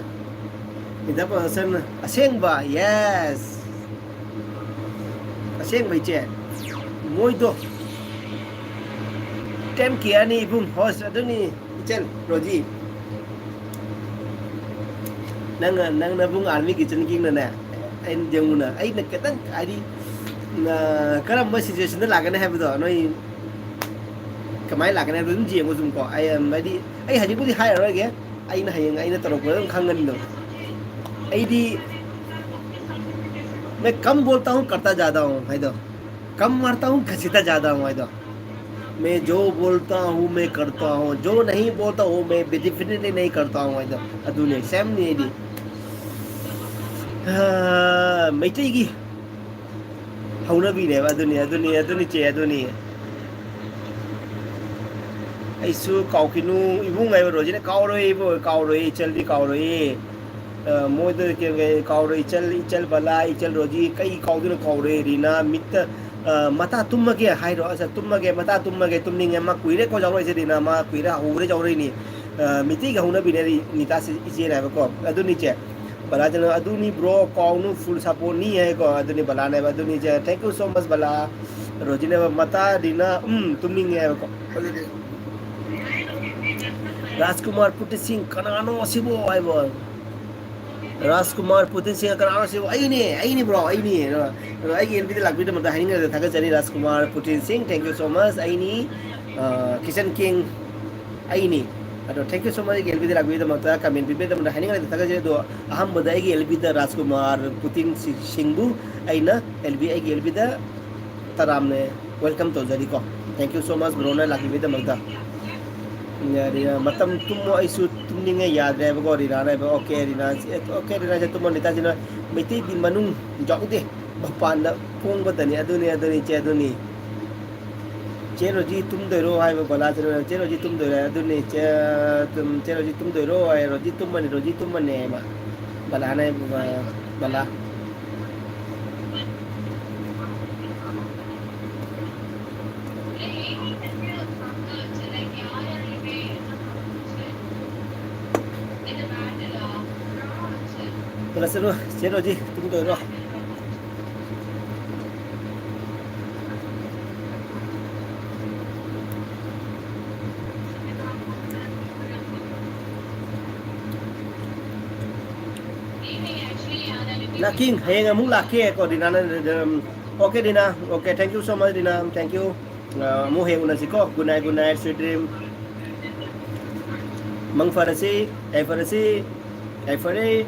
ꯅꯤꯇꯥ ꯄ꯭ꯔꯗꯛꯁꯟ, ꯑꯁꯦꯡꯕ, yes꯫ ꯑꯁꯦꯡꯕ ꯏꯆꯦ꯫ ꯃꯣꯏꯗꯣ꯫ Time ꯀꯌꯥꯅꯤ ꯏꯕꯨꯡ host ꯑꯗꯨꯅꯤ꯫ ꯏꯆꯟ ꯔꯣꯖꯤ, ꯅꯪ, ꯅꯪ ꯅꯕꯨꯡ Army Kitchen Kingꯅꯅꯦ, ꯑꯩꯅ ꯌꯦꯡꯉꯨꯅ, ꯑꯩꯅ ꯈꯤꯇꯪ ꯍꯥꯏꯗꯤ, ꯑ, ꯀꯔꯝꯕ situationꯗ ꯂꯥꯛꯀꯅꯤ ꯍꯥꯏꯕꯗꯣ ꯅꯣꯏ ꯀꯃꯥꯏꯅ ꯂꯥꯛꯀꯅꯤ ꯍꯥꯏꯕꯗꯣ ꯑꯗꯨꯝ ꯌꯦꯡꯉꯣ ꯁꯨꯝ ꯀꯣ꯫ ꯑꯩ, ꯍꯥꯏꯗꯤ, ꯑꯩ ꯍꯧꯖꯤꯛꯄꯨꯗꯤ ꯍꯥꯏꯔꯔꯣꯏꯒꯦ, ꯑꯩꯅ ꯍꯌꯦꯡ ꯑꯩꯅ ꯇꯧꯔꯛꯄꯗ ꯑꯗꯨꯝ ꯈꯪꯒꯅꯤ ꯑꯗꯨꯝ꯫ ꯑꯩꯗꯤ मैं कम बोलता हूँ, करता ज़्यादा हूँ ꯍꯥꯏꯗꯣ꯫ कम मारता हूँ, घसीटा ज्यादा हूँ, है तो। मैं जो बोलता हूँ, मैं करता हूँ, जो नहीं बोलता हूँ, मैं डेफिनेटली नहीं करता हूँ, है तो। ꯑꯗꯨꯅꯦ, ꯁꯦꯝꯅꯤ ꯑꯩꯗꯤ꯫ ꯍꯥ, ꯃꯩꯇꯩꯒꯤ ꯍꯧꯅꯕꯤꯅꯦꯕ꯫ ꯑꯗꯨꯅꯤ, ꯑꯗꯨꯅꯤ, ꯑꯗꯨꯅꯤ, ꯆꯦ, ꯑꯗꯨꯅꯤ꯫ ꯑꯩꯁꯨ ꯀꯥꯎꯈꯤꯅꯨ, ꯏꯕꯨꯡ ꯍꯥꯏꯕ ꯔꯣꯖꯤꯅ꯫ ꯀꯥꯎꯔꯣꯏ ꯏꯕꯣ, ꯀꯥꯎꯔꯣꯏ, ꯏꯆꯜꯗꯤ ꯀꯥꯎꯔꯣꯏ꯫ ꯑ, ꯃꯣꯏꯗ ꯀꯩ, ꯀꯩ ꯀꯥꯎꯔꯣꯏ, ꯏꯆꯜ, ꯏꯆꯜ ꯕꯂꯥ, ꯏꯆꯜ ꯔꯣꯖꯤ, ꯀꯩ ꯀꯥꯎꯗꯣꯏꯅꯣ, ꯀꯥꯎꯔꯣꯏ꯫ ꯔꯤꯅꯥ ꯃꯤꯠꯇ, ꯑ, "ꯃꯇꯥ ꯇꯨꯝꯃꯒꯦ" ꯍꯥꯏꯔꯣ꯫ ꯑꯁ, "ꯇꯨꯝꯃꯒꯦ, ꯃꯇꯥ ꯇꯨꯝꯃꯒꯦ, ꯇꯨꯝꯅꯤꯡꯉꯦ"꯫ ꯃꯥ ꯀꯨꯏꯔꯦꯀꯣ ꯌꯥꯎꯔꯛꯏꯁꯦ ꯔꯤꯅꯥ, ꯃꯥ ꯀꯨꯏꯔꯦ, ꯍꯧꯕꯗ ꯌꯥꯎꯔꯛꯏꯅꯤ꯫ ꯑ, ꯃꯤꯇꯩꯒꯤ ꯍꯧꯅꯕꯤꯅꯦ ꯔꯤ-, ꯅꯤꯇꯥꯁꯦ, ꯏꯆꯦꯅ ꯍꯥꯏꯕꯀꯣ꯫ ꯑꯗꯨꯅꯤ ꯏꯆꯦ꯫ ꯕꯂꯥ ꯆꯦꯅꯦꯜ, "ꯑꯗꯨꯅꯤ ꯕ꯭ꯔꯣ, ꯀꯥꯎꯅꯨ, ꯐꯨꯜ ꯁꯄꯣꯔꯠꯅꯤ" ꯍꯥꯏꯀꯣ꯫ ꯑꯗꯨꯅꯤ ꯕꯂꯥꯅꯦꯕ, ꯑꯗꯨꯅꯤ ꯏꯆꯦ꯫ Thank you so much ꯕꯂꯥ꯫ ꯔꯣꯖꯤꯅꯦꯕ, "ꯃꯇꯥ ꯔꯤꯅꯥ, ꯎꯝ, ꯇꯨꯝꯅꯤꯡꯉꯦ" ꯍꯥꯏꯕꯀꯣ꯫ ꯑꯗꯨꯗꯤ ꯔꯥꯖꯀꯨꯃꯥꯔ ꯄꯨꯇꯤꯁꯤꯡ, "ꯀꯅꯥꯅꯣ ꯑꯁꯤꯕꯣ?" ꯍꯥꯏꯕ꯫ ꯔꯥꯖꯀꯨꯃꯥꯔ ꯄꯨꯇꯤꯟ ꯁꯤꯡꯍ ꯀꯅꯥꯅꯣ ꯁꯤꯕꯨ? "ꯑꯩꯅꯦ, ꯑꯩꯅꯦ ꯕ꯭ꯔꯣ, ꯑꯩꯅꯦ꯫ ꯑꯗꯣ ꯑꯩꯒꯤ ꯑꯦꯜ ꯕꯤꯗ ꯂꯥꯛꯄꯤꯗꯃꯛꯇ ꯍꯥꯏꯅꯤꯡꯉꯥꯏꯗ ꯊꯥꯒꯠꯆꯔꯤ, ꯔꯥꯖꯀꯨꯃꯥꯔ ꯄꯨꯇꯤꯟ ꯁꯤꯡ, thank you so much꯫ ꯑꯩꯅꯤ, ꯑ, ꯀꯤꯁꯟ ꯀꯤꯡ, ꯑꯩꯅꯤ꯫ ꯑꯗꯣ thank you so much ꯑꯩꯒꯤ ꯑꯦꯜ ꯕꯤꯗ ꯂꯥꯛꯄꯤꯗꯃꯛꯇ, ꯀꯃꯦꯟ ꯄꯤꯕꯤꯗꯃꯛꯇ ꯍꯥꯏꯅꯤꯡꯉꯥꯏꯗ ꯊꯥꯒꯠꯆꯔꯤ꯫ ꯑꯗꯣ ꯑꯍꯥꯟꯕꯗ ꯑꯩꯒꯤ ꯑꯦꯜ ꯕꯤꯗ ꯔꯥꯖꯀꯨꯃꯥꯔ ꯄꯨꯇꯤꯟ ꯁꯤ-, ꯁꯤꯡꯕꯨ ꯑꯩꯅ ꯑꯦꯜ ꯕꯤ, ꯑꯩꯒꯤ ꯑꯦꯜ ꯕꯤꯗ ꯇꯔꯥꯝꯅ welcome ꯇꯧꯖꯔꯤꯀꯣ꯫ Thank you so much ꯕ꯭ꯔꯣꯅ ꯂꯥꯛꯄꯤꯕꯒꯤꯗꯃꯛꯇ꯫ ꯌꯥꯔꯦ, ꯌꯥꯔꯦ꯫ "ꯃꯇꯝ ꯇꯨꯝꯃꯣ, ꯑꯩꯁꯨ ꯇꯨꯝꯅꯤꯡꯉꯦ, ꯌꯥꯗ꯭ꯔꯦ" ꯍꯥꯏꯕꯀꯣ ꯔꯤꯅꯥꯅ ꯍꯥꯏꯕ꯫ ꯑꯣꯀꯦ ꯔꯤꯅꯥ, ꯑꯣꯀꯦ ꯔꯤꯅꯥꯁꯦ ꯇꯨꯝꯃꯣ꯫ ꯅꯤꯇꯥꯁꯤꯅ "ꯃꯩꯇꯩꯗꯤ ꯃꯅꯨꯡ ꯌꯥꯎꯗꯦ, ꯃꯄꯥꯟꯗ ꯐꯣꯡꯕꯇꯅꯤ"꯫ ꯑꯗꯨꯅꯤ, ꯑꯗꯨꯅꯤ ꯏꯆꯦ, ꯑꯗꯨꯅꯤ꯫ "ꯆꯦ ꯔꯣꯖꯤ ꯇꯨꯝꯗꯣꯏꯔꯣ?" ꯍꯥꯏꯕ ꯕꯂꯥꯁꯤꯅ, "ꯆꯦ ꯔꯣꯖꯤ ꯇꯨꯝꯗꯣꯏꯔꯣ?" ꯑꯗꯨꯅꯤ ꯏꯆꯦ, ꯇꯨꯝ-, "ꯆꯦ ꯔꯣꯖꯤ ꯇꯨꯝꯗꯣꯏꯔꯣ?" ꯍꯥꯏ, "ꯔꯣꯖꯤ ꯇꯨꯝꯃꯅꯤ, ꯔꯣꯖꯤ ꯇꯨꯝꯃꯅꯤ" ꯍꯥꯏꯕ ꯕꯂꯥꯅ, ꯕꯂꯥ꯫ ꯀ꯭ꯂꯥꯁꯔꯣ, ꯆꯦ ꯔꯣꯖꯤ, ꯇꯨꯝꯗꯣꯏꯔꯣ? ꯂꯥꯛꯀꯤꯡ, ꯍꯌꯦꯡ ꯑꯃꯨꯛ ꯂꯥꯛꯀꯦ ꯀꯣ, ꯔꯤꯅꯥꯅ, ꯎꯝ, okay, Rina, okay, thank you so much, Rina, thank you. ꯑ, ꯑꯃꯨꯛ ꯍꯌꯦꯡ ꯎꯅꯁꯤꯀꯣ꯫ Good night, good night, sweet dream. ꯃꯪ ꯐꯔꯁꯤ, ꯌꯥꯏꯐꯔꯁꯤ, ꯌꯥꯏꯐꯔꯦ꯫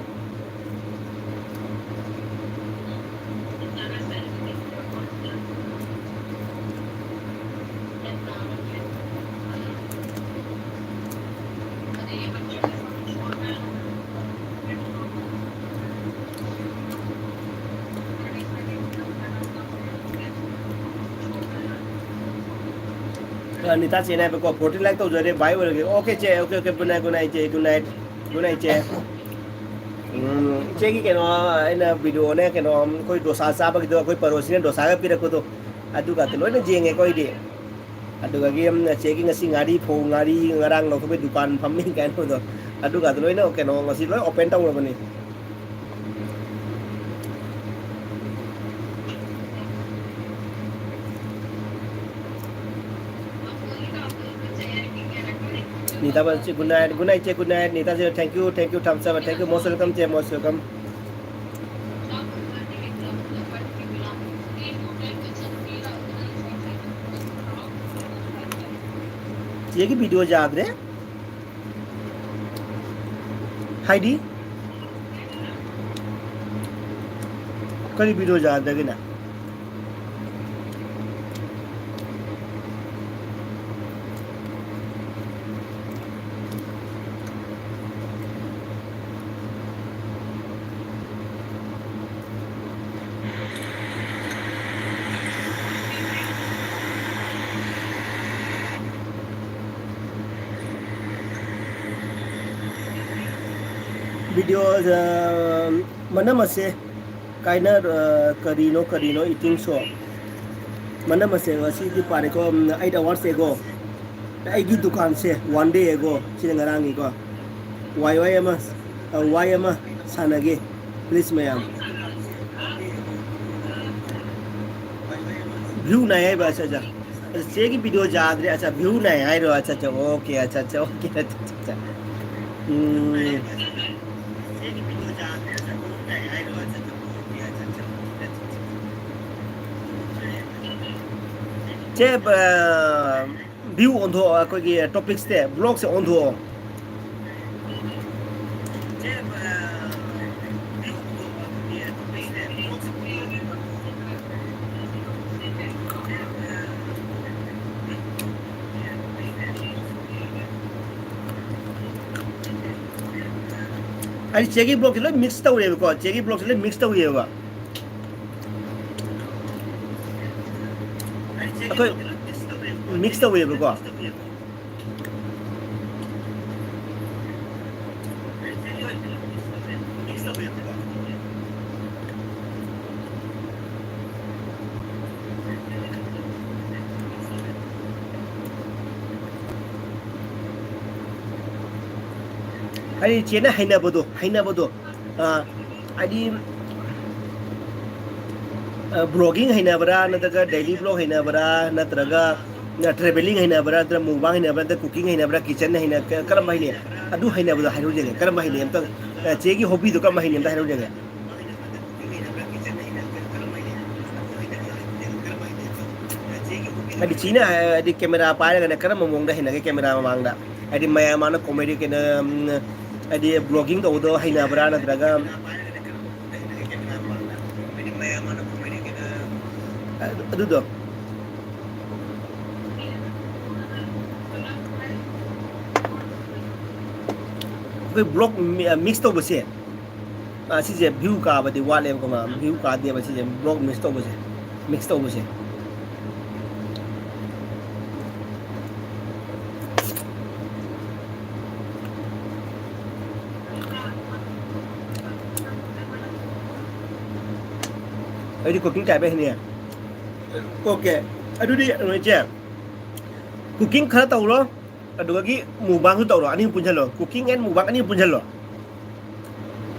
ꯑꯅꯤꯇꯥ ꯆꯦꯅ ꯍꯥꯏꯕꯀꯣ, ꯐꯣꯔꯇꯤꯟ ꯂꯥꯏꯛ ꯇꯧꯖꯔꯦ, ꯕꯥꯏ ꯑꯣꯏꯔꯒꯦ꯫ ꯑꯣꯀꯦ ꯆꯦ, okay okay, good night, good night, good night ꯆꯦ꯫ ꯎꯝ, ꯏꯆꯦꯒꯤ ꯀꯩꯅꯣ, ꯑꯩꯅ ꯚꯤꯗꯤꯑꯣꯅꯦ, ꯀꯩꯅꯣ, ꯑꯩꯈꯣꯏ ꯗꯣꯁꯥ ꯆꯥꯕꯒꯤꯗꯣ, ꯑꯩꯈꯣꯏ ꯄꯔꯣꯁꯤꯅ ꯗꯣꯁꯥꯒ ꯄꯤꯔꯛꯄꯗꯣ, ꯑꯗꯨꯒꯗꯣ ꯂꯣꯏꯅ ꯌꯦꯡꯉꯦꯀꯣ ꯑꯩꯗꯤ꯫ ꯑꯗꯨꯗꯒꯤ, ꯎꯝ, ꯆꯦꯒꯤ ꯉꯁꯤ ꯉꯥꯔꯤ ꯐꯧ, ꯉꯥꯔꯤ ꯉꯔꯥꯡ ꯂꯧꯊꯣꯛꯄꯩ ꯗꯨꯀꯥꯟ ꯐꯝꯃꯤ ꯀꯥꯏꯅ ꯇꯧꯕꯗꯣ, ꯑꯗꯨꯒꯗꯣ ꯂꯣꯏꯅ ꯀꯩꯅꯣ ꯉꯁꯤ ꯂꯣꯏ open ꯇꯧꯔꯕꯅꯤ꯫ Nita Bansi, good night, good night, Che, good night. Nita Che, thank you, thank you, thumbs up, thank you, most welcome, Che, most welcome. ꯆꯦꯒꯤ ꯚꯤꯗꯤꯑꯣ ꯌꯥꯗ꯭ꯔꯦ꯫ ꯍꯥꯏꯗꯤ ꯀꯔꯤ ꯚꯤꯗꯤꯑꯣ ꯌꯥꯗꯒꯦꯅꯦ? ꯚꯤꯗꯤꯑꯣ, ꯑ, ꯃꯅꯝ ꯑꯁꯦ ꯀꯥꯏꯅ, ꯑ, ꯀꯔꯤꯅꯣ, ꯀꯔꯤꯅꯣ, eating show꯫ ꯃꯅꯝ ꯑꯁꯦ ꯉꯁꯤꯗꯤ ꯄꯥꯔꯦꯀꯣ, ꯎꯝ, eight hours ago꯫ ꯑꯩꯒꯤ ꯗꯨꯀꯥꯟꯁꯦ one day ago꯫ ꯁꯤꯅ ꯉꯔꯥꯡꯒꯤꯀꯣ꯫ ꯋꯥꯏ ꯋꯥꯏ ꯑꯃ, ꯑ, ꯋꯥꯏ ꯑꯃ ꯁꯥꯟꯅꯒꯦ꯫ Please ꯃꯌꯥꯝ꯫ View ꯅꯥꯏ ꯍꯥꯏꯕ, ꯑꯠꯆꯥ, ꯑꯠꯆꯥ꯫ ꯑꯗꯨ ꯆꯦꯒꯤ ꯚꯤꯗꯤꯑꯣ ꯌꯥꯗ꯭ꯔꯦ꯫ ꯑꯠꯆꯥ, view ꯅꯥꯏ ꯍꯥꯏꯔꯣ? ꯑꯠꯆꯥ, ꯑꯠꯆꯥ, ꯑꯣꯀꯦ, ꯑꯠꯆꯥ, ꯑꯠꯆꯥ, ꯑꯣꯀꯦ, ꯑꯠꯆꯥ, ꯑꯠꯆꯥ꯫ ꯎꯝ꯫ ꯆꯦ, ꯑ, view ꯑꯣꯟꯊꯣꯛꯑꯣ, ꯑꯩꯈꯣꯏꯒꯤ topic ꯁꯦ, vlog ꯁꯦ ꯑꯣꯟꯊꯣꯛꯑꯣ꯫ ꯑꯩ ꯆꯦꯒꯤ vlog ꯁꯦ ꯂꯣꯏ mix ꯇꯧꯔꯦꯕꯀꯣ, ꯆꯦꯒꯤ vlog ꯁꯦ ꯂꯣꯏ mix ꯇꯧꯔꯤꯑꯕ꯫ ꯑꯩꯈꯣꯏ ꯃꯤꯛꯁ ꯇꯧꯋꯦꯕꯀꯣ꯫ ꯍꯥꯏꯗꯤ ꯆꯦꯅ ꯍꯩꯅꯕꯗꯣ, ꯍꯩꯅꯕꯗꯣ, ꯑ, ꯍꯥꯏꯗꯤ, ꯑ, ꯕ꯭ꯂꯣꯒꯤꯡ ꯍꯩꯅꯕ꯭ꯔꯥ, ꯅꯠꯇ꯭ꯔꯒ ꯗꯦꯂꯤ ꯕ꯭ꯂꯣꯒ ꯍꯩꯅꯕ꯭ꯔꯥ, ꯅꯠꯇ꯭ꯔꯒ ꯇ꯭ꯔꯦꯚꯦꯂꯤꯡ ꯍꯩꯅꯕ꯭ꯔꯥ, ꯅꯠꯇ꯭ꯔꯒ ꯃꯨꯛꯕꯥꯡ ꯍꯩꯅꯕ꯭ꯔꯥ, ꯅꯠꯇ꯭ꯔꯒ ꯀꯨꯀꯤꯡ ꯍꯩꯅꯕ꯭ꯔꯥ, ꯀꯤꯠꯆꯟ ꯍꯩꯅ-, ꯀ-, ꯀꯔꯝꯕ ꯍꯩꯅꯩ? ꯑꯗꯨ ꯍꯩꯅꯕꯗꯣ ꯍꯥꯏꯔꯛꯎ ꯌꯦꯡꯒꯦ꯫ ꯀꯔꯝꯕ ꯍꯩꯅꯩ ꯑꯝꯇꯪ, ꯑ, ꯆꯦꯒꯤ ꯍꯣꯕꯤꯗꯣ ꯀꯔꯝꯕ ꯍꯩꯅꯩ ꯑꯝꯇ ꯍꯥꯏꯔꯛꯎ ꯌꯦꯡꯒꯦ꯫ ꯍꯥꯏꯗꯤ ꯆꯤꯅ ꯍꯥꯏ-, ꯍꯥꯏꯗꯤ ꯀꯦꯃꯦꯔꯥ ꯄꯥꯏꯔꯒꯅꯦ ꯀꯔꯝꯕ ꯃꯑꯣꯡꯗ ꯍꯩꯅꯒꯦ ꯀꯦꯃꯦꯔꯥ ꯃꯃꯥꯡꯗ? ꯍꯥꯏꯗꯤ ꯃꯌꯥꯝ ꯃꯥꯡꯗ ꯀꯣꯃꯦꯗꯤ ꯀꯩꯅꯣ, ꯎꯝ, ꯍꯥꯏꯗꯤ ꯕ꯭ꯂꯣꯒꯤꯡ ꯇꯧꯕꯗꯣ ꯍꯩꯅꯕ꯭ꯔꯥ ꯅꯠꯇ꯭ꯔꯒ ꯑꯗꯨꯗꯣ? ꯑꯩꯈꯣꯏ ꯕ꯭ꯂꯣꯛ ꯃꯤ-, ꯃꯤꯛꯁ ꯇꯧꯕꯁꯦ, ꯑ, ꯁꯤꯁꯦ ꯚ꯭ꯌꯨ ꯀꯥꯕꯗꯤ ꯋꯥꯠꯂꯦꯕꯀꯣ, ꯃꯥ ꯚ꯭ꯌꯨ ꯀꯥꯗꯦꯕ ꯁꯤꯁꯦ, ꯕ꯭ꯂꯣꯛ ꯃꯤꯛꯁ ꯇꯧꯕꯁꯦ, ꯃꯤꯛꯁ ꯇꯧꯕꯁꯦ꯫ ꯑꯩꯗꯤ ꯀꯨꯀꯤꯡ ꯇꯥꯏꯞ ꯍꯩꯅꯩꯌꯦ꯫ ꯑꯣꯀꯦ, ꯑꯗꯨꯗꯤ ꯀꯩꯅꯣ, ꯏꯆꯦ, ꯀꯨꯀꯤꯡ ꯈꯔ ꯇꯧꯔꯣ, ꯑꯗꯨꯗꯒꯤ ꯃꯨꯛꯕꯥꯡꯁꯨ ꯇꯧꯔꯣ, ꯑꯅꯤꯃꯛ ꯄꯨꯟꯁꯤꯜꯂꯣ, cooking and mukbang ꯑꯅꯤꯃꯛ ꯄꯨꯟꯁꯤꯜꯂꯣ꯫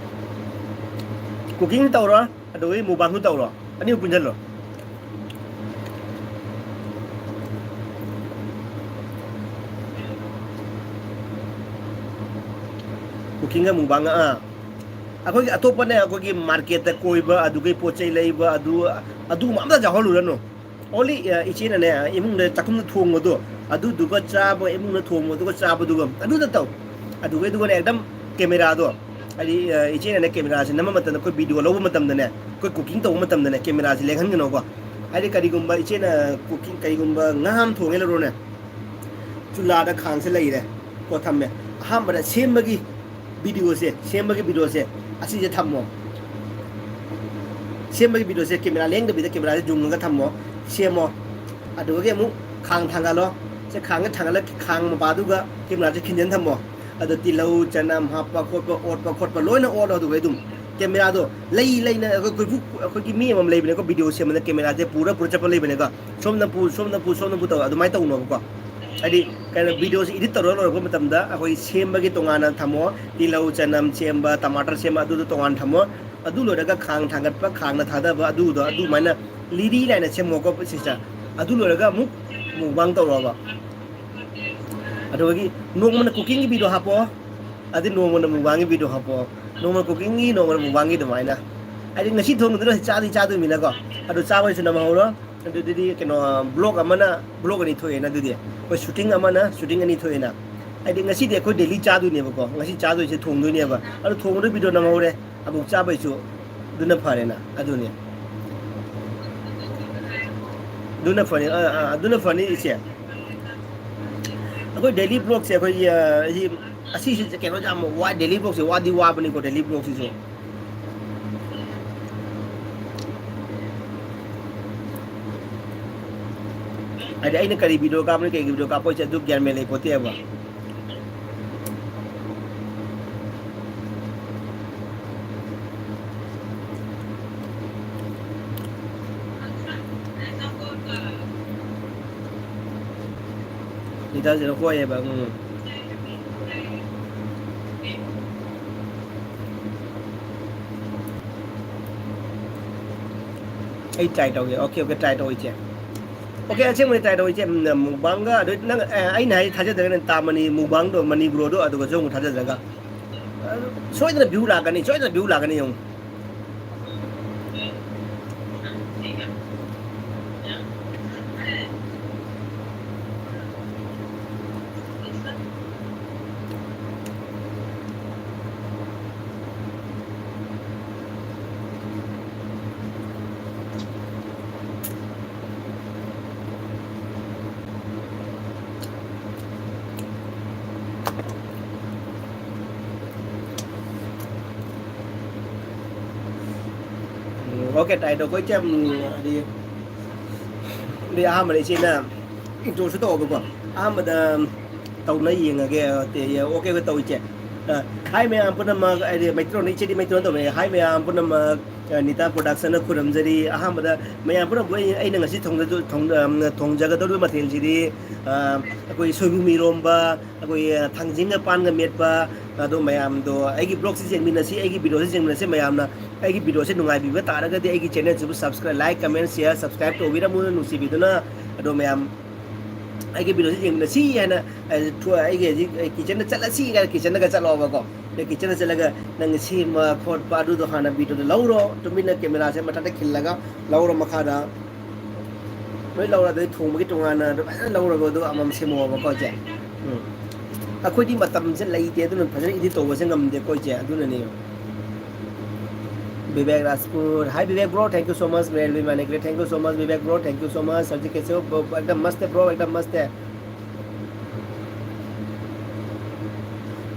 ꯀꯨꯀꯤꯡ ꯇꯧꯔꯣ, ꯑꯗꯨꯗꯒꯤ ꯃꯨꯛꯕꯥꯡꯁꯨ ꯇꯧꯔꯣ, ꯑꯅꯤꯃꯛ ꯄꯨꯟꯁꯤꯜꯂꯣ꯫ ꯀꯨꯀꯤꯡꯒ ꯃꯨꯛꯕꯥꯡꯒ, ꯑꯥ꯫ ꯑꯩꯈꯣꯏꯒꯤ ꯑꯇꯣꯞꯄꯅꯦ, ꯑꯩꯈꯣꯏꯒꯤ ꯃꯥꯔꯀꯦꯠꯇ ꯀꯣꯏꯕ, ꯑꯗꯨꯒꯤ ꯄꯣꯠ ꯆꯩ ꯂꯩꯕ, ꯑꯗꯨ, ꯑꯗꯨꯒꯨꯝꯕ ꯑꯝꯇ ꯌꯥꯎꯍꯜꯂꯨꯔꯅꯨ꯫ Only, ꯑ, ꯏꯆꯦꯅꯅꯦ, ꯏꯃꯨꯡꯗ ꯆꯥꯛꯈꯨꯝꯗ ꯊꯣꯡꯕꯗꯣ, ꯑꯗꯨꯗꯨꯒ ꯆꯥꯕ, ꯏꯃꯨꯡꯗ ꯊꯣꯡꯕꯗꯨꯒ ꯆꯥꯕꯗꯨꯒ ꯑꯗꯨꯗ ꯇꯧ꯫ ꯑꯗꯨꯒ, ꯑꯗꯨꯒꯅꯦ, ꯑꯦꯛꯗꯝ ꯀꯦꯃꯦꯔꯥꯗꯣ, ꯍꯥꯏꯗꯤ, ꯑ, ꯏꯆꯦꯅꯅꯦ, ꯀꯦꯃꯦꯔꯥꯁꯦ ꯅꯝꯕ ꯃꯇꯝꯗ, ꯑꯩꯈꯣꯏ ꯚꯤꯗꯤꯑꯣ ꯂꯧꯕ ꯃꯇꯝꯗꯅꯦ, ꯑꯩꯈꯣꯏ ꯀꯨꯀꯤꯡ ꯇꯧꯕ ꯃꯇꯝꯗꯅꯦ, ꯀꯦꯃꯦꯔꯥꯁꯦ ꯂꯦꯡꯍꯟꯒꯅꯣꯀꯣ꯫ ꯍꯥꯏꯗꯤ ꯀꯔꯤꯒꯨꯝꯕ ꯏꯆꯦꯅ ꯀꯨꯀꯤꯡ, ꯀꯔꯤꯒꯨꯝꯕ ꯉꯥ ꯑꯃ ꯊꯣꯡꯉꯦ ꯂꯧꯔꯣꯅꯦ, ꯆꯨꯂꯥꯗ ꯈꯥꯡꯁꯦ ꯂꯩꯔꯦ, ꯀꯣ ꯊꯝꯃꯦ꯫ ꯑꯍꯥꯟꯕꯗ ꯁꯦꯝꯕꯒꯤ ꯚꯤꯗꯤꯑꯣꯁꯦ, ꯁꯦꯝꯕꯒꯤ ꯚꯤꯗꯤꯑꯣꯁꯦ ꯑꯁꯤꯁꯦ ꯊꯝꯃꯣ꯫ ꯁꯦꯝꯕꯒꯤ ꯚꯤꯗꯤꯑꯣꯁꯦ ꯀꯦꯃꯦꯔꯥ ꯂꯦꯡꯗꯕꯤꯗ ꯀꯦꯃꯦꯔꯥꯁꯦ ꯌꯨꯡꯉꯒ ꯊꯝꯃꯣ, ꯁꯦꯝꯃꯣ꯫ ꯑꯗꯨꯗꯒꯤ ꯑꯃꯨꯛ ꯈꯥꯡ ꯊꯥꯡꯒꯠꯂꯣ꯫ ꯁꯦ, ꯈꯥꯡꯁꯦ ꯊꯥꯡꯒꯠꯂ, ꯈꯥꯡ ꯃꯄꯥꯗꯨꯒ ꯀꯦꯃꯦꯔꯥꯁꯦ ꯈꯤꯟꯖꯤꯟ ꯊꯝꯃꯣ꯫ ꯑꯗꯣ ꯇꯤꯜꯍꯧ ꯆꯅꯝ ꯍꯥꯞꯄ ꯈꯣꯠꯄ, ꯑꯣꯠꯄ ꯈꯣꯠꯄ ꯂꯣꯏꯅ ꯑꯣꯠꯂꯣ꯫ ꯑꯗꯨꯒ ꯑꯗꯨꯝ ꯀꯦꯃꯦꯔꯥꯗꯣ ꯂꯩ ꯂꯩꯅ, ꯑꯩꯈꯣꯏ ꯀꯣꯏꯄꯨ-, ꯑꯩꯈꯣꯏꯒꯤ ꯃꯤ ꯑꯃꯃꯝ ꯂꯩꯕꯅꯦꯀꯣ, ꯚꯤꯗꯤꯑꯣ ꯁꯦꯝꯕꯗ ꯀꯦꯃꯦꯔꯥꯁꯦ ꯄꯨꯔ ꯄꯨꯔ ꯆꯠꯄ ꯂꯩꯕꯅꯦꯀꯣ꯫ ꯁꯣꯝꯅ ꯄꯨ, ꯁꯣꯝꯅ ꯄꯨ, ꯁꯣꯝꯅ ꯄꯨ ꯇꯧꯔ ꯑꯗꯨꯃꯥꯏꯅ ꯇꯧꯅꯣꯕꯀꯣ꯫ ꯍꯥꯏꯗꯤ ꯀꯩꯅꯣ, ꯚꯤꯗꯤꯑꯣꯁꯦ ꯏꯗꯤꯠ ꯇꯧꯔ ꯂꯣꯏꯔꯛꯄ ꯃꯇꯝꯗ ꯑꯩꯈꯣꯏ ꯁꯦꯝꯕꯒꯤ ꯇꯣꯉꯥꯟꯅ ꯊꯝꯃꯣ, ꯇꯤꯜꯍꯧ ꯆꯅꯝ ꯁꯦꯝꯕ, ꯇꯃꯥꯇꯔ ꯁꯦꯝꯕ, ꯑꯗꯨꯗꯣ ꯇꯣꯉꯥꯟꯅ ꯊꯝꯃꯣ꯫ ꯑꯗꯨ ꯂꯣꯏꯔꯒ ꯈꯥꯡ ꯊꯥꯡꯒꯠꯄ, ꯈꯥꯡꯅ ꯊꯥꯗꯕ, ꯑꯗꯨꯗꯣ ꯑꯗꯨꯃꯥꯏꯅ ꯂꯤꯔꯤ ꯂꯥꯏꯅ ꯁꯦꯝꯃꯣꯀꯣ ꯁꯤꯁꯇꯔ꯫ ꯑꯗꯨ ꯂꯣꯏꯔꯒ ꯑꯃꯨꯛ ꯃꯨꯛꯕꯥꯡ ꯇꯧꯔꯣꯕ꯫ ꯑꯗꯨꯗꯒꯤ ꯅꯣꯡꯃꯅ ꯀꯨꯀꯤꯡꯒꯤ ꯚꯤꯗꯤꯑꯣ ꯍꯥꯞꯄꯣ, ꯑꯗꯩ ꯅꯣꯡꯃꯅ ꯃꯨꯛꯕꯥꯡꯒꯤ ꯚꯤꯗꯤꯑꯣ ꯍꯥꯞꯄꯣ, ꯅꯣꯡꯃ ꯀꯨꯀꯤꯡꯒꯤ, ꯅꯣꯡꯃꯅ ꯃꯨꯛꯕꯥꯡꯒꯤ ꯑꯗꯨꯃꯥꯏꯅ꯫ ꯍꯥꯏꯗꯤ ꯉꯁꯤ ꯊꯣꯡꯕꯗꯨꯅ ꯆꯥꯗꯤ ꯆꯥꯗꯣꯏꯃꯤꯅꯀꯣ, ꯑꯗꯨ ꯆꯥꯕꯩꯁꯨ ꯅꯝꯍꯧꯔꯣ꯫ ꯑꯗꯨꯗꯤ ꯀꯩꯅꯣ, ꯕ꯭ꯂꯣꯛ ꯑꯃꯅ, ꯕ꯭ꯂꯣꯛ ꯑꯅꯤ ꯊꯣꯛꯑꯦꯅ꯫ ꯑꯗꯨꯗꯤ ꯑꯩꯈꯣꯏ ꯁꯨꯇꯤꯡ ꯑꯃꯅ, ꯁꯨꯇꯤꯡ ꯑꯅꯤ ꯊꯣꯛꯑꯦꯅ꯫ ꯍꯥꯏꯗꯤ ꯉꯁꯤꯗꯤ ꯑꯩꯈꯣꯏ ꯗꯦꯂꯤ ꯆꯥꯗꯣꯏꯅꯦꯕꯀꯣ, ꯉꯁꯤ ꯆꯥꯗꯣꯏꯁꯦ ꯊꯣꯡꯗꯣꯏꯅꯦꯕ꯫ ꯑꯗꯨ ꯊꯣꯡꯕꯗ ꯚꯤꯗꯤꯑꯣ ꯅꯝꯍꯧꯔꯦ, ꯑꯃꯨꯛ ꯆꯥꯕꯩꯁꯨ ꯑꯗꯨꯅ ꯐꯔꯦꯅ꯫ ꯑꯗꯨꯅꯤ, ꯑꯗꯨꯅ ꯐꯅꯤ꯫ ꯑꯥ, ꯑꯥ, ꯑꯗꯨꯅ ꯐꯅꯤ ꯏꯆꯦ꯫ ꯑꯩꯈꯣꯏ ꯗꯦꯂꯤ ꯕ꯭ꯂꯣꯛꯁꯦ ꯑꯩꯈꯣꯏꯒꯤ, ꯑꯥ, ꯁꯤ, ꯑꯁꯤꯁꯦ ꯀꯩꯅꯣ ꯌꯥꯝ ꯋꯥꯏ꯫ ꯗꯦꯂꯤ ꯕ꯭ꯂꯣꯛꯁꯦ ꯋꯥꯗꯤ ꯋꯥꯕꯅꯤꯀꯣ, ꯗꯦꯂꯤ ꯕ꯭ꯂꯣꯛꯁꯤꯁꯨ꯫ ꯍꯥꯏꯗꯤ ꯑꯩꯅ ꯀꯔꯤ ꯚꯤꯗꯤꯑꯣ ꯀꯥꯞꯄꯅꯤ, ꯀꯩꯒꯤ ꯚꯤꯗꯤꯑꯣ ꯀꯥꯞꯄꯣꯏꯁꯦ, ꯑꯗꯨ ꯒ꯭ꯌꯥꯟ ꯃꯦꯟ ꯂꯩꯄꯣꯠꯇꯦꯕ꯫ ꯂꯤꯇꯔꯁꯤꯅ ꯍꯣꯏꯑꯦꯕ꯫ ꯎꯝ꯫ ꯑꯩ ꯇ꯭ꯔꯥꯏ ꯇꯧꯒꯦ꯫ ꯑꯣꯀꯦ, ꯑꯣꯀꯦ, ꯇ꯭ꯔꯥꯏ ꯇꯧ ꯏꯆꯦ꯫ ꯑꯣꯀꯦ, ꯑꯁꯦꯡꯕꯅꯤ ꯇ꯭ꯔꯥꯏ ꯇꯧ ꯏꯆꯦ꯫ ꯎꯝ, ꯃꯨꯛꯕꯥꯡꯒ ꯑꯗꯨ ꯅꯪ, ꯑꯦ, ꯑꯩꯅ ꯍꯥꯏ ꯊꯥꯖꯗ꯭ꯔꯒꯅ ꯇꯥꯃꯅꯤ ꯃꯨꯛꯕꯥꯡꯗꯣ, ꯃꯅꯤ ꯕ꯭ꯔꯣꯗꯣ ꯑꯗꯨꯒꯁꯨ ꯑꯃꯨꯛ ꯊꯥꯖꯗ꯭ꯔꯒ꯫ ꯑꯗꯨ ꯁꯣꯏꯗꯅ ꯚ꯭ꯌꯨ ꯂꯥꯛꯀꯅꯤ, ꯁꯣꯏꯗꯅ ꯚ꯭ꯌꯨ ꯂꯥꯛꯀꯅꯤ ꯌꯦꯡꯉꯨ꯫ ꯎꯝ, ꯑꯣꯀꯦ, ꯇ꯭ꯔꯥꯏ ꯇꯧꯀꯣ ꯏꯆꯦ꯫ ꯎꯝ, ꯑꯗꯨꯗꯤ, ꯑꯗꯨꯗꯤ ꯑꯍꯥꯟꯕꯗ ꯏꯆꯦꯅ ꯏꯟꯇ꯭ꯔꯣꯁꯨ ꯇꯧꯑꯣꯕꯀꯣ꯫ ꯑꯍꯥꯟꯕꯗ ꯇꯧꯅ ꯌꯦꯡꯉꯒꯦ꯫ ꯑꯣꯀꯦ, ꯑꯣꯀꯦ, ꯇꯧ ꯏꯆꯦ꯫ ꯑ, ꯍꯥꯏ ꯃꯌꯥꯝ ꯄꯨꯝꯅꯃꯛ, ꯍꯥꯏꯗꯤ ꯃꯩꯇꯩꯂꯣꯟꯗ ꯏꯆꯦꯗꯤ ꯃꯩꯇꯩꯂꯣꯟ ꯇꯧꯕꯅꯦ꯫ ꯍꯥꯏ ꯃꯌꯥꯝ ꯄꯨꯝꯅꯃꯛ, ꯑ, ꯅꯤꯇꯥ ꯄ꯭ꯔꯣꯗꯛꯁꯟꯅ ꯈꯨꯔꯨꯝꯖꯔꯤ꯫ ꯑꯍꯥꯟꯕꯗ ꯃꯌꯥꯝ ꯄꯨꯝꯅꯃꯛꯄꯨ ꯑꯩ, ꯑꯩꯅ ꯉꯁꯤ ꯊꯣꯡꯖꯗꯣ-, ꯊꯣꯡ-, ꯑꯝ, ꯊꯣꯡꯖꯒꯗꯧꯔꯤꯕ ꯃꯊꯦꯜꯁꯤꯗꯤ, ꯑ, ꯑꯩꯈꯣꯏ ꯁꯣꯏꯕꯨꯝ ꯏꯔꯣꯝꯕ, ꯑꯩꯈꯣꯏꯒꯤ ꯊꯥꯡꯖꯤꯡꯒ ꯄꯥꯟꯒ ꯃꯦꯠꯄ, ꯑꯗꯣ ꯃꯌꯥꯝꯗꯣ ꯑꯩꯒꯤ ꯕ꯭ꯂꯣꯒꯁꯤ ꯌꯦꯡꯃꯤꯟꯅꯁꯤ, ꯑꯩꯒꯤ ꯚꯤꯗꯤꯑꯣꯁꯤ ꯌꯦꯡꯃꯤꯟꯅꯁꯤ꯫ ꯃꯌꯥꯝꯅ ꯑꯩꯒꯤ ꯚꯤꯗꯤꯑꯣꯁꯤ ꯅꯨꯡꯉꯥꯏꯕꯤꯕ ꯇꯥꯔꯒꯗꯤ ꯑꯩꯒꯤ ꯆꯦꯅꯦꯜꯁꯤꯕꯨ subscribe, like, comment, share, subscribe ꯇꯧꯕꯤꯔꯝꯃꯨ ꯅꯨꯡꯁꯤꯕꯤꯗꯨꯅ꯫ ꯑꯗꯣ ꯃꯌꯥꯝ ꯑꯩꯒꯤ ꯚꯤꯗꯤꯑꯣꯁꯤ ꯌꯦꯡꯃꯤꯟꯅꯁꯤ ꯍꯥꯏꯅ, ꯑ, ꯊꯣ-, ꯑꯩꯒꯤ ꯍꯧꯖꯤꯛ ꯑꯩ ꯀꯤꯠꯆꯟꯗ ꯆꯠꯂꯁꯤ ꯍꯥꯏꯅ ꯀꯤꯠꯆꯟꯗꯒ ꯆꯠꯂꯣꯕꯀꯣ꯫ ꯑꯗꯩ ꯀꯤꯠꯆꯟꯗ ꯆꯠꯂꯒ ꯅꯪ ꯁꯦꯝꯕ ꯈꯣꯠꯄ ꯑꯗꯨꯗꯣ ꯍꯥꯟꯅ ꯚꯤꯗꯤꯑꯣꯗꯣ ꯂꯧꯔꯣ꯫ ꯇꯨꯃꯤꯟꯅ ꯀꯦꯃꯦꯔꯥꯁꯦ ꯃꯊꯛꯇ ꯈꯤꯜꯂꯒ ꯂꯧꯔꯣ ꯃꯈꯥꯗ꯫ ꯂꯣꯏ ꯂꯧꯔ ꯑꯗꯩ ꯊꯣꯡꯕꯒꯤ ꯇꯣꯉꯥꯟꯅ ꯑꯗꯨꯃꯥꯏꯅ ꯂꯧꯔꯒ ꯑꯗꯨ ꯑꯃꯃꯝ ꯁꯦꯝꯃꯛꯑꯣꯕꯀꯣ ꯏꯆꯦ꯫ ꯎꯝ꯫ ꯑꯩꯈꯣꯏꯗꯤ ꯃꯇꯝꯁꯦ ꯂꯩꯇꯦ, ꯑꯗꯨꯅ ꯐꯖꯅ edit ꯇꯧꯕꯁꯦ ꯉꯝꯗꯦꯀꯣ ꯏꯆꯦ, ꯑꯗꯨꯅꯅꯦ꯫ Vivek Rajpur, hi Vivek bro, thank you so much, man, we manage, thank you so much, Vivek bro, thank you so much, Sarjit ꯀꯦꯁꯦ bro, एकदम मस्त है bro, एकदम मस्त है꯫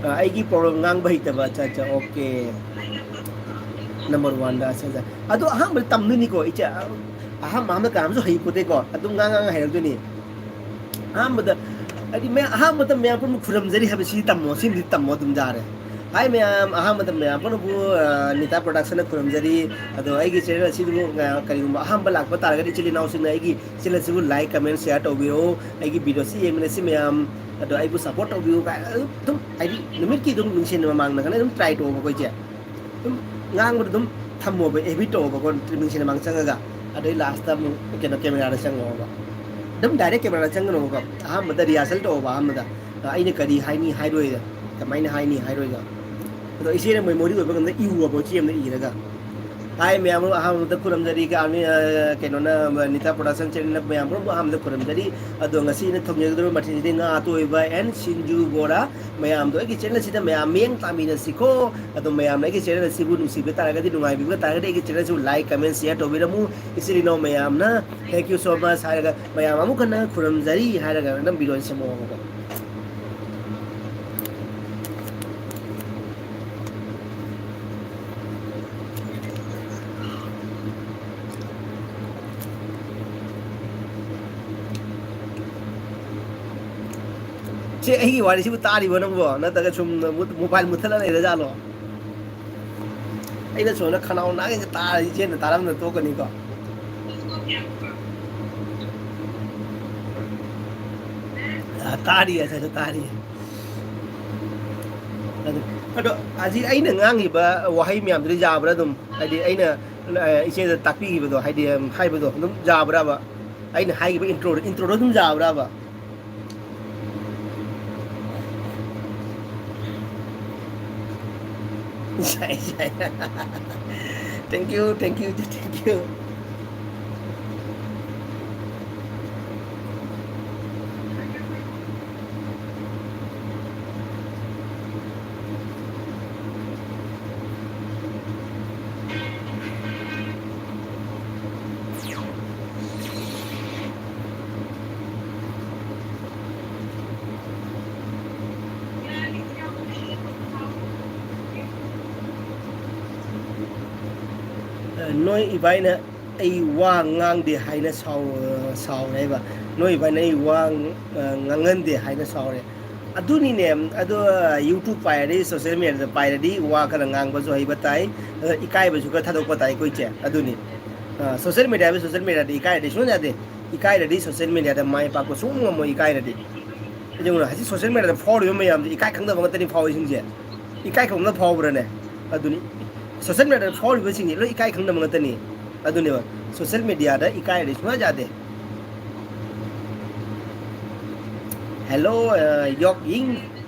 ꯑ, ꯑꯩꯒꯤ ꯄ꯭ꯔꯣꯕ꯭ꯂꯦꯝ ꯉꯥꯡꯕ ꯍꯩꯇꯕ꯫ ꯑꯠꯆꯥ, ꯑꯠꯆꯥ, ꯑꯣꯀꯦ꯫ ꯅꯝꯕꯔ ꯋꯥꯟꯗ, ꯑꯠꯆꯥ, ꯑꯠꯆꯥ꯫ ꯑꯗꯣ ꯑꯍꯥꯟꯕꯗ ꯇꯝꯗꯣꯏꯅꯤꯀꯣ, ꯏꯆꯦ꯫ ꯑꯍꯥꯟꯕ, ꯑꯍꯥꯟꯕ ꯀꯅꯥꯝꯁꯨ ꯍꯩꯄꯣꯠꯇꯦꯀꯣ꯫ ꯑꯗꯨꯝ ꯉꯥꯡ ꯉꯥꯡ ꯍꯩꯔꯛꯇꯣꯏꯅꯤ꯫ ꯑꯍꯥꯟꯕꯗ, ꯍꯥꯏꯗꯤ, ꯃꯌꯥꯝ, ꯑꯍꯥꯟꯕꯗ ꯃꯌꯥꯝ ꯄꯨꯝꯅꯃꯛ ꯈꯨꯔꯨꯝꯖꯔꯤ ꯍꯥꯏꯕꯁꯤ ꯇꯝꯃꯣ, ꯁꯤꯃꯗꯤ ꯇꯝꯃꯣ ꯑꯗꯨꯝ ꯌꯥꯔꯦ꯫ ꯍꯥꯏ ꯃꯌꯥꯝ, ꯑꯍꯥꯟꯕꯗ ꯃꯌꯥꯝ ꯄꯨꯝꯅꯃꯛꯄꯨ, ꯑ, ꯅꯤꯇꯥ ꯄ꯭ꯔꯣꯗꯛꯁꯟꯅ ꯈꯨꯔꯨꯝꯖꯔꯤ꯫ ꯑꯗꯣ ꯑꯩꯒꯤ ꯆꯦꯅꯦꯜ ꯑꯁꯤꯕꯨ, ꯑ, ꯀꯔꯤꯒꯨꯝꯕ ꯑꯍꯥꯟꯕ ꯂꯥꯛꯄ ꯇꯥꯔꯒꯗꯤ ꯏꯆꯤꯜ ꯏꯅꯥꯎꯁꯤꯡꯅ ꯑꯩꯒꯤ ꯆꯦꯅꯦꯜꯁꯤꯕꯨ like, comment, share ꯇꯧꯕꯤꯔꯛꯎ꯫ ꯑꯩꯒꯤ ꯚꯤꯗꯤꯑꯣꯁꯤ ꯌꯦꯡꯃꯤꯟꯅꯁꯤ ꯃꯌꯥꯝ꯫ ꯑꯗꯣ ꯑꯩꯕꯨ support ꯇꯧꯕꯤꯌꯨ ꯀꯥꯏꯅ ꯑꯗꯨꯝ, ꯑꯗꯨꯝ, ꯍꯥꯏꯗꯤ, ꯅꯨꯃꯤꯠꯀꯤ ꯑꯗꯨꯝ ꯅꯨꯡꯁꯤꯅ ꯃꯃꯥꯡꯗ ꯈꯔ ꯑꯗꯨꯝ try ꯇꯧꯑꯣꯕꯀꯣ ꯏꯆꯦ꯫ ꯑꯗꯨꯝ ꯉꯥꯡꯕꯗ ꯑꯗꯨꯝ ꯊꯝꯃꯣꯕ, edit ꯇꯧꯑꯣꯕꯀꯣ, ꯅꯨꯡꯁꯤꯅ ꯃꯃꯥꯡ ꯆꯪꯉꯒ꯫ ꯑꯗꯩ last ꯑꯃꯨꯛ ꯀꯩꯅꯣ, ꯀꯦꯃꯦꯔꯥꯗ ꯆꯪꯉꯛꯑꯣꯕ꯫ ꯑꯗꯨꯝ direct ꯀꯦꯃꯦꯔꯥꯗ ꯆꯪꯒꯅꯣꯕꯀꯣ꯫ ꯑꯍꯥꯟꯕꯗ rehearsal ꯇꯧꯑꯣꯕ ꯑꯍꯥꯟꯕꯗ꯫ ꯑ, ꯑꯩꯅ ꯀꯔꯤ ꯍꯥꯏꯅꯤ ꯍꯥꯏꯔꯣꯏꯗ, ꯀꯃꯥꯏꯅ ꯍꯥꯏꯅꯤ ꯍꯥꯏꯔꯣꯏꯗ꯫ ꯑꯗꯣ ꯏꯆꯦꯅ memory ꯑꯣꯏꯕ ꯉꯝꯗ ꯏꯌꯣꯕ, ꯆꯦ ꯑꯃꯗ ꯏꯔꯒ꯫ ꯍꯥꯏ ꯃꯌꯥꯝ ꯑꯃ ꯑꯍꯥꯟꯕꯗ ꯈꯨꯔꯨꯝꯖꯔꯤ, ꯀ-, ꯑ, ꯀꯩꯅꯣꯅ, ꯅꯤꯇꯥ ꯄ꯭ꯔꯣꯗꯛꯁꯟ ꯆꯦꯅꯦꯜꯅ ꯃꯌꯥꯝ ꯄꯨꯝꯅꯃꯛ ꯑꯍꯥꯟꯕꯗ ꯈꯨꯔꯨꯝꯖꯔꯤ꯫ ꯑꯗꯣ ꯉꯁꯤ ꯑꯩꯅ ꯊꯣꯡꯖꯒꯗꯧꯔꯤꯕ ꯃꯊꯦꯜꯁꯤꯗꯤ ꯉꯥ ꯑꯇꯣꯏꯕ and ꯁꯤꯡꯖꯨ ꯕꯣꯔꯥ꯫ ꯃꯌꯥꯝꯗꯣ ꯑꯩꯒꯤ ꯆꯦꯅꯦꯜꯁꯤꯗ ꯃꯌꯥꯝ ꯃꯤꯠꯌꯦꯡ ꯇꯥꯃꯤꯟꯅꯁꯤꯀꯣ꯫ ꯑꯗꯣ ꯃꯌꯥꯝꯅ ꯑꯩꯒꯤ ꯆꯦꯅꯦꯜ ꯑꯁꯤꯕꯨ ꯅꯨꯡꯁꯤꯕ ꯇꯥꯔꯒꯗꯤ, ꯅꯨꯡꯉꯥꯏꯕꯤꯕ ꯇꯥꯔꯒꯗꯤ ꯑꯩꯒꯤ ꯆꯦꯅꯦꯜꯁꯤꯕꯨ like, comment, share ꯇꯧꯕꯤꯔꯝꯃꯨ꯫ ꯏꯆꯤꯜ ꯏꯅꯥꯎ ꯃꯌꯥꯝꯅ "Thank you so much" ꯍꯥꯏꯔꯒ, "ꯃꯌꯥꯝ ꯑꯃꯨꯛ ꯍꯟꯅ ꯈꯨꯔꯨꯝꯖꯔꯤ" ꯍꯥꯏꯔꯒ ꯑꯗꯨꯝ ꯚꯤꯗꯤꯑꯣ ꯁꯦꯝꯃꯛꯑꯣꯕꯀꯣ꯫ ꯏꯆꯦ, ꯑꯩꯒꯤ ꯋꯥꯔꯤꯁꯤꯕꯨ ꯇꯥꯔꯤꯕꯣ ꯅꯪꯕꯣ? ꯅꯠꯇ꯭ꯔꯒ ꯁꯨꯝ ꯃꯨꯠ-, ꯃꯣꯕꯥꯏꯜ ꯃꯨꯠꯊꯠꯂ ꯂꯩꯔꯖꯥꯠꯂꯣ? ꯑꯩꯅ ꯁꯣꯝꯗ ꯈꯅꯥꯎ ꯅꯥꯒꯩ ꯇꯥꯔꯗꯤ ꯏꯆꯦꯅ ꯇꯥꯔꯝꯗꯅ ꯇꯣꯛꯀꯅꯤꯀꯣ꯫ ꯑ, ꯇꯥꯔꯤ, ꯑꯁ, ꯑꯁ, ꯇꯥꯔꯤ꯫ ꯑꯗꯨ, ꯑꯗꯣ ꯍꯧꯖꯤꯛ ꯑꯩꯅ ꯉꯥꯡꯉꯤꯕ ꯋꯥꯍꯩ ꯃꯌꯥꯝꯗꯨꯗꯤ ꯌꯥꯕ꯭ꯔꯥ ꯑꯗꯨꯝ? ꯍꯥꯏꯗꯤ ꯑꯩꯅ, ꯑ, ꯏꯆꯦꯗ ꯇꯥꯛꯄꯤꯈꯤꯕꯗꯣ, ꯍꯥꯏꯗꯤ, ꯎꯝ, ꯍꯥꯏꯕꯗꯣ ꯑꯗꯨꯝ ꯌꯥꯕ꯭ꯔꯕ? ꯑꯩꯅ ꯍꯥꯏꯈꯤꯕ intro, introꯗꯣ ꯑꯗꯨꯝ ꯌꯥꯕ꯭ꯔꯕ? Thank you, thank you, thank you. ꯅꯣꯏ ꯏꯕꯥꯏꯅ ꯑꯩ ꯋꯥ ꯉꯥꯡꯗꯦ ꯍꯥꯏꯅ ꯁꯥꯎ-, ꯁꯥꯎꯔꯦꯕ꯫ ꯅꯣꯏ ꯏꯕꯥꯏꯅ ꯑꯩ ꯋꯥ, ꯑ, ꯉꯥꯡꯍꯟꯗꯦ ꯍꯥꯏꯅ ꯁꯥꯎꯔꯦ꯫ ꯑꯗꯨꯅꯤꯅꯦ, ꯑꯗꯣ YouTube ꯄꯥꯏꯔꯗꯤ, social mediaꯗ ꯄꯥꯏꯔꯗꯤ ꯋꯥ ꯈꯔ ꯉꯥꯡꯕꯁꯨ ꯍꯩꯕ ꯇꯥꯏ, ꯑ, ꯏꯀꯥꯏꯕꯁꯨ ꯈꯔ ꯊꯥꯗꯣꯛꯄ ꯇꯥꯏ ꯑꯩꯈꯣꯏꯁꯦ꯫ ꯑꯗꯨꯅꯤ꯫ ꯑ, social media ꯍꯥꯏꯕ social mediaꯗ ꯏꯀꯥꯏꯔꯗꯤ ꯁꯨꯡꯌꯥ ꯌꯥꯗꯦ꯫ ꯏꯀꯥꯏꯔꯗꯤ social mediaꯗ ꯃꯥꯏ ꯄꯥꯛꯄ ꯁꯨꯡꯉꯝ ꯉꯝꯃꯣꯏ ꯏꯀꯥꯏꯔꯗꯤ꯫ ꯌꯦꯡꯉꯨꯅꯦ, ꯍꯧꯖꯤꯛ social mediaꯗ ꯐꯥꯎꯔꯤꯕ ꯃꯌꯥꯝꯁꯦ ꯏꯀꯥꯏ ꯈꯪꯗꯕ ꯉꯥꯛꯇꯅꯤ ꯐꯥꯎꯔꯤꯁꯤꯡꯁꯦ꯫ ꯏꯀꯥꯏ ꯈꯪꯗꯕ ꯐꯥꯎꯕ꯭ꯔꯅꯦ? ꯑꯗꯨꯅꯤ꯫ Social mediaꯗ ꯐꯥꯎꯔꯤꯕꯁꯤꯡꯁꯦ ꯂꯣꯏ ꯏꯀꯥꯏ ꯈꯪꯗꯕ ꯉꯥꯛꯇꯅꯤ꯫ ꯑꯗꯨꯅꯦꯕ꯫ Social mediaꯗ ꯏꯀꯥꯏꯔꯗꯤ ꯁꯨꯡꯌꯥ ꯌꯥꯗꯦ꯫ Hello, uh, Yok Ying,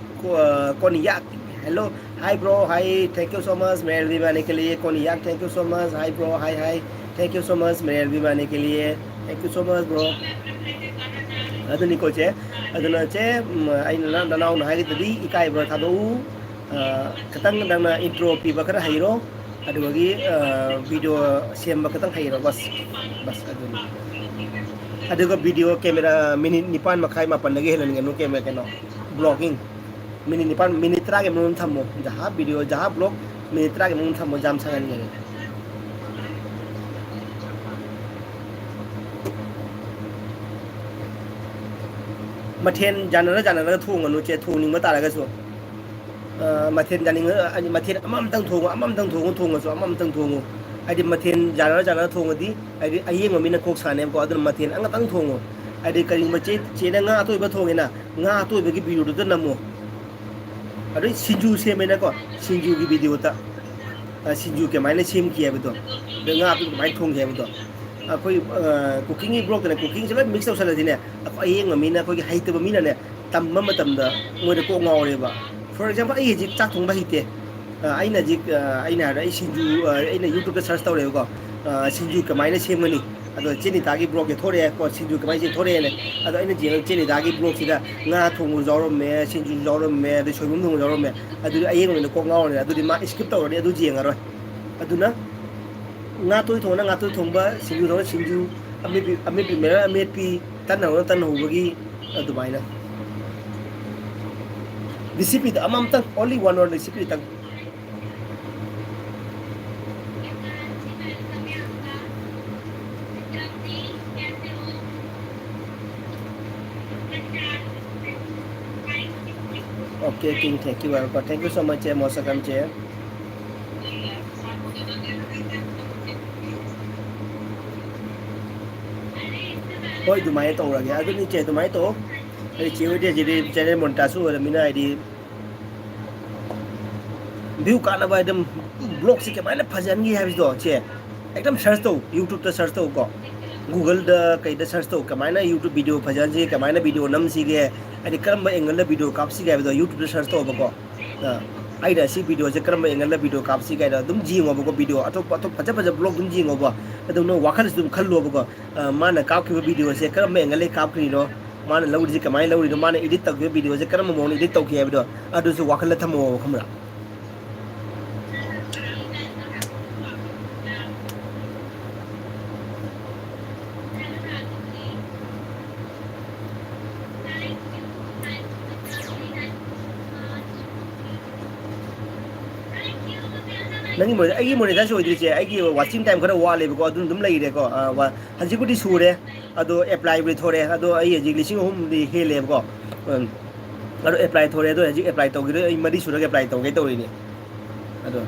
uh, Konyak. Hello, hi bro, hi, thank you so much, मेरे भी आने के लिए, Konyak, thank you so much, hi bro, hi, hi, thank you so much, मेरे भी आने के लिए, thank you so much, bro. ꯑꯗꯨꯅꯤꯀꯣ ꯆꯦ, ꯑꯗꯨꯅ ꯆꯦ, ꯎꯝ, ꯑꯩꯅ ꯅ-, ꯅꯅꯥꯎꯅ ꯍꯥꯏꯒꯗꯕꯗꯤ ꯏꯀꯥꯏꯕ ꯊꯥꯗꯣꯛꯎ, ꯑ, ꯈꯤꯇꯪ ꯅꯪꯅ intro ꯄꯤꯕ ꯈꯔ ꯍꯩꯔꯣ, ꯑꯗꯨꯗꯒꯤ, ꯑ, video ꯁꯦꯝꯕ ꯈꯤꯇꯪ ꯍꯩꯔꯣ, ꯕꯁ, ꯕꯁ ꯑꯗꯨꯅꯤ꯫ ꯑꯗꯨꯒ video camera minute ꯅꯤꯄꯥꯟ ꯃꯈꯥꯏ ꯃꯥꯄꯟꯗꯒꯤ ꯍꯦꯜꯍꯟꯒꯅꯨ camera ꯀꯩꯅꯣ, vlogging꯫ Minute ꯅꯤꯄꯥꯟ, minute ꯇꯔꯥꯒꯤ ꯃꯅꯨꯡꯗ ꯊꯝꯃꯣ꯫ Jah video, Jah vlog minute ꯇꯔꯥꯒꯤ ꯃꯅꯨꯡꯗ ꯊꯝꯃꯣ, ꯌꯥꯝ ꯁꯥꯡꯍꯟꯒꯅꯨ꯫ ꯃꯊꯦꯜ ꯌꯥꯅꯔ ꯌꯥꯅꯔꯒ ꯊꯣꯡꯉꯅꯨ ꯆꯦ, ꯊꯣꯡꯅꯤꯡꯕ ꯇꯥꯔꯒꯁꯨ꯫ ꯑ, ꯃꯊꯦꯜ ꯌꯥꯅꯤꯡꯉ-, ꯍꯥꯏꯗꯤ ꯃꯊꯦꯜ ꯑꯃꯃꯝꯇꯪ ꯊꯣꯡꯉꯣ, ꯑꯃꯃꯝꯇꯪ ꯊꯣꯡꯉꯣ, ꯊꯣꯡꯉꯁꯨ ꯑꯃꯃꯝꯇꯪ ꯊꯣꯡꯉꯣ꯫ ꯍꯥꯏꯗꯤ ꯃꯊꯦꯜ ꯌꯥꯅꯔ ꯌꯥꯅꯔ ꯊꯣꯡꯉꯗꯤ, ꯍꯥꯏꯗꯤ ꯑꯌꯦꯡꯕ ꯃꯤꯅ ꯀꯣꯛ ꯁꯥꯅꯦꯕꯀꯣ, ꯑꯗꯨꯅ ꯃꯊꯦꯜ ꯑꯃꯈꯛꯇꯪ ꯊꯣꯡꯉꯣ꯫ ꯍꯥꯏꯗꯤ ꯀꯔꯤꯒꯨꯝꯕ ꯆꯦ, ꯆꯦꯅ ꯉꯥ ꯑꯇꯣꯏꯕ ꯊꯣꯡꯉꯦꯅ, ꯉꯥ ꯑꯇꯣꯏꯕꯒꯤ videoꯗꯨꯗ ꯅꯝꯃꯣ꯫ ꯑꯗꯩ ꯁꯤꯡꯖꯨ ꯁꯦꯝꯃꯦꯅꯀꯣ, ꯁꯤꯡꯖꯨꯒꯤ videoꯗ, ꯑ, ꯁꯤꯡꯖꯨ ꯀꯃꯥꯏꯅ ꯁꯦꯝꯈꯤ ꯍꯥꯏꯕꯗꯣ, ꯑꯗꯩ ꯉꯥ ꯑꯇꯣꯏꯕ ꯀꯃꯥꯏꯅ ꯊꯣꯡꯈꯤ ꯍꯥꯏꯕꯗꯣ, ꯑꯩꯈꯣꯏ, ꯑ, cookingꯒꯤ vlogꯇꯅꯦ, cookingꯁꯦ ꯂꯣꯏ mix ꯇꯧꯁꯜꯂꯗꯤꯅꯦ, ꯑꯩꯈꯣꯏ ꯑꯌꯦꯡꯕ ꯃꯤꯅ, ꯑꯩꯈꯣꯏꯒꯤ ꯍꯩꯇꯕ ꯃꯤꯅꯅꯦ, ꯇꯝꯕ ꯃꯇꯝꯗ ꯃꯣꯏꯗ ꯀꯣꯛ ꯉꯥꯎꯔꯦꯕ꯫ For example, ꯑꯩ ꯍꯧꯖꯤꯛ ꯆꯥꯛ ꯊꯣꯡꯕ ꯍꯩꯇꯦ꯫ ꯑ, ꯑꯩꯅ ꯍꯧꯖꯤꯛ, ꯑ, ꯑꯩꯅ ꯍꯥꯏꯔ, ꯑꯩ ꯁꯤꯡꯖꯨ, ꯑ, ꯑꯩꯅ YouTubeꯇ search ꯇꯧꯔꯦꯕꯀꯣ, ꯑ, ꯁꯤꯡꯖꯨ ꯀꯃꯥꯏꯅ ꯁꯦꯝꯒꯅꯤ? ꯑꯗꯣ ꯆꯦ ꯅꯤꯇꯥꯒꯤ vlogꯁꯦ ꯊꯣꯔꯛꯑꯦꯀꯣ, ꯁꯤꯡꯖꯨ ꯀꯃꯥꯏꯅ ꯁꯦꯝ ꯊꯣꯔꯛꯑꯦꯅ꯫ ꯑꯗꯣ ꯑꯩꯅ ꯌꯦꯡꯉ ꯆꯦ ꯅꯤꯇꯥꯒꯤ vlogꯁꯤꯗ ꯉꯥ ꯊꯣꯡꯕꯁꯨ ꯌꯥꯎꯔꯝꯃꯦ, ꯁꯤꯡꯖꯨꯁꯨ ꯌꯥꯎꯔꯝꯃꯦ, ꯑꯗꯩ ꯁꯣꯏꯕꯨꯝ ꯊꯣꯡꯕꯁꯨ ꯌꯥꯎꯔꯝꯃꯦ꯫ ꯑꯗꯨꯗꯤ ꯑꯌꯦꯡꯕ ꯃꯤꯅ ꯀꯣꯛ ꯉꯥꯎꯔꯅꯤ꯫ ꯑꯗꯨꯗꯤ ꯃꯥ skip ꯇꯧꯔꯅꯤ, ꯑꯗꯨ ꯌꯦꯡꯉꯔꯣꯏ꯫ ꯑꯗꯨꯅ ꯉꯥꯇꯣꯏ ꯊꯣꯡꯅ ꯉꯥꯇꯣꯏ ꯊꯣꯡꯕ, ꯁꯤꯡꯖꯨ ꯊꯣꯡꯅ ꯁꯤꯡꯖꯨ, ꯑꯃꯦꯠꯄꯤ, ꯑꯃꯦꯠꯄꯤ ꯃꯦꯔ ꯑꯃꯦꯠꯄꯤ, ꯇꯟ ꯍꯧꯅ ꯇꯟ ꯍꯧꯕꯒꯤ, ꯑꯗꯨꯃꯥꯏꯅ꯫ Recipeꯗ ꯑꯃꯃꯝꯇꯪ, only one word recipeꯇꯪ꯫ Okay, King, thank you, welcome. Thank you so much, eh, most welcome, che. ꯍꯣꯏ, ꯑꯗꯨꯃꯥꯏꯅ ꯇꯧꯔꯒꯦ꯫ ꯑꯗꯨꯅꯤ, ꯆꯦ, ꯑꯗꯨꯃꯥꯏꯅ ꯇꯧ꯫ ꯑꯩ ꯆꯦ ꯍꯣꯏꯗꯤ ꯍꯧꯖꯤꯛꯇꯤ channel monetizeꯁꯨ ꯑꯣꯏꯔꯃꯤꯅ, ꯍꯥꯏꯗꯤ, view ꯀꯥꯟꯅꯕ ꯑꯗꯨꯝ vlogꯁꯤ ꯀꯃꯥꯏꯅ ꯐꯖꯍꯟꯒꯦ ꯍꯥꯏꯕꯁꯤꯗꯣ, ꯆꯦ, ꯑꯦꯛꯗꯝ search ꯇꯧ, YouTubeꯇ search ꯇꯧꯀꯣ, Googleꯗ ꯀꯩꯗ search ꯇꯧ, ꯀꯃꯥꯏꯅ YouTube video ꯐꯖꯍꯟꯁꯤꯒꯦ, ꯀꯃꯥꯏꯅ video ꯅꯝꯁꯤꯒꯦ, ꯍꯥꯏꯗꯤ ꯀꯔꯝꯕ angleꯗ video ꯀꯥꯞꯁꯤꯒꯦ ꯍꯥꯏꯕꯗꯣ YouTubeꯇ search ꯇꯧꯕꯀꯣ꯫ ꯑ, ꯑꯩꯅ ꯁꯤ videoꯁꯦ ꯀꯔꯝꯕ angleꯗ video ꯀꯥꯞꯁꯤꯒꯦ ꯍꯥꯏꯗꯣ ꯑꯗꯨꯝ ꯌꯦꯡꯉꯣꯕꯀꯣ, video ꯑꯇꯣꯞꯄ, ꯑꯇꯣꯞꯄ ꯐꯖ ꯐꯖꯕ vlog ꯑꯗꯨꯝ ꯌꯦꯡꯉꯣꯕ꯫ ꯑꯗꯨꯝ ꯅꯪ ꯋꯥꯈꯜꯗꯁꯨ ꯑꯗꯨꯝ ꯈꯜꯂꯣꯕꯀꯣ꯫ ꯑ, ꯃꯥꯅ ꯀꯥꯞꯈꯤꯕ videoꯁꯦ ꯀꯔꯝꯕ angleꯗꯒꯤ ꯀꯥꯞꯈ꯭ꯔꯤꯅꯣ, ꯃꯥꯅ ꯂꯧꯔꯤꯁꯦ ꯀꯃꯥꯏꯅ ꯂꯧꯔꯤꯅꯣ, ꯃꯥꯅ edit ꯇꯧꯈꯤꯕ videoꯁꯦ ꯀꯔꯝꯕ ꯃꯑꯣꯡꯗ edit ꯇꯧꯈꯤ ꯍꯥꯏꯕꯗꯣ ꯑꯗꯨꯁꯨ ꯋꯥꯈꯜꯗ ꯊꯝꯃꯣꯕ, ꯈꯪꯕ꯭ꯔꯥ? ꯅꯪꯒꯤ ꯃꯣꯅꯤ-, ꯑꯩꯒꯤ monetize ꯑꯣꯏꯗ꯭ꯔꯤꯁꯦ, ꯑꯩꯒꯤ watching time ꯈꯔ ꯋꯥꯠꯂꯦꯕꯀꯣ, ꯑꯗꯨꯅ ꯑꯗꯨꯝ ꯂꯩꯔꯦꯀꯣ꯫ ꯑ, ꯋꯥ-, ꯍꯧꯖꯤꯛꯄꯨꯗꯤ ꯁꯨꯔꯦ꯫ ꯑꯗꯣ ꯑꯦꯄ꯭ꯂꯥꯏꯕꯨꯗꯤ ꯊꯣꯔꯛꯑꯦ, ꯑꯗꯣ ꯑꯩ ꯍꯧꯖꯤꯛ ꯂꯤꯁꯤꯡ ꯑꯍꯨꯝꯗꯤ ꯍꯦꯜꯂꯦꯕꯀꯣ꯫ ꯎꯝ꯫ ꯑꯗꯣ ꯑꯦꯄ꯭ꯂꯥꯏ ꯊꯣꯔꯛꯑꯦ, ꯑꯗꯣ ꯍꯧꯖꯤꯛ ꯑꯦꯄ꯭ꯂꯥꯏ ꯇꯧꯈꯤꯔꯣꯏ, ꯑꯩ ꯃꯔꯤ ꯁꯨꯔꯒ ꯑꯦꯄ꯭ꯂꯥꯏ ꯇꯧꯒꯦ ꯇꯧꯔꯤꯅꯦ꯫ ꯑꯗꯣ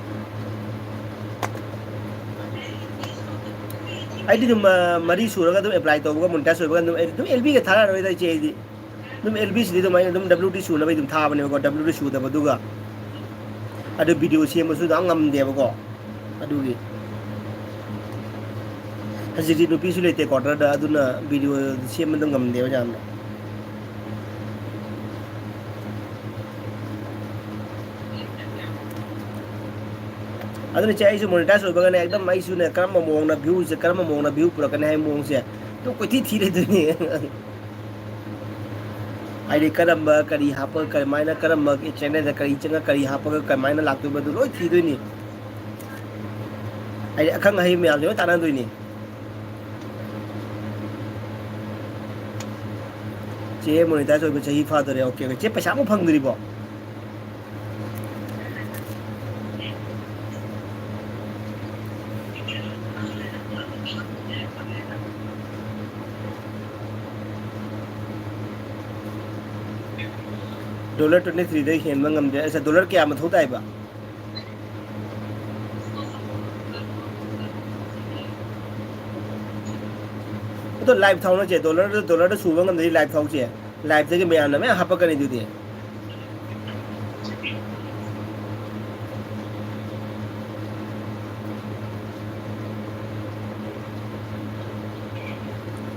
ꯑꯩꯗꯤ ꯑꯗꯨꯝ, ꯑ, ꯃꯔꯤ ꯁꯨꯔꯒ ꯑꯗꯨꯝ ꯑꯦꯄ꯭ꯂꯥꯏ ꯇꯧꯕꯒ ꯃꯣꯅꯤꯇꯥꯏꯁ ꯑꯣꯏꯕꯒ ꯑꯗꯨꯝ, ꯑꯩ ꯑꯗꯨꯝ ꯑꯦꯜ ꯕꯤꯒ ꯊꯥꯔꯛꯑꯔꯣꯏꯗ ꯏꯆꯦ ꯑꯩꯗꯤ꯫ ꯑꯗꯨꯝ ꯑꯦꯜ ꯕꯤꯁꯤꯗꯤ ꯑꯗꯨꯃꯥꯏꯅ ꯑꯗꯨꯝ ꯗꯕ꯭ꯂꯤꯎ ꯇꯤ ꯁꯨꯅꯕ ꯑꯗꯨꯝ ꯊꯥꯕꯅꯦꯕꯀꯣ, ꯗꯕ꯭ꯂꯤꯎ ꯇꯤ ꯁꯨꯗꯕꯗꯨꯒ꯫ ꯑꯗꯨ ꯚꯤꯗꯤꯑꯣ ꯁꯦꯝꯕꯁꯨ ꯌꯥꯝ ꯉꯝꯗꯦꯕꯀꯣ꯫ ꯑꯗꯨꯒꯤ ꯍꯧꯖꯤꯛꯇꯤ ꯅꯨꯄꯤꯁꯨ ꯂꯩꯇꯦ ꯀ꯭ꯋꯥꯇꯔꯗ, ꯑꯗꯨꯅ ꯚꯤꯗꯤꯑꯣ ꯁꯦꯝꯕꯗꯣ ꯉꯝꯗꯦꯕ ꯌꯥꯝꯅ꯫ ꯑꯗꯨꯅ ꯏꯆꯦ, ꯑꯩꯁꯨ ꯃꯣꯅꯤꯇꯥꯏꯁ ꯑꯣꯏꯕꯒꯅꯦ, ꯑꯦꯛꯗꯝ ꯑꯩꯁꯨꯅꯦ ꯀꯔꯝꯕ ꯃꯑꯣꯡꯅ ꯚ꯭ꯌꯨꯁꯦ, ꯀꯔꯝꯕ ꯃꯑꯣꯡꯅ ꯚ꯭ꯌꯨ ꯄꯨꯔꯛꯀꯅꯤ ꯍꯥꯏꯕ ꯃꯑꯣꯡꯁꯦ ꯑꯗꯨꯝ ꯀꯣꯏꯊꯤ ꯊꯤ ꯂꯩꯗꯣꯏꯅꯤ꯫ ꯍꯥꯏꯗꯤ ꯀꯔꯝꯕ ꯀꯔꯤ ꯍꯥꯞꯄꯒ, ꯀꯃꯥꯏꯅ ꯀꯔꯝꯕ ꯆꯦꯅꯦꯜꯗ ꯀꯔꯤ ꯆꯪꯉ ꯀꯔꯤ ꯍꯥꯞꯄꯒ ꯀꯃꯥꯏꯅ ꯂꯥꯛꯇꯣꯏꯕ, ꯑꯗꯨ ꯂꯣꯏ ꯊꯤꯗꯣꯏꯅꯤ꯫ ꯍꯥꯏꯗꯤ ꯑꯈꯪ ꯑꯍꯩ ꯃꯌꯥꯝꯁꯦ ꯂꯣꯏ ꯇꯥꯟꯅꯗꯣꯏꯅꯤ꯫ ꯆꯦ ꯃꯣꯅꯤꯇꯥꯏꯁ ꯑꯣꯏꯕ ꯆꯍꯤ ꯐꯥꯗꯣꯔꯦ꯫ Okay, okay. ꯆꯦ ꯄꯩꯁꯥ ꯑꯃꯨꯛ ꯐꯪꯗ꯭ꯔꯤꯕꯣ? ꯗꯣꯂꯔ ꯇ꯭ꯋꯦꯟꯇꯤ ꯊ꯭ꯔꯤꯗꯩ ꯍꯦꯟꯕ ꯉꯝꯗꯦ꯫ ꯑꯁ, ꯗꯣꯂꯔ ꯀꯌꯥ ꯃꯊꯧ ꯇꯥꯏꯕ? ꯑꯗꯣ ꯂꯥꯏꯚ ꯊꯥꯎ ꯅꯠꯇꯦ, ꯗꯣꯂꯔꯗ, ꯗꯣꯂꯔꯗ ꯁꯨꯕ ꯉꯝꯗ꯭ꯔꯗꯤ ꯂꯥꯏꯚ ꯊꯥꯎꯁꯦ꯫ ꯂꯥꯏꯚꯇꯒꯤ ꯃꯌꯥꯝꯅ ꯃꯌꯥꯝ ꯍꯥꯞꯄꯛꯀꯅꯤ ꯑꯗꯨꯗꯤ꯫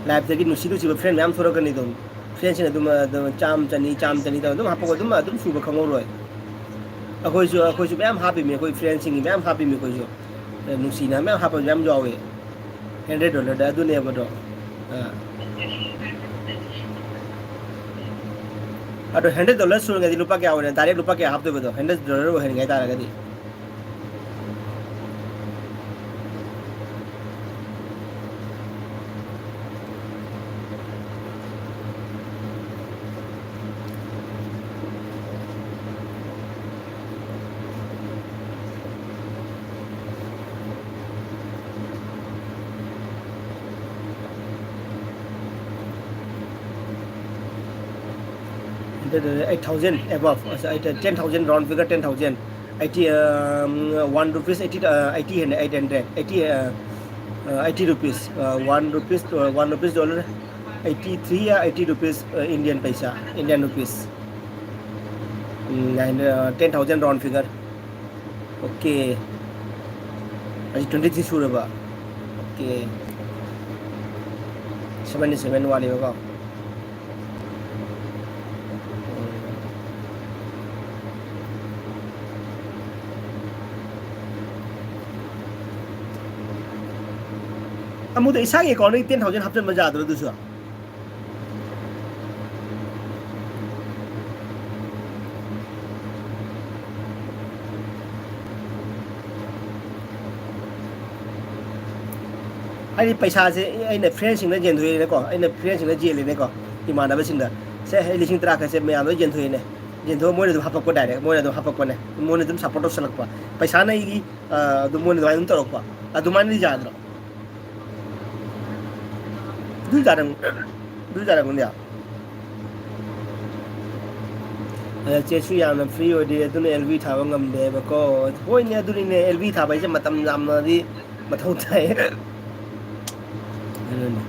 ꯂꯥꯏꯚꯇꯒꯤ ꯅꯨꯡꯁꯤ ꯅꯨꯡꯁꯤꯕ ꯐ꯭ꯔꯦꯟ ꯃꯌꯥꯝ ꯊꯣꯔꯛꯀꯅꯤ ꯑꯗꯨꯝ꯫ ꯐ꯭ꯔꯦꯟꯁꯤꯡ ꯑꯗꯨꯝ, ꯑꯗꯨꯝ ꯆꯥꯝ, ꯆꯅꯤ, ꯆꯥꯝ, ꯆꯅꯤ ꯇꯧꯔ ꯑꯗꯨꯝ ꯍꯥꯞꯄꯛꯑꯣ, ꯑꯗꯨꯝ, ꯑꯗꯨꯝ ꯁꯨꯕ ꯈꯪꯍꯧꯔꯣꯏ꯫ ꯑꯩꯈꯣꯏꯁꯨ, ꯑꯩꯈꯣꯏꯁꯨ ꯃꯌꯥꯝ ꯍꯥꯞꯄꯤꯃꯤ, ꯑꯩꯈꯣꯏ ꯐ꯭ꯔꯦꯟꯁꯤꯡꯒꯤ ꯃꯌꯥꯝ ꯍꯥꯞꯄꯤꯃꯤ ꯑꯩꯈꯣꯏꯁꯨ꯫ ꯑꯦ, ꯅꯨꯡꯁꯤꯅ ꯃꯌꯥꯝ ꯍꯥꯞꯄ ꯃꯌꯥꯝ ꯌꯥꯎꯋꯦ꯫ ꯍꯟꯗ꯭ꯔꯦꯠ ꯗꯣꯂꯔꯗ ꯑꯗꯨꯅꯦꯕꯗꯣ꯫ ꯑꯥ꯫ ꯑꯗꯣ ꯍꯟꯗ꯭ꯔꯦꯠ ꯗꯣꯂꯔ ꯁꯨꯔꯒꯗꯤ ꯂꯨꯄꯥ ꯀꯌꯥ ꯑꯣꯏꯔꯦ? ꯗꯥꯏꯔꯦꯛ ꯂꯨꯄꯥ ꯀꯌꯥ ꯍꯥꯞꯇꯣꯏꯕꯗꯣ? ꯍꯟꯗ꯭ꯔꯦꯠ ꯗꯣꯂꯔ ꯑꯣꯏꯍꯟꯒꯦ ꯍꯥꯏ ꯇꯥꯔꯒꯗꯤ? Eight thousand above, uh, ten thousand, round figure ten thousand. Eighty, um, one rupees, eighty, uh, eighty and eight hundred, eighty, uh, uh, eighty rupees, uh, one rupees, uh, one rupees dollar, eighty three या eighty rupees, uh, Indian paisa, Indian rupees. Mm, and, uh, ten thousand round figure. Okay. ꯑꯁꯤ twenty three ꯁꯨꯔꯕ? Okay. Seventy seven ꯋꯥꯠꯂꯤꯕꯀꯣ꯫ ꯑꯃꯨꯛꯇ ꯏꯁꯥꯒꯤ account ꯇꯒꯤ ten thousand ꯍꯥꯞꯆꯤꯟꯕ ꯌꯥꯗ꯭ꯔꯣ ꯑꯗꯨꯁꯨ? ꯍꯥꯏꯗꯤ ꯄꯩꯁꯥꯁꯦ ꯑꯩꯅ friend ꯁꯤꯡꯅ ꯌꯦꯟꯊꯣꯛꯑꯦꯅꯦꯀꯣ, ꯑꯩꯅ friend ꯁꯤꯡꯅ ꯌꯦꯜꯂꯦꯅꯦꯀꯣ, ꯏꯃꯥꯟꯅꯕꯁꯤꯡꯗ꯫ "ꯁꯦ, ꯑꯩ ꯂꯤꯁꯤꯡ ꯇꯔꯥ ꯈꯛꯁꯦ ꯃꯌꯥꯝꯗ ꯌꯦꯟꯊꯣꯛꯑꯦꯅꯦ"꯫ ꯌꯦꯟꯊꯣꯛꯑ ꯃꯣꯏꯅ ꯑꯗꯨꯝ ꯍꯥꯞꯄꯛꯄ direct, ꯃꯣꯏꯅ ꯑꯗꯨꯝ ꯍꯥꯞꯄꯛꯄꯅꯦ, ꯃꯣꯏꯅ ꯑꯗꯨꯝ support ꯇꯧꯁꯜꯂꯛꯄ꯫ ꯄꯩꯁꯥꯅ ꯑꯩꯒꯤ, ꯑ, ꯑꯗꯨꯝ ꯃꯣꯏꯅ ꯑꯗꯨꯃꯥꯏꯅ ꯑꯗꯨꯝ ꯇꯧꯔꯛꯄ꯫ ꯑꯗꯨꯃꯥꯏꯅꯗꯤ ꯌꯥꯗ꯭ꯔꯣ? ꯑꯗꯨ ꯌꯥꯔꯝ-, ꯑꯗꯨ ꯌꯥꯔꯝꯒꯅꯤ꯫ ꯑꯗ ꯆꯦꯁꯨ ꯌꯥꯝꯅ free ꯑꯣꯏꯗꯦ, ꯑꯗꯨꯅ L V ꯊꯥꯕ ꯉꯝꯗꯦꯕꯀꯣ꯫ ꯍꯣꯏꯅꯦ, ꯑꯗꯨꯅꯤꯅꯦ, L V ꯊꯥꯕ ꯍꯥꯏꯁꯦ ꯃꯇꯝ ꯌꯥꯝꯅꯗꯤ ꯃꯊꯧ ꯇꯥꯏ꯫ ꯑꯗꯨꯅꯤ꯫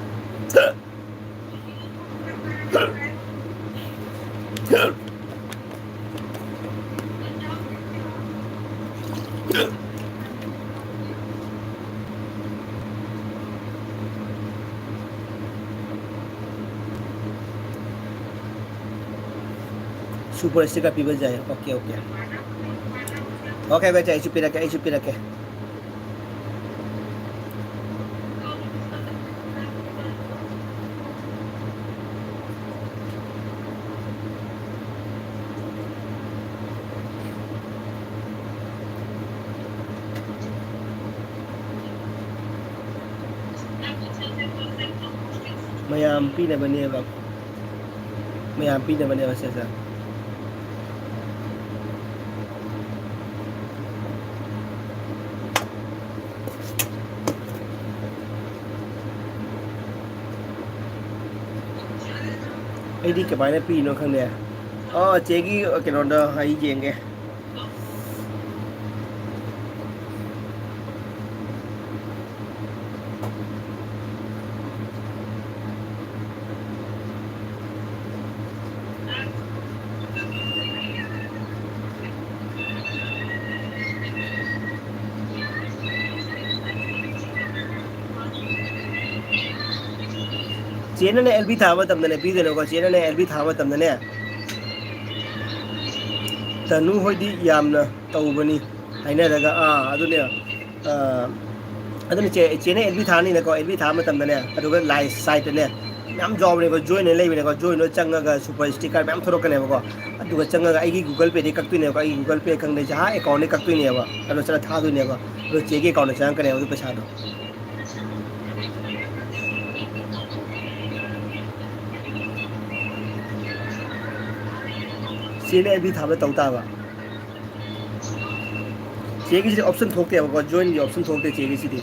Super sticker ꯄꯤꯕ ꯌꯥꯏ꯫ Okay, okay꯫ Okay, okay, ꯑꯩꯁꯨ ꯄꯤꯔꯛꯀꯦ, ꯑꯩꯁꯨ ꯄꯤꯔꯛꯀꯦ꯫ ꯃꯌꯥꯝ ꯄꯤꯅꯕꯅꯦꯕ꯫ ꯃꯌꯥꯝ ꯄꯤꯅꯕꯅꯦꯕ ꯁꯦ, ꯁꯦ꯫ ꯑꯩꯗꯤ ꯀꯃꯥꯏꯅ ꯄꯤꯔꯤꯅꯣ ꯈꯪꯗꯦ꯫ ꯑꯣ, ꯆꯦꯒꯤ ꯀꯩꯅꯣꯗ ꯑꯩ ꯌꯦꯡꯒꯦ꯫ ꯆꯦꯅꯅꯦ ꯑꯦꯜ ꯕꯤ ꯊꯥꯕ ꯃꯇꯝꯗꯅꯦ ꯄꯤꯗꯣꯏꯅꯦꯀꯣ꯫ ꯆꯦꯅꯅꯦ ꯑꯦꯜ ꯕꯤ ꯊꯥꯕ ꯃꯇꯝꯗꯅꯦ, ꯇꯅꯨ ꯍꯣꯏꯗꯤ ꯌꯥꯝꯅ ꯇꯧꯕꯅꯤ ꯍꯥꯏꯅꯔꯒ, ꯑꯥ, ꯑꯗꯨꯅꯦ, ꯑꯥ, ꯑꯗꯨꯅ ꯆꯦ, ꯆꯦꯅ ꯑꯦꯜ ꯕꯤ ꯊꯥꯔꯅꯤꯅꯀꯣ, ꯑꯦꯜ ꯕꯤ ꯊꯥꯕ ꯃꯇꯝꯗꯅꯦ, ꯑꯗꯨꯒ ꯂꯥꯏ ꯁꯥꯏꯠꯇꯅꯦ ꯃꯌꯥꯝ ꯌꯥꯎꯕꯅꯦꯀꯣ, ꯖꯣꯏꯟ ꯑꯅ ꯂꯩꯕꯅꯦꯀꯣ, ꯖꯣꯏꯟꯗꯣ ꯆꯪꯉꯒ ꯁꯨꯄꯔ ꯁ꯭ꯇꯤꯀꯔ ꯃꯌꯥꯝ ꯊꯣꯔꯛꯀꯅꯦꯕꯀꯣ, ꯑꯗꯨꯒ ꯆꯪꯉꯒ ꯑꯩꯒꯤ ꯒꯨꯒꯜ ꯄꯦꯗꯒꯤ ꯀꯛꯇꯣꯏꯅꯦꯕꯀꯣ, ꯑꯩꯒꯤ ꯒꯨꯒꯜ ꯄꯦ ꯈꯪꯗꯦ, ꯖꯍꯥ ꯑꯦꯀꯥꯎꯟꯗꯒꯤ ꯀꯛꯇꯣꯏꯅꯦꯕ, ꯑꯗꯣ ꯆꯠꯂ ꯊꯥꯗꯣꯏꯅꯦꯕ, ꯑꯗꯣ ꯆꯦꯒꯤ ꯑꯦꯀꯥꯎꯟꯗ ꯆꯪꯉꯛꯀꯅꯦꯕ ꯑꯗꯨ ꯄꯩꯁꯥꯗꯣ꯫ ꯆꯦꯅ ꯑꯦꯜ ꯕꯤ ꯊꯥꯕ ꯇꯧ ꯇꯥꯕ꯫ ꯆꯦꯒꯤꯁꯤꯗꯤ ꯑꯣꯞꯁꯟ ꯊꯣꯛꯇꯦꯕꯀꯣ, ꯖꯣꯏꯟꯒꯤ ꯑꯣꯞꯁꯟ ꯊꯣꯛꯇꯦ ꯆꯦꯒꯤꯁꯤꯗꯤ꯫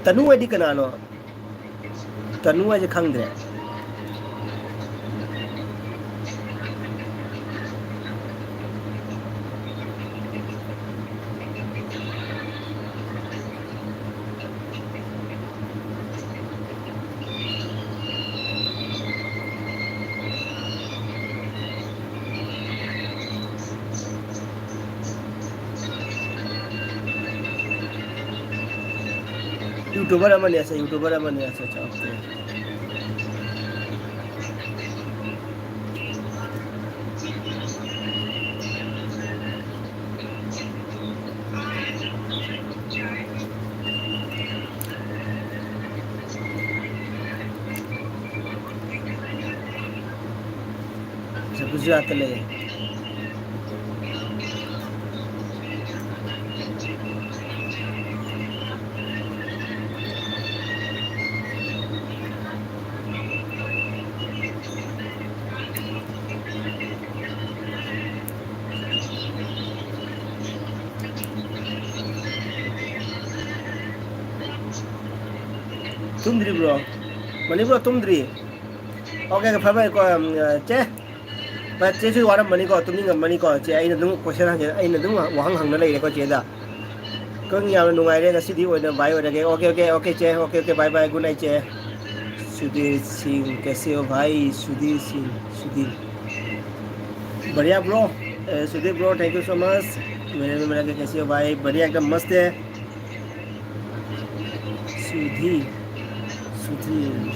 ꯇꯅꯨ ꯍꯥꯏꯗꯤ ꯀꯅꯥꯅꯣ? ꯇꯅꯨ ꯍꯥꯏꯁꯦ ꯈꯪꯗ꯭ꯔꯦ꯫ YouTuber ꯑꯃꯅꯤ, ꯑꯁ, YouTuber ꯑꯃꯅꯤ, ꯑꯁ, ꯑꯁ, okay꯫ ꯒꯨꯖꯔꯥꯠꯇ ꯂꯩꯌꯦ꯫ ꯇꯨꯝꯗ꯭ꯔꯤꯕ꯭ꯔꯣ? ꯃꯅꯤꯄꯨꯔ ꯇꯨꯝꯗ꯭ꯔꯤ? ꯑꯣꯀꯦ, ꯐꯔꯦ ꯐꯔꯦꯀꯣ, ꯎꯝ, ꯆꯦ꯫ ꯚꯥꯏ, ꯆꯦꯁꯨ ꯋꯥꯔꯝꯃꯅꯤꯀꯣ, ꯇꯨꯝꯅꯤꯡꯉꯝꯃꯅꯤꯀꯣ꯫ ꯆꯦ, ꯑꯩꯅ ꯑꯗꯨꯝ question ꯍꯪꯖ-, ꯑꯩꯅ ꯑꯗꯨꯝ ꯋꯥꯍꯪ ꯍꯪꯅ ꯂꯩꯔꯦꯀꯣ ꯆꯦꯗ꯫ ꯀꯪ, ꯌꯥꯝꯅ ꯅꯨꯡꯉꯥꯏꯔꯦ ꯉꯁꯤꯗꯤ ꯑꯣꯏꯅ ꯚꯥꯏ ꯑꯣꯏꯔꯒꯦ꯫ ꯑꯣꯀꯦ, ꯑꯣꯀꯦ, ꯑꯣꯀꯦ ꯆꯦ, okay, okay, bye bye, good night ꯆꯦ꯫ सुधीर सिंह, कैसे हो भाई? सुधीर सिंह, सुधीर। बढ़िया bro, a, Sudhir bro, thank you so much। मेरे में मिला के कैसे हो भाई? बढ़िया, एकदम मस्त है। सुधीर, सुधीर।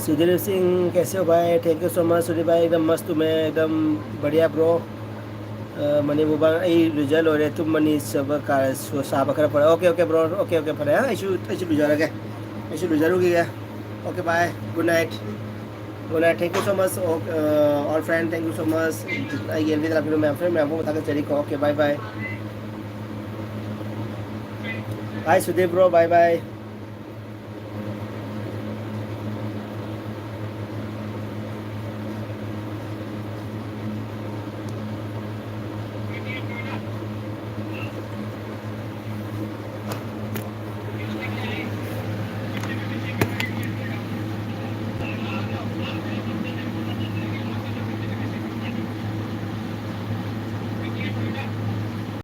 सुधीर सिंह, कैसे हो भाई? Thank you so much Sudhir भाई, एकदम मस्त हूँ मैं, एकदम बढ़िया bro। ꯑ, ꯃꯅꯤꯄꯨꯔ ꯕꯥ-, ꯑꯩ ꯂꯨꯖ ꯂꯣꯏꯔꯦ, ꯇꯨꯝꯃꯅꯤ, ꯁꯥꯕ ꯀꯥ-, ꯁꯨ-, ꯁꯥꯕ ꯈꯔ ꯐꯔꯦ꯫ Okay, okay bro, okay, okay, ꯐꯔꯦ, ꯍꯥ? ꯑꯩꯁꯨ, ꯑꯩꯁꯨ ꯂꯨꯖꯔꯒꯦ, ꯑꯩꯁꯨ ꯂꯨꯖꯔꯨꯈꯤꯒꯦ꯫ Okay, bye, good night, good night, thank you so much, ꯑꯣ-, ꯑ, all friend, thank you so much꯫ ꯑꯩꯒꯤ ꯑꯦꯜ ꯕꯤꯗ ꯂꯥꯛꯄꯤꯕ ꯃꯌꯥꯝ, friend ꯃꯌꯥꯝꯕꯨ ꯊꯥꯒꯠꯆꯔꯤꯀꯣ꯫ Okay, bye bye, bye ꯁꯨꯗꯦꯕ bro, bye bye꯫